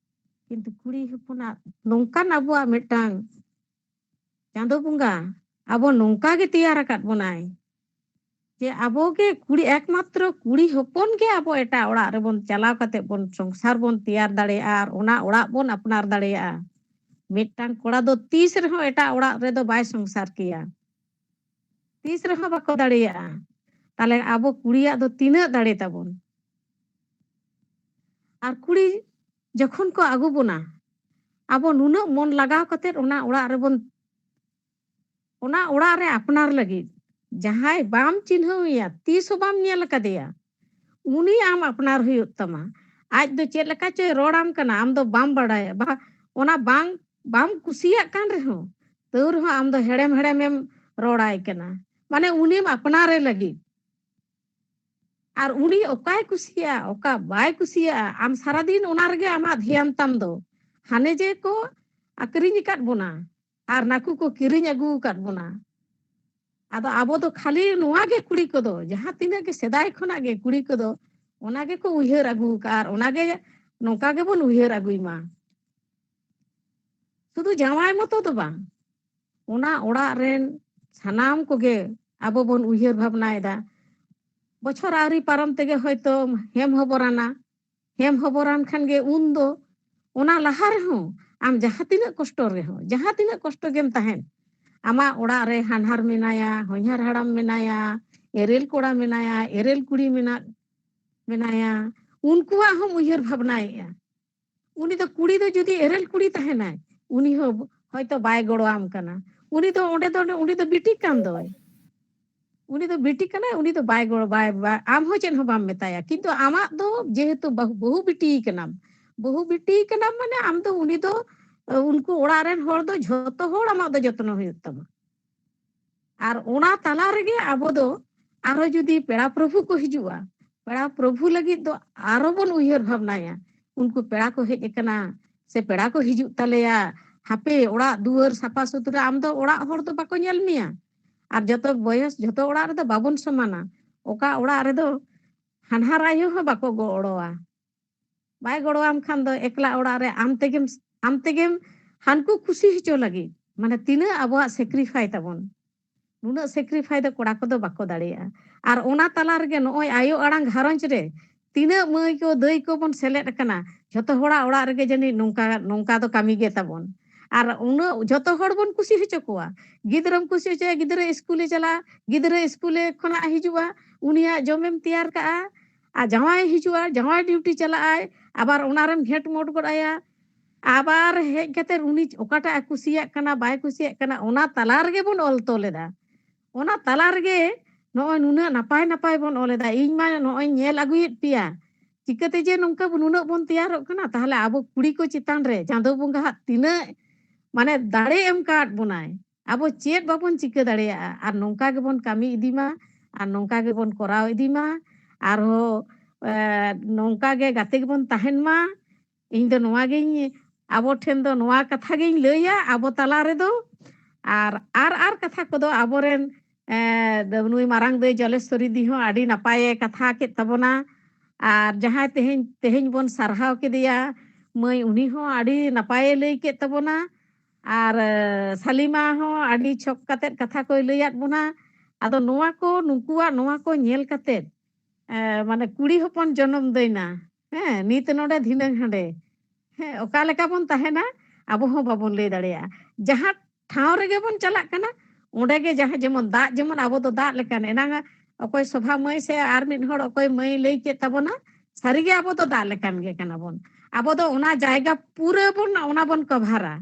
ᱠᱤᱱᱛᱩ ᱠᱩᱲᱤ ᱦᱚᱯᱚᱱᱟᱜ ᱱᱚᱝᱠᱟᱱ ᱟᱵᱚᱣᱟᱜ ᱢᱤᱫᱴᱟᱝ ᱪᱟᱸᱫᱚ ᱵᱚᱸᱜᱟ ᱟᱵᱚ ᱱᱚᱝᱠᱟ ᱜᱮ ᱛᱮᱭᱟᱨ ᱟᱠᱟᱫ ᱵᱚᱱᱟᱭ, ᱡᱮ ᱟᱵᱚ ᱜᱮ ᱠᱩᱲᱤ, ᱮᱠᱢᱟᱛᱨᱚ ᱠᱩᱲᱤ ᱦᱚᱯᱚᱱ ᱜᱮ ᱟᱵᱚ ᱮᱴᱟᱜ ᱚᱲᱟᱜ ᱨᱮᱵᱚᱱ ᱪᱟᱞᱟᱣ ᱠᱟᱛᱮ ᱵᱚᱱ ᱥᱚᱝᱥᱟᱨ ᱵᱚᱱ ᱛᱮᱭᱟᱨ ᱫᱟᱲᱮᱭᱟᱜᱼᱟ ᱟᱨ ᱚᱱᱟ ᱚᱲᱟᱜ ᱵᱚᱱ ᱟᱯᱱᱟᱨ ᱫᱟᱲᱮᱭᱟᱜᱼᱟ᱾ ᱢᱤᱫᱴᱟᱝ ᱠᱚᱲᱟ ᱫᱚ ᱛᱤᱥ ᱨᱮᱦᱚᱸ ᱮᱴᱟᱜ ᱚᱲᱟᱜ ᱨᱮᱫᱚ ᱵᱟᱭ ᱥᱚᱝᱥᱟᱨ ᱠᱮᱭᱟ, ᱛᱤᱥ ᱨᱮᱦᱚᱸ ᱵᱟᱠᱚ ᱫᱟᱲᱮᱭᱟᱜᱼᱟ᱾ ᱛᱟᱦᱞᱮ ᱟᱵᱚ ᱠᱩᱲᱤᱭᱟᱜ ᱫᱚ ᱛᱤᱱᱟᱹᱜ ᱫᱟᱲᱮ ᱛᱟᱵᱚᱱ? ᱟᱨ ᱠᱩᱲᱤ ᱡᱚᱠᱷᱚᱱ ᱠᱚ ᱟᱹᱜᱩ ᱵᱚᱱᱟ, ᱟᱵᱚ ᱱᱩᱱᱟᱹᱜ ᱢᱚᱱ ᱞᱟᱜᱟᱣ ᱠᱟᱛᱮ ᱚᱱᱟ ᱚᱲᱟᱜ ᱨᱮᱵᱚᱱ, ᱚᱱᱟ ᱚᱲᱟᱜ ᱨᱮ ᱟᱯᱱᱟᱨ ᱞᱟᱹᱜᱤᱫ, ᱡᱟᱦᱟᱸᱭ ᱵᱟᱢ ᱪᱤᱱᱦᱟᱹᱣᱮᱭᱟ, ᱛᱤᱥ ᱦᱚᱸ ᱵᱟᱢ ᱧᱮᱞ ᱟᱠᱟᱫᱮᱭᱟ, ᱩᱱᱤ ᱟᱢ ᱟᱯᱱᱟᱨ ᱦᱩᱭᱩᱜ ᱛᱟᱢᱟ᱾ ᱟᱡ ᱫᱚ ᱪᱮᱫ ᱞᱮᱠᱟ ᱪᱚᱭ ᱨᱚᱲ ᱟᱢ ᱠᱟᱱᱟ, ᱟᱢ ᱫᱚ ᱵᱟᱢ ᱵᱟᱲᱟᱭᱟ, ᱵᱟ, ᱚᱱᱟ ᱵᱟᱝ, ᱵᱟᱢ ᱠᱩᱥᱤᱭᱟᱜ ᱠᱟᱱ ᱨᱮᱦᱚᱸ, ᱛᱟᱹᱣ ᱨᱮᱦᱚᱸ ᱟᱢ ᱫᱚ ᱦᱮᱲᱮᱢ ᱦᱮᱲᱮᱢᱮᱢ ᱨᱚᱲᱟᱭ ᱠᱟᱱᱟ, ᱢᱟᱱᱮ ᱩᱱᱤᱢ ᱟᱯᱱᱟᱨᱮ ᱞᱟᱹᱜᱤᱫ᱾ ᱟᱨ ᱩᱱᱤ ᱚᱠᱟᱭ ᱠᱩᱥᱤᱭᱟᱜᱼᱟ, ᱚᱠᱟ ᱵᱟᱭ ᱠᱩᱥᱤᱭᱟᱜᱼᱟ, ᱟᱢ ᱥᱟᱨᱟᱫᱤᱱ ᱚᱱᱟ ᱨᱮᱜᱮ ᱟᱢᱟᱜ ᱫᱷᱮᱭᱟᱱ ᱛᱟᱢ ᱫᱚ᱾ ᱦᱟᱱᱮ ᱡᱮ ᱠᱚ ᱟᱠᱷᱨᱤᱧ ᱟᱠᱟᱫ ᱵᱚᱱᱟ ᱟᱨ ᱱᱟᱠᱩ ᱠᱚ ᱠᱤᱨᱤᱧ ᱟᱹᱜᱩ ᱟᱠᱟᱫ ᱵᱚᱱᱟ᱾ ᱟᱫᱚ ᱟᱵᱚ ᱫᱚ ᱠᱷᱟᱹᱞᱤ ᱱᱚᱣᱟ ᱜᱮ ᱠᱩᱲᱤ ᱠᱚᱫᱚ, ᱡᱟᱦᱟᱸ ᱛᱤᱱᱟᱹᱜ ᱜᱮ ᱥᱮᱫᱟᱭ ᱠᱷᱚᱱᱟᱜ ᱜᱮ ᱠᱩᱲᱤ ᱠᱚᱫᱚ ᱚᱱᱟ ᱜᱮᱠᱚ ᱩᱭᱦᱟᱹᱨ ᱟᱹᱜᱩ ᱟᱠᱟᱫᱼᱟ ᱟᱨ ᱚᱱᱟ ᱜᱮ ᱱᱚᱝᱠᱟ ᱜᱮᱵᱚᱱ ᱩᱭᱦᱟᱹᱨ ᱟᱹᱜᱩᱭ ᱢᱟ᱾ ᱥᱩᱫᱷᱩ ᱡᱟᱶᱟᱭ ᱢᱚᱛᱚ ᱫᱚ ᱵᱟᱝ, ᱚᱱᱟ ᱚᱲᱟᱜ ᱨᱮᱱ ᱥᱟᱱᱟᱢ ᱠᱚᱜᱮ ᱟᱵᱚ ᱵᱚᱱ ᱩᱭᱦᱟᱹᱨ ᱵᱷᱟᱵᱽᱱᱟᱭᱮᱫᱟ᱾ ᱵᱚᱪᱷᱚᱨ ᱟᱹᱣᱨᱤ ᱯᱟᱨᱚᱢ ᱛᱮᱜᱮ ᱦᱚᱭᱛᱳ ᱦᱮᱢ ᱦᱚᱵᱚᱨᱟᱱᱟ, ᱦᱮᱢ ᱦᱚᱵᱚᱨᱟᱱ ᱠᱷᱟᱱ ᱜᱮ ᱩᱱ ᱫᱚ ᱚᱱᱟ ᱞᱟᱦᱟ ᱨᱮᱦᱚᱸ ᱟᱢ ᱡᱟᱦᱟᱸ ᱛᱤᱱᱟᱹᱜ ᱠᱚᱥᱴᱚ ᱨᱮᱦᱚᱸ, ᱡᱟᱦᱟᱸ ᱛᱤᱱᱟᱹᱜ ᱠᱚᱥᱴᱚ ᱜᱮᱢ ᱛᱟᱦᱮᱱ, ᱟᱢᱟᱜ ᱚᱲᱟᱜ ᱨᱮ ᱦᱟᱱᱦᱟᱨ ᱢᱮᱱᱟᱭᱟ, ᱦᱚᱧᱦᱟᱨ ᱦᱟᱲᱟᱢ ᱢᱮᱱᱟᱭᱟ, ᱮᱨᱮᱞ ᱠᱚᱲᱟ ᱢᱮᱱᱟᱭᱟ, ᱮᱨᱮᱞ ᱠᱩᱲᱤ ᱢᱮᱱᱟᱜ, ᱢᱮᱱᱟᱭᱟ, ᱩᱱᱠᱩᱣᱟᱜ ᱦᱚᱸᱢ ᱩᱭᱦᱟᱹᱨ ᱵᱷᱟᱵᱽᱱᱟᱭᱮᱫᱼᱟ᱾ ᱩᱱᱤ ᱫᱚ ᱠᱩᱲᱤ ᱫᱚ ᱡᱩᱫᱤ ᱮᱨᱮᱞ ᱠᱩᱲᱤ ᱛᱟᱦᱮᱱᱟᱭ, ᱩᱱᱤ ᱦᱚᱸ ᱦᱚᱭᱛᱳ ᱵᱟᱭ ᱜᱚᱲᱚᱣᱟᱢ ᱠᱟᱱᱟ᱾ ᱩᱱᱤ ᱫᱚ ᱚᱸᱰᱮ ᱫᱚ, ᱩᱱᱤ ᱫᱚ ᱵᱤᱴᱤ ᱠᱟᱱ ᱫᱚᱭ᱾ ᱩᱱᱤ ᱫᱚ ᱵᱤᱴᱤ ᱠᱟᱱᱟᱭ, ᱩᱱᱤ ᱫᱚ ᱵᱟᱭ ᱜᱚᱲᱚ, ᱵᱟᱭ, ᱵᱟᱭ, ᱟᱢ ᱦᱚᱸ ᱪᱮᱫ ᱦᱚᱸ ᱵᱟᱢ ᱢᱮᱛᱟᱭᱟ᱾ ᱠᱤᱱᱛᱩ ᱟᱢᱟᱜ ᱫᱚ ᱡᱮᱦᱮᱛᱩ ᱵᱟᱹᱦᱩ, ᱵᱟᱹᱦᱩ ᱵᱤᱴᱤ ᱠᱟᱱᱟᱢ, ᱵᱟᱹᱦᱩ ᱵᱤᱴᱤ ᱠᱟᱱᱟᱢ ᱢᱟᱱᱮ ᱟᱢ ᱫᱚ ᱩᱱᱤ ᱫᱚ ᱩᱱᱠᱩ ᱚᱲᱟᱜ ᱨᱮᱱ ᱦᱚᱲ ᱫᱚ ᱡᱷᱚᱛᱚ ᱦᱚᱲ ᱟᱢᱟᱜ ᱫᱚ ᱡᱚᱛᱱᱚ ᱦᱩᱭᱩᱜ ᱛᱟᱢᱟ᱾ ᱟᱨ ᱚᱱᱟ ᱛᱟᱞᱟ ᱨᱮᱜᱮ ᱟᱵᱚ ᱫᱚ ᱟᱨᱦᱚᱸ ᱡᱩᱫᱤ ᱯᱮᱲᱟ ᱯᱨᱚᱵᱷᱩ ᱠᱚ ᱦᱤᱡᱩᱜᱼᱟ, ᱯᱮᱲᱟ ᱯᱨᱚᱵᱷᱩ ᱞᱟᱹᱜᱤᱫ ᱫᱚ ᱟᱨᱚ ᱵᱚᱱ ᱩᱭᱦᱟᱹᱨ ᱵᱷᱟᱵᱽᱱᱟᱭᱟ᱾ ᱩᱱᱠᱩ ᱯᱮᱲᱟ ᱠᱚ ᱦᱮᱡ ᱟᱠᱟᱱᱟ ᱥᱮ ᱯᱮᱲᱟ ᱠᱚ ᱦᱤᱡᱩᱜ ᱛᱟᱞᱮᱭᱟ, ᱦᱟᱯᱮ ᱚᱲᱟᱜ ᱫᱩᱣᱟᱹᱨ ᱥᱟᱯᱷᱟ ᱥᱩᱛᱨᱟᱹ, ᱟᱢ ᱫᱚ ᱚᱲᱟᱜ ᱦᱚᱲ ᱫᱚ ᱵᱟᱠᱚ ᱧᱮᱞ ᱢᱮᱭᱟ᱾ ᱟᱨ ᱡᱚᱛᱚ ᱵᱚᱭᱚᱥ, ᱡᱚᱛᱚ ᱚᱲᱟᱜ ᱨᱮᱫᱚ ᱵᱟᱵᱚᱱ ᱥᱚᱢᱟᱱᱟ᱾ ᱚᱠᱟ ᱚᱲᱟᱜ ᱨᱮᱫᱚ ᱦᱟᱱᱦᱟᱨ ᱟᱭᱳ ᱦᱚᱸ ᱵᱟᱠᱚ ᱜᱚᱲᱚᱣᱟ, ᱵᱟᱭ ᱜᱚᱲᱚᱣᱟᱢ ᱠᱷᱟᱱ ᱫᱚ ᱮᱠᱞᱟ ᱚᱲᱟᱜ ᱨᱮ ᱟᱢ ᱛᱮᱜᱮᱢ, ᱟᱢ ᱛᱮᱜᱮᱢ ᱦᱟᱱᱠᱩ ᱠᱩᱥᱤ ᱦᱚᱪᱚ ᱞᱟᱹᱜᱤᱫ, ᱢᱟᱱᱮ ᱛᱤᱱᱟᱹᱜ ᱟᱵᱚᱣᱟᱜ ᱥᱮᱠᱨᱤᱯᱷᱟᱭ ᱛᱟᱵᱚᱱ, ᱱᱩᱱᱟᱹᱜ ᱥᱮᱠᱨᱤᱯᱷᱟᱭ ᱫᱚ ᱠᱚᱲᱟ ᱠᱚᱫᱚ ᱵᱟᱠᱚ ᱫᱟᱲᱮᱭᱟᱜᱼᱟ᱾ ᱟᱨ ᱚᱱᱟ ᱛᱟᱞᱟ ᱨᱮᱜᱮ ᱱᱚᱜᱼᱚᱭ ᱟᱭᱳ ᱟᱲᱟᱝ ᱜᱷᱟᱨᱚᱸᱡᱽ ᱨᱮ ᱛᱤᱱᱟᱹᱜ ᱢᱟᱹᱭ ᱠᱚ ᱫᱟᱹᱭ ᱠᱚ ᱵᱚᱱ ᱥᱮᱞᱮᱫ ᱟᱠᱟᱱᱟ, ᱡᱷᱚᱛᱚ ᱦᱚᱲᱟᱜ ᱚᱲᱟᱜ ᱨᱮᱜᱮ ᱡᱟᱹᱱᱤᱡ ᱱᱚᱝᱠᱟ, ᱱᱚᱝᱠᱟ ᱫᱚ ᱠᱟᱹᱢᱤ ᱜᱮ ᱛᱟᱵᱚᱱ᱾ ᱟᱨ ᱩᱱᱟᱹᱜ ᱡᱷᱚᱛᱚ ᱦᱚᱲ ᱵᱚᱱ ᱠᱩᱥᱤ ᱦᱚᱪᱚ ᱠᱚᱣᱟ᱾ ᱜᱤᱫᱽᱨᱟᱹᱢ ᱠᱩᱥᱤ ᱦᱚᱪᱚᱭᱟ, ᱜᱤᱫᱽᱨᱟᱹ ᱤᱥᱠᱩᱞᱮ ᱪᱟᱞᱟᱜᱼᱟ, ᱜᱤᱫᱽᱨᱟᱹ ᱤᱥᱠᱩᱞᱮ ᱠᱷᱚᱱᱟᱜ ᱦᱤᱡᱩᱜᱼᱟ, ᱩᱱᱤᱭᱟᱜ ᱡᱚᱢᱮᱢ ᱛᱮᱭᱟᱨ ᱠᱟᱜᱼᱟ, ᱟᱨ ᱡᱟᱶᱟᱭ ᱦᱤᱡᱩᱜᱼᱟ, ᱡᱟᱶᱟᱭ ᱰᱤᱭᱩᱴᱤ ᱪᱟᱞᱟᱜᱼᱟᱭ, ᱟᱵᱟᱨ ᱚᱱᱟᱨᱮᱢ ᱜᱷᱮᱸᱴ ᱢᱚᱴ ᱜᱚᱫ ᱟᱭᱟ, ᱟᱵᱟᱨ ᱦᱮᱡ ᱠᱟᱛᱮ ᱩᱱᱤ ᱚᱠᱟᱴᱟᱜ ᱮ ᱠᱩᱥᱤᱭᱟᱜ ᱠᱟᱱᱟ ᱵᱟᱭ ᱠᱩᱥᱤᱭᱟᱜ ᱠᱟᱱᱟ, ᱚᱱᱟ ᱛᱟᱞᱟ ᱨᱮᱜᱮ ᱵᱚᱱ ᱚᱞ ᱛᱚᱞ ᱮᱫᱟ᱾ ᱚᱱᱟ ᱛᱟᱞᱟ ᱨᱮᱜᱮ ᱱᱚᱜᱼᱚᱭ ᱱᱩᱱᱟᱹᱜ ᱱᱟᱯᱟᱭ ᱱᱟᱯᱟᱭ ᱵᱚᱱ ᱚᱞ ᱮᱫᱟ᱾ ᱤᱧ ᱢᱟ ᱱᱚᱜᱼᱚᱭ ᱧᱮᱞ ᱟᱹᱜᱩᱭᱮᱫ ᱯᱮᱭᱟ, ᱪᱤᱠᱟᱹᱛᱮ ᱡᱮ ᱱᱚᱝᱠᱟ ᱵᱚ-, ᱱᱩᱱᱟᱹᱜ ᱵᱚᱱ ᱛᱮᱭᱟᱨᱚᱜ ᱠᱟᱱᱟ᱾ ᱛᱟᱦᱞᱮ ᱟᱵᱚ ᱠᱩᱲᱤ ᱠᱚ ᱪᱮᱛᱟᱱ ᱨᱮ ᱪᱟᱸᱫᱳ ᱵᱚᱸᱜᱟ ᱦᱟᱜ ᱛᱤᱱᱟᱹᱜ ᱢᱟᱱᱮ ᱫᱟᱲᱮ ᱮᱢ ᱠᱟᱫ ᱵᱚᱱᱟᱭ, ᱟᱵᱚ ᱪᱮᱫ ᱵᱟᱵᱚᱱ ᱪᱤᱠᱟᱹ ᱫᱟᱲᱮᱭᱟᱜᱼᱟ᱾ ᱟᱨ ᱱᱚᱝᱠᱟ ᱜᱮᱵᱚᱱ ᱠᱟᱹᱢᱤ ᱤᱫᱤ ᱢᱟ, ᱟᱨ ᱱᱚᱝᱠᱟ ᱜᱮᱵᱚᱱ ᱠᱚᱨᱟᱣ ᱤᱫᱤ ᱢᱟ, ᱟᱨᱦᱚᱸ ᱮ, ᱱᱚᱝᱠᱟ ᱜᱮ ᱜᱟᱛᱮ ᱜᱮᱵᱚᱱ ᱛᱟᱦᱮᱱ ᱢᱟ᱾ ᱤᱧ ᱫᱚ ᱱᱚᱣᱟ ᱜᱤᱧ, ᱟᱵᱚ ᱴᱷᱮᱱ ᱫᱚ ᱱᱚᱣᱟ ᱠᱟᱛᱷᱟ ᱜᱤᱧ ᱞᱟᱹᱭᱟ ᱟᱵᱚ ᱛᱟᱞᱟ ᱨᱮᱫᱚ᱾ ᱟᱨ, ᱟᱨ, ᱟᱨ ᱠᱟᱛᱷᱟ ᱠᱚᱫᱚ ᱟᱵᱚᱨᱮᱱ, ᱮ, ᱱᱩᱭ ᱢᱟᱨᱟᱝ ᱫᱟᱹᱭ ᱡᱚᱞᱮᱥᱣᱚᱨᱤ ᱫᱤ ᱦᱚᱸ ᱟᱹᱰᱤ ᱱᱟᱯᱟᱭᱮ ᱠᱟᱛᱷᱟ ᱠᱮᱫ ᱛᱟᱵᱚᱱᱟ᱾ ᱟᱨ ᱡᱟᱦᱟᱸᱭ ᱛᱮᱦᱮᱧ, ᱛᱮᱦᱮᱧ ᱵᱚᱱ ᱥᱟᱨᱦᱟᱣ ᱠᱮᱫᱮᱭᱟ ᱢᱟᱹᱭ, ᱩᱱᱤ ᱦᱚᱸ ᱟᱹᱰᱤ ᱱᱟᱯᱟᱭᱮ ᱞᱟᱹᱭ ᱠᱮᱫ ᱛᱟᱵᱚᱱᱟ᱾ ᱟᱨ, ᱮ, ᱥᱟᱞᱤᱢᱟ ᱦᱚᱸ ᱟᱹᱰᱤ ᱪᱷᱚᱠ ᱠᱟᱛᱮᱫ ᱠᱟᱛᱷᱟ ᱠᱚᱭ ᱞᱟᱹᱭᱟᱫ ᱵᱚᱱᱟ᱾ ᱟᱫᱚ ᱱᱚᱣᱟ ᱠᱚ, ᱱᱩᱠᱩᱣᱟᱜ ᱱᱚᱣᱟ ᱠᱚ ᱧᱮᱞ ᱠᱟᱛᱮᱫ, ᱮ, ᱢᱟᱱᱮ ᱠᱩᱲᱤ ᱦᱚᱯᱚᱱ ᱡᱚᱱᱚᱢ ᱫᱟᱹᱭᱱᱟ, ᱦᱮᱸ, ᱱᱤᱛ ᱱᱚᱰᱮ ᱫᱷᱤᱱᱟᱹᱝ ᱦᱟᱸᱰᱮ, ᱦᱮᱸ, ᱚᱠᱟ ᱞᱮᱠᱟ ᱵᱚᱱ ᱛᱟᱦᱮᱱᱟ, ᱟᱵᱚ ᱦᱚᱸ ᱵᱟᱵᱚᱱ ᱞᱟᱹᱭ ᱫᱟᱲᱮᱭᱟᱜᱼᱟ᱾ ᱡᱟᱦᱟᱸ ᱴᱷᱟᱶ ᱨᱮᱜᱮ ᱵᱚᱱ ᱪᱟᱞᱟᱜ ᱠᱟᱱᱟ, ᱚᱸᱰᱮ ᱜᱮ ᱡᱟᱦᱟᱸ ᱡᱮᱢᱚᱱ ᱫᱟᱜ, ᱡᱮᱢᱚᱱ ᱟᱵᱚ ᱫᱚ ᱫᱟᱜ ᱞᱮᱠᱟᱱ, ᱮᱱᱟᱝ ᱚᱠᱚᱭ ᱥᱚᱵᱷᱟ ᱢᱟᱹᱭ ᱥᱮ ᱟᱨ ᱢᱤᱫ ᱦᱚᱲ ᱚᱠᱚᱭ ᱢᱟᱹᱭ ᱞᱟᱹᱭ ᱠᱮᱫ ᱛᱟᱵᱚᱱᱟ, ᱥᱟᱹᱨᱤᱜᱮ ᱟᱵᱚ ᱫᱚ ᱫᱟᱜ ᱞᱮᱠᱟᱱ ᱜᱮ ᱠᱟᱱᱟ ᱵᱚᱱ᱾ ᱟᱵᱚ ᱫᱚ ᱚᱱᱟ ᱡᱟᱭᱜᱟ ᱯᱩᱨᱟᱹ ᱵᱚᱱ, ᱚᱱᱟ ᱵᱚᱱ ᱠᱚᱵᱷᱟᱨᱟ᱾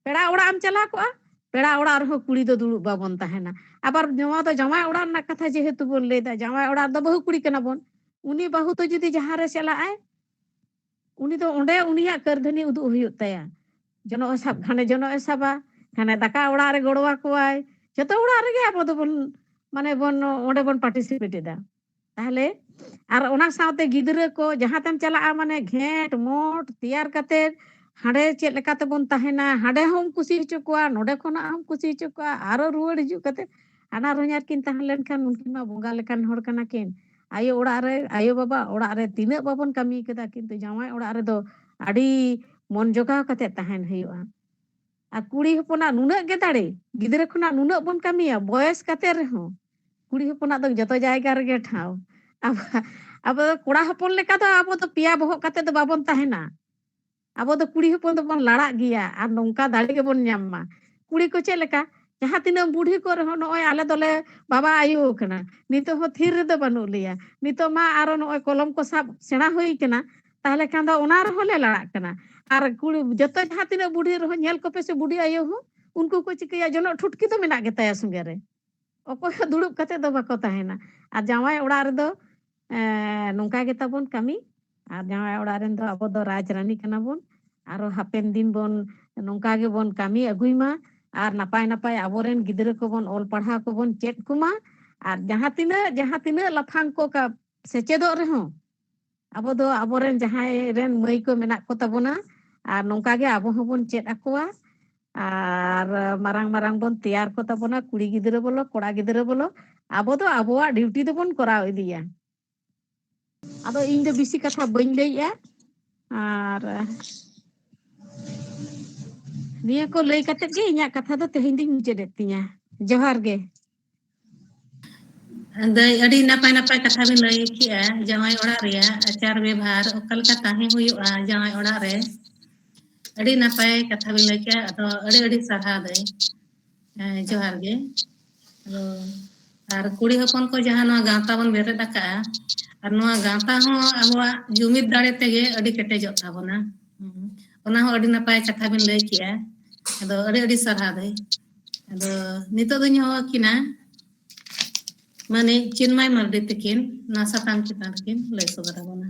ᱯᱮᱲᱟ ᱚᱲᱟᱜ ᱮᱢ ᱪᱟᱞᱟᱣ ᱠᱚᱜᱼᱟ, ᱯᱮᱲᱟ ᱚᱲᱟᱜ ᱨᱮᱦᱚᱸ ᱠᱩᱲᱤ ᱫᱚ ᱫᱩᱲᱩᱵ ᱵᱟᱵᱚᱱ ᱛᱟᱦᱮᱱᱟ᱾ ᱟᱵᱟᱨ ᱱᱚᱣᱟ ᱫᱚ ᱡᱟᱶᱟᱭ ᱚᱲᱟᱜ ᱨᱮᱱᱟᱜ ᱠᱟᱛᱷᱟ ᱡᱮᱦᱮᱛᱩ ᱵᱚᱱ ᱞᱟᱹᱭᱫᱟ, ᱡᱟᱶᱟᱭ ᱚᱲᱟᱜ ᱨᱮᱫᱚ ᱵᱟᱹᱦᱩ ᱠᱩᱲᱤ ᱠᱟᱱᱟ ᱵᱚᱱ, ᱩᱱᱤ ᱵᱟᱹᱦᱩ ᱫᱚ ᱡᱩᱫᱤ ᱡᱟᱦᱟᱸ ᱨᱮ ᱪᱟᱞᱟᱜ ᱟᱭ, ᱩᱱᱤ ᱫᱚ ᱚᱸᱰᱮ ᱩᱱᱤᱭᱟᱜ ᱠᱟᱹᱨᱫᱷᱟᱹᱱᱤ ᱩᱫᱩᱜ ᱦᱩᱭᱩᱜ ᱛᱟᱭᱟ᱾ ᱡᱚᱱᱚᱜ ᱮ ᱥᱟᱵ ᱠᱷᱟᱱᱮ ᱡᱚᱱᱚᱜ ᱮ ᱥᱟᱵᱟ, ᱠᱷᱟᱱᱮ ᱫᱟᱠᱟ ᱚᱲᱟᱜ ᱨᱮ ᱜᱚᱲᱚ ᱟᱠᱚᱣᱟᱭ᱾ ᱡᱚᱛᱚ ᱚᱲᱟᱜ ᱨᱮᱜᱮ ᱟᱵᱚ ᱫᱚᱵᱚᱱ, ᱢᱟᱱᱮ ᱵᱚᱱ, ᱚᱸᱰᱮ ᱵᱚᱱ ᱯᱟᱨᱴᱤᱥᱤᱯᱮᱴ ᱮᱫᱟ᱾ ᱛᱟᱦᱞᱮ ᱟᱨ ᱚᱱᱟ ᱥᱟᱶᱛᱮ ᱜᱤᱫᱽᱨᱟᱹ ᱠᱚ ᱡᱟᱦᱟᱸ ᱛᱮᱢ ᱪᱟᱞᱟᱜᱼᱟ, ᱢᱟᱱᱮ ᱜᱷᱮᱸᱴ ᱢᱚᱴ ᱛᱮᱭᱟᱨ ᱠᱟᱛᱮ ᱦᱟᱸᱰᱮ ᱪᱮᱫ ᱞᱮᱠᱟ ᱛᱮᱵᱚᱱ ᱛᱟᱦᱮᱱᱟ, ᱦᱟᱸᱰᱮ ᱦᱚᱸᱢ ᱠᱩᱥᱤ ᱦᱚᱪᱚ ᱠᱚᱣᱟ, ᱱᱚᱰᱮ ᱠᱷᱚᱱᱟᱜ ᱦᱚᱸᱢ ᱠᱩᱥᱤ ᱦᱚᱪᱚ ᱠᱚᱣᱟ, ᱟᱨᱚ ᱨᱩᱣᱟᱹᱲ ᱦᱤᱡᱩᱜ ᱠᱟᱛᱮ ᱦᱟᱱᱟᱨ ᱦᱚᱧᱦᱟᱨ ᱠᱤᱱ ᱛᱟᱦᱮᱸ ᱞᱮᱱᱠᱷᱟᱱ ᱩᱱᱠᱤᱱ ᱢᱟ ᱵᱚᱸᱜᱟ ᱞᱮᱠᱟᱱ ᱦᱚᱲ ᱠᱟᱱᱟ ᱠᱤᱱ᱾ ᱟᱭᱳ ᱚᱲᱟᱜ ᱨᱮ, ᱟᱭᱳ ᱵᱟᱵᱟ ᱚᱲᱟᱜ ᱨᱮ ᱛᱤᱱᱟᱹᱜ ᱵᱟᱵᱚᱱ ᱠᱟᱹᱢᱤ ᱠᱟᱫᱟ, ᱠᱤᱱᱛᱩ ᱡᱟᱶᱟᱭ ᱚᱲᱟᱜ ᱨᱮᱫᱚ ᱟᱹᱰᱤ ᱢᱚᱱ ᱡᱚᱜᱟᱣ ᱠᱟᱛᱮ ᱛᱟᱦᱮᱱ ᱦᱩᱭᱩᱜᱼᱟ᱾ ᱟᱨ ᱠᱩᱲᱤ ᱦᱚᱯᱚᱱᱟᱜ ᱱᱩᱱᱟᱹᱜ ᱜᱮ ᱫᱟᱲᱮ, ᱜᱤᱫᱽᱨᱟᱹ ᱠᱷᱚᱱᱟᱜ ᱱᱩᱱᱟᱹᱜ ᱵᱚᱱ ᱠᱟᱹᱢᱤᱭᱟ, ᱵᱚᱭᱮᱥ ᱠᱟᱛᱮ ᱨᱮᱦᱚᱸ ᱠᱩᱲᱤ ᱦᱚᱯᱚᱱᱟᱜ ᱫᱚ ᱡᱚᱛᱚ ᱡᱟᱭᱜᱟ ᱨᱮᱜᱮ ᱴᱷᱟᱶ᱾ ᱟᱵᱚ, ᱟᱵᱚ ᱫᱚ ᱠᱚᱲᱟ ᱦᱚᱯᱚᱱ ᱞᱮᱠᱟ ᱫᱚ ᱟᱵᱚ ᱫᱚ ᱯᱮᱭᱟ ᱵᱚᱦᱚᱜ ᱠᱟᱛᱮ ᱫᱚ ᱵᱟᱵᱚᱱ ᱛᱟᱦᱮᱱᱟ᱾ ᱟᱵᱚ ᱫᱚ ᱠᱩᱲᱤ ᱦᱚᱯᱚᱱ ᱫᱚᱵᱚᱱ ᱞᱟᱲᱟᱜ ᱜᱮᱭᱟ ᱟᱨ ᱱᱚᱝᱠᱟ ᱫᱟᱲᱮ ᱜᱮᱵᱚᱱ ᱧᱟᱢ ᱢᱟ᱾ ᱠᱩᱲᱤ ᱠᱚ ᱪᱮᱫ ᱞᱮᱠᱟ, ᱡᱟᱦᱟᱸ ᱛᱤᱱᱟᱹᱜ ᱵᱩᱰᱷᱤ ᱠᱚ ᱨᱮᱦᱚᱸ ᱱᱚᱜᱼᱚᱭ ᱟᱞᱮ ᱫᱚᱞᱮ ᱵᱟᱵᱟ ᱟᱭᱳ ᱠᱟᱱᱟ, ᱱᱤᱛᱚᱜ ᱦᱚᱸ ᱛᱷᱤᱨ ᱨᱮᱫᱚ ᱵᱟᱹᱱᱩᱜ ᱞᱮᱭᱟ᱾ ᱱᱤᱛᱚᱜ ᱢᱟ ᱟᱨᱚ ᱱᱚᱜᱼᱚᱭ ᱠᱚᱞᱚᱢ ᱠᱚ ᱥᱟᱵ ᱥᱮᱬᱟ ᱦᱩᱭ ᱠᱟᱱᱟ, ᱛᱟᱦᱞᱮ ᱠᱷᱟᱱ ᱫᱚ ᱚᱱᱟ ᱨᱮᱦᱚᱸ ᱞᱮ ᱞᱟᱲᱟᱜ ᱠᱟᱱᱟ᱾ ᱟᱨ ᱠᱩᱲᱤ ᱡᱚᱛᱚ ᱡᱟᱦᱟᱸ ᱛᱤᱱᱟᱹᱜ ᱵᱩᱰᱷᱤ ᱨᱮᱦᱚᱸ ᱧᱮᱞ ᱠᱚᱯᱮ ᱥᱮ ᱵᱩᱰᱷᱤ ᱟᱭᱳ ᱦᱚᱸ, ᱩᱱᱠᱩ ᱠᱚ ᱪᱤᱠᱟᱹᱭᱟ, ᱡᱚᱱᱚᱜ ᱴᱷᱩᱴᱠᱤ ᱫᱚ ᱢᱮᱱᱟᱜ ᱜᱮᱛᱟᱭᱟ ᱥᱚᱸᱜᱮ ᱨᱮ᱾ ᱚᱠᱚᱭ ᱦᱚᱸ ᱫᱩᱲᱩᱵ ᱠᱟᱛᱮ ᱫᱚ ᱵᱟᱠᱚ ᱛᱟᱦᱮᱱᱟ᱾ ᱟᱨ ᱡᱟᱶᱟᱭ ᱚᱲᱟᱜ ᱨᱮᱫᱚ, ᱮᱸ, ᱱᱚᱝᱠᱟ ᱜᱮ ᱛᱟᱵᱚᱱ ᱠᱟᱹᱢᱤ᱾ ᱟᱨ ᱡᱟᱶᱟᱭ ᱚᱲᱟᱜ ᱨᱮᱱ ᱫᱚ ᱟᱵᱚ ᱫᱚ ᱨᱟᱡᱽ ᱨᱟᱱᱤ ᱠᱟᱱᱟ ᱵᱚᱱ᱾ ᱟᱨᱚ ᱦᱟᱯᱮᱱ ᱫᱤᱱ ᱵᱚᱱ ᱱᱚᱝᱠᱟ ᱜᱮᱵᱚᱱ ᱠᱟᱹᱢᱤ ᱟᱹᱜᱩᱭ ᱢᱟ᱾ ᱟᱨ ᱱᱟᱯᱟᱭ ᱱᱟᱯᱟᱭ ᱟᱵᱚᱨᱮᱱ ᱜᱤᱫᱽᱨᱟᱹ ᱠᱚᱵᱚᱱ ᱚᱞ ᱯᱟᱲᱦᱟᱣ ᱠᱚᱵᱚᱱ ᱪᱮᱫ ᱠᱚᱢᱟ᱾ ᱟᱨ ᱡᱟᱦᱟᱸ ᱛᱤᱱᱟᱹᱜ, ᱡᱟᱦᱟᱸ ᱛᱤᱱᱟᱹᱜ ᱞᱟᱯᱷᱟᱝ ᱠᱚ ᱠᱟ-, ᱥᱮᱪᱮᱫᱚᱜ ᱨᱮᱦᱚᱸ, ᱟᱵᱚ ᱫᱚ ᱟᱵᱚᱨᱮᱱ ᱡᱟᱦᱟᱸᱭ ᱨᱮᱱ ᱢᱟᱹᱭ ᱠᱚ ᱢᱮᱱᱟᱜ ᱠᱚ ᱛᱟᱵᱚᱱᱟ, ᱟᱨ ᱱᱚᱝᱠᱟ ᱜᱮ ᱟᱵᱚ ᱦᱚᱸᱵᱚᱱ ᱪᱮᱫ ᱟᱠᱚᱣᱟ᱾ ᱟᱨ ᱢᱟᱨᱟᱝ ᱢᱟᱨᱟᱝ ᱵᱚᱱ ᱛᱮᱭᱟᱨ ᱠᱚ ᱛᱟᱵᱚᱱᱟ, ᱠᱩᱲᱤ ᱜᱤᱫᱽᱨᱟᱹ ᱵᱚᱞᱚ, ᱠᱚᱲᱟ ᱜᱤᱫᱽᱨᱟᱹ ᱵᱚᱞᱚ, ᱟᱵᱚ ᱫᱚ ᱟᱵᱚᱣᱟᱜ ᱰᱤᱭᱩᱴᱤ ᱫᱚᱵᱚᱱ ᱠᱚᱨᱟᱣ ᱤᱫᱤᱭᱟ᱾ ᱟᱫᱚ ᱤᱧ ᱫᱚ ᱵᱮᱥᱤ ᱠᱟᱛᱷᱟ ᱵᱟᱹᱧ ᱞᱟᱹᱭᱮᱜᱼᱟ, ᱟᱨ ᱱᱤᱭᱟᱹ ᱠᱚ ᱞᱟᱹᱭ ᱠᱟᱛᱮ ᱜᱮ ᱤᱧᱟᱹᱜ ᱠᱟᱛᱷᱟ ᱫᱚ ᱛᱮᱦᱮᱧ ᱫᱚᱧ ᱢᱩᱪᱟᱹᱫᱮᱫ ᱛᱤᱧᱟ᱾ ᱡᱚᱦᱟᱨ ᱜᱮ᱾ ᱫᱟᱹᱭ, ᱟᱹᱰᱤ ᱱᱟᱯᱟᱭ ᱱᱟᱯᱟᱭ ᱠᱟᱛᱷᱟ ᱵᱤᱱ ᱞᱟᱹᱭ ᱠᱮᱜᱼᱟ, ᱡᱟᱶᱟᱭ ᱚᱲᱟᱜ ᱨᱮᱭᱟᱜ ᱟᱪᱟᱨ ᱵᱮᱵᱷᱟᱨ, ᱚᱠᱟ ᱞᱮᱠᱟ ᱛᱟᱦᱮᱸ ᱦᱩᱭᱩᱜᱼᱟ ᱡᱟᱶᱟᱭ ᱚᱲᱟᱜ ᱨᱮ᱾ ᱟᱹᱰᱤ ᱱᱟᱯᱟᱭ ᱠᱟᱛᱷᱟ ᱵᱤᱱ ᱞᱟᱹᱭ ᱠᱮᱜᱼᱟ, ᱟᱫᱚ ᱟᱹᱰᱤ ᱟᱹᱰᱤ ᱥᱟᱨᱦᱟᱣ ᱫᱟᱹᱭ᱾ ᱦᱮᱸ, ᱡᱚᱦᱟᱨ ᱜᱮ᱾ ᱟᱫᱚ ᱟᱨ ᱠᱩᱲᱤ ᱦᱚᱯᱚᱱ ᱠᱚ ᱡᱟᱦᱟᱸ ᱱᱚᱣᱟ ᱜᱟᱶᱛᱟ ᱵᱚᱱ ᱵᱮᱨᱮᱫ ᱟᱠᱟᱜᱼᱟ, ᱟᱨ ᱱᱚᱣᱟ ᱜᱟᱶᱛᱟ ᱦᱚᱸ ᱟᱵᱚᱣᱟᱜ ᱡᱩᱢᱤᱫ ᱫᱟᱲᱮ ᱛᱮᱜᱮ ᱟᱹᱰᱤ ᱠᱮᱴᱮᱡᱚᱜ ᱛᱟᱵᱚᱱᱟ᱾ ᱦᱩᱸ, ᱚᱱᱟ ᱦᱚᱸ ᱟᱹᱰᱤ ᱱᱟᱯᱟᱭ ᱠᱟᱛᱷᱟ ᱵᱤᱱ ᱞᱟᱹᱭ ᱠᱮᱜᱼᱟ᱾ ᱟᱫᱚ ᱟᱹᱰᱤ ᱟᱹᱰᱤ ᱥᱟᱨᱦᱟᱣ ᱫᱟᱹᱭ᱾ ᱟᱫᱚ ᱱᱤᱛᱚᱜ ᱫᱚᱧ ᱦᱚᱦᱚ ᱟᱹᱠᱤᱱᱟ ᱢᱟᱹᱱᱤᱡ ᱪᱤᱱᱢᱟᱭ ᱢᱟᱨᱰᱤ ᱛᱟᱹᱠᱤᱱ, ᱱᱚᱣᱟ ᱥᱟᱛᱟᱢ ᱪᱮᱛᱟᱱ ᱨᱮᱠᱤᱱ ᱞᱟᱹᱭ ᱥᱚᱫᱚᱨ ᱟᱵᱚᱱᱟ᱾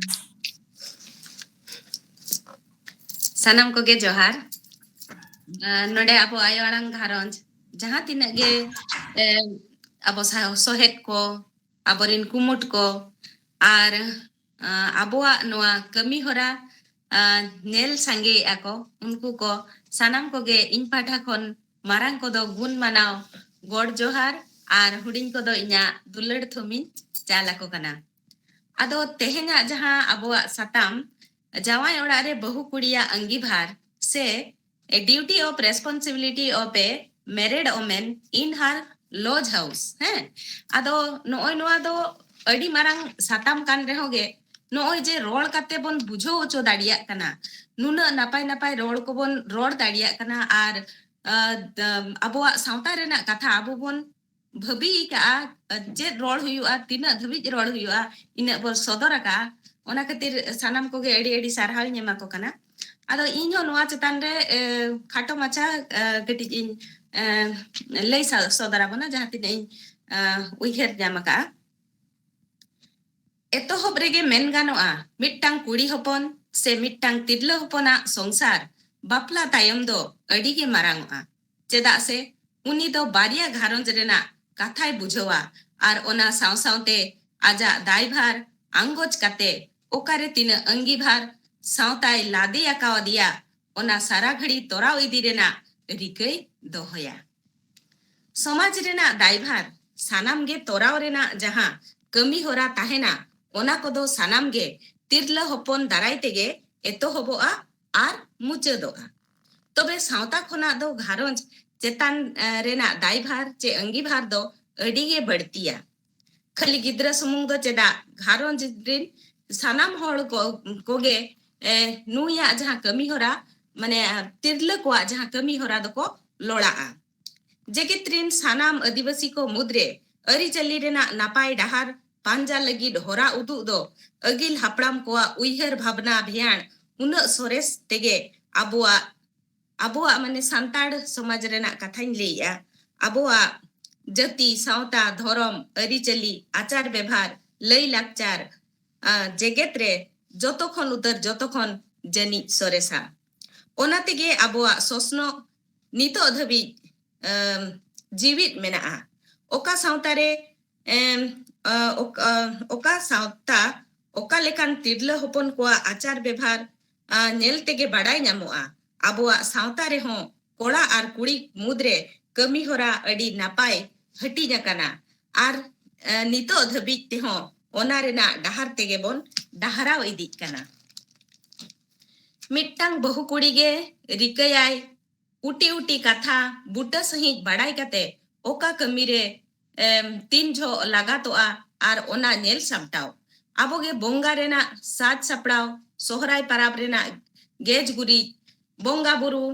ᱥᱟᱱᱟᱢ ᱠᱚᱜᱮ ᱡᱚᱦᱟᱨ᱾ ᱱᱚᱰᱮ ᱟᱵᱚ ᱟᱭᱳ ᱟᱲᱟᱝ ᱜᱷᱟᱨᱚᱸᱡᱽ ᱡᱟᱦᱟᱸ ᱛᱤᱱᱟᱹᱜ ᱜᱮ ᱟᱵᱚ ᱥᱚᱦᱮᱫ ᱠᱚ, ᱟᱵᱚᱨᱮᱱ ᱠᱩᱢᱩᱴ ᱠᱚ ᱟᱨ ᱟᱵᱚᱣᱟᱜ ᱱᱚᱣᱟ ᱠᱟᱹᱢᱤ ᱦᱚᱨᱟ ᱧᱮᱞ ᱥᱟᱸᱜᱮᱭᱮᱫᱼᱟ ᱠᱚ, ᱩᱱᱠᱩ ᱠᱚ ᱥᱟᱱᱟᱢ ᱠᱚᱜᱮ ᱤᱧ ᱯᱟᱦᱴᱟ ᱠᱷᱚᱱ ᱢᱟᱨᱟᱝ ᱠᱚᱫᱚ ᱜᱩᱱ ᱢᱟᱱᱟᱣ ᱜᱚᱰ ᱡᱚᱦᱟᱨ ᱟᱨ ᱦᱩᱰᱤᱧ ᱠᱚᱫᱚ ᱤᱧᱟᱹᱜ ᱫᱩᱞᱟᱹᱲ ᱛᱷᱩᱢᱤᱧ ᱪᱟᱞ ᱟᱠᱚ ᱠᱟᱱᱟ᱾ ᱟᱫᱚ ᱛᱮᱦᱮᱧᱟᱜ ᱡᱟᱦᱟᱸ ᱟᱵᱚᱣᱟᱜ ᱥᱟᱛᱟᱢ, ᱡᱟᱶᱟᱭ ᱚᱲᱟᱜ ᱨᱮ ᱵᱟᱹᱦᱩ ᱠᱩᱲᱤᱭᱟᱜ ᱟᱺᱜᱤᱵᱷᱟᱨ ᱥᱮ duty of responsibility of a married woman in her lodge house, ᱦᱮᱸ, ᱟᱫᱚ ᱱᱚᱜᱼᱚᱭ ᱱᱚᱣᱟ ᱫᱚ ᱟᱹᱰᱤ ᱢᱟᱨᱟᱝ ᱥᱟᱛᱟᱢ ᱠᱟᱱ ᱨᱮᱦᱚᱸ ᱜᱮ, ᱱᱚᱜᱼᱚᱭ ᱡᱮ ᱨᱚᱲ ᱠᱟᱛᱮ ᱵᱚᱱ ᱵᱩᱡᱷᱟᱹᱣ ᱦᱚᱪᱚ ᱫᱟᱲᱮᱭᱟᱜ ᱠᱟᱱᱟ, ᱱᱩᱱᱟᱹᱜ ᱱᱟᱯᱟᱭ ᱱᱟᱯᱟᱭ ᱨᱚᱲ ᱠᱚᱵᱚᱱ ᱨᱚᱲ ᱫᱟᱲᱮᱭᱟᱜ ᱠᱟᱱᱟ ᱟᱨ ᱟᱵᱚᱣᱟᱜ ᱥᱟᱶᱛᱟ ᱨᱮᱱᱟᱜ ᱠᱟᱛᱷᱟ ᱟᱵᱚ ᱵᱚᱱ ᱵᱷᱟᱹᱵᱤ ᱟᱠᱟᱜᱼᱟ ᱪᱮᱫ ᱨᱚᱲ ᱦᱩᱭᱩᱜᱼᱟ, ᱛᱤᱱᱟᱹᱜ ᱫᱷᱟᱹᱵᱤᱡ ᱨᱚᱲ ᱦᱩᱭᱩᱜᱼᱟ, ᱤᱱᱟᱹᱜ ᱵᱚᱱ ᱥᱚᱫᱚᱨ ᱟᱠᱟᱜᱼᱟ᱾ ᱚᱱᱟ ᱠᱷᱟᱹᱛᱤᱨ ᱥᱟᱱᱟᱢ ᱠᱚᱜᱮ ᱟᱹᱰᱤ ᱟᱹᱰᱤ ᱥᱟᱨᱦᱟᱣ ᱤᱧ ᱮᱢᱟ ᱠᱚ ᱠᱟᱱᱟ᱾ ᱟᱫᱚ ᱤᱧ ᱦᱚᱸ ᱱᱚᱣᱟ ᱪᱮᱛᱟᱱ ᱨᱮ ᱠᱷᱟᱴᱚ ᱢᱟᱪᱷᱟ ᱠᱟᱹᱴᱤᱡ ᱤᱧ ᱞᱟᱹᱭ ᱥᱚᱫᱚᱨ ᱟᱵᱚᱱᱟ, ᱡᱟᱦᱟᱸ ᱛᱤᱱᱟᱹᱜ ᱤᱧ ᱩᱭᱦᱟᱹᱨ ᱧᱟᱢ ᱟᱠᱟᱜᱼᱟ᱾ ᱮᱛᱚᱦᱚᱵ ᱨᱮᱜᱮ ᱢᱮᱱ ᱜᱟᱱᱚᱜᱼᱟ, ᱢᱤᱫᱴᱟᱝ ᱠᱩᱲᱤ ᱦᱚᱯᱚᱱ ᱥᱮ ᱢᱤᱫᱴᱟᱝ ᱛᱤᱨᱞᱟᱹ ᱦᱚᱯᱚᱱᱟᱜ ᱥᱚᱝᱥᱟᱨ ᱵᱟᱯᱞᱟ ᱛᱟᱭᱚᱢ ᱫᱚ ᱟᱹᱰᱤ ᱜᱮ ᱢᱟᱨᱟᱝ ᱚᱜᱼᱟ᱾ ᱪᱮᱫᱟᱜ ᱥᱮ ᱩᱱᱤ ᱫᱚ ᱵᱟᱨᱭᱟ ᱜᱷᱟᱨᱚᱸᱡᱽ ᱨᱮᱱᱟᱜ ᱠᱟᱛᱷᱟᱭ ᱵᱩᱡᱷᱟᱹᱣᱟ ᱟᱨ ᱚᱱᱟ ᱥᱟᱶ ᱥᱟᱶᱛᱮ ᱟᱡᱟᱜ ᱫᱟᱭᱵᱷᱟᱨ ᱟᱸᱜᱚᱪ ᱠᱟᱛᱮ ᱚᱠᱟᱨᱮ ᱛᱤᱱᱟᱹᱜ ᱟᱺᱜᱤᱵᱷᱟᱨ ᱥᱟᱶᱛᱟᱭ ᱞᱟᱫᱮ ᱟᱠᱟᱣᱟᱫᱮᱭᱟ, ᱚᱱᱟ ᱥᱟᱨᱟ ᱜᱷᱟᱹᱲᱤ ᱛᱚᱨᱟᱣ ᱤᱫᱤ ᱨᱮᱱᱟᱜ ᱨᱤᱠᱟᱹᱭ ᱫᱚᱦᱚᱭᱟ᱾ ᱥᱚᱢᱟᱡᱽ ᱨᱮᱱᱟᱜ ᱫᱟᱭᱵᱷᱟᱨ ᱥᱟᱱᱟᱢ ᱜᱮ ᱛᱚᱨᱟᱣ ᱨᱮᱱᱟᱜ ᱡᱟᱦᱟᱸ ᱠᱟᱹᱢᱤ ᱦᱚᱨᱟ ᱛᱟᱦᱮᱱᱟ, ᱚᱱᱟ ᱠᱚᱫᱚ ᱥᱟᱱᱟᱢ ᱜᱮ ᱛᱤᱨᱞᱟᱹ ᱦᱚᱯᱚᱱ ᱫᱟᱨᱟᱭ ᱛᱮᱜᱮ ᱮᱛᱚᱦᱚᱵᱚᱜᱼᱟ ᱟᱨ ᱢᱩᱪᱟᱹᱫᱚᱜᱼᱟ᱾ ᱛᱚᱵᱮ ᱥᱟᱶᱛᱟ ᱠᱷᱚᱱᱟᱜ ᱫᱚ ᱜᱷᱟᱨᱚᱸᱡᱽ ᱪᱮᱛᱟᱱ ᱨᱮᱱᱟᱜ ᱫᱟᱭᱵᱷᱟᱨ ᱪᱮ ᱟᱺᱜᱤᱵᱷᱟᱨ ᱫᱚ ᱟᱹᱰᱤ ᱜᱮ ᱵᱟᱹᱲᱛᱤᱭᱟ᱾ ᱠᱷᱟᱹᱞᱤ ᱜᱤᱫᱽᱨᱟᱹ ᱥᱩᱢᱩᱝ ᱫᱚ ᱪᱮᱫᱟᱜ, ᱜᱷᱟᱨᱚᱸᱡᱽ ᱨᱮᱱ ᱥᱟᱱᱟᱢ ᱦᱚᱲ ᱠᱚ ᱠᱚᱜᱮ ᱱᱩᱭᱟᱜ ᱡᱟᱦᱟᱸ ᱠᱟᱹᱢᱤ ᱦᱚᱨᱟ, ᱢᱟᱱᱮ ᱛᱤᱨᱞᱟᱹ ᱠᱚᱣᱟᱜ ᱡᱟᱦᱟᱸ ᱠᱟᱹᱢᱤ ᱦᱚᱨᱟ ᱫᱚᱠᱚ ᱞᱚᱲᱟᱜᱼᱟ᱾ ᱡᱮᱜᱮᱛ ᱨᱮᱱ ᱥᱟᱱᱟᱢ ᱟᱹᱫᱤᱵᱟᱹᱥᱤ ᱠᱚ ᱢᱩᱫᱽᱨᱮ ᱟᱹᱨᱤᱪᱟᱹᱞᱤ ᱨᱮᱱᱟᱜ ᱱᱟᱯᱟᱭ ᱰᱟᱦᱟᱨ ᱯᱟᱸᱡᱟ ᱞᱟᱹᱜᱤᱫ ᱦᱚᱨᱟ ᱩᱫᱩᱜ ᱫᱚ ᱟᱹᱜᱤᱞ ᱦᱟᱯᱲᱟᱢ ᱠᱚᱣᱟᱜ ᱩᱭᱦᱟᱹᱨ ᱵᱷᱟᱵᱽᱱᱟ ᱵᱷᱮᱭᱟᱬ ᱩᱱᱟᱹᱜ ᱥᱚᱨᱮᱥ ᱛᱮᱜᱮ ᱟᱵᱚᱣᱟᱜ, ᱟᱵᱚᱣᱟᱜ ᱢᱟᱱᱮ ᱥᱟᱱᱛᱟᱲ ᱥᱚᱢᱟᱡᱽ ᱨᱮᱱᱟᱜ ᱠᱟᱛᱷᱟᱧ ᱞᱟᱹᱭᱮᱜᱼᱟ, ᱟᱵᱚᱣᱟᱜ ᱡᱟᱹᱛᱤ, ᱥᱟᱶᱛᱟ, ᱫᱷᱚᱨᱚᱢ, ᱟᱹᱨᱤᱪᱟᱹᱞᱤ, ᱟᱪᱟᱨ ᱵᱮᱵᱷᱟᱨ, ᱞᱟᱹᱭ ᱞᱟᱠᱪᱟᱨ, ᱡᱮᱜᱮᱛ ᱨᱮ ᱡᱚᱛᱚ ᱠᱷᱚᱱ ᱩᱛᱟᱹᱨ, ᱡᱚᱛᱚ ᱠᱷᱚᱱ ᱡᱟᱹᱱᱤᱡ ᱥᱚᱨᱮᱥᱟ᱾ ᱚᱱᱟ ᱛᱮᱜᱮ ᱟᱵᱚᱣᱟᱜ ᱥᱚᱥᱱᱚᱜ ᱱᱤᱛᱚᱜ ᱫᱷᱟᱹᱵᱤᱡ ᱮᱢ, ᱡᱤᱣᱤᱫ ᱢᱮᱱᱟᱜᱼᱟ᱾ ᱚᱠᱟ ᱥᱟᱶᱛᱟ ᱨᱮ ᱮᱢ, ᱟ, ᱚᱠ-, ᱟ, ᱚᱠᱟ ᱥᱟᱶᱛᱟ ᱚᱠᱟ ᱞᱮᱠᱟᱱ ᱛᱤᱨᱞᱟᱹ ᱦᱚᱯᱚᱱ ᱠᱚᱣᱟᱜ ᱟᱪᱟᱨ ᱵᱮᱵᱷᱟᱨ ᱟ, ᱧᱮᱞ ᱛᱮᱜᱮ ᱵᱟᱰᱟᱭ ᱧᱟᱢᱚᱜᱼᱟ᱾ ᱟᱵᱚᱣᱟᱜ ᱥᱟᱶᱛᱟ ᱨᱮᱦᱚᱸ ᱠᱚᱲᱟ ᱟᱨ ᱠᱩᱲᱤ ᱢᱩᱫᱽᱨᱮ ᱠᱟᱹᱢᱤ ᱦᱚᱨᱟ ᱟᱹᱰᱤ ᱱᱟᱯᱟᱭ ᱦᱟᱹᱴᱤᱧ ᱟᱠᱟᱱᱟ ᱟᱨ ᱮ, ᱱᱤᱛᱚᱜ ᱫᱷᱟᱹᱵᱤᱡ ᱛᱮᱦᱚᱸ ᱚᱱᱟ ᱨᱮᱱᱟᱜ ᱰᱟᱦᱟᱨ ᱛᱮᱜᱮ ᱵᱚᱱ ᱰᱟᱦᱟᱨᱟᱣ ᱤᱫᱤᱜ ᱠᱟᱱᱟ᱾ ᱢᱤᱫᱴᱟᱝ ᱵᱟᱹᱦᱩ ᱠᱩᱲᱤ ᱜᱮ ᱨᱤᱠᱟᱹᱭᱟᱭ ᱩᱴᱤ ᱩᱴᱤ ᱠᱟᱛᱷᱟ ᱵᱩᱴᱟᱹ ᱥᱟᱺᱦᱤᱡ ᱵᱟᱲᱟᱭ ᱠᱟᱛᱮ ᱚᱠᱟ ᱠᱟᱹᱢᱤ ᱨᱮ ᱮᱢ, ᱛᱤᱱ ᱡᱚᱦᱚᱜ ᱞᱟᱜᱟᱛᱚᱜᱼᱟ ᱟᱨ ᱚᱱᱟ ᱧᱮᱞ ᱥᱟᱢᱴᱟᱣ᱾ ᱟᱵᱚ ᱜᱮ ᱵᱚᱸᱜᱟ ᱨᱮᱱᱟᱜ ᱥᱟᱡᱽ ᱥᱟᱯᱲᱟᱣ, ᱥᱚᱦᱨᱟᱭ ᱯᱟᱨᱟᱵᱽ ᱨᱮᱱᱟᱜ ᱜᱮᱡ ᱜᱩᱨᱤᱡ, ᱵᱚᱸᱜᱟ ᱵᱩᱨᱩ,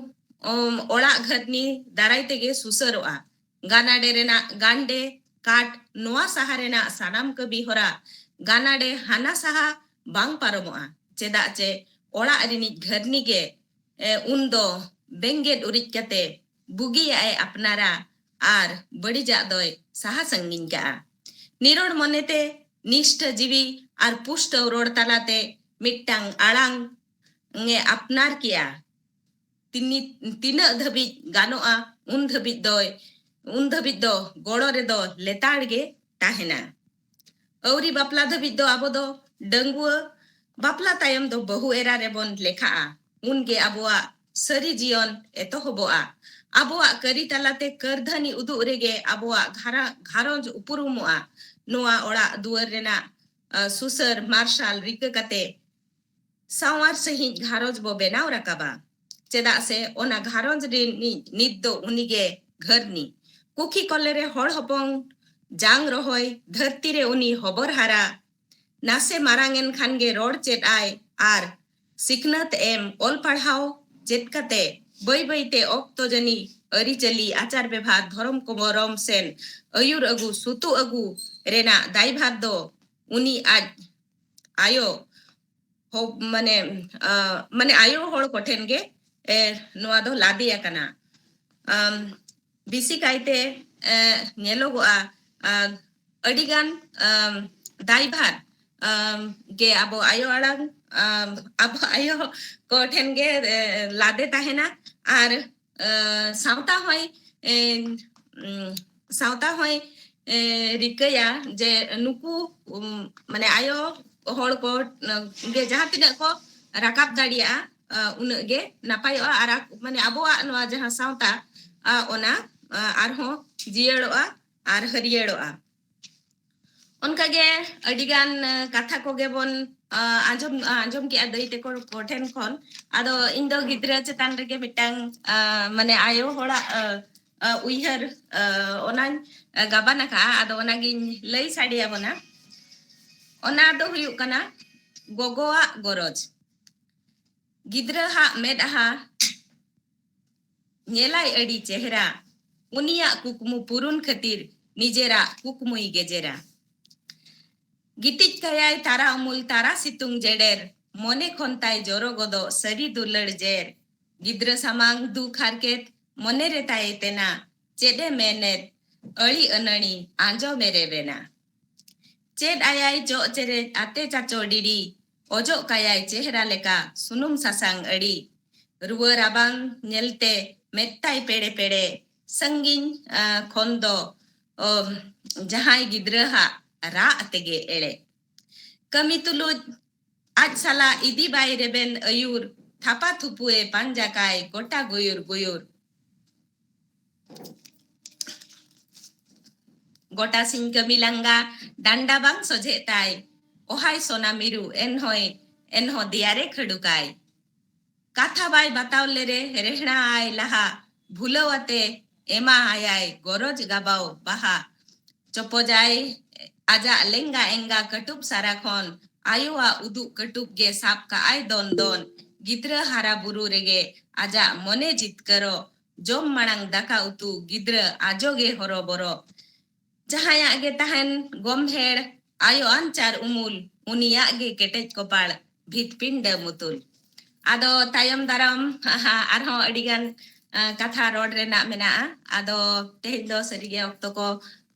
ᱚᱢ, ᱚᱲᱟᱜ ᱜᱷᱟᱹᱨᱱᱤ ᱫᱟᱨᱟᱭ ᱛᱮᱜᱮ ᱥᱩᱥᱟᱹᱨᱚᱜᱼᱟ᱾ ᱜᱟᱱᱟᱰᱮ ᱨᱮᱱᱟᱜ ᱜᱟᱱᱰᱮ, ᱠᱟᱴ, ᱱᱚᱣᱟ ᱥᱟᱦᱟ ᱨᱮᱱᱟᱜ ᱥᱟᱱᱟᱢ ᱠᱟᱹᱢᱤ ᱦᱚᱨᱟ ᱜᱟᱱᱟᱰᱮ ᱦᱟᱱᱟ ᱥᱟᱦᱟ ᱵᱟᱝ ᱯᱟᱨᱚᱢᱚᱜᱼᱟ᱾ ᱪᱮᱫᱟᱜ ᱪᱮ ᱚᱲᱟᱜ ᱨᱤᱱᱤᱡ ᱜᱷᱟᱹᱨᱱᱤ ᱜᱮ ᱮ, ᱩᱱᱫᱚ ᱵᱮᱸᱜᱮᱫ ᱩᱨᱤᱡ ᱠᱟᱛᱮ ᱵᱩᱜᱤᱭᱟᱜ ᱮ ᱟᱯᱱᱟᱨᱟ ᱟᱨ ᱵᱟᱹᱲᱤᱡᱟᱜ ᱫᱚᱭ ᱥᱟᱦᱟ ᱥᱟᱺᱜᱤᱧ ᱠᱟᱜᱼᱟ᱾ ᱱᱤᱨᱚᱲ ᱢᱚᱱᱮᱛᱮ ᱱᱤᱥᱴᱷᱟᱹ ᱡᱤᱣᱤ ᱟᱨ ᱯᱩᱥᱴᱟᱹᱣ ᱨᱚᱲ ᱛᱟᱞᱟᱛᱮ ᱢᱤᱫᱴᱟᱝ ᱟᱲᱟᱝ ᱮ ᱟᱯᱱᱟᱨ ᱠᱮᱜᱼᱟ᱾ ᱛᱤᱱᱤ-, ᱛᱤᱱᱟᱹᱜ ᱫᱷᱟᱹᱵᱤᱡ ᱜᱟᱱᱚᱜᱼᱟ, ᱩᱱ ᱫᱷᱟᱹᱵᱤᱡ ᱫᱚᱭ, ᱩᱱ ᱫᱷᱟᱹᱵᱤᱡ ᱫᱚ ᱜᱚᱲᱚ ᱨᱮᱫᱚ ᱞᱮᱛᱟᱲ ᱜᱮ ᱛᱟᱦᱮᱱᱟ᱾ ᱟᱹᱣᱨᱤ ᱵᱟᱯᱞᱟ ᱫᱷᱟᱹᱵᱤᱡ ᱫᱚ ᱟᱵᱚ ᱫᱚ ᱰᱟᱺᱜᱩᱣᱟᱹ, ᱵᱟᱯᱞᱟ ᱛᱟᱭᱚᱢ ᱫᱚ ᱵᱟᱹᱦᱩ ᱮᱨᱟ ᱨᱮᱵᱚᱱ ᱞᱮᱠᱷᱟᱜᱼᱟ᱾ ᱩᱱᱜᱮ ᱟᱵᱚᱣᱟᱜ ᱥᱟᱹᱨᱤ ᱡᱤᱭᱚᱱ ᱮᱛᱚᱦᱚᱵᱚᱜᱼᱟ᱾ ᱟᱵᱚᱣᱟᱜ ᱠᱟᱹᱨᱤ ᱛᱟᱞᱟᱛᱮ ᱠᱟᱹᱨᱫᱷᱟᱹᱱᱤ ᱩᱫᱩᱜ ᱨᱮᱜᱮ ᱟᱵᱚᱣᱟᱜ ᱜᱷᱟᱨᱟ-, ᱜᱷᱟᱨᱚᱸᱡᱽ ᱩᱯᱨᱩᱢᱚᱜᱼᱟ᱾ ᱱᱚᱣᱟ ᱚᱲᱟᱜ ᱫᱩᱣᱟᱹᱨ ᱨᱮᱱᱟᱜ, ᱟ, ᱥᱩᱥᱟᱹᱨ ᱢᱟᱨᱥᱟᱞ ᱨᱤᱠᱟᱹ ᱠᱟᱛᱮ ᱥᱟᱶᱟᱨ ᱥᱟᱺᱦᱤᱡ ᱜᱷᱟᱨᱚᱸᱡᱽ ᱵᱚ ᱵᱮᱱᱟᱣ ᱨᱟᱠᱟᱵᱟ᱾ ᱪᱮᱫᱟᱜ ᱥᱮ ᱚᱱᱟ ᱜᱷᱟᱨᱚᱸᱡᱽ ᱨᱤᱱᱤᱡ ᱱᱤᱛ ᱫᱚ ᱩᱱᱤᱜᱮ ᱜᱷᱟᱹᱨᱱᱤ᱾ ᱠᱩᱠᱷᱤ ᱠᱚᱞᱮ ᱨᱮ ᱦᱚᱲ ᱦᱚᱯᱚᱱ ᱡᱟᱝ ᱨᱚᱦᱚᱭ, ᱫᱷᱟᱹᱨᱛᱤ ᱨᱮ ᱩᱱᱤ ᱦᱚᱵᱚᱨ ᱦᱟᱨᱟ᱾ ᱱᱟᱥᱮ ᱢᱟᱨᱟᱝ ᱮᱱ ᱠᱷᱟᱱ ᱜᱮ ᱨᱚᱲ ᱪᱮᱫ ᱟᱭ ᱟᱨ ᱥᱤᱠᱷᱱᱟᱹᱛ ᱮᱢ, ᱚᱞ ᱯᱟᱲᱦᱟᱣ ᱪᱮᱫ ᱠᱟᱛᱮ ᱵᱟᱹᱭ ᱵᱟᱹᱭ ᱛᱮ ᱚᱠᱛᱚ ᱡᱟᱹᱱᱤ, ᱟᱹᱨᱤᱪᱟᱹᱞᱤ, ᱟᱪᱟᱨ ᱵᱮᱵᱷᱟᱨ, ᱫᱷᱚᱨᱚᱢ ᱠᱚᱨᱚᱢ ᱥᱮᱱ ᱟᱹᱭᱩᱨ ᱟᱹᱜᱩ, ᱥᱩᱛᱩᱜ ᱟᱹᱜᱩ ᱨᱮᱱᱟᱜ ᱫᱟᱭᱵᱷᱟᱨ ᱫᱚ ᱩᱱᱤ ᱟᱡ ᱟᱭᱳ ᱦᱚ-, ᱢᱟᱱᱮ, ᱟ, ᱢᱟᱱᱮ ᱟᱭᱳ ᱦᱚᱲ ᱠᱚᱴᱷᱮᱱ ᱜᱮ, ᱮ, ᱱᱚᱣᱟ ᱫᱚ ᱞᱟᱫᱮ ᱟᱠᱟᱱᱟ᱾ ᱟᱢ, ᱵᱮᱥᱤ ᱠᱟᱭᱛᱮ, ᱮ, ᱧᱮᱞᱚᱜᱚᱜᱼᱟ, ᱟ, ᱟᱹᱰᱤᱜᱟᱱ, ᱟᱢ, ᱫᱟᱭᱵᱷᱟᱨ, ᱟᱢ, ᱜᱮ ᱟᱵᱚ ᱟᱭᱳ ᱟᱲᱟᱝ ᱟᱵᱚ ᱟᱭᱳ ᱠᱚ ᱴᱷᱮᱱ ᱜᱮ ᱞᱟᱫᱮ ᱛᱟᱦᱮᱱᱟ᱾ ᱟᱨ ᱥᱟᱶᱛᱟ ᱦᱚᱸᱭ ᱥᱟᱶᱛᱟ ᱦᱚᱸᱭ ᱨᱤᱠᱟᱹᱭᱟ ᱡᱮ ᱱᱩᱠᱩ ᱢᱟᱱᱮ ᱟᱭᱳ ᱦᱚᱲ ᱠᱚ ᱜᱮ ᱡᱟᱦᱟᱸ ᱛᱤᱱᱟᱹᱜ ᱠᱚ ᱨᱟᱠᱟᱵ ᱫᱟᱲᱮᱭᱟᱜᱼᱟ, ᱩᱱᱟᱹᱜ ᱜᱮ ᱱᱟᱯᱟᱭᱚᱜᱼᱟ᱾ ᱟᱨ ᱢᱟᱱᱮ ᱟᱵᱚᱣᱟᱜ ᱱᱚᱣᱟ ᱡᱟᱦᱟᱸ ᱥᱟᱶᱛᱟ ᱚᱱᱟ ᱟᱨᱦᱚᱸ ᱡᱤᱭᱟᱹᱲᱚᱜᱼᱟ ᱟᱨ ᱦᱟᱹᱨᱭᱟᱹᱲᱚᱜᱼᱟ᱾ ᱚᱱᱠᱟᱜᱮ ᱟᱹᱰᱤᱜᱟᱱ ᱠᱟᱛᱷᱟ ᱠᱚᱜᱮ ᱵᱚᱱ ᱟᱸᱡᱚᱢ ᱟᱸᱡᱚᱢ ᱠᱮᱜᱼᱟ ᱫᱟᱹᱭ ᱛᱟᱠᱚ ᱠᱚ ᱴᱷᱮᱱ ᱠᱷᱚᱱ᱾ ᱟᱫᱚ ᱤᱧ ᱫᱚ ᱜᱤᱫᱽᱨᱟᱹ ᱪᱮᱛᱟᱱ ᱨᱮᱜᱮ ᱢᱤᱫᱴᱟᱝ ᱢᱟᱱᱮ ᱟᱭᱳ ᱦᱚᱲᱟᱜ ᱩᱭᱦᱟᱹᱨ ᱚᱱᱟᱧ ᱜᱟᱵᱟᱱ ᱟᱠᱟᱜᱼᱟ᱾ ᱟᱫᱚ ᱚᱱᱟᱜᱤᱧ ᱞᱟᱹᱭ ᱥᱟᱰᱮ ᱟᱵᱚᱱᱟ᱾ ᱚᱱᱟ ᱫᱚ ᱦᱩᱭᱩᱜ ᱠᱟᱱᱟ ᱜᱚᱜᱚᱣᱟᱜ ᱜᱚᱨᱚᱡᱽ᱾ ᱜᱤᱫᱽᱨᱟᱹ ᱦᱟᱜ ᱢᱮᱫᱦᱟ ᱧᱮᱞᱟᱭ ᱟᱹᱰᱤ ᱪᱮᱦᱨᱟ, ᱩᱱᱤᱭᱟᱜ ᱠᱩᱠᱢᱩ ᱯᱩᱨᱩᱱ ᱠᱷᱟᱹᱛᱤᱨ ᱱᱤᱡᱮᱨᱟᱜ ᱠᱩᱠᱢᱩᱭ ᱜᱮᱡᱮᱨᱟ᱾ ᱜᱤᱛᱤᱡ ᱠᱟᱭᱟᱭ ᱛᱟᱨᱟ ᱩᱢᱩᱞ ᱛᱟᱨᱟ ᱥᱤᱛᱩᱝ ᱡᱮᱰᱮᱨ, ᱢᱚᱱᱮ ᱠᱷᱚᱱ ᱛᱟᱭ ᱡᱚᱨᱚ ᱜᱚᱫᱚᱜ ᱥᱟᱹᱨᱤ ᱫᱩᱞᱟᱹᱲ ᱡᱮᱨ᱾ ᱜᱤᱫᱽᱨᱟᱹ ᱥᱟᱢᱟᱝ ᱫᱩᱠ ᱦᱟᱨᱠᱮᱛ ᱢᱚᱱᱮ ᱨᱮ ᱛᱟᱭ ᱛᱮᱱᱟ, ᱪᱮᱫ ᱮ ᱢᱮᱱᱮᱫ ᱟᱹᱲᱤ ᱟᱹᱱᱟᱹᱲᱤ ᱟᱸᱡᱚᱢᱮ ᱨᱮᱵᱮᱱᱟ᱾ ᱪᱮᱫ ᱟᱭᱟᱭ ᱪᱚᱜ ᱪᱮᱨᱮᱡ ᱟᱛᱮ ᱪᱟᱪᱚ ᱰᱤᱰᱤ, ᱚᱡᱚᱜ ᱠᱟᱭᱟᱭ ᱪᱮᱦᱨᱟ ᱞᱮᱠᱟ ᱥᱩᱱᱩᱢ ᱥᱟᱥᱟᱝ ᱟᱹᱰᱤ᱾ ᱨᱩᱣᱟᱹ ᱨᱟᱵᱟᱝ ᱧᱮᱞᱛᱮ ᱢᱮᱫ ᱛᱟᱭ ᱯᱮᱲᱮ ᱯᱮᱲᱮ, ᱥᱟᱺᱜᱤᱧ ᱠᱷᱚᱱ ᱫᱚ ᱡᱟᱦᱟᱸᱭ ᱜᱤᱫᱽᱨᱟᱹ ᱦᱟᱜ ᱨᱟᱜ ᱛᱮᱜᱮ ᱮᱲᱮ᱾ ᱠᱟᱹᱢᱤ ᱛᱩᱞᱩᱡ ᱟᱡ ᱥᱟᱞᱟᱜ ᱤᱫᱤ ᱵᱟᱭ ᱨᱮᱵᱮᱱ ᱟᱹᱭᱩᱨ, ᱛᱷᱟᱯᱟ ᱛᱷᱩᱯᱩᱭᱮ ᱯᱟᱸᱡᱟ ᱠᱟᱭ ᱜᱚᱴᱟ ᱜᱩᱭᱩᱨ ᱜᱩᱭᱩᱨ᱾ ᱜᱚᱴᱟ ᱥᱤᱧ ᱠᱟᱹᱢᱤ ᱞᱟᱸᱜᱟ, ᱰᱟᱸᱰᱟ ᱵᱟᱝ ᱥᱚᱡᱷᱮᱜ ᱛᱟᱭ, ᱚᱦᱟᱭ ᱥᱚᱱᱟ ᱢᱤᱨᱩ ᱮᱱᱦᱚᱸᱭ ᱮᱱᱦᱚᱸ ᱫᱮᱭᱟᱨᱮ ᱠᱷᱟᱹᱰᱩ ᱠᱟᱭ᱾ ᱠᱟᱛᱷᱟ ᱵᱟᱭ ᱵᱟᱛᱟᱣ ᱞᱮᱨᱮ ᱨᱮᱦᱲᱟ ᱟᱭ ᱞᱟᱦᱟ, ᱵᱷᱩᱞᱟᱹᱣ ᱟᱛᱮ ᱮᱢᱟ ᱟᱭᱟᱭ ᱜᱚᱨᱚᱡᱽ ᱜᱟᱵᱟᱣ ᱵᱟᱦᱟ᱾ ᱪᱚᱯᱚᱡᱟᱭ ᱟᱡᱟᱜ ᱞᱮᱸᱜᱟ ᱮᱸᱜᱟ ᱠᱟᱹᱴᱩᱵ ᱥᱟᱨᱟ ᱠᱷᱚᱱ, ᱟᱭᱳᱣᱟᱜ ᱩᱫᱩᱜ ᱠᱟᱹᱴᱩᱵ ᱜᱮ ᱥᱟᱵ ᱠᱟᱜᱼᱟᱭ ᱫᱚᱱ ᱫᱚᱱ᱾ ᱜᱤᱫᱽᱨᱟᱹ ᱦᱟᱨᱟ ᱵᱩᱨᱩ ᱨᱮᱜᱮ ᱟᱡᱟᱜ ᱢᱚᱱᱮ ᱡᱤᱛᱠᱟᱹᱨᱚᱜ, ᱡᱚᱢ ᱢᱟᱲᱟᱝ ᱫᱟᱠᱟ ᱩᱛᱩ ᱜᱤᱫᱽᱨᱟᱹ ᱟᱡᱚ ᱜᱮ ᱦᱚᱨᱚᱵᱚᱨᱚ᱾ ᱡᱟᱦᱟᱸᱭᱟᱜ ᱜᱮ ᱛᱟᱦᱮᱱ ᱜᱚᱢᱦᱮᱲ, ᱟᱭᱳ ᱟᱱᱪᱟᱨ ᱩᱢᱩᱞ, ᱩᱱᱤᱭᱟᱜ ᱜᱮ ᱠᱮᱴᱮᱡ ᱠᱚᱯᱟᱲ, ᱵᱷᱤᱛ ᱯᱤᱸᱰᱟᱹ ᱢᱩᱛᱩᱞ᱾ ᱟᱫᱚ ᱛᱟᱭᱚᱢ ᱫᱟᱨᱟᱢ ᱟᱨᱦᱚᱸ ᱟᱹᱰᱤᱜᱟᱱ ᱠᱟᱛᱷᱟ ᱨᱚᱲ ᱨᱮᱱᱟᱜ ᱢᱮᱱᱟᱜᱼᱟ᱾ ᱟᱫᱚ ᱛᱮᱦᱮᱧ ᱫᱚ ᱥᱟᱹᱨᱤᱜᱮ ᱚᱠᱛᱚ ᱠᱚ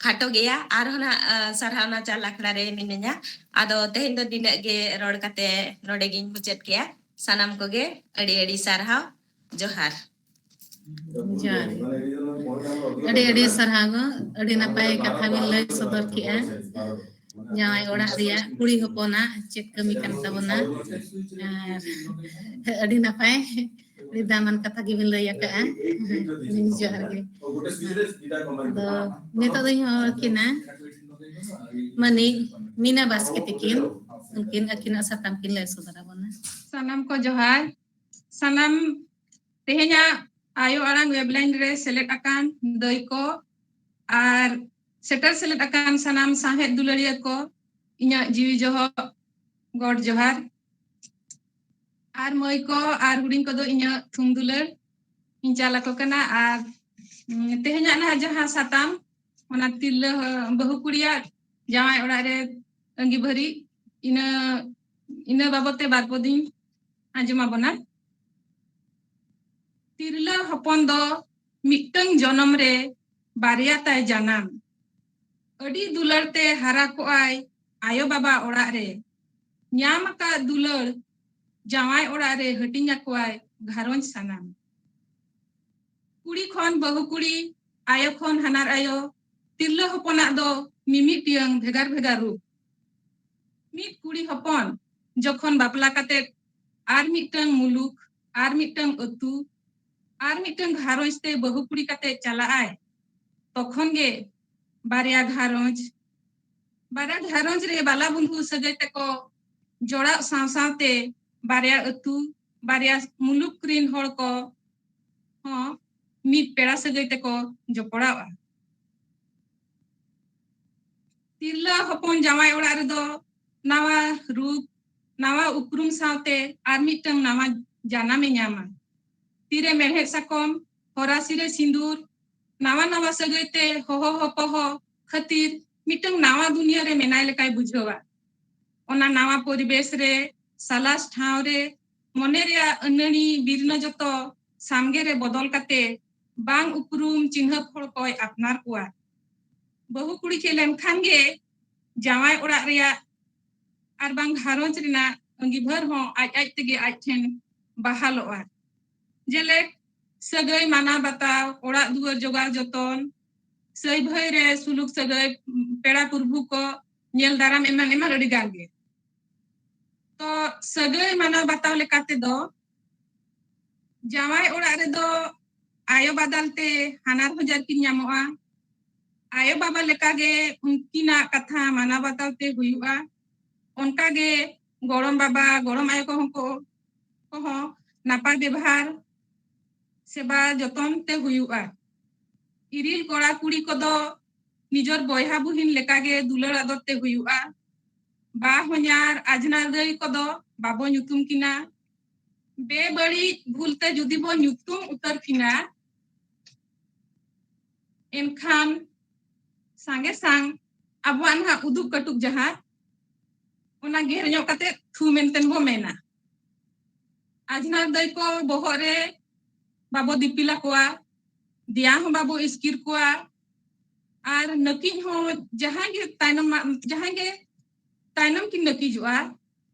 ᱠᱷᱟᱴᱚ ᱜᱮᱭᱟ, ᱟᱨᱦᱚᱸ ᱱᱟᱜ, ᱟ, ᱥᱟᱨᱦᱟᱣᱱᱟ ᱪᱟᱞ ᱟᱠᱷᱲᱟ ᱨᱮ ᱢᱤᱱᱟᱹᱧᱟ᱾ ᱟᱫᱚ ᱛᱮᱦᱮᱧ ᱫᱚ ᱱᱤᱱᱟᱹᱜ ᱜᱮ ᱨᱚᱲ ᱠᱟᱛᱮ ᱱᱚᱰᱮ ᱜᱤᱧ ᱢᱩᱪᱟᱹᱫ ᱠᱮᱜᱼᱟ᱾ ᱥᱟᱱᱟᱢ ᱠᱚᱜᱮ ᱟᱹᱰᱤ ᱟᱹᱰᱤ ᱥᱟᱨᱦᱟᱣ, ᱡᱚᱦᱟᱨ᱾ ᱡᱚᱦᱟᱨ ᱜᱮ᱾ ᱟᱹᱰᱤ ᱟᱹᱰᱤ ᱥᱟᱨᱦᱟᱣ ᱜᱚ, ᱟᱹᱰᱤ ᱱᱟᱯᱟᱭ ᱠᱟᱛᱷᱟ ᱵᱤᱱ ᱞᱟᱹᱭ ᱥᱚᱫᱚᱨ ᱠᱮᱜᱼᱟ᱾ ᱡᱟᱶᱟᱭ ᱚᱲᱟᱜ ᱨᱮᱭᱟᱜ ᱠᱩᱲᱤ ᱦᱚᱯᱚᱱᱟᱜ ᱪᱮᱫ ᱠᱟᱹᱢᱤ ᱠᱟᱱ ᱛᱟᱵᱚᱱᱟ, ᱟᱨ ᱟᱹᱰᱤ ᱱᱟᱯᱟᱭ, ᱟᱹᱰᱤ ᱫᱟᱢᱟᱱ ᱠᱟᱛᱷᱟ ᱜᱮᱵᱤᱱ ᱞᱟᱹᱭ ᱟᱠᱟᱜᱼᱟ᱾ ᱡᱚᱦᱟᱨ ᱜᱮ᱾ ᱟᱫᱚ ᱱᱤᱛᱚᱜ ᱫᱚᱧ ᱦᱚᱦᱚ ᱟᱹᱠᱤᱱᱟ ᱢᱟᱹᱱᱤᱡ ᱢᱤᱱᱟ ᱵᱟᱥᱠᱮ ᱛᱤᱠᱤᱱ, ᱩᱱᱠᱤᱱ ᱟᱹᱠᱤᱱᱟᱜ ᱥᱟᱛᱟᱢ ᱠᱤᱱ ᱞᱟᱹᱭ ᱥᱚᱫᱚᱨ ᱟᱵᱚᱱᱟ᱾ ᱥᱟᱱᱟᱢ ᱠᱚ ᱡᱚᱦᱟᱨ᱾ ᱥᱟᱱᱟᱢ ᱛᱮᱦᱮᱧᱟᱜ ᱟᱭᱳ ᱟᱲᱟᱝ ᱣᱮᱵᱞᱟᱭᱤᱱ ᱨᱮ ᱥᱮᱞᱮᱫ ᱟᱠᱟᱱ ᱫᱟᱹᱭ ᱠᱚ ᱟᱨ ᱥᱮᱴᱮᱨ ᱥᱮᱞᱮᱫ ᱟᱠᱟᱱ ᱥᱟᱱᱟᱢ ᱥᱟᱶᱦᱮᱫ ᱫᱩᱞᱟᱹᱲᱤᱭᱟᱹ ᱠᱚ, ᱤᱧᱟᱹᱜ ᱡᱤᱣᱤ ᱡᱚᱦᱚᱜ ᱜᱚᱰ ᱡᱚᱦᱟᱨ᱾ ᱟᱨ ᱢᱟᱹᱭ ᱠᱚ ᱟᱨ ᱦᱩᱰᱤᱧ ᱠᱚᱫᱚ ᱤᱧᱟᱹᱜ ᱛᱷᱩᱢ ᱫᱩᱞᱟᱹᱲ ᱤᱧ ᱪᱟᱞ ᱟᱠᱚ ᱠᱟᱱᱟ᱾ ᱟᱨ, ᱩᱸ, ᱛᱮᱦᱮᱧᱟᱜ ᱱᱟᱦᱟᱜ ᱡᱟᱦᱟᱸ ᱥᱟᱛᱟᱢ, ᱚᱱᱟ ᱛᱤᱨᱞᱟᱹ ᱦᱚ-, ᱵᱟᱹᱦᱩ ᱠᱩᱲᱤᱭᱟᱜ ᱡᱟᱶᱟᱭ ᱚᱲᱟᱜ ᱨᱮ ᱟᱺᱜᱤᱵᱷᱟᱹᱨᱤ, ᱤᱱᱟᱹ, ᱤᱱᱟᱹ ᱵᱟᱵᱚᱫ ᱛᱮ ᱵᱟᱨ ᱯᱚᱫᱤᱧ ᱟᱸᱡᱚᱢ ᱟᱵᱚᱱᱟ᱾ ᱛᱤᱨᱞᱟᱹ ᱦᱚᱯᱚᱱ ᱫᱚ ᱢᱤᱫᱴᱟᱹᱝ ᱡᱚᱱᱚᱢ ᱨᱮ ᱵᱟᱨᱭᱟ ᱛᱟᱭ ᱡᱟᱱᱟᱢ᱾ ᱟᱹᱰᱤ ᱫᱩᱞᱟᱹᱲ ᱛᱮ ᱦᱟᱨᱟ ᱠᱚᱜᱼᱟᱭ ᱟᱭᱳ ᱵᱟᱵᱟ ᱚᱲᱟᱜ ᱨᱮ᱾ ᱧᱟᱢ ᱟᱠᱟᱫ ᱫᱩᱞᱟᱹᱲ ᱡᱟᱶᱟᱭ ᱚᱲᱟᱜ ᱨᱮ ᱦᱟᱹᱴᱤᱧ ᱟᱠᱚᱣᱟᱭ ᱜᱷᱟᱨᱚᱸᱡᱽ ᱥᱟᱱᱟᱢ᱾ ᱠᱩᱲᱤ ᱠᱷᱚᱱ ᱵᱟᱹᱦᱩ ᱠᱩᱲᱤ, ᱟᱭᱳ ᱠᱷᱚᱱ ᱦᱟᱱᱟᱨ ᱟᱭᱳ, ᱛᱤᱨᱞᱟᱹ ᱦᱚᱯᱚᱱᱟᱜ ᱫᱚ ᱢᱤᱢᱤᱫ ᱴᱤᱭᱟᱹᱝ ᱵᱷᱮᱜᱟᱨ ᱵᱷᱮᱜᱟᱨ ᱨᱩᱯ᱾ ᱢᱤᱫ ᱠᱩᱲᱤ ᱦᱚᱯᱚᱱ ᱡᱚᱠᱷᱚᱱ ᱵᱟᱯᱞᱟ ᱠᱟᱛᱮ ᱟᱨ ᱢᱤᱫᱴᱟᱹᱝ ᱢᱩᱞᱩᱠ, ᱟᱨ ᱢᱤᱫᱴᱟᱹᱝ ᱟᱹᱛᱩ, ᱟᱨ ᱢᱤᱫᱴᱟᱹᱝ ᱜᱷᱟᱨᱚᱸᱡᱽ ᱛᱮ ᱵᱟᱹᱦᱩ ᱠᱩᱲᱤ ᱠᱟᱛᱮ ᱪᱟᱞᱟᱜ ᱟᱭ, ᱛᱚᱠᱷᱚᱱ ᱜᱮ ᱵᱟᱨᱭᱟ ᱜᱷᱟᱨᱚᱸᱡᱽ, ᱵᱟᱨᱭᱟ ᱜᱷᱟᱨᱚᱸᱡᱽ ᱨᱮ ᱵᱟᱞᱟ ᱵᱚᱱᱫᱷᱩ ᱥᱟᱹᱜᱟᱹᱭ ᱛᱮᱠᱚ ᱡᱚᱲᱟᱣ ᱥᱟᱶ ᱥᱟᱶᱛᱮ ᱵᱟᱨᱭᱟ ᱟᱹᱛᱩ, ᱵᱟᱨᱭᱟ ᱢᱩᱞᱩᱠ ᱨᱤᱱ ᱦᱚᱲ ᱠᱚ ᱦᱚᱸ ᱢᱤᱫ ᱯᱮᱲᱟ ᱥᱟᱹᱜᱟᱹᱭ ᱛᱮᱠᱚ ᱡᱚᱯᱲᱟᱣᱼᱟ᱾ ᱛᱤᱨᱞᱟᱹ ᱦᱚᱯᱚᱱ ᱡᱟᱶᱟᱭ ᱚᱲᱟᱜ ᱨᱮᱫᱚ ᱱᱟᱣᱟ ᱨᱩᱯ, ᱱᱟᱣᱟ ᱩᱯᱨᱩᱢ ᱥᱟᱶᱛᱮ ᱟᱨ ᱢᱤᱫᱴᱟᱝ ᱱᱟᱣᱟ ᱡᱟᱱᱟᱢ ᱮ ᱧᱟᱢᱟ᱾ ᱛᱤᱨᱮ ᱢᱮᱲᱦᱮᱫ ᱥᱟᱠᱚᱢ, ᱦᱚᱨᱟᱥᱤ ᱨᱮ ᱥᱤᱸᱫᱩᱨ, ᱱᱟᱣᱟ ᱱᱟᱣᱟ ᱥᱟᱹᱜᱟᱹᱭ ᱛᱮ ᱦᱚᱦᱚ ᱦᱚᱯᱚᱦᱚ ᱠᱷᱟᱹᱛᱤᱨ ᱢᱤᱫᱴᱟᱝ ᱱᱟᱣᱟ ᱫᱩᱱᱤᱭᱟᱹ ᱨᱮ ᱢᱮᱱᱟᱭ ᱞᱮᱠᱟᱭ ᱵᱩᱡᱷᱟᱹᱣᱟ᱾ ᱚᱱᱟ ᱱᱟᱣᱟ ᱯᱚᱨᱤᱵᱮᱥ ᱨᱮ, ᱥᱟᱞᱟᱥ ᱴᱷᱟᱶ ᱨᱮ, ᱢᱚᱱᱮ ᱨᱮᱭᱟᱜ ᱟᱹᱱᱟᱹᱲᱤ ᱵᱤᱨᱱᱟᱹ ᱡᱚᱛᱚ ᱥᱟᱢᱜᱮ ᱨᱮ ᱵᱚᱫᱚᱞ ᱠᱟᱛᱮ ᱵᱟᱝ ᱩᱯᱨᱩᱢ ᱪᱤᱱᱦᱟᱹᱯ ᱦᱚᱲ ᱠᱚᱭ ᱟᱯᱱᱟᱨ ᱠᱚᱣᱟ᱾ ᱵᱟᱹᱦᱩ ᱠᱩᱲᱤ ᱪᱮᱫ ᱞᱮᱱᱠᱷᱟᱱ ᱜᱮ ᱡᱟᱶᱟᱭ ᱚᱲᱟᱜ ᱨᱮᱭᱟᱜ ᱟᱨ ᱵᱟᱝ ᱜᱷᱟᱨᱚᱸᱡᱽ ᱨᱮᱱᱟᱜ ᱟᱺᱜᱤᱵᱷᱟᱨ ᱦᱚᱸ ᱟᱡ ᱟᱡ ᱛᱮᱜᱮ ᱟᱡ ᱴᱷᱮᱱ ᱵᱟᱦᱟᱞᱚᱜᱼᱟ᱾ ᱡᱮᱞᱮᱠ ᱥᱟᱹᱜᱟᱹᱭ ᱢᱟᱱᱟᱣ ᱵᱟᱛᱟᱣ, ᱚᱲᱟᱜ ᱫᱩᱣᱟᱹᱨ ᱡᱚᱜᱟᱣ ᱡᱚᱛᱚᱱ, ᱥᱟᱹᱭ ᱵᱷᱟᱹᱭ ᱨᱮ ᱥᱩᱞᱩᱠ ᱥᱟᱹᱜᱟᱹᱭ, ᱯᱮᱲᱟ ᱯᱩᱨᱵᱷᱩ ᱠᱚ ᱧᱮᱞ ᱫᱟᱨᱟᱢ, ᱮᱢᱟᱱ ᱮᱢᱟᱱ ᱟᱹᱰᱤ ᱜᱟᱱ ᱜᱮ᱾ ᱛᱚ ᱥᱟᱹᱜᱟᱹᱭ ᱢᱟᱱᱟᱣ ᱵᱟᱛᱟᱣ ᱞᱮᱠᱟ ᱛᱮᱫᱚ ᱡᱟᱶᱟᱭ ᱚᱲᱟᱜ ᱨᱮᱫᱚ ᱟᱭᱳ ᱵᱟᱫᱟᱞ ᱛᱮ ᱦᱟᱱᱟᱨ ᱦᱚᱧᱦᱟᱨ ᱠᱤᱱ ᱧᱟᱢᱚᱜᱼᱟ᱾ ᱟᱭᱳ ᱵᱟᱵᱟ ᱞᱮᱠᱟᱜᱮ ᱩᱱᱠᱤᱱᱟᱜ ᱠᱟᱛᱷᱟ ᱢᱟᱱᱟᱣ ᱵᱟᱛᱟᱣ ᱛᱮ ᱦᱩᱭᱩᱜᱼᱟ᱾ ᱚᱱᱠᱟᱜᱮ ᱜᱚᱲᱚᱢ ᱵᱟᱵᱟ, ᱜᱚᱲᱚᱢ ᱟᱭᱳ ᱠᱚᱦᱚᱸ ᱠᱚ, ᱠᱚᱦᱚᱸ ᱱᱟᱯᱟᱭ ᱵᱮᱵᱚᱦᱟᱨ, ᱥᱮᱵᱟ ᱡᱚᱛᱚᱱ ᱛᱮ ᱦᱩᱭᱩᱜᱼᱟ᱾ ᱤᱨᱤᱞ ᱠᱚᱲᱟ ᱠᱩᱲᱤ ᱠᱚᱫᱚ ᱱᱤᱡᱚᱨ ᱵᱚᱭᱦᱟ ᱵᱩᱦᱤᱱ ᱞᱮᱠᱟᱜᱮ ᱫᱩᱞᱟᱹᱲ ᱟᱫᱚᱨ ᱛᱮ ᱦᱩᱭᱩᱜᱼᱟ᱾ ᱵᱟ ᱦᱚᱧᱦᱟᱨ, ᱟᱡᱷᱱᱟᱨ ᱫᱟᱹᱭ ᱠᱚᱫᱚ ᱵᱟᱵᱚ ᱧᱩᱛᱩᱢ ᱠᱤᱱᱟ᱾ ᱵᱮᱵᱟᱹᱲᱤᱡ ᱵᱷᱩᱞ ᱛᱮ ᱡᱩᱫᱤ ᱵᱚ ᱧᱩᱛᱩᱢ ᱩᱛᱟᱹᱨ ᱠᱤᱱᱟ, ᱮᱱᱠᱷᱟᱱ ᱥᱟᱸᱜᱮ ᱥᱟᱝ ᱟᱵᱚᱣᱟᱜ ᱱᱟᱦᱟᱜ ᱩᱫᱩᱜ ᱠᱟᱹᱴᱩᱵ ᱡᱟᱦᱟᱸ, ᱚᱱᱟ ᱜᱮᱨ ᱧᱚᱜ ᱠᱟᱛᱮ ᱛᱷᱩ ᱢᱮᱱᱛᱮ ᱵᱚ ᱢᱮᱱᱟ᱾ ᱟᱡᱷᱱᱟᱨ ᱫᱟᱹᱭ ᱠᱚ ᱵᱚᱦᱚᱜ ᱨᱮ ᱵᱟᱵᱚ ᱫᱤᱯᱤᱞ ᱟᱠᱚᱣᱟ, ᱫᱮᱭᱟ ᱦᱚᱸ ᱵᱟᱵᱚ ᱤᱥᱠᱤᱨ ᱠᱚᱣᱟ, ᱟᱨ ᱱᱟᱹᱠᱤᱡ ᱦᱚᱸ ᱡᱟᱦᱟᱸᱭ ᱜᱮ ᱛᱟᱭᱱᱚᱢ ᱢᱟ-, ᱡᱟᱦᱟᱸᱭ ᱜᱮ ᱛᱟᱭᱱᱚᱢ ᱠᱤᱱ ᱱᱟᱹᱠᱤᱡᱚᱜᱼᱟ,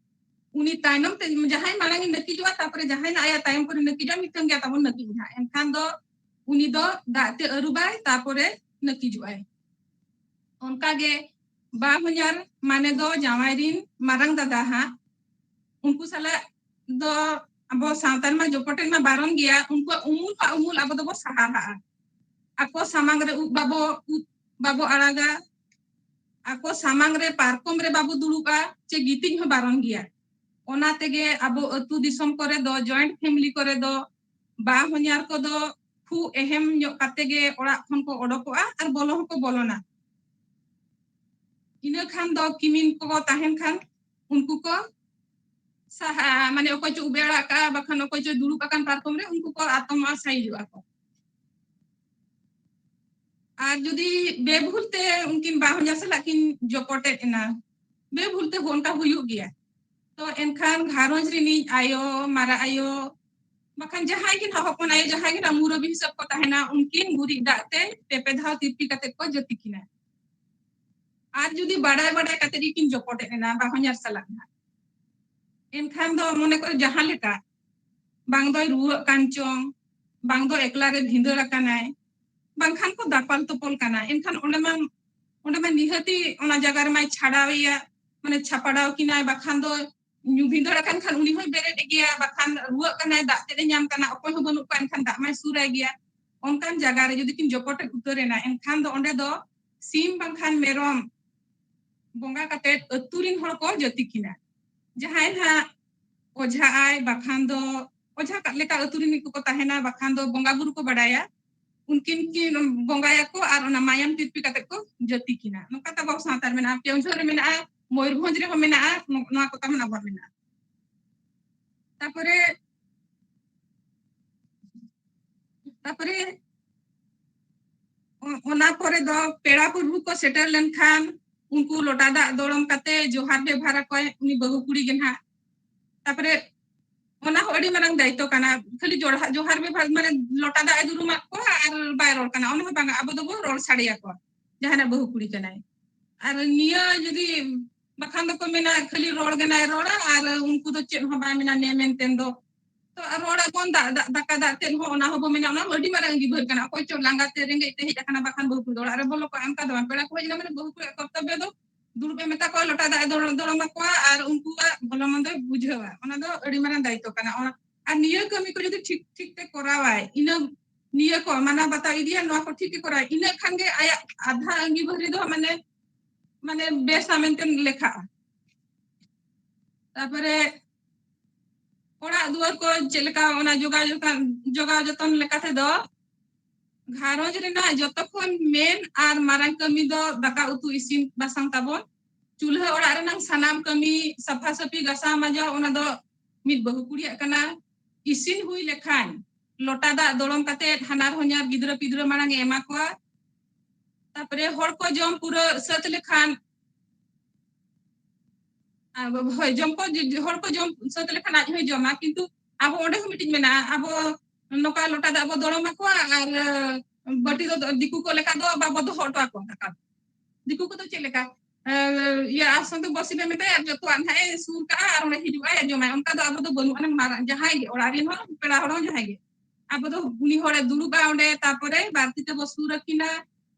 ᱩᱱᱤ ᱛᱟᱭᱱᱚᱢ ᱛᱮ ᱡᱟᱦᱟᱸᱭ ᱢᱟᱲᱟᱝ ᱮ ᱱᱟᱹᱠᱤᱡᱚᱜᱼᱟ, ᱛᱟᱨᱯᱚᱨᱮ ᱡᱟᱦᱟᱸᱭ ᱱᱟᱜ ᱟᱭᱟᱜ ᱛᱟᱭᱚᱢ ᱠᱚᱨᱮ ᱱᱟᱹᱠᱤᱡᱚᱜᱼᱟ, ᱢᱤᱫᱴᱟᱝ ᱜᱮ ᱛᱟᱵᱚᱱ ᱱᱟᱹᱠᱤᱡ ᱱᱟᱦᱟᱜ᱾ ᱮᱱᱠᱷᱟᱱ ᱫᱚ ᱩᱱᱤ ᱫᱚ ᱫᱟᱜ ᱛᱮ ᱟᱹᱨᱩᱵᱟᱭ, ᱛᱟᱨᱯᱚᱨᱮ ᱱᱟᱹᱠᱤᱡᱚᱜᱼᱟᱭ᱾ ᱚᱱᱠᱟᱜᱮ ᱵᱟ ᱦᱚᱧᱦᱟᱨ ᱢᱟᱱᱮ ᱫᱚ ᱡᱟᱶᱟᱭ ᱨᱤᱱ ᱢᱟᱨᱟᱝ ᱫᱟᱫᱟ ᱦᱟᱸᱜ, ᱩᱱᱠᱩ ᱥᱟᱞᱟᱜ ᱫᱚ ᱟᱵᱚ ᱥᱟᱶᱛᱟ ᱨᱮᱢᱟ ᱡᱚᱯᱚᱴᱮᱫ ᱢᱟ ᱵᱟᱨᱚᱱ ᱜᱮᱭᱟ᱾ ᱩᱱᱠᱩᱣᱟᱜ ᱩᱢᱩᱞ ᱦᱟᱸᱜ ᱩᱢᱩᱞ ᱟᱵᱚ ᱫᱚᱵᱚ ᱥᱟᱦᱟᱣᱟᱜᱼᱟ᱾ ᱟᱠᱚ ᱥᱟᱢᱟᱝ ᱨᱮ ᱩᱵ ᱵᱟᱵᱚ, ᱩᱵ ᱵᱟᱵᱚ ᱟᱲᱟᱜᱟ, ᱟᱠᱚ ᱥᱟᱢᱟᱝ ᱨᱮ ᱯᱟᱨᱠᱚᱢ ᱨᱮ ᱵᱟᱵᱚ ᱫᱩᱲᱩᱵᱼᱟ, ᱪᱮ ᱜᱤᱛᱤᱡ ᱦᱚᱸ ᱵᱟᱨᱚᱱ ᱜᱮᱭᱟ᱾ ᱚᱱᱟ ᱛᱮᱜᱮ ᱟᱵᱚ ᱟᱹᱛᱩ ᱫᱤᱥᱚᱢ ᱠᱚᱨᱮ ᱫᱚ, joint family ᱠᱚᱨᱮ ᱫᱚ ᱵᱟ ᱦᱚᱧᱦᱟᱨ ᱠᱚᱫᱚ ᱠᱷᱩᱵ ᱮᱦᱮᱢ ᱧᱚᱜ ᱠᱟᱛᱮ ᱜᱮ ᱚᱲᱟᱜ ᱠᱷᱚᱱ ᱠᱚ ᱚᱰᱚᱠᱚᱜᱼᱟ ᱟᱨ ᱵᱚᱞᱚ ᱦᱚᱸᱠᱚ ᱵᱚᱞᱚᱱᱟ᱾ ᱤᱱᱟᱹ ᱠᱷᱟᱱ ᱫᱚ ᱠᱤᱢᱤᱱ ᱠᱚ ᱛᱟᱦᱮᱱ ᱠᱷᱟᱱ ᱩᱱᱠᱩ ᱠᱚ ᱥᱟᱦᱟ, ᱢᱟᱱᱮ ᱚᱠᱚᱭ ᱪᱚ ᱩᱵ ᱮ ᱟᱲᱟᱜ ᱠᱟᱜᱼᱟ, ᱵᱟᱠᱷᱟᱱ ᱚᱠᱚᱭ ᱪᱚ ᱫᱩᱲᱩᱵ ᱟᱠᱟᱱ ᱯᱟᱨᱠᱚᱢ ᱨᱮ, ᱩᱱᱠᱩ ᱠᱚ ᱟᱛᱚᱢᱚᱜᱼᱟ, ᱥᱟᱭᱤᱡᱚᱜᱼᱟ ᱠᱚ᱾ ᱟᱨ ᱡᱩᱫᱤ ᱵᱮᱵᱷᱩᱞ ᱛᱮ ᱩᱱᱠᱤᱱ ᱵᱟ ᱦᱚᱧᱦᱟᱨ ᱥᱟᱞᱟᱜ ᱠᱤᱱ ᱡᱚᱯᱚᱴᱮᱫ ᱮᱱᱟ, ᱵᱮᱵᱷᱩᱞ ᱛᱮ ᱚᱱᱠᱟ ᱦᱩᱭᱩᱜ ᱜᱮᱭᱟ, ᱛᱚ ᱮᱱᱠᱷᱟᱱ ᱜᱷᱟᱨᱚᱸᱡᱽ ᱨᱤᱱᱤᱡ ᱟᱭᱳ, ᱢᱟᱨᱟ ᱟᱭᱳ, ᱵᱟᱠᱷᱟᱱ ᱡᱟᱦᱟᱸᱭ ᱜᱮ ᱱᱟᱦᱟᱜ ᱦᱚᱯᱚᱱ ᱟᱭᱳ, ᱡᱟᱦᱟᱸᱭ ᱜᱮ ᱱᱟᱦᱟᱜ ᱢᱩᱨᱟᱹᱵᱤ ᱦᱤᱥᱟᱹᱵ ᱠᱚ ᱛᱟᱦᱮᱱᱟ, ᱩᱱᱠᱤᱱ ᱜᱩᱨᱤᱡ ᱫᱟᱜ ᱛᱮ ᱯᱮ ᱯᱮ ᱫᱷᱟᱣ ᱛᱤᱨᱯᱤ ᱠᱟᱛᱮ ᱠᱚ ᱡᱟᱹᱛᱤ ᱠᱤᱱᱟ᱾ ᱟᱨ ᱡᱩᱫᱤ ᱵᱟᱰᱟᱭ ᱵᱟᱰᱟᱭ ᱠᱟᱛᱮ ᱜᱮᱠᱤᱱ ᱡᱚᱯᱚᱴᱮᱫ ᱮᱱᱟ ᱵᱟᱦᱚᱧᱟᱨ ᱥᱟᱞᱟᱜ ᱱᱟᱦᱟᱜ, ᱮᱱᱠᱷᱟᱱ ᱫᱚ ᱢᱚᱱᱮ ᱠᱚᱨᱮ ᱡᱟᱦᱟᱸ ᱞᱮᱠᱟ, ᱵᱟᱝ ᱫᱚᱭ ᱨᱩᱣᱟᱹᱜ ᱠᱟᱱ ᱪᱚᱝ, ᱵᱟᱝ ᱫᱚ ᱮᱠᱞᱟ ᱨᱮ ᱵᱷᱤᱸᱫᱟᱹᱲ ᱟᱠᱟᱱᱟᱭ, ᱵᱟᱝᱠᱷᱟᱱ ᱠᱚ ᱫᱟᱯᱟᱞ ᱛᱚᱯᱚᱞ ᱠᱟᱱᱟ, ᱮᱱᱠᱷᱟᱱ ᱚᱸᱰᱮ ᱢᱟ, ᱚᱸᱰᱮ ᱢᱟ ᱱᱤᱦᱟᱹᱛᱤ ᱚᱱᱟ ᱡᱟᱭᱜᱟ ᱨᱮᱢᱟᱭ ᱪᱷᱟᱰᱟᱣᱮᱭᱟ, ᱢᱟᱱᱮ ᱪᱷᱟᱯᱟᱰᱟᱣ ᱠᱤᱱᱟᱭ, ᱵᱟᱠᱷᱟᱱ ᱫᱚ ᱧᱩ ᱵᱷᱤᱸᱫᱟᱹᱲ ᱟᱠᱟᱱ ᱠᱷᱟᱱ ᱩᱱᱤ ᱦᱚᱸᱭ ᱵᱮᱨᱮᱫ ᱜᱮᱭᱟ, ᱵᱟᱠᱷᱟᱱ ᱨᱩᱣᱟᱹᱜ ᱠᱟᱱᱟᱭ, ᱫᱟᱜ ᱛᱮᱫ ᱮ ᱧᱟᱢ ᱠᱟᱱᱟ, ᱚᱠᱚᱭ ᱦᱚᱸ ᱵᱟᱹᱱᱩᱜ ᱠᱚᱣᱟ, ᱮᱱᱠᱷᱟᱱ ᱫᱟᱜ ᱢᱟᱭ ᱥᱩᱨᱟᱭ ᱜᱮᱭᱟ᱾ ᱚᱱᱠᱟᱱ ᱡᱟᱭᱜᱟ ᱨᱮ ᱡᱩᱫᱤ ᱠᱤᱱ ᱡᱚᱯᱚᱴᱮᱫ ᱩᱛᱟᱹᱨ ᱮᱱᱟ, ᱮᱱᱠᱷᱟᱱ ᱫᱚ ᱚᱸᱰᱮ ᱫᱚ ᱥᱤᱢ ᱵᱟᱝᱠᱷᱟᱱ ᱢᱮᱨᱚᱢ ᱵᱚᱸᱜᱟ ᱠᱟᱛᱮᱫ ᱟᱹᱛᱩ ᱨᱤᱱ ᱦᱚᱲ ᱠᱚ ᱡᱟᱹᱛᱤ ᱠᱤᱱᱟ᱾ ᱡᱟᱦᱟᱸᱭ ᱱᱟᱦᱟᱜ ᱚᱡᱷᱟᱜ ᱟᱭ, ᱵᱟᱠᱷᱟᱱ ᱫᱚ ᱚᱡᱷᱟ ᱠᱟᱜ ᱞᱮᱠᱟ ᱟᱹᱛᱩ ᱨᱤᱱ ᱜᱮᱠᱚ ᱛᱟᱦᱮᱱᱟ, ᱵᱟᱠᱷᱟᱱ ᱫᱚ ᱵᱚᱸᱜᱟ ᱵᱩᱨᱩ ᱠᱚ ᱵᱟᱰᱟᱭᱟ, ᱩᱱᱠᱤᱱ ᱠᱤᱱ ᱵᱚᱸᱜᱟᱭᱟᱠᱚ ᱟᱨ ᱚᱱᱟ ᱢᱟᱭᱟᱢ ᱛᱤᱨᱯᱤ ᱠᱟᱛᱮ ᱠᱚ ᱡᱟᱹᱛᱤ ᱠᱤᱱᱟ᱾ ᱱᱚᱝᱠᱟ ᱛᱟᱵᱚ ᱥᱟᱶᱛᱟ ᱨᱮ ᱢᱮᱱᱟᱜᱼᱟ, ᱠᱮᱣᱚᱱᱡᱷᱚᱨ ᱨᱮ ᱢᱮᱱᱟᱜᱼᱟ, ᱢᱚᱭᱩᱨᱵᱷᱚᱸᱡᱽ ᱨᱮᱦᱚᱸ ᱢᱮᱱᱟᱜᱼᱟ, ᱱᱚ-, ᱱᱚᱣᱟ ᱠᱚ ᱛᱟᱵᱚᱱ ᱟᱵᱚᱣᱟᱜ ᱢᱮᱱᱟᱜᱼᱟ᱾ ᱛᱟᱯᱚᱨᱮ, ᱛᱟᱯᱚᱨᱮ ᱚ-, ᱚᱱᱟ ᱯᱚᱨᱮ ᱫᱚ ᱯᱮᱲᱟ ᱯᱩᱨᱵᱷᱩ ᱠᱚ ᱥᱮᱴᱮᱨ ᱞᱮᱱᱠᱷᱟᱱ ᱩᱱᱠᱩ ᱞᱚᱴᱟ ᱫᱟᱜ ᱫᱚᱲᱚᱢ ᱠᱟᱛᱮ ᱡᱚᱦᱟᱨ ᱵᱮᱵᱷᱟᱨ ᱟᱠᱚᱣᱟᱭ ᱩᱱᱤ ᱵᱟᱹᱦᱩ ᱠᱩᱲᱤ ᱜᱮ ᱱᱟᱦᱟᱜ᱾ ᱛᱟᱯᱚᱨᱮ ᱚᱱᱟ ᱦᱚᱸ ᱟᱹᱰᱤ ᱢᱟᱨᱟᱝ ᱫᱟᱭᱤᱛᱛᱚ ᱠᱟᱱᱟ, ᱠᱷᱟᱹᱞᱤ ᱡᱚᱲᱦᱟ-, ᱡᱚᱦᱟᱨ ᱵᱮᱵᱷᱟᱨ, ᱢᱟᱱᱮ ᱞᱚᱴᱟ ᱫᱟᱜ ᱮ ᱫᱩᱞᱩᱢᱟᱫ ᱠᱚᱣᱟ ᱟᱨ ᱵᱟᱭ ᱨᱚᱲ ᱠᱟᱱᱟ, ᱚᱱᱟ ᱦᱚᱸ ᱵᱟᱝᱟ, ᱟᱵᱚ ᱫᱚᱵᱚ ᱨᱚᱲ ᱥᱟᱰᱮᱭᱟᱠᱚᱣᱟ ᱡᱟᱦᱟᱱᱟᱜ ᱵᱟᱹᱦᱩ ᱠᱩᱲᱤ ᱠᱟᱱᱟᱭ᱾ ᱟᱨ ᱱᱤᱭᱟᱹ ᱡᱩᱫᱤ, ᱵᱟᱠᱷᱟᱱ ᱫᱚᱠᱚ ᱢᱮᱱᱟ ᱠᱷᱟᱹᱞᱤ ᱨᱚᱲ ᱜᱮ ᱱᱟᱭ ᱨᱚᱲᱟ ᱟᱨ ᱩᱱᱠᱩ ᱫᱚ ᱪᱮᱫ ᱦᱚᱸ ᱵᱟᱭ ᱢᱮᱱᱟ ᱱᱮ ᱢᱮᱱᱛᱮᱱ ᱫᱚ᱾ ᱛᱚ ᱟᱨ ᱨᱚᱲ ᱟᱵᱚᱱ ᱫᱟ-, ᱫᱟ-, ᱫᱟᱠᱟ ᱫᱟᱜ ᱛᱮᱫ ᱦᱚᱸ, ᱚᱱᱟ ᱦᱚᱸᱵᱚ ᱢᱮᱱᱟ, ᱚᱱᱟ ᱦᱚᱸ ᱟᱹᱰᱤ ᱢᱟᱨᱟᱝ ᱟᱹᱜᱤᱵᱷᱟᱹᱨ ᱠᱟᱱᱟ᱾ ᱚᱠᱚᱭ ᱪᱚ ᱞᱟᱸᱜᱟ ᱛᱮ ᱨᱮᱸᱜᱮᱡ ᱛᱮ ᱦᱮᱡ ᱟᱠᱟᱱᱟ, ᱵᱟᱠᱷᱟᱱ ᱵᱟᱹᱦᱩ ᱠᱩᱲᱤ ᱫᱚ ᱚᱲᱟᱜ ᱨᱮ ᱵᱚᱞᱚ ᱠᱚᱜᱼᱟ, ᱚᱱᱠᱟ ᱫᱚ ᱵᱟᱝ᱾ ᱯᱮᱲᱟ ᱠᱚ ᱦᱮᱡ ᱞᱮᱱᱟ ᱢᱟᱱᱮ ᱵᱟᱹᱦᱩ ᱠᱩᱲᱤᱭᱟᱜ ᱠᱚᱨᱛᱚᱵᱵᱚ ᱫᱚ ᱫᱩᱲᱩᱵ ᱮ ᱢᱮᱛᱟ ᱠᱚᱣᱟ, ᱞᱚᱴᱟ ᱫᱟᱜ ᱮ ᱫᱚᱲᱚ-, ᱫᱚᱲᱚᱢ ᱟᱠᱚᱣᱟ ᱟᱨ ᱩᱱᱠᱩᱣᱟᱜ ᱵᱷᱚᱞᱚ ᱢᱚᱱᱫᱚᱭ ᱵᱩᱡᱷᱟᱹᱣᱟ᱾ ᱚᱱᱟ ᱫᱚ ᱟᱹᱰᱤ ᱢᱟᱨᱟᱝ ᱫᱟᱭᱤᱛᱛᱚ ᱠᱟᱱᱟ᱾ ᱚᱱᱟ, ᱟᱨ ᱱᱤᱭᱟᱹ ᱠᱟᱹᱢᱤ ᱠᱚ ᱡᱩᱫᱤ ᱴᱷᱤᱠ ᱴᱷᱤᱠ ᱛᱮ ᱠᱚᱨᱟᱣᱟᱭ, ᱤᱱᱟᱹ, ᱱᱤᱭᱟᱹ ᱠᱚ ᱢᱟᱱᱟᱣ ᱵᱟᱛᱟᱣ ᱤᱫᱤᱭᱟ, ᱱᱚᱣᱟ ᱠᱚ ᱴᱷᱤᱠ ᱜᱮ ᱠᱚᱨᱟᱣᱟᱭ, ᱤᱱᱟᱹ ᱠᱷᱟᱱ ᱜᱮ ᱟᱭᱟᱜ ᱟᱫᱷᱟ ᱟᱹᱜᱤᱵᱷᱟᱹᱨ ᱨᱮᱫᱚ ᱢᱟᱱᱮ, ᱢᱟᱱᱮ ᱵᱮᱥᱟ ᱢᱮᱱᱛᱮ ᱞᱮᱠᱷᱟᱜᱼᱟ᱾ ᱛᱟᱨᱯᱚᱨᱮ ᱚᱲᱟᱜ ᱫᱩᱣᱟᱹᱨ ᱠᱚ ᱪᱮᱫ ᱞᱮᱠᱟ, ᱚᱱᱟ ᱡᱚᱜᱟᱣ ᱡᱚᱛᱚᱱ, ᱡᱚᱜᱟᱣ ᱡᱚᱛᱚᱱ ᱞᱮᱠᱟ ᱛᱮᱫᱚ ᱜᱷᱟᱨᱚᱸᱡᱽ ᱨᱮᱱᱟᱜ ᱡᱚᱛᱚ ᱠᱷᱚᱱ ᱢᱮᱱ ᱟᱨ ᱢᱟᱨᱟᱝ ᱠᱟᱹᱢᱤ ᱫᱚ ᱫᱟᱠᱟ ᱩᱛᱩ ᱤᱥᱤᱱ ᱵᱟᱥᱟᱝ ᱛᱟᱵᱚᱱ᱾ ᱪᱩᱞᱦᱟᱹ ᱚᱲᱟᱜ ᱨᱮᱱᱟᱜ ᱥᱟᱱᱟᱢ ᱠᱟᱹᱢᱤ, ᱥᱟᱯᱷᱟ ᱥᱟᱹᱯᱷᱤ, ᱜᱟᱥᱟᱣ ᱢᱟᱡᱟᱣ, ᱚᱱᱟ ᱫᱚ ᱢᱤᱫ ᱵᱟᱹᱦᱩ ᱠᱩᱲᱤᱭᱟᱜ ᱠᱟᱱᱟ᱾ ᱤᱥᱤᱱ ᱦᱩᱭ ᱞᱮᱠᱷᱟᱱ ᱞᱚᱴᱟ ᱫᱟᱜ ᱫᱚᱲᱚᱢ ᱠᱟᱛᱮ ᱦᱟᱱᱟᱨ ᱦᱚᱧᱦᱟᱨ ᱜᱤᱫᱽᱨᱟᱹ ᱯᱤᱫᱽᱨᱟᱹ ᱢᱟᱲᱟᱝ ᱮ ᱮᱢᱟ ᱠᱚᱣᱟ᱾ ᱛᱟᱯᱚᱨᱮ ᱦᱚᱲ ᱠᱚ ᱡᱚᱢ ᱯᱩᱨᱟᱹ ᱥᱟᱹᱛ ᱞᱮᱠᱷᱟᱱ, ᱟᱨ ᱦᱳᱭ, ᱡᱚᱢ ᱠᱚ ᱡᱩ-, ᱦᱚᱲ ᱠᱚ ᱡᱚᱢ ᱥᱟᱹᱛ ᱞᱮᱠᱷᱟᱱ ᱟᱡ ᱦᱚᱸᱭ ᱡᱚᱢᱟ, ᱠᱤᱱᱛᱩ ᱟᱵᱚ ᱚᱸᱰᱮ ᱦᱚᱸ ᱢᱤᱫᱴᱤᱡ ᱢᱮᱱᱟᱜᱼᱟ, ᱟᱵᱚ ᱱᱚᱝᱠᱟ ᱞᱚᱴᱟ ᱫᱟᱜ ᱵᱚ ᱫᱚᱲᱚᱢ ᱟᱠᱚᱣᱟ ᱟᱨ ᱵᱟᱹᱴᱤ ᱫᱚ ᱫᱤᱠᱩ ᱠᱚ ᱞᱮᱠᱟ ᱫᱚ ᱵᱟᱵᱚ ᱫᱚᱦᱚ ᱦᱚᱴᱚ ᱟᱠᱚᱣᱟ ᱫᱟᱠᱟ᱾ ᱫᱤᱠᱩ ᱠᱚᱫᱚ ᱪᱮᱫ ᱞᱮᱠᱟ? ᱤᱭᱟᱹ ᱟᱥᱚᱱ ᱫᱚ ᱵᱚᱥᱤ ᱞᱮ ᱢᱮᱛᱟᱭᱟ, ᱟᱨ ᱡᱚᱛᱚᱣᱟᱜ ᱱᱟᱦᱟᱜ ᱮ ᱥᱩᱨ ᱠᱟᱜᱼᱟ, ᱟᱨ ᱚᱸᱰᱮ ᱦᱤᱡᱩᱜᱼᱟᱭ ᱟᱨ ᱡᱚᱢᱟᱭ᱾ ᱚᱱᱠᱟ ᱫᱚ ᱟᱵᱚ ᱫᱚ ᱵᱟᱹᱱᱩᱜ ᱟᱱᱟᱝ᱾ ᱢᱟᱨᱟᱝ ᱡᱟᱦᱟᱸᱭ ᱜᱮ, ᱚᱲᱟᱜ ᱨᱮᱱ ᱦᱚᱸ, ᱯᱮᱲᱟ ᱦᱚᱲ ᱦᱚᱸ, ᱡᱟᱦᱟᱸᱭ ᱜᱮ, ᱟᱵᱚ ᱫᱚ ᱩᱱᱤ ᱦᱚᱲᱮ ᱫᱩᱲᱩᱵᱼᱟ ᱚᱸᱰᱮ, ᱛᱟᱨᱯᱚᱨᱮ ᱵᱟᱨ ᱛᱤ ᱛᱮᱵᱚ ᱥᱩᱨ ᱟᱹᱠᱤᱱᱟ,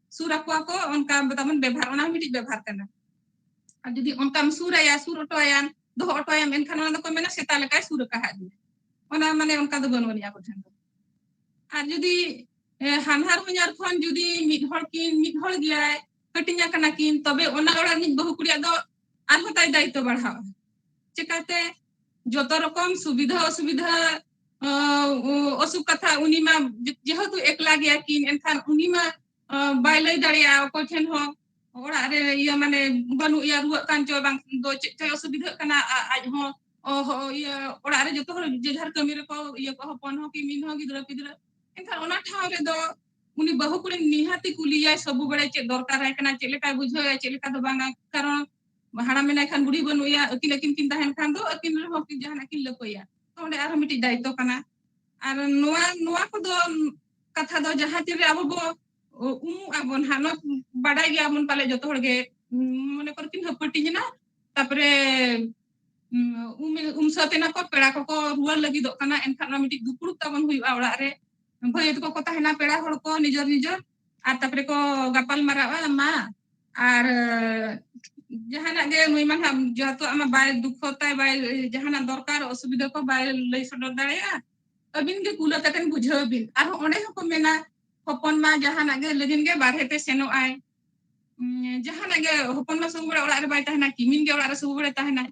ᱥᱩᱨ ᱟᱠᱚᱣᱟ ᱠᱚ, ᱚᱱᱠᱟ ᱛᱟᱵᱚᱱ ᱵᱮᱵᱷᱟᱨ, ᱚᱱᱟ ᱦᱚᱸ ᱢᱤᱫᱴᱤᱡ ᱵᱮᱵᱷᱟᱨ ᱠᱟᱱᱟ᱾ ᱟᱨ ᱡᱩᱫᱤ ᱚᱱᱠᱟᱢ ᱥᱩᱨ ᱟᱭᱟ, ᱥᱩᱨ ᱚᱴᱚ ᱟᱭᱟᱢ, ᱫᱚᱦᱚ ᱚᱴᱚ ᱟᱭᱟᱢ, ᱮᱱᱠᱷᱟᱱ ᱚᱱᱟ ᱫᱚᱠᱚ ᱢᱮᱱᱟ ᱥᱮᱛᱟ ᱞᱮᱠᱟᱭ ᱥᱩᱨ ᱟᱠᱟᱦᱟᱫ ᱢᱮᱭᱟ᱾ ᱚᱱᱟ ᱢᱟᱱᱮ ᱚᱱᱠᱟ ᱫᱚ ᱵᱟᱹᱱᱩᱜ ᱟᱹᱱᱤᱡ ᱟᱵᱚ ᱴᱷᱮᱱ ᱫᱚ᱾ ᱟᱨ ᱡᱩᱫᱤ ᱦᱟᱱᱦᱟᱨ ᱦᱚᱧᱦᱟᱨ ᱠᱷᱚᱱ ᱡᱩᱫᱤ ᱢᱤᱫ ᱦᱚᱲ ᱠᱤᱱ, ᱢᱤᱫ ᱦᱚᱲ ᱜᱮᱭᱟᱭ, ᱦᱟᱹᱴᱤᱧ ᱟᱠᱟᱱᱟ ᱠᱤᱱ, ᱛᱚᱵᱮ ᱚᱱᱟ ᱚᱲᱟᱜ ᱨᱤᱱᱤᱡ ᱵᱟᱹᱦᱩ ᱠᱩᱲᱤᱭᱟᱜ ᱫᱚ ᱟᱨᱦᱚᱸ ᱛᱟᱭ ᱫᱟᱭᱤᱛᱛᱚ ᱵᱟᱲᱦᱟᱣᱟ᱾ ᱪᱮᱠᱟᱛᱮ? ᱡᱚᱛᱚ ᱨᱚᱠᱚᱢ ᱥᱩᱵᱤᱫᱷᱟ ᱚᱥᱩᱵᱤᱫᱷᱟ, ᱚᱥᱩᱠ ᱠᱟᱛᱷᱟ ᱩᱱᱤ ᱢᱟ, ᱡᱮᱦᱮᱛᱩ ᱮᱠᱞᱟ ᱜᱮᱭᱟ ᱠᱤᱱ, ᱮᱱᱠᱷᱟᱱ ᱩᱱᱤ ᱢᱟ ᱵᱟᱭ ᱞᱟᱹᱭ ᱫᱟᱲᱮᱭᱟᱜᱼᱟ ᱚᱠᱚᱭ ᱴᱷᱮᱱ ᱦᱚᱸ᱾ ᱚᱲᱟᱜ ᱨᱮ ᱤᱭᱟᱹ ᱢᱟᱱᱮ ᱵᱟᱹᱱᱩᱜ ᱮᱭᱟ, ᱨᱩᱣᱟᱹᱜ ᱠᱟᱱ ᱪᱚ ᱵᱟᱝ ᱫᱚ ᱪᱮᱫ ᱪᱚᱭ ᱚᱥᱩᱵᱤᱫᱷᱟᱜ ᱠᱟᱱᱟ, ᱟᱡ ᱦᱚᱸ ᱤᱭᱟᱹ ᱚᱲᱟᱜ ᱨᱮ ᱡᱚᱛᱚ ᱦᱚᱲ ᱡᱮ ᱡᱟᱦᱟᱨ ᱠᱟᱹᱢᱤ ᱨᱮᱠᱚ ᱤᱭᱟᱹ ᱠᱚ, ᱦᱚᱯᱚᱱ ᱦᱚᱸ ᱠᱤᱢᱤᱱ ᱦᱚᱸ ᱜᱤᱫᱽᱨᱟᱹ ᱯᱤᱫᱽᱨᱟᱹ᱾ ᱮᱱᱠᱷᱟᱱ ᱚᱱᱟ ᱴᱷᱟᱶ ᱨᱮᱫᱚ ᱩᱱᱤ ᱵᱟᱹᱦᱩ ᱠᱩᱲᱤ ᱱᱤᱦᱟᱹᱛᱤ ᱠᱩᱞᱤᱭᱟᱭ ᱥᱚᱵᱩ ᱵᱮᱲᱟ ᱪᱮᱫ ᱫᱚᱨᱠᱟᱨ ᱟᱭ ᱠᱟᱱᱟ, ᱪᱮᱫ ᱞᱮᱠᱟᱭ ᱵᱩᱡᱷᱟᱹᱣᱟ, ᱪᱮᱫ ᱞᱮᱠᱟ ᱫᱚ ᱵᱟᱝᱟ᱾ ᱠᱟᱨᱚᱱ ᱦᱟᱲᱟᱢ ᱮᱱᱟᱭ ᱠᱷᱟᱱ ᱵᱩᱲᱦᱤ ᱵᱟᱹᱱᱩᱜ ᱮᱭᱟ, ᱟᱹᱠᱤᱱ ᱟᱹᱠᱤᱱ ᱠᱤᱱ ᱛᱟᱦᱮᱱ ᱠᱷᱟᱱ ᱫᱚ ᱟᱹᱠᱤᱱ ᱨᱮᱦᱚᱸ ᱠᱤᱱ ᱡᱟᱦᱟᱱᱟᱜ ᱠᱤᱱ ᱞᱟᱹᱯᱟᱹᱭᱟ᱾ ᱛᱚ ᱚᱸᱰᱮ ᱟᱨᱦᱚᱸ ᱢᱤᱫᱴᱤᱡ ᱫᱟᱭᱤᱛᱛᱚ ᱠᱟᱱᱟ᱾ ᱟᱨ ᱱᱚᱣᱟ, ᱱᱚᱣᱟ ᱠᱚᱫᱚ ᱠᱟᱛᱷᱟ ᱫᱚ ᱡᱟᱦᱟᱸ ᱛᱤᱨᱮ ᱟᱵᱚ ᱵᱚ ᱩᱢᱩᱜ ᱟᱵᱚᱱ ᱦᱟᱸᱜ, ᱱᱚᱣᱟ ᱵᱟᱰᱟᱭ ᱜᱮᱭᱟᱵᱚᱱ ᱯᱟᱞᱮ ᱡᱚᱛᱚ ᱦᱚᱲ ᱜᱮ, ᱢᱚᱱᱮ ᱠᱚᱨᱮ ᱠᱤᱱ ᱦᱟᱹᱯᱟᱹᱴᱤᱧ ᱮᱱᱟ, ᱛᱟᱨᱯᱚᱨᱮ ᱩᱢ ᱥᱟᱹᱛ ᱮᱱᱟ ᱠᱚ, ᱯᱮᱲᱟ ᱠᱚᱠᱚ ᱨᱩᱣᱟᱹᱲ ᱞᱟᱹᱜᱤᱫᱚᱜ ᱠᱟᱱᱟ᱾ ᱮᱱᱠᱷᱟᱱ ᱚᱱᱟ ᱢᱤᱫᱴᱤᱡ ᱫᱩᱯᱲᱩᱵ ᱛᱟᱵᱚᱱ ᱦᱩᱭᱩᱜᱼᱟ ᱚᱲᱟᱜ ᱨᱮ᱾ ᱵᱷᱟᱹᱭ ᱛᱟᱠᱚ ᱠᱚ ᱛᱟᱦᱮᱱᱟ, ᱯᱮᱲᱟ ᱦᱚᱲ ᱠᱚ ᱱᱤᱡᱮᱨ ᱱᱤᱡᱮᱨ, ᱟᱨ ᱛᱟᱨᱯᱚᱨᱮ ᱠᱚ ᱜᱟᱯᱟᱞ ᱢᱟᱨᱟᱣᱟ ᱢᱟ᱾ ᱟᱨ ᱡᱟᱦᱟᱱᱟᱜ ᱜᱮ ᱱᱩᱭ ᱢᱟ ᱱᱟᱦᱟᱜ ᱡᱚᱛᱚᱣᱟᱜ ᱢᱟ ᱵᱟᱭ ᱫᱩᱠᱷᱚ ᱛᱟᱭ, ᱵᱟᱭ, ᱡᱟᱦᱟᱱᱟᱜ ᱫᱚᱨᱠᱟᱨ ᱚᱥᱩᱵᱤᱫᱷᱟ ᱠᱚ ᱵᱟᱭ ᱞᱟᱹᱭ ᱥᱚᱫᱚᱨ ᱫᱟᱲᱮᱭᱟᱜᱼᱟ᱾ ᱟᱹᱵᱤᱱ ᱜᱮ ᱠᱩᱞᱟᱹ ᱠᱟᱛᱮ ᱵᱩᱡᱷᱟᱹᱣ ᱵᱤᱱ᱾ ᱟᱨᱦᱚᱸ ᱚᱸᱰᱮ ᱦᱚᱸᱠᱚ ᱢᱮᱱᱟ, ᱦᱚᱯᱚᱱ ᱢᱟ ᱡᱟᱦᱟᱱᱟᱜ ᱜᱮ ᱞᱟᱹᱜᱤᱫ ᱜᱮ ᱵᱟᱨᱦᱮ ᱛᱮ ᱥᱮᱱᱚᱜ ᱟᱭ᱾ ᱡᱟᱦᱟᱱᱟᱜ ᱜᱮ, ᱦᱚᱯᱚᱱ ᱢᱟ ᱥᱚᱵ ᱵᱮᱲᱟ ᱚᱲᱟᱜ ᱨᱮ ᱵᱟᱭ ᱛᱟᱦᱮᱱᱟ, ᱠᱤᱢᱤᱱ ᱜᱮ ᱚᱲᱟᱜ ᱨᱮ ᱥᱚᱵ ᱵᱮᱲᱟ ᱛᱟᱦᱮᱱᱟᱭ᱾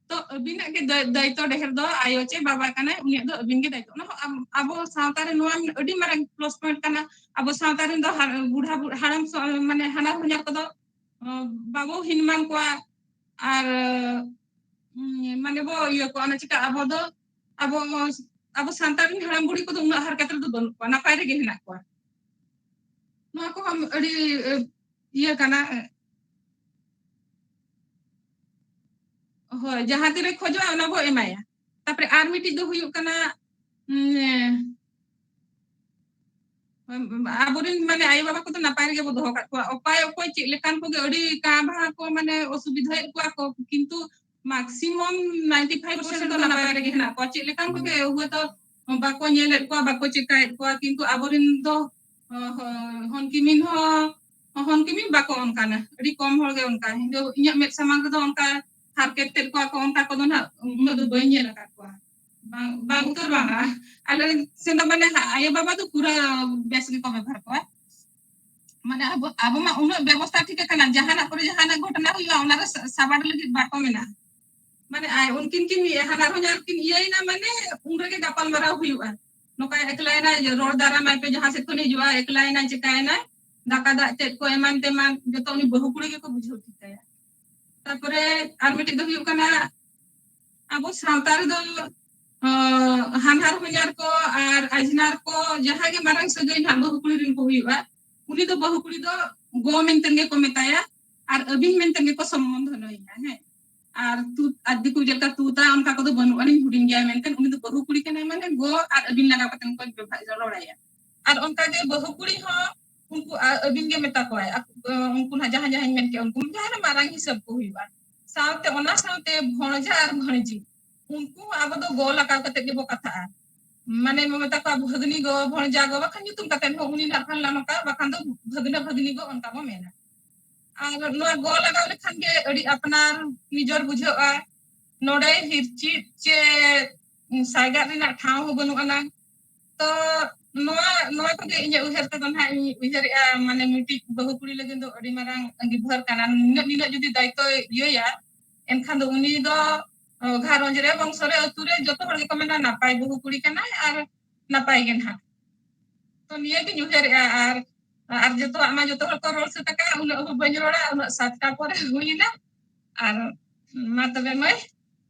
ᱛᱚ ᱟᱹᱵᱤᱱᱟᱜ ᱜᱮ ᱫᱟᱭ-, ᱫᱟᱭᱤᱛᱛᱚ ᱰᱷᱮᱨ ᱫᱚ ᱟᱭᱳ ᱪᱮ ᱵᱟᱵᱟ ᱠᱟᱱᱟᱭ, ᱩᱱᱤᱭᱟᱜ ᱫᱚ ᱟᱹᱵᱤᱱ ᱜᱮ ᱫᱟᱭᱤᱛᱛᱚ᱾ ᱚᱱᱟ ᱦᱚᱸ ᱟᱵ-, ᱟᱵᱚ ᱥᱟᱶᱛᱟ ᱨᱮ ᱱᱚᱣᱟ ᱟᱹᱰᱤ ᱢᱟᱨᱟᱝ plus point ᱠᱟᱱᱟ᱾ ᱟᱵᱚ ᱥᱟᱶᱛᱟ ᱨᱮᱱ ᱫᱚ ᱦᱟ-, ᱵᱩᱰᱷᱟ ᱵᱩ-, ᱦᱟᱲᱟᱢ ᱥᱚ-, ᱢᱟᱱᱮ ᱦᱟᱱᱟᱨ ᱦᱚᱧᱦᱟᱨ ᱠᱚᱫᱚ, ᱚ, ᱵᱟᱵᱚ ᱦᱤᱱᱢᱟᱱ ᱠᱚᱣᱟ᱾ ᱟᱨ, ᱩᱸ, ᱢᱟᱱᱮ ᱵᱚ ᱤᱭᱟᱹ ᱠᱚᱣᱟ, ᱚᱱᱟ ᱪᱤᱠᱟ ᱟᱵᱚ ᱫᱚ, ᱟᱵᱚ, ᱟᱵᱚ ᱥᱟᱱᱛᱟᱲ ᱨᱮᱱ ᱦᱟᱲᱟᱢ ᱵᱩᱲᱦᱤ ᱠᱚᱫᱚ ᱩᱱᱟᱹᱜ ᱦᱟᱨᱠᱮᱛ ᱨᱮᱫᱚ ᱵᱟᱹᱱᱩᱜ ᱠᱚᱣᱟ, ᱱᱟᱯᱟᱭ ᱨᱮᱜᱮ ᱦᱮᱱᱟᱜ ᱠᱚᱣᱟ᱾ ᱱᱚᱣᱟ ᱠᱚᱦᱚᱸ ᱟᱹᱰᱤ, ᱮ, ᱤᱭᱟᱹ ᱠᱟᱱᱟ᱾ ᱦᱳᱭ, ᱡᱟᱦᱟᱸ ᱛᱤᱨᱮ ᱠᱷᱚᱡᱚᱜᱼᱟ, ᱚᱱᱟ ᱵᱚ ᱮᱢᱟᱭᱟ᱾ ᱛᱟᱯᱚᱨᱮ ᱟᱨ ᱢᱤᱫᱴᱤᱡ ᱫᱚ ᱦᱩᱭᱩᱜ ᱠᱟᱱᱟ, ᱩᱸ, ᱟᱵᱚᱨᱮᱱ ᱢᱟᱱᱮ ᱟᱭᱳ ᱵᱟᱵᱟ ᱠᱚᱫᱚ ᱱᱟᱯᱟᱭ ᱨᱮᱜᱮ ᱵᱚ ᱫᱚᱦᱚ ᱠᱟᱜ ᱠᱚᱣᱟ᱾ ᱚᱠᱚᱭ ᱚᱠᱚᱭ ᱪᱮᱫ ᱞᱮᱠᱟᱱ ᱠᱚᱜᱮ ᱟᱹᱰᱤ ᱠᱟᱸ ᱵᱷᱟᱸ ᱠᱚ ᱢᱟᱱᱮ ᱚᱥᱩᱵᱤᱫᱷᱟᱭᱮᱫ ᱠᱚᱣᱟ ᱠᱚ, ᱠᱤᱱᱛᱩ maximum ninety five percent ᱫᱚ ᱱᱟᱯᱟᱭ ᱨᱮᱜᱮ ᱦᱮᱱᱟᱜ ᱠᱚᱣᱟ᱾ ᱪᱮᱫ ᱞᱮᱠᱟᱱ ᱠᱚᱜᱮ ᱦᱚᱭᱛᱚ ᱵᱟᱠᱚ ᱧᱮᱞᱮᱫ ᱠᱚᱣᱟ, ᱵᱟᱠᱚ ᱪᱮᱠᱟᱭᱮᱫ ᱠᱚᱣᱟ, ᱠᱤᱱᱛᱩ ᱟᱵᱚᱨᱮᱱ ᱫᱚ ᱦᱚ-, ᱦᱚ-, ᱦᱚᱱ ᱠᱤᱢᱤᱱ ᱦᱚᱸ, ᱦᱚᱱ ᱠᱤᱢᱤᱱ ᱵᱟᱠᱚ ᱚᱱᱠᱟᱱᱟ, ᱟᱹᱰᱤ ᱠᱚᱢ ᱦᱚᱲ ᱜᱮ ᱚᱱᱠᱟ᱾ ᱤᱧ ᱫᱚ ᱤᱧᱟᱹᱜ ᱢᱮᱫ ᱥᱟᱢᱟᱝ ᱨᱮᱫᱚ ᱚᱱᱠᱟ ᱦᱟᱨᱠᱮᱛᱮᱫ ᱠᱚᱣᱟ ᱠᱚ, ᱚᱱᱠᱟ ᱠᱚᱫᱚ ᱱᱟᱜ ᱩᱱᱟᱹᱜ ᱫᱚ ᱵᱟᱹᱧ ᱧᱮᱞ ᱟᱠᱟᱫ ᱠᱚᱣᱟ᱾ ᱵᱟᱝ, ᱵᱟᱝ ᱩᱛᱟᱹᱨ ᱵᱟᱝᱟ᱾ ᱟᱞᱮ ᱥᱮᱱ ᱫᱚ ᱢᱟᱱᱮ ᱦᱟ-, ᱟᱭᱳ ᱵᱟᱵᱟ ᱫᱚ ᱯᱩᱨᱟᱹ ᱵᱮᱥ ᱜᱮᱠᱚ ᱵᱮᱵᱚᱦᱟᱨ ᱠᱚᱣᱟ᱾ ᱢᱟᱱᱮ ᱟᱵᱚ, ᱟᱵᱚ ᱢᱟ ᱩᱱᱟᱹᱜ ᱵᱮᱵᱚᱥᱛᱷᱟ ᱴᱷᱤᱠ ᱟᱠᱟᱱᱟ, ᱡᱟᱦᱟᱱᱟᱜ ᱠᱚᱨᱮ ᱡᱟᱦᱟᱱᱟᱜ ᱜᱷᱚᱴᱚᱱᱟ ᱦᱩᱭᱩᱜᱼᱟ, ᱚᱱᱟ ᱨᱮ ᱥᱟ-, ᱥᱟᱵᱟᱰ ᱞᱟᱹᱜᱤᱫ ᱵᱟᱠᱚ ᱢᱮᱱᱟ᱾ ᱢᱟᱱᱮ ᱟᱭ, ᱩᱱᱠᱤᱱ ᱠᱤᱱ ᱤᱭᱟᱹ, ᱦᱟᱱᱦᱟᱨ ᱦᱚᱧᱦᱟᱨ ᱠᱤᱱ ᱤᱭᱟᱹᱭᱮᱱᱟ, ᱢᱟᱱᱮ ᱩᱱ ᱨᱮᱜᱮ ᱜᱟᱯᱟᱞ ᱢᱟᱨᱟᱣ ᱦᱩᱭᱩᱜᱼᱟ᱾ ᱱᱚᱝᱠᱟᱭ ᱮᱠᱞᱟᱭᱮᱱᱟᱭ, ᱨᱚᱲ ᱫᱟᱨᱟᱢᱟᱭ ᱯᱮ, ᱡᱟᱦᱟᱸ ᱥᱮᱫ ᱠᱷᱚᱱ ᱦᱤᱡᱩᱜᱼᱟ, ᱮᱠᱞᱟᱭᱮᱱᱟᱭ, ᱪᱮᱠᱟᱭᱮᱱᱟᱭ, ᱫᱟᱠᱟ ᱫᱟᱜ ᱪᱮᱫ ᱠᱚ ᱮᱢᱟᱱ ᱛᱮᱢᱟᱱ, ᱡᱚᱛᱚ ᱩᱱᱤ ᱵᱟᱹᱦᱩ ᱠᱩᱲᱤ ᱜᱮᱠᱚ ᱵᱩᱡᱷᱟᱹᱣ ᱴᱷᱤᱠᱟᱭᱟ᱾ ᱛᱟᱨᱯᱚᱨᱮ ᱟᱨ ᱢᱤᱫᱴᱤᱡ ᱫᱚ ᱦᱩᱭᱩᱜ ᱠᱟᱱᱟ, ᱟᱵᱚ ᱥᱟᱶᱛᱟ ᱨᱮᱫᱚ, ᱟᱸ, ᱦᱟᱱᱦᱟᱨ ᱦᱚᱧᱦᱟᱨ ᱠᱚ ᱟᱨ ᱟᱡᱷᱱᱟᱨ ᱠᱚ ᱡᱟᱦᱟᱸ ᱜᱮ ᱢᱟᱨᱟᱝ ᱥᱟᱹᱜᱟᱹᱭ ᱱᱟᱦᱟᱜ ᱵᱟᱹᱦᱩ ᱠᱩᱲᱤ ᱨᱮᱱ ᱠᱚ ᱦᱩᱭᱩᱜᱼᱟ, ᱩᱱᱤ ᱫᱚ ᱵᱟᱹᱦᱩ ᱠᱩᱲᱤ ᱫᱚ ᱜᱚ ᱢᱮᱱᱛᱮ ᱜᱮᱠᱚ ᱢᱮᱛᱟᱭᱟ ᱟᱨ ᱟᱹᱵᱤᱱ ᱢᱮᱱᱛᱮ ᱜᱮᱠᱚ ᱥᱚᱢᱵᱳᱫᱷᱚᱱᱚᱭᱟ, ᱦᱮᱸ᱾ ᱟᱨ ᱛᱩ-, ᱟᱨ ᱫᱤᱠᱩ ᱪᱮᱫ ᱞᱮᱠᱟ ᱛᱩ ᱛᱟ, ᱚᱱᱠᱟ ᱠᱚᱫᱚ ᱵᱟᱹᱱᱩᱜ ᱟᱹᱱᱤᱡ, ᱦᱩᱰᱤᱧ ᱜᱮᱭᱟᱭ ᱢᱮᱱᱛᱮ᱾ ᱩᱱᱤ ᱫᱚ ᱵᱟᱹᱦᱩ ᱠᱩᱲᱤ ᱠᱟᱱᱟᱭ, ᱢᱟᱱᱮ ᱜᱚ ᱟᱨ ᱟᱹᱵᱤᱱ ᱞᱟᱜᱟᱣ ᱠᱟᱛᱮ ᱠᱚ ᱵᱮᱵᱷᱟᱨ, ᱨᱚᱲ ᱟᱭᱟ᱾ ᱟᱨ ᱚᱱᱠᱟ ᱜᱮ ᱵᱟᱹᱦᱩ ᱠᱩᱲᱤ ᱦᱚᱸ ᱩᱱᱠᱩ, ᱟ-, ᱟᱹᱵᱤᱱ ᱜᱮ ᱢᱮᱛᱟ ᱠᱚᱣᱟᱭ᱾ ᱟᱠ-, ᱩᱱᱠᱩ ᱱᱟᱦᱟᱜ ᱡᱟᱦᱟᱸ ᱡᱟᱦᱟᱸᱧ ᱢᱮᱱ ᱠᱮᱜᱼᱟ, ᱩᱱᱠᱩ ᱡᱟᱦᱟᱸ ᱨᱮ ᱢᱟᱨᱟᱝ ᱦᱤᱥᱟᱹᱵ ᱠᱚ ᱦᱩᱭᱩᱜᱼᱟ᱾ ᱥᱟᱶᱛᱮ, ᱚᱱᱟ ᱥᱟᱶᱛᱮ ᱵᱷᱚᱬᱡᱟ ᱟᱨ ᱵᱷᱚᱬᱡᱤ, ᱩᱱᱠᱩ ᱦᱚᱸ ᱟᱵᱚ ᱫᱚ ᱜᱚ ᱞᱟᱜᱟᱣ ᱠᱟᱛᱮ ᱜᱮᱵᱚ ᱠᱟᱛᱷᱟᱜᱼᱟ᱾ ᱢᱟᱱᱮ ᱵᱚ ᱢᱮᱛᱟ ᱠᱚᱣᱟ ᱵᱷᱟᱹᱜᱽᱱᱤ ᱜᱚ, ᱵᱷᱚᱬᱡᱟ ᱜᱚ, ᱵᱟᱠᱷᱟᱱ ᱧᱩᱛᱩᱢ ᱠᱟᱛᱮ ᱦᱚᱸ ᱩᱱᱤ ᱱᱟᱜ ᱠᱷᱟᱱ ᱞᱟᱢᱟᱠᱟ, ᱵᱟᱠᱷᱟᱱ ᱫᱚ ᱵᱷᱟᱹᱜᱽᱱᱟᱹ ᱵᱷᱟᱹᱜᱽᱱᱤ ᱜᱚ, ᱚᱱᱠᱟ ᱵᱚ ᱢᱮᱱᱟ᱾ ᱟᱨ ᱱᱚᱣᱟ ᱜᱚ ᱞᱟᱜᱟᱣ ᱞᱮᱠᱷᱟᱱ ᱜᱮ ᱟᱹᱰᱤ ᱟᱯᱱᱟᱨ ᱱᱤᱡᱚᱨ ᱵᱩᱡᱷᱟᱹᱜᱼᱟ᱾ ᱱᱚᱰᱮ ᱦᱤᱨᱪᱤᱫ ᱪᱮ ᱥᱟᱭᱜᱟᱫ ᱨᱮᱱᱟᱜ ᱴᱷᱟᱶ ᱦᱚᱸ ᱵᱟᱹᱱᱩᱜ ᱟᱱᱟᱝ᱾ ᱛᱚ ᱱᱚᱣᱟ, ᱱᱚᱣᱟ ᱠᱚᱜᱮ ᱤᱧᱟᱹᱜ ᱩᱭᱦᱟᱹᱨ ᱛᱮᱫᱚ ᱱᱟᱦᱟᱜ ᱤᱧ ᱩᱭᱦᱟᱹᱨᱮᱜᱼᱟ, ᱢᱟᱱᱮ ᱢᱤᱫᱴᱤᱡ ᱵᱟᱹᱦᱩ ᱠᱩᱲᱤ ᱞᱟᱹᱜᱤᱫ ᱫᱚ ᱟᱹᱰᱤ ᱢᱟᱨᱟᱝ ᱟᱸᱜᱤᱵᱷᱟᱨ ᱠᱟᱱᱟ᱾ ᱱᱤᱱᱟᱹᱜ, ᱱᱤᱱᱟᱹᱜ ᱡᱩᱫᱤ ᱫᱟᱭᱤᱛᱛᱚᱭ ᱤᱭᱟᱹᱭᱟ, ᱮᱱᱠᱷᱟᱱ ᱫᱚ ᱩᱱᱤ ᱫᱚ, ᱚ, ᱜᱷᱟᱨᱚᱸᱡᱽ ᱨᱮ, ᱵᱚᱝᱥᱚ ᱨᱮ, ᱟᱹᱛᱩ ᱨᱮ ᱡᱚᱛᱚ ᱦᱚᱲ ᱜᱮᱠᱚ ᱢᱮᱱᱟ ᱱᱟᱯᱟᱭ ᱵᱟᱹᱦᱩ ᱠᱩᱲᱤ ᱠᱟᱱᱟᱭ ᱟᱨ ᱱᱟᱯᱟᱭ ᱜᱮ ᱱᱟᱦᱟᱜ᱾ ᱛᱚ ᱱᱤᱭᱟᱹ ᱜᱤᱧ ᱩᱭᱦᱟᱹᱨᱮᱜᱼᱟ᱾ ᱟᱨ, ᱟᱨ ᱡᱚᱛᱚᱣᱟᱜ ᱢᱟ ᱡᱚᱛᱚ ᱦᱚᱲ ᱠᱚ ᱨᱚᱲ ᱥᱟᱹᱛ ᱟᱠᱟᱫᱼᱟ, ᱩᱱᱟᱹᱜ ᱦᱚᱸ ᱵᱟᱹᱧ ᱨᱚᱲᱟ, ᱩᱱᱟᱹᱜ ᱥᱟᱛᱴᱟ ᱯᱚᱨᱮ ᱦᱩᱭᱮᱱᱟ᱾ ᱟᱨ ᱢᱟ ᱛᱚᱵᱮ ᱢᱟᱹᱭ,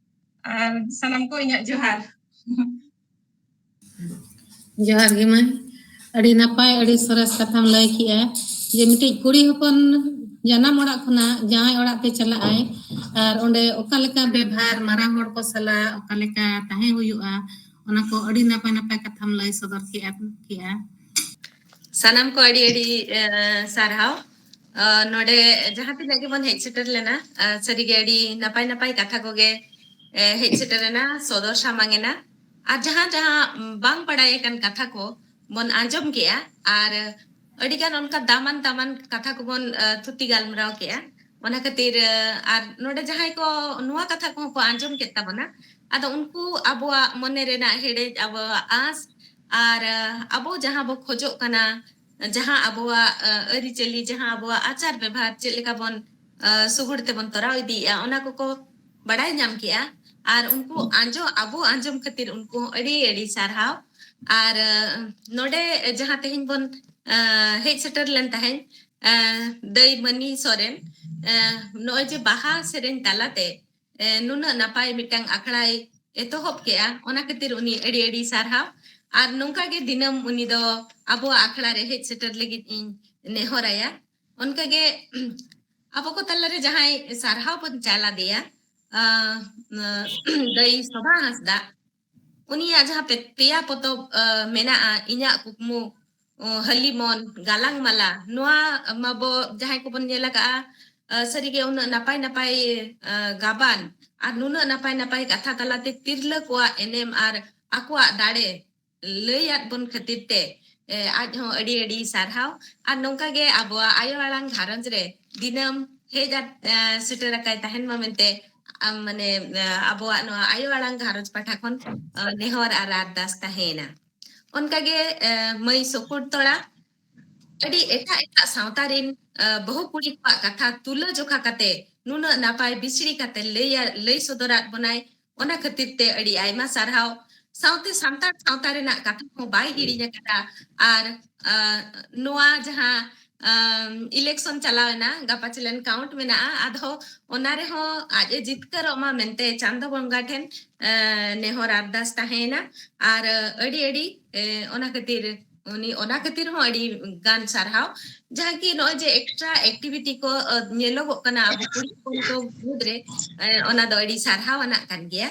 ᱟᱨ ᱥᱟᱱᱟᱢ ᱠᱚ ᱤᱧᱟᱹᱜ ᱡᱚᱦᱟᱨ᱾ ᱡᱚᱦᱟᱨ ᱜᱮ ᱢᱟᱹᱭ, ᱟᱹᱰᱤ ᱱᱟᱯᱟᱭ, ᱟᱹᱰᱤ ᱥᱚᱨᱮᱥ ᱠᱟᱛᱷᱟᱢ ᱞᱟᱹᱭ ᱠᱮᱜᱼᱟ, ᱡᱮ ᱢᱤᱫᱴᱤᱡ ᱠᱩᱲᱤ ᱦᱚᱯᱚᱱ ᱡᱟᱱᱟᱢ ᱚᱲᱟᱜ ᱠᱷᱚᱱᱟᱜ ᱡᱟᱶᱟᱭ ᱚᱲᱟᱜ ᱛᱮ ᱪᱟᱞᱟᱜ ᱟᱭ, ᱟᱨ ᱚᱸᱰᱮ ᱚᱠᱟ ᱞᱮᱠᱟ ᱵᱮᱵᱷᱟᱨ ᱢᱟᱨᱟᱝ ᱦᱚᱲ ᱠᱚ ᱥᱟᱞᱟᱜ ᱚᱠᱟ ᱞᱮᱠᱟ ᱛᱟᱦᱮᱸ ᱦᱩᱭᱩᱜᱼᱟ, ᱚᱱᱟ ᱠᱚ ᱟᱹᱰᱤ ᱱᱟᱯᱟᱭ ᱱᱟᱯᱟᱭ ᱠᱟᱛᱷᱟᱢ ᱞᱟᱹᱭ ᱥᱚᱫᱚᱨ ᱠᱮᱜᱼᱟ, ᱠᱮᱜᱼᱟ᱾ ᱥᱟᱱᱟᱢ ᱠᱚ ᱟᱹᱰᱤ ᱟᱹᱰᱤ ᱮ, ᱥᱟᱨᱦᱟᱣ᱾ ᱮ, ᱱᱚᱰᱮ ᱡᱟᱦᱟᱸ ᱛᱤᱱᱟᱹᱜ ᱜᱮᱵᱚᱱ ᱦᱮᱡ ᱥᱮᱴᱮᱨ ᱞᱮᱱᱟ, ᱮ, ᱥᱟᱹᱨᱤᱜᱮ ᱟᱹᱰᱤ ᱱᱟᱯᱟᱭ ᱱᱟᱯᱟᱭ ᱠᱟᱛᱷᱟ ᱠᱚᱜᱮ ᱮ, ᱦᱮᱡ ᱥᱮᱴᱮᱨ ᱮᱱᱟ, ᱥᱚᱫᱚᱨ ᱥᱟᱢᱟᱝ ᱮᱱᱟ᱾ ᱟᱨ ᱡᱟᱦᱟᱸ ᱡᱟᱦᱟᱸ ᱵᱟᱝ ᱵᱟᱲᱟᱭ ᱟᱠᱟᱱ ᱠᱟᱛᱷᱟ ᱠᱚ ᱵᱚᱱ ᱟᱸᱡᱚᱢ ᱠᱮᱜᱼᱟ, ᱟᱨ ᱟᱹᱰᱤᱜᱟᱱ ᱚᱱᱠᱟ ᱫᱟᱢᱟᱱ ᱫᱟᱢᱟᱱ ᱠᱟᱛᱷᱟ ᱠᱚᱵᱚᱱ ᱮ, ᱛᱷᱩᱛᱤ ᱜᱟᱞᱢᱟᱨᱟᱣ ᱠᱮᱜᱼᱟ᱾ ᱚᱱᱟ ᱠᱷᱟᱹᱛᱤᱨ ᱮ, ᱟᱨ ᱱᱚᱰᱮ ᱡᱟᱦᱟᱸᱭ ᱠᱚ ᱱᱚᱣᱟ ᱠᱟᱛᱷᱟ ᱠᱚᱦᱚᱸ ᱠᱚ ᱟᱸᱡᱚᱢ ᱠᱮᱫ ᱛᱟᱵᱚᱱᱟ, ᱟᱫᱚ ᱩᱱᱠᱩ ᱟᱵᱚᱣᱟᱜ ᱢᱚᱱᱮ ᱨᱮᱱᱟᱜ ᱦᱮᱰᱮᱡ, ᱟᱵᱚᱣᱟᱜ ᱟᱸᱥ, ᱟᱨ ᱮ, ᱟᱵᱚ ᱡᱟᱦᱟᱸ ᱵᱚ ᱠᱷᱚᱡᱚᱜ ᱠᱟᱱᱟ, ᱡᱟᱦᱟᱸ ᱟᱵᱚᱣᱟᱜ ᱮ, ᱟᱹᱨᱤᱪᱟᱹᱞᱤ, ᱡᱟᱦᱟᱸ ᱟᱵᱚᱣᱟᱜ ᱟᱪᱟᱨ ᱵᱮᱵᱷᱟᱨ ᱪᱮᱫ ᱞᱮᱠᱟ ᱵᱚᱱ ᱮ, ᱥᱩᱜᱩᱲ ᱛᱮᱵᱚᱱ ᱛᱚᱨᱟᱣ ᱤᱫᱤᱭᱮᱫᱼᱟ, ᱚᱱᱟ ᱠᱚᱠᱚ ᱵᱟᱲᱟᱭ ᱧᱟᱢ ᱠᱮᱜᱼᱟ᱾ ᱟᱨ ᱩᱱᱠᱩ ᱟᱸᱡᱚᱢ, ᱟᱵᱚ ᱟᱸᱡᱚᱢ ᱠᱷᱟᱹᱛᱤᱨ ᱩᱱᱠᱩ ᱦᱚᱸ ᱟᱹᱰᱤ ᱟᱹᱰᱤ ᱥᱟᱨᱦᱟᱣ᱾ ᱟᱨ ᱮ, ᱱᱚᱰᱮ ᱡᱟᱦᱟᱸ ᱛᱮᱦᱮᱧ ᱵᱚᱱ ᱮ, ᱦᱮᱡ ᱥᱮᱴᱮᱨ ᱞᱮᱱ ᱛᱟᱦᱮᱸᱫ, ᱮ, ᱫᱟᱹᱭ ᱢᱟᱹᱱᱤ ᱥᱚᱨᱮᱱ, ᱮ, ᱱᱚᱜᱼᱚᱭ ᱡᱮ ᱵᱟᱦᱟ ᱥᱮᱨᱮᱧ ᱛᱟᱞᱟᱛᱮ ᱮ, ᱱᱩᱱᱟᱹᱜ ᱱᱟᱯᱟᱭ ᱢᱤᱫᱴᱟᱝ ᱟᱠᱷᱲᱟᱭ ᱮᱛᱚᱦᱚᱵ ᱠᱮᱜᱼᱟ, ᱚᱱᱟ ᱠᱷᱟᱹᱛᱤᱨ ᱩᱱᱤ ᱟᱹᱰᱤ ᱟᱹᱰᱤ ᱥᱟᱨᱦᱟᱣ᱾ ᱟᱨ ᱱᱚᱝᱠᱟ ᱜᱮ ᱫᱤᱱᱟᱹᱢ ᱩᱱᱤ ᱫᱚ ᱟᱵᱚᱣᱟᱜ ᱟᱠᱷᱲᱟ ᱨᱮ ᱦᱮᱡ ᱥᱮᱴᱮᱨ ᱞᱟᱹᱜᱤᱫ ᱤᱧ ᱱᱮᱦᱚᱨᱟᱭᱟ᱾ ᱚᱱᱠᱟᱜᱮ ᱟᱵᱚ ᱠᱚ ᱛᱟᱞᱟᱨᱮ ᱡᱟᱦᱟᱸᱭ ᱥᱟᱨᱦᱟᱣ ᱵᱚᱱ ᱪᱟᱞ ᱟᱫᱮᱭᱟ, ᱟ, ᱟ, ᱫᱟᱹᱭ ᱥᱳᱵᱷᱟ ᱦᱟᱸᱥᱫᱟ, ᱩᱱᱤᱭᱟᱜ ᱡᱟᱦᱟᱸ ᱯᱮ-, ᱯᱮᱭᱟ ᱯᱚᱛᱚᱵ ᱟ, ᱢᱮᱱᱟᱜᱼᱟ, ᱤᱧᱟᱜ ᱠᱩᱠᱢᱩ, ᱚ, ᱦᱟᱹᱞᱤᱢᱚᱱ, ᱜᱟᱞᱟᱝ ᱢᱟᱞᱟ, ᱱᱚᱣᱟ ᱢᱟᱵᱚ ᱡᱟᱦᱟᱸᱭ ᱠᱚᱵᱚᱱ ᱧᱮᱞ ᱟᱠᱟᱜᱼᱟ, ᱟ, ᱥᱟᱹᱨᱤᱜᱮ ᱩᱱᱟᱹᱜ ᱱᱟᱯᱟᱭ ᱱᱟᱯᱟᱭ ᱟ, ᱜᱟᱵᱟᱱ ᱟᱨ ᱱᱩᱱᱟᱹᱜ ᱱᱟᱯᱟᱭ ᱱᱟᱯᱟᱭ ᱠᱟᱛᱷᱟ ᱛᱟᱞᱟᱛᱮ ᱛᱤᱨᱞᱟᱹ ᱠᱚᱣᱟᱜ ᱮᱱᱮᱢ ᱟᱨ ᱟᱠᱚᱣᱟᱜ ᱫᱟᱲᱮ ᱞᱟᱹᱭᱟᱫ ᱵᱚᱱ ᱠᱷᱟᱹᱛᱤᱨ ᱛᱮ, ᱮ, ᱟᱡ ᱦᱚᱸ ᱟᱹᱰᱤ ᱟᱹᱰᱤ ᱥᱟᱨᱦᱟᱣ᱾ ᱟᱨ ᱱᱚᱝᱠᱟ ᱜᱮ ᱟᱵᱚᱣᱟᱜ ᱟᱭᱳ ᱟᱲᱟᱝ ᱜᱷᱟᱨᱚᱸᱡᱽ ᱨᱮ ᱫᱤᱱᱟᱹᱢ ᱦᱮᱡ ᱟ-, ᱮ, ᱥᱮᱴᱮᱨ ᱟᱠᱟᱭ ᱛᱟᱦᱮᱱ ᱢᱟ ᱢᱮᱱᱛᱮ, ᱟᱢ, ᱢᱟᱱᱮ, ᱮ, ᱟᱵᱚᱣᱟᱜ ᱱᱚᱣᱟ ᱟᱭᱳ ᱟᱲᱟᱝ ᱜᱷᱟᱨᱚᱸᱡᱽ ᱯᱟᱦᱴᱟ ᱠᱷᱚᱱ, ᱮ, ᱱᱮᱦᱚᱨ ᱟᱨ ᱟᱨᱫᱟᱥ ᱛᱟᱦᱮᱸᱭᱮᱱᱟ᱾ ᱚᱱᱠᱟᱜᱮ, ᱮ, ᱢᱟᱹᱭ ᱥᱚᱠᱩᱨ ᱛᱚᱲᱟ ᱟᱹᱰᱤ ᱮᱴᱟᱜ ᱮᱴᱟᱜ ᱥᱟᱶᱛᱟ ᱨᱮᱱ, ᱮ, ᱵᱟᱹᱦᱩ ᱠᱩᱲᱤ ᱠᱚᱣᱟᱜ ᱠᱟᱛᱷᱟ ᱛᱩᱞᱟᱹ ᱡᱚᱠᱷᱟ ᱠᱟᱛᱮ ᱱᱩᱱᱟᱹᱜ ᱱᱟᱯᱟᱭ ᱵᱤᱥᱲᱤ ᱠᱟᱛᱮ ᱞᱟᱹᱭ, ᱞᱟᱹᱭ ᱥᱚᱫᱚᱨᱟᱫ ᱵᱚᱱᱟᱭ, ᱚᱱᱟ ᱠᱷᱟᱹᱛᱤᱨ ᱛᱮ ᱟᱹᱰᱤ ᱟᱭᱢᱟ ᱥᱟᱨᱦᱟᱣ᱾ ᱥᱟᱶᱛᱮ ᱥᱟᱱᱛᱟᱲ ᱥᱟᱶᱛᱟ ᱨᱮᱱᱟᱜ ᱠᱟᱛᱷᱟ ᱦᱚᱸ ᱵᱟᱭ ᱦᱤᱲᱤᱧ ᱟᱠᱟᱫᱟ᱾ ᱟᱨ, ᱟ, ᱱᱚᱣᱟ ᱡᱟᱦᱟᱸ, ᱟᱢ, election ᱪᱟᱞᱟᱣ ᱮᱱᱟ, ᱜᱟᱯᱟ ᱪᱮᱞᱮᱱ count ᱢᱮᱱᱟᱜᱼᱟ, ᱟᱫᱚ ᱚᱱᱟ ᱨᱮᱦᱚᱸ ᱟᱡ ᱮ ᱡᱤᱛᱠᱟᱹᱨᱚᱜ ᱢᱟ ᱢᱮᱱᱛᱮ ᱪᱟᱸᱫᱚ ᱵᱚᱸᱜᱟ ᱴᱷᱮᱱ, ᱟ, ᱱᱮᱦᱚᱨ ᱟᱨᱫᱟᱥ ᱛᱟᱦᱮᱸᱭᱮᱱᱟ᱾ ᱟᱨ, ᱟ, ᱟᱹᱰᱤ ᱟᱹᱰᱤ, ᱮ, ᱚᱱᱟ ᱠᱷᱟᱹᱛᱤᱨ ᱩᱱᱤ, ᱚᱱᱟ ᱠᱷᱟᱹᱛᱤᱨ ᱦᱚᱸ ᱟᱹᱰᱤ ᱜᱟᱱ ᱥᱟᱨᱦᱟᱣ᱾ ᱡᱟᱦᱟᱸ ᱠᱤ ᱱᱚᱜᱼᱚᱭ ᱡᱮ extra activity ᱠᱚ, ᱟ, ᱧᱮᱞᱚᱜᱚᱜ ᱠᱟᱱᱟ ᱟᱵᱚ ᱠᱩᱲᱤ ᱦᱚᱯᱚᱱ ᱠᱚ ᱢᱩᱫᱽᱨᱮ, ᱮ, ᱚᱱᱟ ᱫᱚ ᱟᱹᱰᱤ ᱥᱟᱨᱦᱟᱣ ᱟᱱᱟᱜ ᱠᱟᱱ ᱜᱮᱭᱟ᱾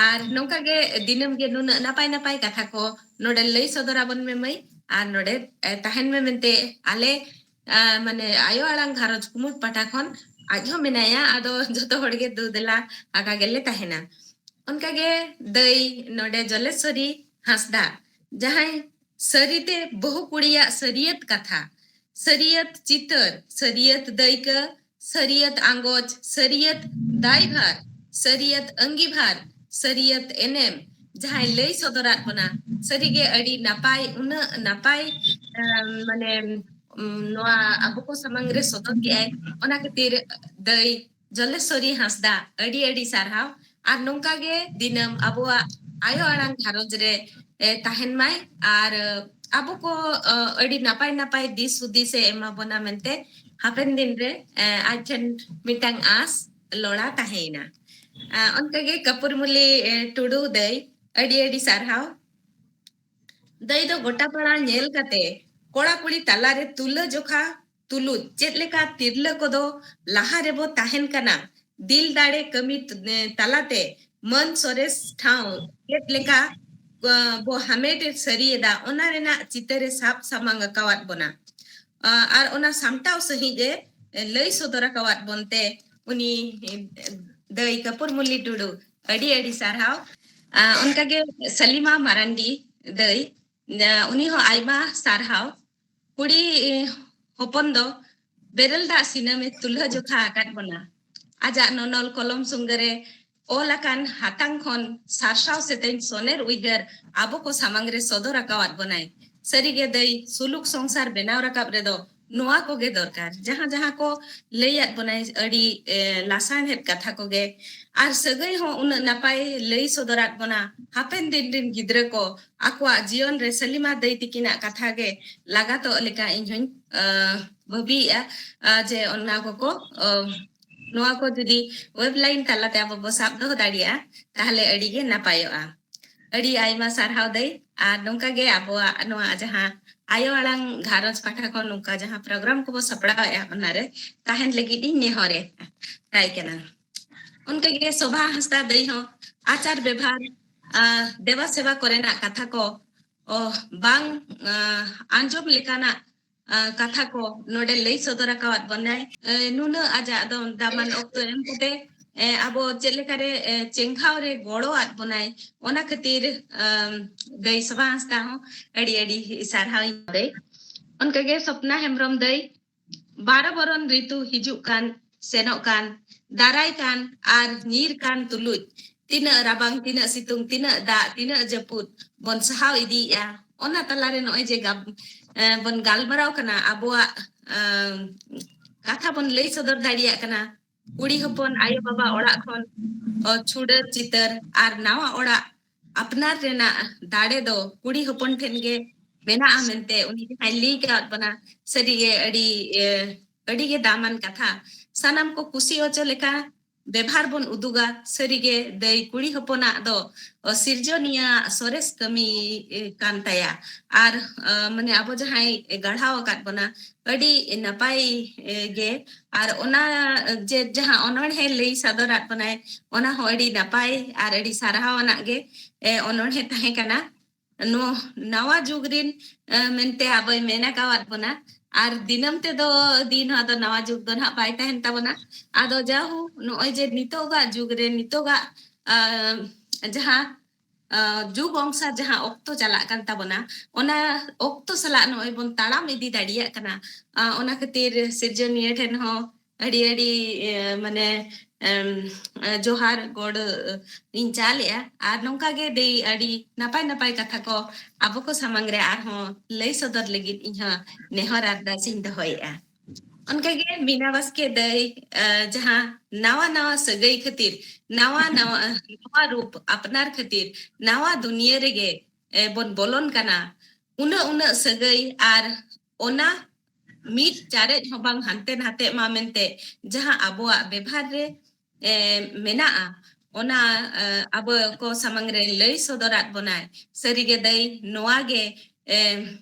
ᱟᱨ ᱱᱚᱝᱠᱟ ᱜᱮ ᱫᱤᱱᱟᱹᱢ ᱜᱮ ᱱᱩᱱᱟᱹᱜ ᱱᱟᱯᱟᱭ ᱱᱟᱯᱟᱭ ᱠᱟᱛᱷᱟ ᱠᱚ ᱱᱚᱰᱮ ᱞᱟᱹᱭ ᱥᱚᱫᱚᱨ ᱟᱵᱚᱱ ᱢᱮ ᱢᱟᱹᱭ᱾ ᱟᱨ ᱱᱚᱰᱮ ᱛᱟᱦᱮᱱ ᱢᱮ ᱢᱮᱱᱛᱮ ᱟᱞᱮ ᱢᱟᱱᱮ ᱟᱭᱳ ᱟᱲᱟᱝ ᱜᱷᱟᱨᱚᱸᱡᱽ ᱠᱩᱢᱩᱴ ᱯᱟᱦᱴᱟ ᱠᱷᱚᱱ ᱟᱡ ᱦᱚᱸ ᱢᱮᱱᱟᱭᱟ᱾ ᱟᱫᱚ ᱡᱚᱛᱚ ᱦᱚᱲ ᱜᱮ ᱫᱩ ᱫᱮᱞᱟ ᱟᱠᱟ ᱜᱮᱞᱮ ᱛᱟᱦᱮᱱᱟ᱾ ᱚᱱᱠᱟᱜᱮ ᱫᱟᱹᱭ ᱱᱚᱰᱮ ᱡᱚᱞᱮᱥᱣᱚᱨᱤ ᱦᱟᱸᱥᱫᱟ, ᱡᱟᱦᱟᱸᱭ ᱥᱟᱹᱨᱤᱛᱮ ᱵᱟᱹᱦᱩ ᱠᱩᱲᱤᱭᱟᱜ ᱥᱟᱹᱨᱤᱭᱟᱹᱛ ᱠᱟᱛᱷᱟ, ᱥᱟᱹᱨᱤᱭᱟᱹᱛ ᱪᱤᱛᱟᱹᱨ, ᱥᱟᱹᱨᱤᱭᱟᱹᱛ ᱫᱟᱹᱭᱠᱟᱹ, ᱥᱟᱹᱨᱤᱭᱟᱹᱛ ᱟᱸᱜᱚᱪ, ᱥᱟᱹᱨᱤᱭᱟᱹᱛ ᱫᱟᱭᱵᱷᱟᱨ, ᱥᱟᱹᱨᱤᱭᱟᱹᱛ ᱟᱹᱝᱜᱤᱵᱷᱟᱨ, ᱥᱟᱹᱨᱤᱭᱟᱹᱛ ᱮᱱᱮᱢ ᱡᱟᱦᱟᱸᱭ ᱞᱟᱹᱭ ᱥᱚᱫᱚᱨᱟᱫ ᱵᱚᱱᱟ, ᱥᱟᱹᱨᱤᱜᱮ ᱟᱹᱰᱤ ᱱᱟᱯᱟᱭ, ᱩᱱᱟᱹᱜ ᱱᱟᱯᱟᱭ ᱢᱟᱱᱮ ᱱᱚᱣᱟ ᱟᱵᱚ ᱠᱚ ᱥᱟᱢᱟᱝ ᱨᱮ ᱥᱚᱫᱚᱨ ᱠᱮᱜᱼᱟᱭ᱾ ᱚᱱᱟ ᱠᱷᱟᱹᱛᱤᱨ ᱫᱟᱹᱭ ᱡᱚᱞᱮᱥᱣᱚᱨᱤ ᱦᱟᱸᱥᱫᱟ ᱟᱹᱰᱤ ᱟᱹᱰᱤ ᱥᱟᱨᱦᱟᱣ᱾ ᱟᱨ ᱱᱚᱝᱠᱟ ᱜᱮ ᱫᱤᱱᱟᱹᱢ ᱟᱵᱚᱣᱟᱜ ᱟᱭᱳ ᱟᱲᱟᱝ ᱜᱷᱟᱨᱚᱸᱡᱽ ᱨᱮ ᱛᱟᱦᱮᱱ ᱢᱟᱭ ᱟᱨ ᱟᱵᱚ ᱠᱚ ᱟᱹᱰᱤ ᱱᱟᱯᱟᱭ ᱱᱟᱯᱟᱭ ᱫᱤᱥ ᱦᱩᱫᱤᱥ ᱮ ᱮᱢᱟ ᱵᱚᱱᱟ ᱢᱮᱱᱛᱮ ᱦᱟᱯᱮᱱ ᱫᱤᱱ ᱨᱮ ᱟᱡ ᱴᱷᱮᱱ ᱢᱤᱫᱴᱟᱝ ᱟᱸᱥ ᱞᱚᱲᱟ ᱛᱟᱦᱮᱸᱭᱮᱱᱟ᱾ ᱚᱱᱠᱟᱜᱮ ᱠᱟᱹᱯᱩᱨᱢᱩᱞᱤ ᱴᱩᱰᱩ ᱫᱟᱹᱭ, ᱟᱹᱰᱤ ᱟᱹᱰᱤ ᱥᱟᱨᱦᱟᱣ᱾ ᱫᱟᱹᱭ ᱫᱚ ᱜᱚᱴᱟ ᱯᱟᱲᱟ ᱧᱮᱞ ᱠᱟᱛᱮ ᱠᱚᱲᱟ ᱠᱩᱲᱤ ᱛᱟᱞᱟᱨᱮ ᱛᱩᱞᱟᱹ ᱡᱚᱠᱷᱟ ᱛᱩᱞᱩᱡ ᱪᱮᱫ ᱞᱮᱠᱟ ᱛᱤᱨᱞᱟᱹ ᱠᱚᱫᱚ ᱞᱟᱦᱟ ᱨᱮᱵᱚ ᱛᱟᱦᱮᱱ ᱠᱟᱱᱟ, ᱫᱤᱞ ᱫᱟᱲᱮ ᱠᱟᱹᱢᱤ ᱛᱟᱞᱟᱛᱮ ᱢᱟᱹᱱ ᱥᱚᱨᱮᱥ ᱴᱷᱟᱶ ᱪᱮᱫ ᱞᱮᱠᱟ ᱵᱚ ᱦᱟᱢᱮᱴ ᱥᱟᱹᱨᱤᱭᱮᱫᱟ, ᱚᱱᱟ ᱨᱮᱱᱟᱜ ᱪᱤᱛᱟᱹᱨ ᱮ ᱥᱟᱵ ᱥᱟᱢᱟᱝ ᱟᱠᱟᱣᱟᱫ ᱵᱚᱱᱟ᱾ ᱟᱨ ᱚᱱᱟ ᱥᱟᱢᱴᱟᱣ ᱥᱟᱺᱦᱤᱡ ᱮ ᱞᱟᱹᱭ ᱥᱚᱫᱚᱨ ᱟᱠᱟᱣᱟᱫ ᱵᱚᱱᱛᱮ ᱩᱱᱤ ᱫᱟᱹᱭ ᱠᱟᱹᱯᱩᱨᱢᱩᱞᱤ ᱴᱩᱰᱩ ᱟᱹᱰᱤ ᱟᱹᱰᱤ ᱥᱟᱨᱦᱟᱣ᱾ ᱚᱱᱠᱟᱜᱮ ᱥᱟᱞᱤᱢᱟ ᱢᱟᱨᱟᱱᱰᱤ ᱫᱟᱹᱭ, ᱩᱱᱤ ᱦᱚᱸ ᱟᱭᱢᱟ ᱥᱟᱨᱦᱟᱣ᱾ ᱠᱩᱲᱤ ᱦᱚᱯᱚᱱ ᱫᱚ ᱵᱮᱨᱮᱞ ᱫᱟᱜ ᱥᱤᱱᱟᱹᱢ ᱮ ᱛᱩᱞᱟᱹ ᱡᱚᱠᱷᱟ ᱟᱠᱟᱫ ᱵᱚᱱᱟ᱾ ᱟᱡᱟᱜ ᱱᱚᱱᱚᱞ ᱠᱚᱞᱚᱢ ᱥᱩᱝᱜᱟᱹ ᱨᱮ ᱚᱞ ᱟᱠᱟᱱ ᱦᱟᱛᱟᱝ ᱠᱷᱚᱱ ᱥᱟᱨᱥᱟᱣ ᱥᱮᱛᱮᱧ ᱥᱚᱱᱮᱨ ᱩᱭᱦᱟᱹᱨ ᱟᱵᱚ ᱠᱚ ᱥᱟᱢᱟᱝ ᱨᱮ ᱥᱚᱫᱚᱨ ᱟᱠᱟᱣᱟᱫ ᱵᱚᱱᱟᱭ᱾ ᱥᱟᱹᱨᱤᱜᱮ ᱫᱟᱹᱭ, ᱥᱩᱞᱩᱠ ᱥᱚᱝᱥᱟᱨ ᱵᱮᱱᱟᱣ ᱨᱟᱠᱟᱵ ᱨᱮᱫᱚ ᱱᱚᱣᱟ ᱠᱚᱜᱮ ᱫᱚᱨᱠᱟᱨ᱾ ᱡᱟᱦᱟᱸ ᱡᱟᱦᱟᱸ ᱠᱚ ᱞᱟᱹᱭᱟᱫ ᱵᱚᱱᱟᱭ ᱟᱹᱰᱤ ᱞᱟᱥᱟᱬᱦᱮᱫ ᱠᱟᱛᱷᱟ ᱠᱚᱜᱮ, ᱟᱨ ᱥᱟᱹᱜᱟᱹᱭ ᱦᱚᱸ ᱩᱱᱟᱹᱜ ᱱᱟᱯᱟᱭ ᱞᱟᱹᱭ ᱥᱚᱫᱚᱨᱟᱫ ᱵᱚᱱᱟ᱾ ᱦᱟᱯᱮᱱ ᱫᱤᱱ ᱨᱤᱱ ᱜᱤᱫᱽᱨᱟᱹ ᱠᱚ ᱟᱠᱚᱣᱟᱜ ᱡᱤᱭᱚᱱ ᱨᱮ ᱥᱟᱞᱤᱢᱟ ᱫᱟᱹᱭ ᱛᱤᱠᱤᱱᱟᱜ ᱠᱟᱛᱷᱟ ᱜᱮ ᱞᱟᱜᱟᱛᱚᱜ ᱞᱮᱠᱟ ᱤᱧ ᱦᱚᱧ ᱵᱷᱟᱹᱵᱤᱭᱮᱫᱼᱟ ᱡᱮ ᱚᱱᱟ ᱠᱚᱠᱚ ᱱᱚᱣᱟ ᱠᱚ ᱡᱩᱫᱤ ᱣᱮᱵ ᱞᱟᱭᱤᱱ ᱛᱟᱞᱟᱛᱮ ᱟᱵᱚ ᱵᱚ ᱥᱟᱵ ᱫᱚᱦᱚ ᱫᱟᱲᱮᱭᱟᱜᱼᱟ, ᱛᱟᱦᱞᱮ ᱟᱹᱰᱤ ᱜᱮ ᱱᱟᱯᱟᱭᱚᱜᱼᱟ᱾ ᱟᱹᱰᱤ ᱟᱭᱢᱟ ᱥᱟᱨᱦᱟᱣ ᱫᱟᱹᱭ᱾ ᱟᱨ ᱱᱚᱝᱠᱟ ᱜᱮ ᱟᱵᱚᱣᱟᱜ ᱱᱚᱣᱟ ᱡᱟᱦᱟᱸ ᱟᱭᱳ ᱟᱲᱟᱝ ᱜᱷᱟᱨᱚᱸᱡᱽ ᱯᱟᱦᱴᱟ ᱠᱷᱚᱱ ᱱᱚᱝᱠᱟ ᱡᱟᱦᱟᱸ ᱯᱨᱳᱜᱨᱟᱢ ᱠᱚᱵᱚ ᱥᱟᱯᱲᱟᱣᱮᱫᱼᱟ, ᱚᱱᱟᱨᱮ ᱛᱟᱦᱮᱱ ᱞᱟᱹᱜᱤᱫ ᱤᱧ ᱱᱮᱦᱚᱨᱮᱫ ᱠᱟᱭ ᱠᱟᱱᱟ᱾ ᱚᱱᱠᱟᱜᱮ ᱥᱳᱵᱷᱟ ᱦᱟᱸᱥᱫᱟ ᱫᱟᱹᱭ ᱦᱚᱸ ᱟᱪᱟᱨ ᱵᱮᱵᱷᱟᱨ, ᱫᱮᱵᱟ ᱥᱮᱵᱟ ᱠᱚᱨᱮᱱᱟᱜ ᱠᱟᱛᱷᱟ ᱠᱚ ᱚ, ᱵᱟᱝ, ᱟ, ᱟᱸᱡᱚᱢ ᱞᱮᱠᱟᱱᱟᱜ, ᱟ, ᱠᱟᱛᱷᱟ ᱠᱚ ᱱᱚᱰᱮ ᱞᱟᱹᱭ ᱥᱚᱫᱚᱨ ᱟᱠᱟᱣᱟᱫ ᱵᱚᱱᱟᱭ᱾ ᱮ, ᱱᱩᱱᱟᱹᱜ ᱟᱡᱟᱜ ᱫᱚ ᱫᱟᱢᱟᱱ ᱚᱠᱛᱚ ᱮᱢ ᱠᱟᱛᱮ, ᱮ, ᱟᱵᱚ ᱪᱮᱫ ᱞᱮᱠᱟᱨᱮ, ᱮ, ᱪᱮᱸᱜᱷᱟᱣ ᱨᱮ ᱜᱚᱲᱚᱣᱟᱫ ᱵᱚᱱᱟᱭ, ᱚᱱᱟ ᱠᱷᱟᱹᱛᱤᱨ, ᱟᱢ, ᱫᱟᱹᱭ ᱥᱚᱵᱷᱟ ᱦᱟᱸᱥᱫᱟ ᱦᱚᱸ ᱟᱹᱰᱤ ᱟᱹᱰᱤ ᱥᱟᱨᱦᱟᱣ ᱤᱧ ᱫᱟᱹᱭ᱾ ᱚᱱᱠᱟᱜᱮ ᱥᱚᱯᱱᱟ ᱦᱮᱢᱵᱨᱚᱢ ᱫᱟᱹᱭ, ᱵᱟᱨᱚ ᱵᱚᱨᱚᱱ ᱨᱤᱛᱩ ᱦᱤᱡᱩᱜ ᱠᱟᱱ, ᱥᱮᱱᱚᱜ ᱠᱟᱱ, ᱫᱟᱨᱟᱭ ᱠᱟᱱ ᱟᱨ ᱧᱤᱨ ᱠᱟᱱ ᱛᱩᱞᱩᱡ, ᱛᱤᱱᱟᱹᱜ ᱨᱟᱵᱟᱝ, ᱛᱤᱱᱟᱹᱜ ᱥᱤᱛᱩᱝ, ᱛᱤᱱᱟᱹᱜ ᱫᱟᱜ, ᱛᱤᱱᱟᱹᱜ ᱡᱟᱹᱯᱩᱫ ᱵᱚᱱ ᱥᱟᱦᱟᱣ ᱤᱫᱤᱭᱮᱫᱼᱟ, ᱚᱱᱟ ᱛᱟᱞᱟᱨᱮ ᱱᱚᱜᱼᱚᱭ ᱡᱮ ᱜᱟᱵ-, ᱮ, ᱵᱚᱱ ᱜᱟᱞᱢᱟᱨᱟᱣ ᱠᱟᱱᱟ, ᱟᱵᱚᱣᱟᱜ, ᱮ, ᱠᱟᱛᱷᱟ ᱵᱚᱱ ᱞᱟᱹᱭ ᱥᱚᱫᱚᱨ ᱫᱟᱲᱮᱭᱟᱜ ᱠᱟᱱᱟ, ᱠᱩᱲᱤ ᱦᱚᱯᱚᱱ ᱟᱭᱳ ᱵᱟᱵᱟ ᱚᱲᱟᱜ ᱠᱷᱚᱱ, ᱚ, ᱪᱷᱩᱰᱟᱹᱨ ᱪᱤᱛᱟᱹᱨ ᱟᱨ ᱱᱟᱣᱟ ᱚᱲᱟᱜ ᱟᱯᱱᱟᱨ ᱨᱮᱱᱟᱜ ᱫᱟᱲᱮ ᱫᱚ ᱠᱩᱲᱤ ᱦᱚᱯᱚᱱ ᱴᱷᱮᱱ ᱜᱮ ᱢᱮᱱᱟᱜᱼᱟ ᱢᱮᱱᱛᱮ ᱩᱱᱤ ᱡᱟᱦᱟᱸᱭ ᱞᱟᱹᱭ ᱠᱟᱣᱟᱫ ᱵᱚᱱᱟ, ᱥᱟᱹᱨᱤᱜᱮ ᱟᱹᱰᱤ, ᱮ, ᱟᱹᱰᱤᱜᱮ ᱫᱟᱢᱟᱱ ᱠᱟᱛᱷᱟ᱾ ᱥᱟᱱᱟᱢ ᱠᱚ ᱠᱩᱥᱤ ᱦᱚᱪᱚ ᱞᱮᱠᱟ ᱵᱮᱵᱷᱟᱨ ᱵᱚᱱ ᱩᱫᱩᱜᱟ᱾ ᱥᱟᱹᱨᱤᱜᱮ ᱫᱟᱹᱭ ᱠᱩᱲᱤ ᱦᱚᱯᱚᱱᱟᱜ ᱫᱚ, ᱚ, ᱥᱤᱨᱡᱚᱱᱤᱭᱟᱹ ᱥᱚᱨᱮᱥ ᱠᱟᱹᱢᱤ, ᱮ, ᱠᱟᱱ ᱛᱟᱭᱟ᱾ ᱟᱨ, ᱟ, ᱢᱟᱱᱮ ᱟᱵᱚ ᱡᱟᱦᱟᱸᱭ ᱜᱟᱲᱦᱟᱣ ᱟᱠᱟᱫ ᱵᱚᱱᱟ, ᱟᱹᱰᱤ ᱱᱟᱯᱟᱭ, ᱮ, ᱜᱮ᱾ ᱟᱨ ᱚᱱᱟ ᱡᱮ ᱡᱟᱦᱟᱸ ᱚᱱᱚᱬᱦᱮ ᱞᱟᱹᱭ ᱥᱚᱫᱚᱨᱟᱫ ᱵᱚᱱᱟᱭ, ᱚᱱᱟ ᱦᱚᱸ ᱟᱹᱰᱤ ᱱᱟᱯᱟᱭ ᱟᱨ ᱟᱹᱰᱤ ᱥᱟᱨᱦᱟᱣ ᱟᱱᱟᱜ ᱜᱮ, ᱮ, ᱚᱱᱚᱬᱦᱮ ᱛᱟᱦᱮᱸ ᱠᱟᱱᱟ᱾ ᱱᱚ-, ᱱᱟᱣᱟ ᱡᱩᱜᱽ ᱨᱤᱱ, ᱮ, ᱢᱮᱱᱛᱮ ᱟᱵᱚᱭ ᱢᱮᱱ ᱟᱠᱟᱣᱟᱫ ᱵᱚᱱᱟ᱾ ᱟᱨ ᱫᱤᱱᱟᱹᱢ ᱛᱮᱫᱚ ᱫᱤᱱ ᱦᱚᱸ ᱟᱫᱚ ᱱᱟᱣᱟ ᱡᱩᱜᱽ ᱫᱚ ᱱᱟᱦᱟᱜ ᱵᱟᱭ ᱛᱟᱦᱮᱱ ᱛᱟᱵᱚᱱᱟ᱾ ᱟᱫᱚ ᱡᱟᱦᱳ, ᱱᱚᱜᱼᱚᱭ ᱡᱮ ᱱᱤᱛᱚᱜᱟᱜ ᱡᱩᱜᱽ ᱨᱮ, ᱱᱤᱛᱚᱜᱟᱜ, ᱟ, ᱡᱟᱦᱟᱸ, ᱟ, ᱡᱩᱜᱽ ᱚᱱᱩᱥᱟᱨ ᱡᱟᱦᱟᱸ ᱚᱠᱛᱚ ᱪᱟᱞᱟᱜ ᱠᱟᱱ ᱛᱟᱵᱚᱱᱟ, ᱚᱱᱟ ᱚᱠᱛᱚ ᱥᱟᱞᱟᱜ ᱱᱚᱜᱼᱚᱭ ᱵᱚᱱ ᱛᱟᱲᱟᱢ ᱤᱫᱤ ᱫᱟᱲᱮᱭᱟᱜ ᱠᱟᱱᱟ᱾ ᱟ, ᱚᱱᱟ ᱠᱷᱟᱹᱛᱤᱨ ᱥᱤᱨᱡᱚᱱᱤᱭᱟᱹ ᱴᱷᱮᱱ ᱦᱚᱸ ᱟᱹᱰᱤ ᱟᱹᱰᱤ, ᱮ, ᱢᱟᱱᱮ, ᱮᱢ, ᱮ, ᱡᱚᱦᱟᱨ ᱜᱚᱰ, ᱮ, ᱤᱧ ᱪᱟᱞᱮᱜᱼᱟ᱾ ᱟᱨ ᱱᱚᱝᱠᱟ ᱜᱮ ᱫᱟᱹᱭ ᱟᱹᱰᱤ ᱱᱟᱯᱟᱭ ᱱᱟᱯᱟᱭ ᱠᱟᱛᱷᱟ ᱠᱚ ᱟᱵᱚ ᱠᱚ ᱥᱟᱢᱟᱝ ᱨᱮ ᱟᱨᱦᱚᱸ ᱞᱟᱹᱭ ᱥᱚᱫᱚᱨ ᱞᱟᱹᱜᱤᱫ ᱤᱧ ᱦᱚᱸ ᱱᱮᱦᱚᱨ ᱟᱨᱫᱟᱥ ᱤᱧ ᱫᱚᱦᱚᱭᱮᱜᱼᱟ᱾ ᱚᱱᱠᱟ ᱜᱮ ᱢᱤᱱᱟ ᱵᱟᱥᱠᱮ ᱫᱟᱹᱭ, ᱮ, ᱡᱟᱦᱟᱸ ᱱᱟᱣᱟ ᱱᱟᱣᱟ ᱥᱟᱹᱜᱟᱹᱭ ᱠᱷᱟᱹᱛᱤᱨ, ᱱᱟᱣᱟ ᱱᱟᱣᱟ, ᱱᱟᱣᱟ ᱨᱩᱯ ᱟᱯᱱᱟᱨ ᱠᱷᱟᱹᱛᱤᱨ, ᱱᱟᱣᱟ ᱫᱩᱱᱤᱭᱟᱹ ᱨᱮᱜᱮ, ᱮ, ᱵᱚᱱ ᱵᱚᱞᱚᱱ ᱠᱟᱱᱟ, ᱩᱱᱟᱹᱜ ᱩᱱᱟᱹᱜ ᱥᱟᱹᱜᱟᱹᱭ ᱟᱨ ᱚᱱᱟ ᱢᱤᱫ ᱪᱟᱨᱮᱡ ᱦᱚᱸ ᱵᱟᱝ ᱦᱟᱱᱛᱮ ᱱᱟᱛᱮᱜ ᱢᱟ ᱢᱮᱱᱛᱮ ᱡᱟᱦᱟᱸ ᱟᱵᱚᱣᱟᱜ ᱵᱮᱵᱷᱟᱨ ᱨᱮ, ᱮ, ᱢᱮᱱᱟᱜᱼᱟ, ᱚᱱᱟ, ᱮ, ᱟᱵᱚ ᱠᱚ ᱥᱟᱢᱟᱝ ᱨᱮ ᱞᱟᱹᱭ ᱥᱚᱫᱚᱨᱟᱫ ᱵᱚᱱᱟᱭ᱾ ᱥᱟᱹᱨᱤᱜᱮ ᱫᱟᱹᱭ, ᱱᱚᱣᱟ ᱜᱮ, ᱮ,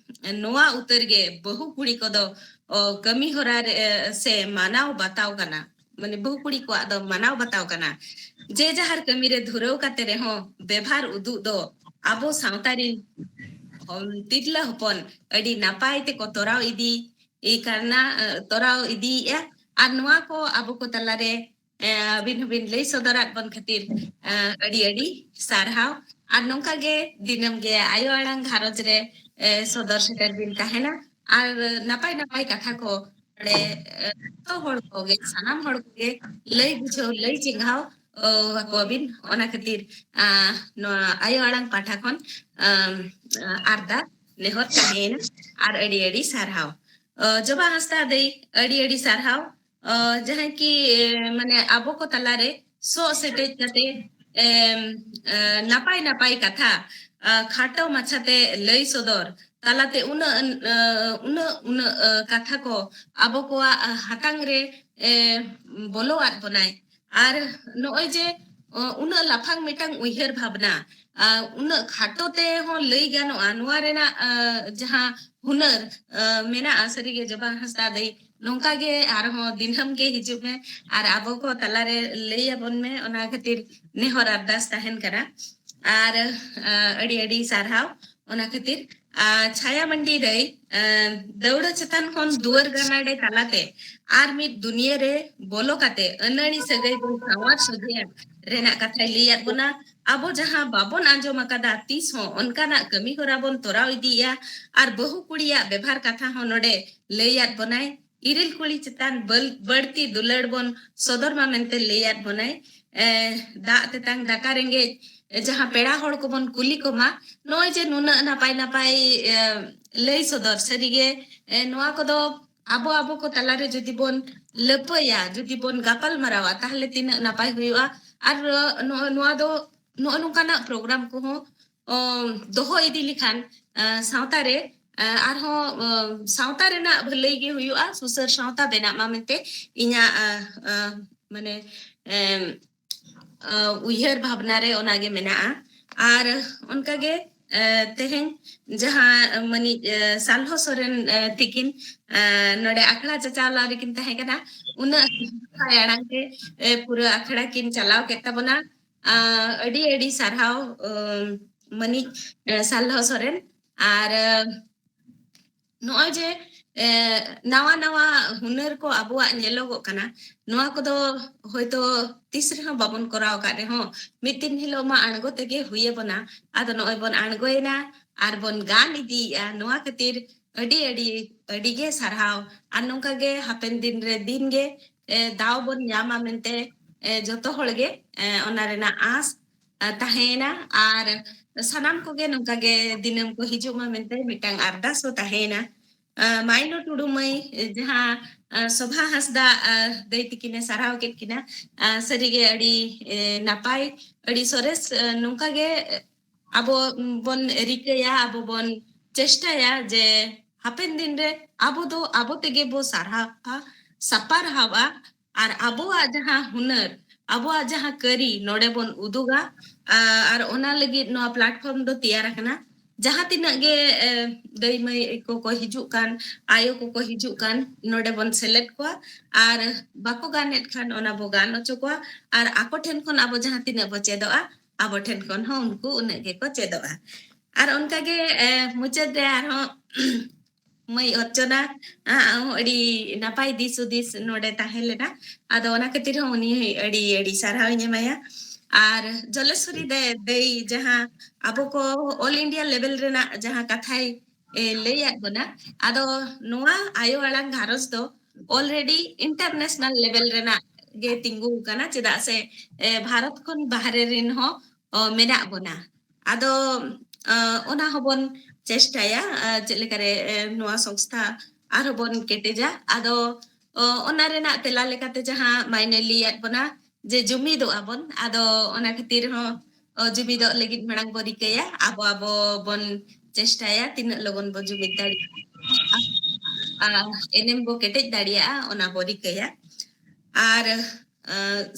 ᱱᱚᱣᱟ ᱩᱛᱟᱹᱨ ᱜᱮ ᱵᱟᱹᱦᱩ ᱠᱩᱲᱤ ᱠᱚᱫᱚ, ᱚ, ᱠᱟᱹᱢᱤ ᱦᱚᱨᱟ ᱨᱮ, ᱮ, ᱥᱮ ᱢᱟᱱᱟᱣ ᱵᱟᱛᱟᱣ ᱠᱟᱱᱟ᱾ ᱢᱟᱱᱮ ᱵᱟᱹᱦᱩ ᱠᱩᱲᱤ ᱠᱚᱣᱟᱜ ᱫᱚ ᱢᱟᱱᱟᱣ ᱵᱟᱛᱟᱣ ᱠᱟᱱᱟ᱾ ᱡᱮ ᱡᱟᱦᱟᱨ ᱠᱟᱹᱢᱤ ᱨᱮ ᱫᱷᱩᱨᱟᱹᱣ ᱠᱟᱛᱮ ᱨᱮᱦᱚᱸ ᱵᱮᱵᱷᱟᱨ ᱩᱫᱩᱜ ᱫᱚ ᱟᱵᱚ ᱥᱟᱶᱛᱟ ᱨᱤᱱ ᱦᱚᱢ, ᱛᱤᱨᱞᱟᱹ ᱦᱚᱯᱚᱱ ᱟᱹᱰᱤ ᱱᱟᱯᱟᱭ ᱛᱮᱠᱚ ᱛᱚᱨᱟᱣ ᱤᱫᱤ ᱠᱟᱱᱟ, ᱛᱚᱨᱟᱣ ᱤᱫᱤᱭᱮᱫᱼᱟ᱾ ᱟᱨ ᱱᱚᱣᱟ ᱠᱚ ᱟᱵᱚ ᱠᱚ ᱛᱟᱞᱟᱨᱮ ᱟᱹᱵᱤᱱ ᱦᱚᱸᱵᱤᱱ ᱞᱟᱹᱭ ᱥᱚᱫᱚᱨᱟᱫ ᱵᱚᱱ ᱠᱷᱟᱹᱛᱤᱨ ᱟᱹᱰᱤ ᱟᱹᱰᱤ ᱥᱟᱨᱦᱟᱣ᱾ ᱟᱨ ᱱᱚᱝᱠᱟ ᱜᱮ ᱫᱤᱱᱟᱹᱢ ᱜᱮ ᱟᱭᱳ ᱟᱲᱟᱝ ᱜᱷᱟᱨᱚᱸᱡᱽ ᱨᱮ ᱥᱚᱫᱚᱨ ᱥᱮᱴᱮᱨ ᱵᱤᱱ ᱛᱟᱦᱮᱱᱟ᱾ ᱟᱨ ᱱᱟᱯᱟᱭ ᱱᱟᱯᱟᱭ ᱠᱟᱛᱷᱟ ᱠᱚ ᱱᱚᱰᱮ ᱡᱚᱛᱚ ᱦᱚᱲ ᱠᱚᱜᱮ, ᱥᱟᱱᱟᱢ ᱦᱚᱲ ᱠᱚᱜᱮ ᱞᱟᱹᱭ ᱵᱩᱡᱷᱟᱹᱣ, ᱞᱟᱹᱭ ᱪᱮᱸᱜᱷᱟᱣ ᱟᱠᱚᱣᱟᱵᱤᱱ᱾ ᱚᱱᱟ ᱠᱷᱟᱹᱛᱤᱨ ᱱᱚᱣᱟ ᱟᱭᱳ ᱟᱲᱟᱝ ᱯᱟᱦᱴᱟ ᱠᱷᱚᱱ ᱟᱨᱫᱟᱥ ᱱᱮᱦᱚᱨ ᱛᱟᱦᱮᱸᱭᱮᱱᱟ᱾ ᱟᱨ ᱟᱹᱰᱤ ᱟᱹᱰᱤ ᱥᱟᱨᱦᱟᱣ᱾ ᱡᱚᱵᱟ ᱦᱟᱸᱥᱫᱟ ᱫᱟᱹᱭ, ᱟᱹᱰᱤ ᱟᱹᱰᱤ ᱥᱟᱨᱦᱟᱣ᱾ ᱡᱟᱦᱟᱸᱭ ᱠᱤ ᱢᱟᱱᱮ ᱟᱵᱚ ᱠᱚ ᱛᱟᱞᱟᱨᱮ ᱥᱚᱜ ᱥᱮᱴᱮᱡ ᱠᱟᱛᱮ ᱱᱟᱯᱟᱭ ᱱᱟᱯᱟᱭ ᱠᱟᱛᱷᱟ ᱠᱷᱟᱴᱚ ᱢᱟᱪᱷᱟᱛᱮ ᱞᱟᱹᱭ ᱥᱚᱫᱚᱨ ᱛᱟᱞᱟᱛᱮ ᱩᱱᱟᱹᱜ ᱩᱱᱟᱹᱜ ᱩᱱᱟᱹᱜ ᱠᱟᱛᱷᱟ ᱠᱚ ᱟᱵᱚ ᱠᱚᱣᱟᱜ ᱦᱟᱛᱟᱝ ᱨᱮ ᱵᱚᱞᱚᱣᱟᱫ ᱵᱚᱱᱟᱭ᱾ ᱟᱨ ᱱᱚᱜᱼᱚᱭ ᱡᱮ ᱩᱱᱟᱹᱜ ᱞᱟᱯᱷᱟᱝ ᱢᱤᱫᱴᱟᱝ ᱩᱭᱦᱟᱹᱨ ᱵᱷᱟᱵᱽᱱᱟ, ᱩᱱᱟᱹᱜ ᱠᱷᱟᱴᱚ ᱛᱮᱦᱚᱸ ᱞᱟᱹᱭ ᱜᱟᱱᱚᱜᱼᱟ, ᱱᱚᱣᱟ ᱨᱮᱱᱟᱜ ᱡᱟᱦᱟᱸ ᱦᱩᱱᱟᱹᱨ ᱢᱮᱱᱟᱜᱼᱟ, ᱥᱟᱹᱨᱤᱜᱮ ᱡᱚᱵᱟ ᱦᱟᱸᱥᱫᱟ ᱫᱟᱹᱭ, ᱱᱚᱝᱠᱟ ᱜᱮ ᱟᱨᱦᱚᱸ ᱫᱤᱱᱟᱹᱢ ᱜᱮ ᱦᱤᱡᱩᱜ ᱢᱮ ᱟᱨ ᱟᱵᱚ ᱠᱚ ᱛᱟᱞᱟᱨᱮ ᱞᱟᱹᱭ ᱟᱵᱚᱱ ᱢᱮ᱾ ᱚᱱᱟ ᱠᱷᱟᱹᱛᱤᱨ ᱱᱮᱦᱚᱨ ᱟᱨᱫᱟᱥ ᱛᱟᱦᱮᱱ ᱠᱟᱱᱟ᱾ ᱟᱨ ᱟᱹᱰᱤ ᱟᱹᱰᱤ ᱥᱟᱨᱦᱟᱣ᱾ ᱚᱱᱟ ᱠᱷᱟᱹᱛᱤᱨ ᱪᱷᱟᱭᱟ ᱢᱟᱱᱰᱤ ᱫᱟᱹᱭ, ᱫᱟᱹᱣᱲᱟᱹ ᱪᱮᱛᱟᱱ ᱠᱷᱚᱱ ᱫᱩᱣᱟᱹᱨ ᱜᱟᱱᱟᱰᱮ ᱛᱟᱞᱟᱛᱮ ᱟᱨ ᱢᱤᱫ ᱫᱩᱱᱤᱭᱟᱹ ᱨᱮ ᱵᱚᱞᱚ ᱠᱟᱛᱮ ᱟᱹᱱᱟᱹᱲᱤ ᱥᱟᱹᱜᱟᱹᱭ ᱵᱚᱱ ᱥᱟᱶᱟᱨ ᱥᱚᱡᱷᱮᱭᱟ ᱨᱮᱱᱟᱜ ᱠᱟᱛᱷᱟᱭ ᱞᱟᱹᱭᱟᱫ ᱵᱚᱱᱟ᱾ ᱟᱵᱚ ᱡᱟᱦᱟᱸ ᱵᱟᱵᱚᱱ ᱟᱸᱡᱚᱢ ᱟᱠᱟᱫᱟ ᱛᱤᱥ ᱦᱚᱸ, ᱚᱱᱠᱟᱱᱟᱜ ᱠᱟᱹᱢᱤ ᱦᱚᱨᱟ ᱵᱚᱱ ᱛᱚᱨᱟᱣ ᱤᱫᱤᱭᱮᱫᱼᱟ᱾ ᱟᱨ ᱵᱟᱹᱦᱩ ᱠᱩᱲᱤᱭᱟᱜ ᱵᱮᱵᱷᱟᱨ ᱠᱟᱛᱷᱟ ᱦᱚᱸ ᱱᱚᱰᱮ ᱞᱟᱹᱭᱟᱫ ᱵᱚᱱᱟᱭ᱾ ᱤᱨᱤᱞ ᱠᱩᱲᱤ ᱪᱮᱛᱟᱱ ᱵᱟᱹᱲᱛᱤ ᱫᱩᱞᱟᱹᱲ ᱵᱚᱱ ᱥᱚᱫᱚᱨ ᱢᱟ ᱢᱮᱱᱛᱮ ᱞᱟᱹᱭᱟᱫ ᱵᱚᱱᱟᱭ᱾ ᱫᱟᱜ ᱛᱮᱛᱟᱝ ᱫᱟᱠᱟ ᱨᱮᱸᱜᱮᱡ ᱡᱟᱦᱟᱸ ᱯᱮᱲᱟ ᱦᱚᱲ ᱠᱚᱵᱚᱱ ᱠᱩᱞᱤ ᱠᱚᱢᱟ, ᱱᱚᱜᱼᱚᱭ ᱡᱮ ᱱᱩᱱᱟᱹᱜ ᱱᱟᱯᱟᱭ ᱱᱟᱯᱟᱭ ᱞᱟᱹᱭ ᱥᱚᱫᱚᱨ, ᱥᱟᱹᱨᱤᱜᱮ ᱱᱚᱣᱟ ᱠᱚᱫᱚ ᱟᱵᱚ ᱟᱵᱚ ᱠᱚ ᱛᱟᱞᱟᱨᱮ ᱡᱩᱫᱤ ᱵᱚᱱ ᱞᱟᱹᱯᱟᱹᱭᱟ, ᱡᱩᱫᱤ ᱵᱚᱱ ᱜᱟᱯᱟᱞ ᱢᱟᱨᱟᱣᱟ, ᱛᱟᱦᱚᱞᱮ ᱛᱤᱱᱟᱹᱜ ᱱᱟᱯᱟᱭ ᱦᱩᱭᱩᱜᱼᱟ᱾ ᱟᱨ ᱱᱚᱣᱟ ᱫᱚ, ᱱᱚᱜᱼᱚ ᱱᱚᱝᱠᱟᱱᱟᱜ ᱯᱨᱳᱜᱨᱟᱢ ᱠᱚᱦᱚᱸ ᱫᱚᱦᱚ ᱤᱫᱤ ᱞᱮᱠᱷᱟᱱ ᱥᱟᱶᱛᱟ ᱨᱮ ᱟᱨᱦᱚᱸ ᱥᱟᱶᱛᱟ ᱨᱮᱱᱟᱜ ᱵᱷᱟᱹᱞᱟᱹᱭ ᱜᱮ ᱦᱩᱭᱩᱜᱼᱟ, ᱥᱩᱥᱟᱹᱨ ᱥᱟᱶᱛᱟ ᱵᱮᱱᱟᱜ ᱢᱟ ᱢᱮᱱᱛᱮ ᱤᱧᱟᱹᱜ ᱢᱟᱱᱮ ᱩᱭᱦᱟᱹᱨ ᱵᱷᱟᱵᱽᱱᱟ ᱨᱮ ᱚᱱᱟᱜᱮ ᱢᱮᱱᱟᱜᱼᱟ᱾ ᱟᱨ ᱚᱱᱠᱟᱜᱮ ᱛᱮᱦᱮᱧ ᱡᱟᱦᱟᱸ ᱢᱟᱹᱱᱤᱡ ᱥᱟᱞᱦᱚ ᱥᱚᱨᱮᱱ ᱛᱤᱠᱤᱱ ᱱᱚᱰᱮ ᱟᱠᱷᱲᱟ ᱪᱟᱪᱟᱞᱟᱣ ᱨᱮᱠᱤᱱ ᱛᱟᱦᱮᱸ ᱠᱟᱱᱟ, ᱩᱱᱟᱹᱜ ᱱᱟᱯᱟᱭ ᱟᱲᱟᱝ ᱛᱮ ᱯᱩᱨᱟᱹ ᱟᱠᱷᱲᱟ ᱠᱤᱱ ᱪᱟᱞᱟᱣ ᱠᱮᱫ ᱛᱟᱵᱚᱱᱟ᱾ ᱟᱹᱰᱤ ᱟᱹᱰᱤ ᱥᱟᱨᱦᱟᱣ ᱢᱟᱹᱱᱤᱡ ᱥᱟᱞᱦᱚ ᱥᱚᱨᱮᱱ᱾ ᱟᱨ ᱱᱚᱜᱼᱚᱭ ᱡᱮ ᱱᱟᱣᱟ ᱱᱟᱣᱟ ᱦᱩᱱᱟᱹᱨ ᱠᱚ ᱟᱵᱚᱣᱟᱜ ᱧᱮᱞᱚᱜᱚᱜ ᱠᱟᱱᱟ, ᱱᱚᱣᱟ ᱠᱚᱫᱚ ᱦᱚᱭᱛᱳ ᱛᱤᱥ ᱨᱮᱦᱚᱸ ᱵᱟᱵᱚᱱ ᱠᱚᱨᱟᱣ ᱟᱠᱟᱫ ᱨᱮᱦᱚᱸ, ᱢᱤᱫ ᱫᱤᱱ ᱦᱤᱞᱳᱜ ᱢᱟ ᱟᱬᱜᱚ ᱛᱮᱜᱮ ᱦᱩᱭ ᱟᱵᱚᱱᱟ᱾ ᱟᱫᱚ ᱱᱚᱜᱼᱚᱭ ᱵᱚᱱ ᱟᱬᱜᱚᱭᱮᱱᱟ ᱟᱨ ᱵᱚᱱ ᱜᱟᱱ ᱤᱫᱤᱭᱮᱫᱼᱟ᱾ ᱱᱚᱣᱟ ᱠᱷᱟᱹᱛᱤᱨ ᱟᱹᱰᱤ ᱟᱹᱰᱤ ᱟᱹᱰᱤ ᱜᱮ ᱥᱟᱨᱦᱟᱣ᱾ ᱟᱨ ᱱᱚᱝᱠᱟ ᱜᱮ ᱦᱟᱯᱮᱱ ᱫᱤᱱ ᱨᱮ ᱫᱤᱱ ᱜᱮ ᱫᱟᱣ ᱵᱚᱱ ᱧᱟᱢᱟ ᱢᱮᱱᱛᱮ ᱡᱚᱛᱚ ᱦᱚᱲ ᱜᱮ ᱚᱱᱟ ᱨᱮᱱᱟᱜ ᱟᱸᱥ ᱛᱟᱦᱮᱸᱭᱮᱱᱟ᱾ ᱟᱨ ᱥᱟᱱᱟᱢ ᱠᱚᱜᱮ ᱱᱚᱝᱠᱟ ᱜᱮ ᱫᱤᱱᱟᱹᱢ ᱠᱚ ᱦᱤᱡᱩᱜ ᱢᱟ ᱢᱮᱱᱛᱮ ᱢᱤᱫᱴᱟᱝ ᱟᱨᱫᱟᱥ ᱦᱚᱸ ᱛᱟᱦᱮᱸᱭᱮᱱᱟ᱾ ᱢᱟᱭᱱᱚ ᱴᱩᱰᱩ ᱢᱟᱹᱭ, ᱡᱟᱦᱟᱸ ᱥᱳᱵᱷᱟ ᱦᱟᱸᱥᱫᱟ ᱫᱟᱹᱭ ᱛᱤᱠᱤᱱᱮ ᱥᱟᱨᱦᱟᱣ ᱠᱮᱫ ᱠᱤᱱᱟ, ᱥᱟᱹᱨᱤᱜᱮ ᱟᱹᱰᱤ ᱱᱟᱯᱟᱭ, ᱟᱹᱰᱤ ᱥᱚᱨᱮᱥ᱾ ᱱᱚᱝᱠᱟ ᱜᱮ ᱟᱵᱚ ᱵᱚᱱ ᱨᱤᱠᱟᱹᱭᱟ, ᱟᱵᱚ ᱵᱚᱱ ᱪᱮᱥᱴᱟᱭᱟ ᱡᱮ ᱦᱟᱯᱮᱱ ᱫᱤᱱ ᱨᱮ ᱟᱵᱚ ᱫᱚ ᱟᱵᱚ ᱛᱮᱜᱮ ᱵᱚ ᱥᱟᱨᱦᱟᱣᱟ, ᱥᱟᱯᱟᱨᱦᱟᱣᱟ, ᱟᱨ ᱟᱵᱚᱣᱟᱜ ᱡᱟᱦᱟᱸ ᱦᱩᱱᱟᱹᱨ, ᱟᱵᱚᱣᱟᱜ ᱡᱟᱦᱟᱸ ᱠᱟᱹᱨᱤ ᱱᱚᱰᱮ ᱵᱚᱱ ᱩᱫᱩᱜᱟ᱾ ᱟᱨ ᱚᱱᱟ ᱞᱟᱹᱜᱤᱫ ᱱᱚᱣᱟ platform ᱫᱚ ᱛᱮᱭᱟᱨ ᱟᱠᱟᱱᱟ᱾ ᱡᱟᱦᱟᱸ ᱛᱤᱱᱟᱹᱜ ᱜᱮ ᱫᱟᱹᱭ ᱢᱟᱹᱭ ᱠᱚᱠᱚ ᱦᱤᱡᱩᱜ ᱠᱟᱱ, ᱟᱭᱳ ᱠᱚᱠᱚ ᱦᱤᱡᱩᱜ ᱠᱟᱱ, ᱱᱚᱰᱮ ᱵᱚᱱ ᱥᱮᱞᱮᱫ ᱠᱚᱣᱟ᱾ ᱟᱨ ᱵᱟᱠᱚ ᱜᱟᱱᱮᱫ ᱠᱷᱟᱱ ᱚᱱᱟ ᱵᱚ ᱜᱟᱱ ᱦᱚᱪᱚ ᱠᱚᱣᱟ᱾ ᱟᱨ ᱟᱠᱚ ᱴᱷᱮᱱ ᱠᱷᱚᱱ ᱟᱵᱚ ᱡᱟᱦᱟᱸ ᱛᱤᱱᱟᱹᱜ ᱵᱚ ᱪᱮᱫᱚᱜᱼᱟ, ᱟᱵᱚ ᱴᱷᱮᱱ ᱠᱷᱚᱱ ᱦᱚᱸ ᱩᱱᱠᱩ ᱩᱱᱟᱹᱜ ᱜᱮᱠᱚ ᱪᱮᱫᱚᱜᱼᱟ᱾ ᱟᱨ ᱚᱱᱠᱟᱜᱮ ᱢᱩᱪᱟᱹᱫ ᱨᱮ ᱟᱨᱦᱚᱸ ᱢᱟᱹᱭ ᱚᱨᱪᱚᱱᱟ ᱟᱜ ᱦᱚᱸ ᱟᱹᱰᱤ ᱱᱟᱯᱟᱭ ᱫᱤᱥ ᱦᱩᱫᱤᱥ ᱱᱚᱰᱮ ᱛᱟᱦᱮᱸ ᱞᱮᱱᱟ᱾ ᱟᱫᱚ ᱚᱱᱟ ᱠᱷᱟᱹᱛᱤᱨ ᱦᱚᱸ ᱩᱱᱤ ᱟᱹᱰᱤ ᱟᱹᱰᱤ ᱥᱟᱨᱦᱟᱣ ᱤᱧ ᱮᱢᱟᱭᱟ᱾ ᱟᱨ ᱡᱚᱞᱮᱥᱣᱚᱨᱤ ᱫᱟᱹᱭ, ᱡᱟᱦᱟᱸ ᱟᱵᱚ ᱠᱚ all India level ᱨᱮᱱᱟᱜ ᱡᱟᱦᱟᱸ ᱠᱟᱛᱷᱟᱭ ᱞᱟᱹᱭᱟᱫ ᱵᱚᱱᱟ, ᱟᱫᱚ ᱱᱚᱣᱟ ᱟᱭᱳ ᱟᱲᱟᱝ ᱜᱷᱟᱨᱚᱸᱡᱽ ᱫᱚ already international level ᱨᱮᱱᱟᱜ ᱜᱮ ᱛᱤᱸᱜᱩ ᱟᱠᱟᱱᱟ, ᱪᱮᱫᱟᱜ ᱥᱮ ᱵᱷᱟᱨᱚᱛ ᱠᱷᱚᱱ ᱵᱟᱦᱨᱮ ᱨᱮᱱ ᱦᱚᱸ ᱢᱮᱱᱟᱜ ᱵᱚᱱᱟ᱾ ᱟᱫᱚ ᱚᱱᱟ ᱦᱚᱸᱵᱚᱱ ᱪᱮᱥᱴᱟᱭᱟ ᱪᱮᱫ ᱞᱮᱠᱟᱨᱮ ᱱᱚᱣᱟ ᱥᱚᱝᱥᱛᱷᱟ ᱟᱨᱦᱚᱸ ᱵᱚᱱ ᱠᱮᱴᱮᱡᱟ᱾ ᱟᱫᱚ ᱚᱱᱟ ᱨᱮᱱᱟᱜ ᱛᱮᱞᱟ ᱞᱮᱠᱟᱛᱮ ᱡᱟᱦᱟᱸ ᱢᱟᱭᱱᱮ ᱞᱟᱹᱭᱟᱫ ᱵᱚᱱᱟ ᱡᱮ ᱡᱩᱢᱤᱫᱚᱜ ᱟᱵᱚᱱ, ᱟᱫᱚ ᱚᱱᱟ ᱠᱷᱟᱹᱛᱤᱨ ᱦᱚᱸ ᱡᱩᱢᱤᱫᱚᱜ ᱞᱟᱹᱜᱤᱫ ᱢᱟᱲᱟᱝ ᱵᱚ ᱨᱤᱠᱟᱹᱭᱟ, ᱟᱵᱚ ᱟᱵᱚ ᱵᱚᱱ ᱪᱮᱥᱴᱟᱭᱟ ᱛᱤᱱᱟᱹᱜ ᱞᱚᱜᱚᱱ ᱵᱚ ᱡᱩᱢᱤᱫ ᱫᱟᱲᱮᱭᱟᱜᱼᱟ, ᱮᱱᱮᱢ ᱵᱚ ᱠᱮᱴᱮᱡ ᱫᱟᱲᱮᱭᱟᱜᱼᱟ, ᱚᱱᱟ ᱵᱚ ᱨᱤᱠᱟᱹᱭᱟ᱾ ᱟᱨ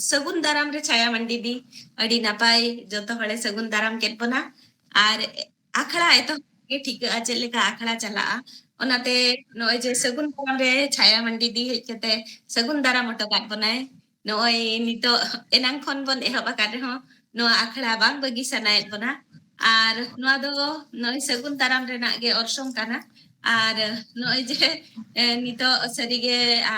ᱥᱟᱹᱜᱩᱱ ᱫᱟᱨᱟᱢ ᱨᱮ ᱪᱷᱟᱭᱟ ᱢᱟᱱᱰᱤ ᱫᱤ ᱟᱹᱰᱤ ᱱᱟᱯᱟᱭ ᱡᱚᱛᱚ ᱦᱚᱲᱮ ᱥᱟᱹᱜᱩᱱ ᱫᱟᱨᱟᱢ ᱠᱮᱫ ᱵᱚᱱᱟ᱾ ᱟᱨ ᱟᱠᱷᱲᱟ ᱮᱛᱚᱦᱚᱵ ᱜᱮ ᱴᱷᱤᱠᱟᱹᱜᱼᱟ ᱪᱮᱫ ᱞᱮᱠᱟ ᱟᱠᱷᱲᱟ ᱪᱟᱞᱟᱜᱼᱟ᱾ ᱚᱱᱟᱛᱮ ᱱᱚᱜᱼᱚᱭ ᱡᱮ ᱥᱟᱹᱜᱩᱱ ᱫᱟᱨᱟᱢ ᱨᱮ ᱪᱷᱟᱭᱟ ᱢᱟᱱᱰᱤ ᱫᱤ ᱦᱮᱡ ᱠᱟᱛᱮ ᱥᱟᱹᱜᱩᱱ ᱫᱟᱨᱟᱢ ᱦᱚᱴᱚ ᱠᱟᱫ ᱵᱚᱱᱟᱭ᱾ ᱱᱚᱜᱼᱚᱭ ᱱᱤᱛᱚᱜ ᱮᱱᱟᱝ ᱠᱷᱚᱱ ᱵᱚᱱ ᱮᱦᱚᱵ ᱟᱠᱟᱫ ᱨᱮᱦᱚᱸ ᱱᱚᱣᱟ ᱟᱠᱷᱲᱟ ᱵᱟᱝ ᱵᱟᱹᱜᱤ ᱥᱟᱱᱟᱭᱮᱫ ᱵᱚᱱᱟ᱾ ᱟᱨ ᱱᱚᱣᱟ ᱫᱚ ᱱᱚᱜᱼᱚᱭ ᱥᱟᱹᱜᱩᱱ ᱫᱟᱨᱟᱢ ᱨᱮᱱᱟᱜ ᱜᱮ ᱚᱨᱥᱚᱝ ᱠᱟᱱᱟ᱾ ᱟᱨ ᱱᱚᱜᱼᱚᱭ ᱡᱮ, ᱮ, ᱱᱤᱛᱚᱜ ᱥᱟᱹᱨᱤᱜᱮ, ᱟ,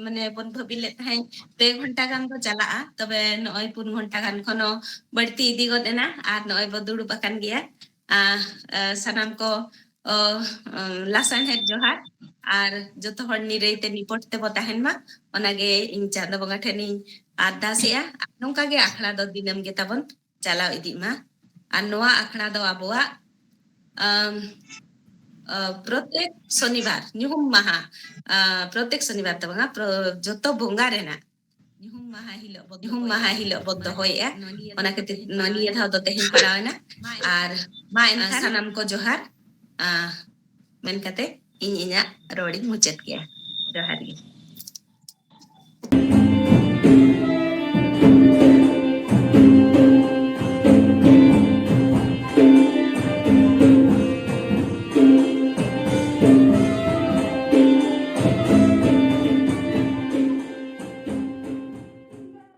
ᱢᱟᱱᱮ ᱵᱚᱱ ᱵᱷᱟᱹᱵᱤ ᱞᱮᱫ ᱛᱟᱦᱮᱸᱫ ᱯᱮ ᱜᱷᱚᱱᱴᱟ ᱜᱟᱱ ᱠᱚ ᱪᱟᱞᱟᱜᱼᱟ, ᱛᱚᱵᱮ ᱱᱚᱜᱼᱚᱭ ᱯᱩᱱ ᱜᱷᱚᱱᱴᱟ ᱜᱟᱱ ᱠᱷᱚᱱ ᱦᱚᱸ ᱵᱟᱹᱲᱛᱤ ᱤᱫᱤ ᱜᱚᱫ ᱮᱱᱟ᱾ ᱟᱨ ᱱᱚᱜᱼᱚᱭ ᱵᱚ ᱫᱩᱲᱩᱵ ᱟᱠᱟᱱ ᱜᱮᱭᱟ᱾ ᱟ, ᱟ, ᱥᱟᱱᱟᱢ ᱠᱚ, ᱚ, ᱚ, ᱞᱟᱥᱟᱲᱦᱮᱫ ᱡᱚᱦᱟᱨ᱾ ᱟᱨ ᱡᱚᱛᱚ ᱦᱚᱲ ᱱᱤᱨᱟᱹᱭ ᱛᱮ ᱱᱤᱯᱚᱴ ᱛᱮᱵᱚ ᱛᱟᱦᱮᱱ ᱢᱟ, ᱚᱱᱟᱜᱮ ᱤᱧ ᱪᱟᱸᱫᱚ ᱵᱚᱸᱜᱟ ᱴᱷᱮᱱ ᱤᱧ ᱟᱨᱫᱟᱥᱮᱜᱼᱟ᱾ ᱟᱨ ᱱᱚᱝᱠᱟ ᱜᱮ ᱟᱠᱷᱲᱟ ᱫᱚ ᱫᱤᱱᱟᱹᱢ ᱜᱮ ᱛᱟᱵᱚᱱ ᱪᱟᱞᱟᱣ ᱤᱫᱤᱜ ᱢᱟ᱾ ᱟᱨ ᱱᱚᱣᱟ ᱟᱠᱷᱲᱟ ᱫᱚ ᱟᱵᱚᱣᱟᱜ, ᱟᱢ, ᱟ, ᱯᱨᱚᱛᱮᱠ ᱥᱚᱱᱤᱵᱟᱨ, ᱧᱩᱦᱩᱢ ᱢᱟᱦᱟ, ᱟ, ᱯᱨᱚᱛᱮᱠ ᱥᱚᱱᱤᱵᱟᱨ ᱫᱚ ᱵᱟᱝᱟ, ᱯᱨᱚ-, ᱡᱚᱛᱚ ᱵᱚᱸᱜᱟ ᱨᱮᱱᱟᱜ ᱧᱩᱦᱩᱢ ᱢᱟᱦᱟ ᱦᱤᱞᱳᱜ ᱵᱚ ᱧᱩᱦᱩᱢ ᱫᱚᱦᱚᱭᱮᱫᱼᱟ᱾ ᱢᱟᱦᱟ ᱦᱤᱞᱳᱜ ᱵᱚ ᱫᱚᱦᱚᱭᱮᱫᱼᱟ᱾ ᱚᱱᱟ ᱠᱷᱟᱹᱛᱤᱨ ᱱᱤᱭᱟᱹ ᱫᱷᱟᱣ ᱫᱚ ᱛᱮᱦᱮᱧ ᱯᱟᱲᱟᱣ ᱮᱱᱟ᱾ ᱟᱨ ᱢᱟ ᱮᱱᱠᱷᱟᱱ ᱥᱟᱱᱟᱢ ᱠᱚ ᱡᱚᱦᱟᱨ, ᱟ, ᱢᱮᱱ ᱠᱟᱛᱮ ᱤᱧ ᱤᱧᱟᱹᱜ ᱨᱚᱲᱤᱧ ᱢᱩᱪᱟᱹᱫ ᱠᱮᱜᱼᱟ᱾ ᱡᱚᱦᱟᱨ ᱜᱮ᱾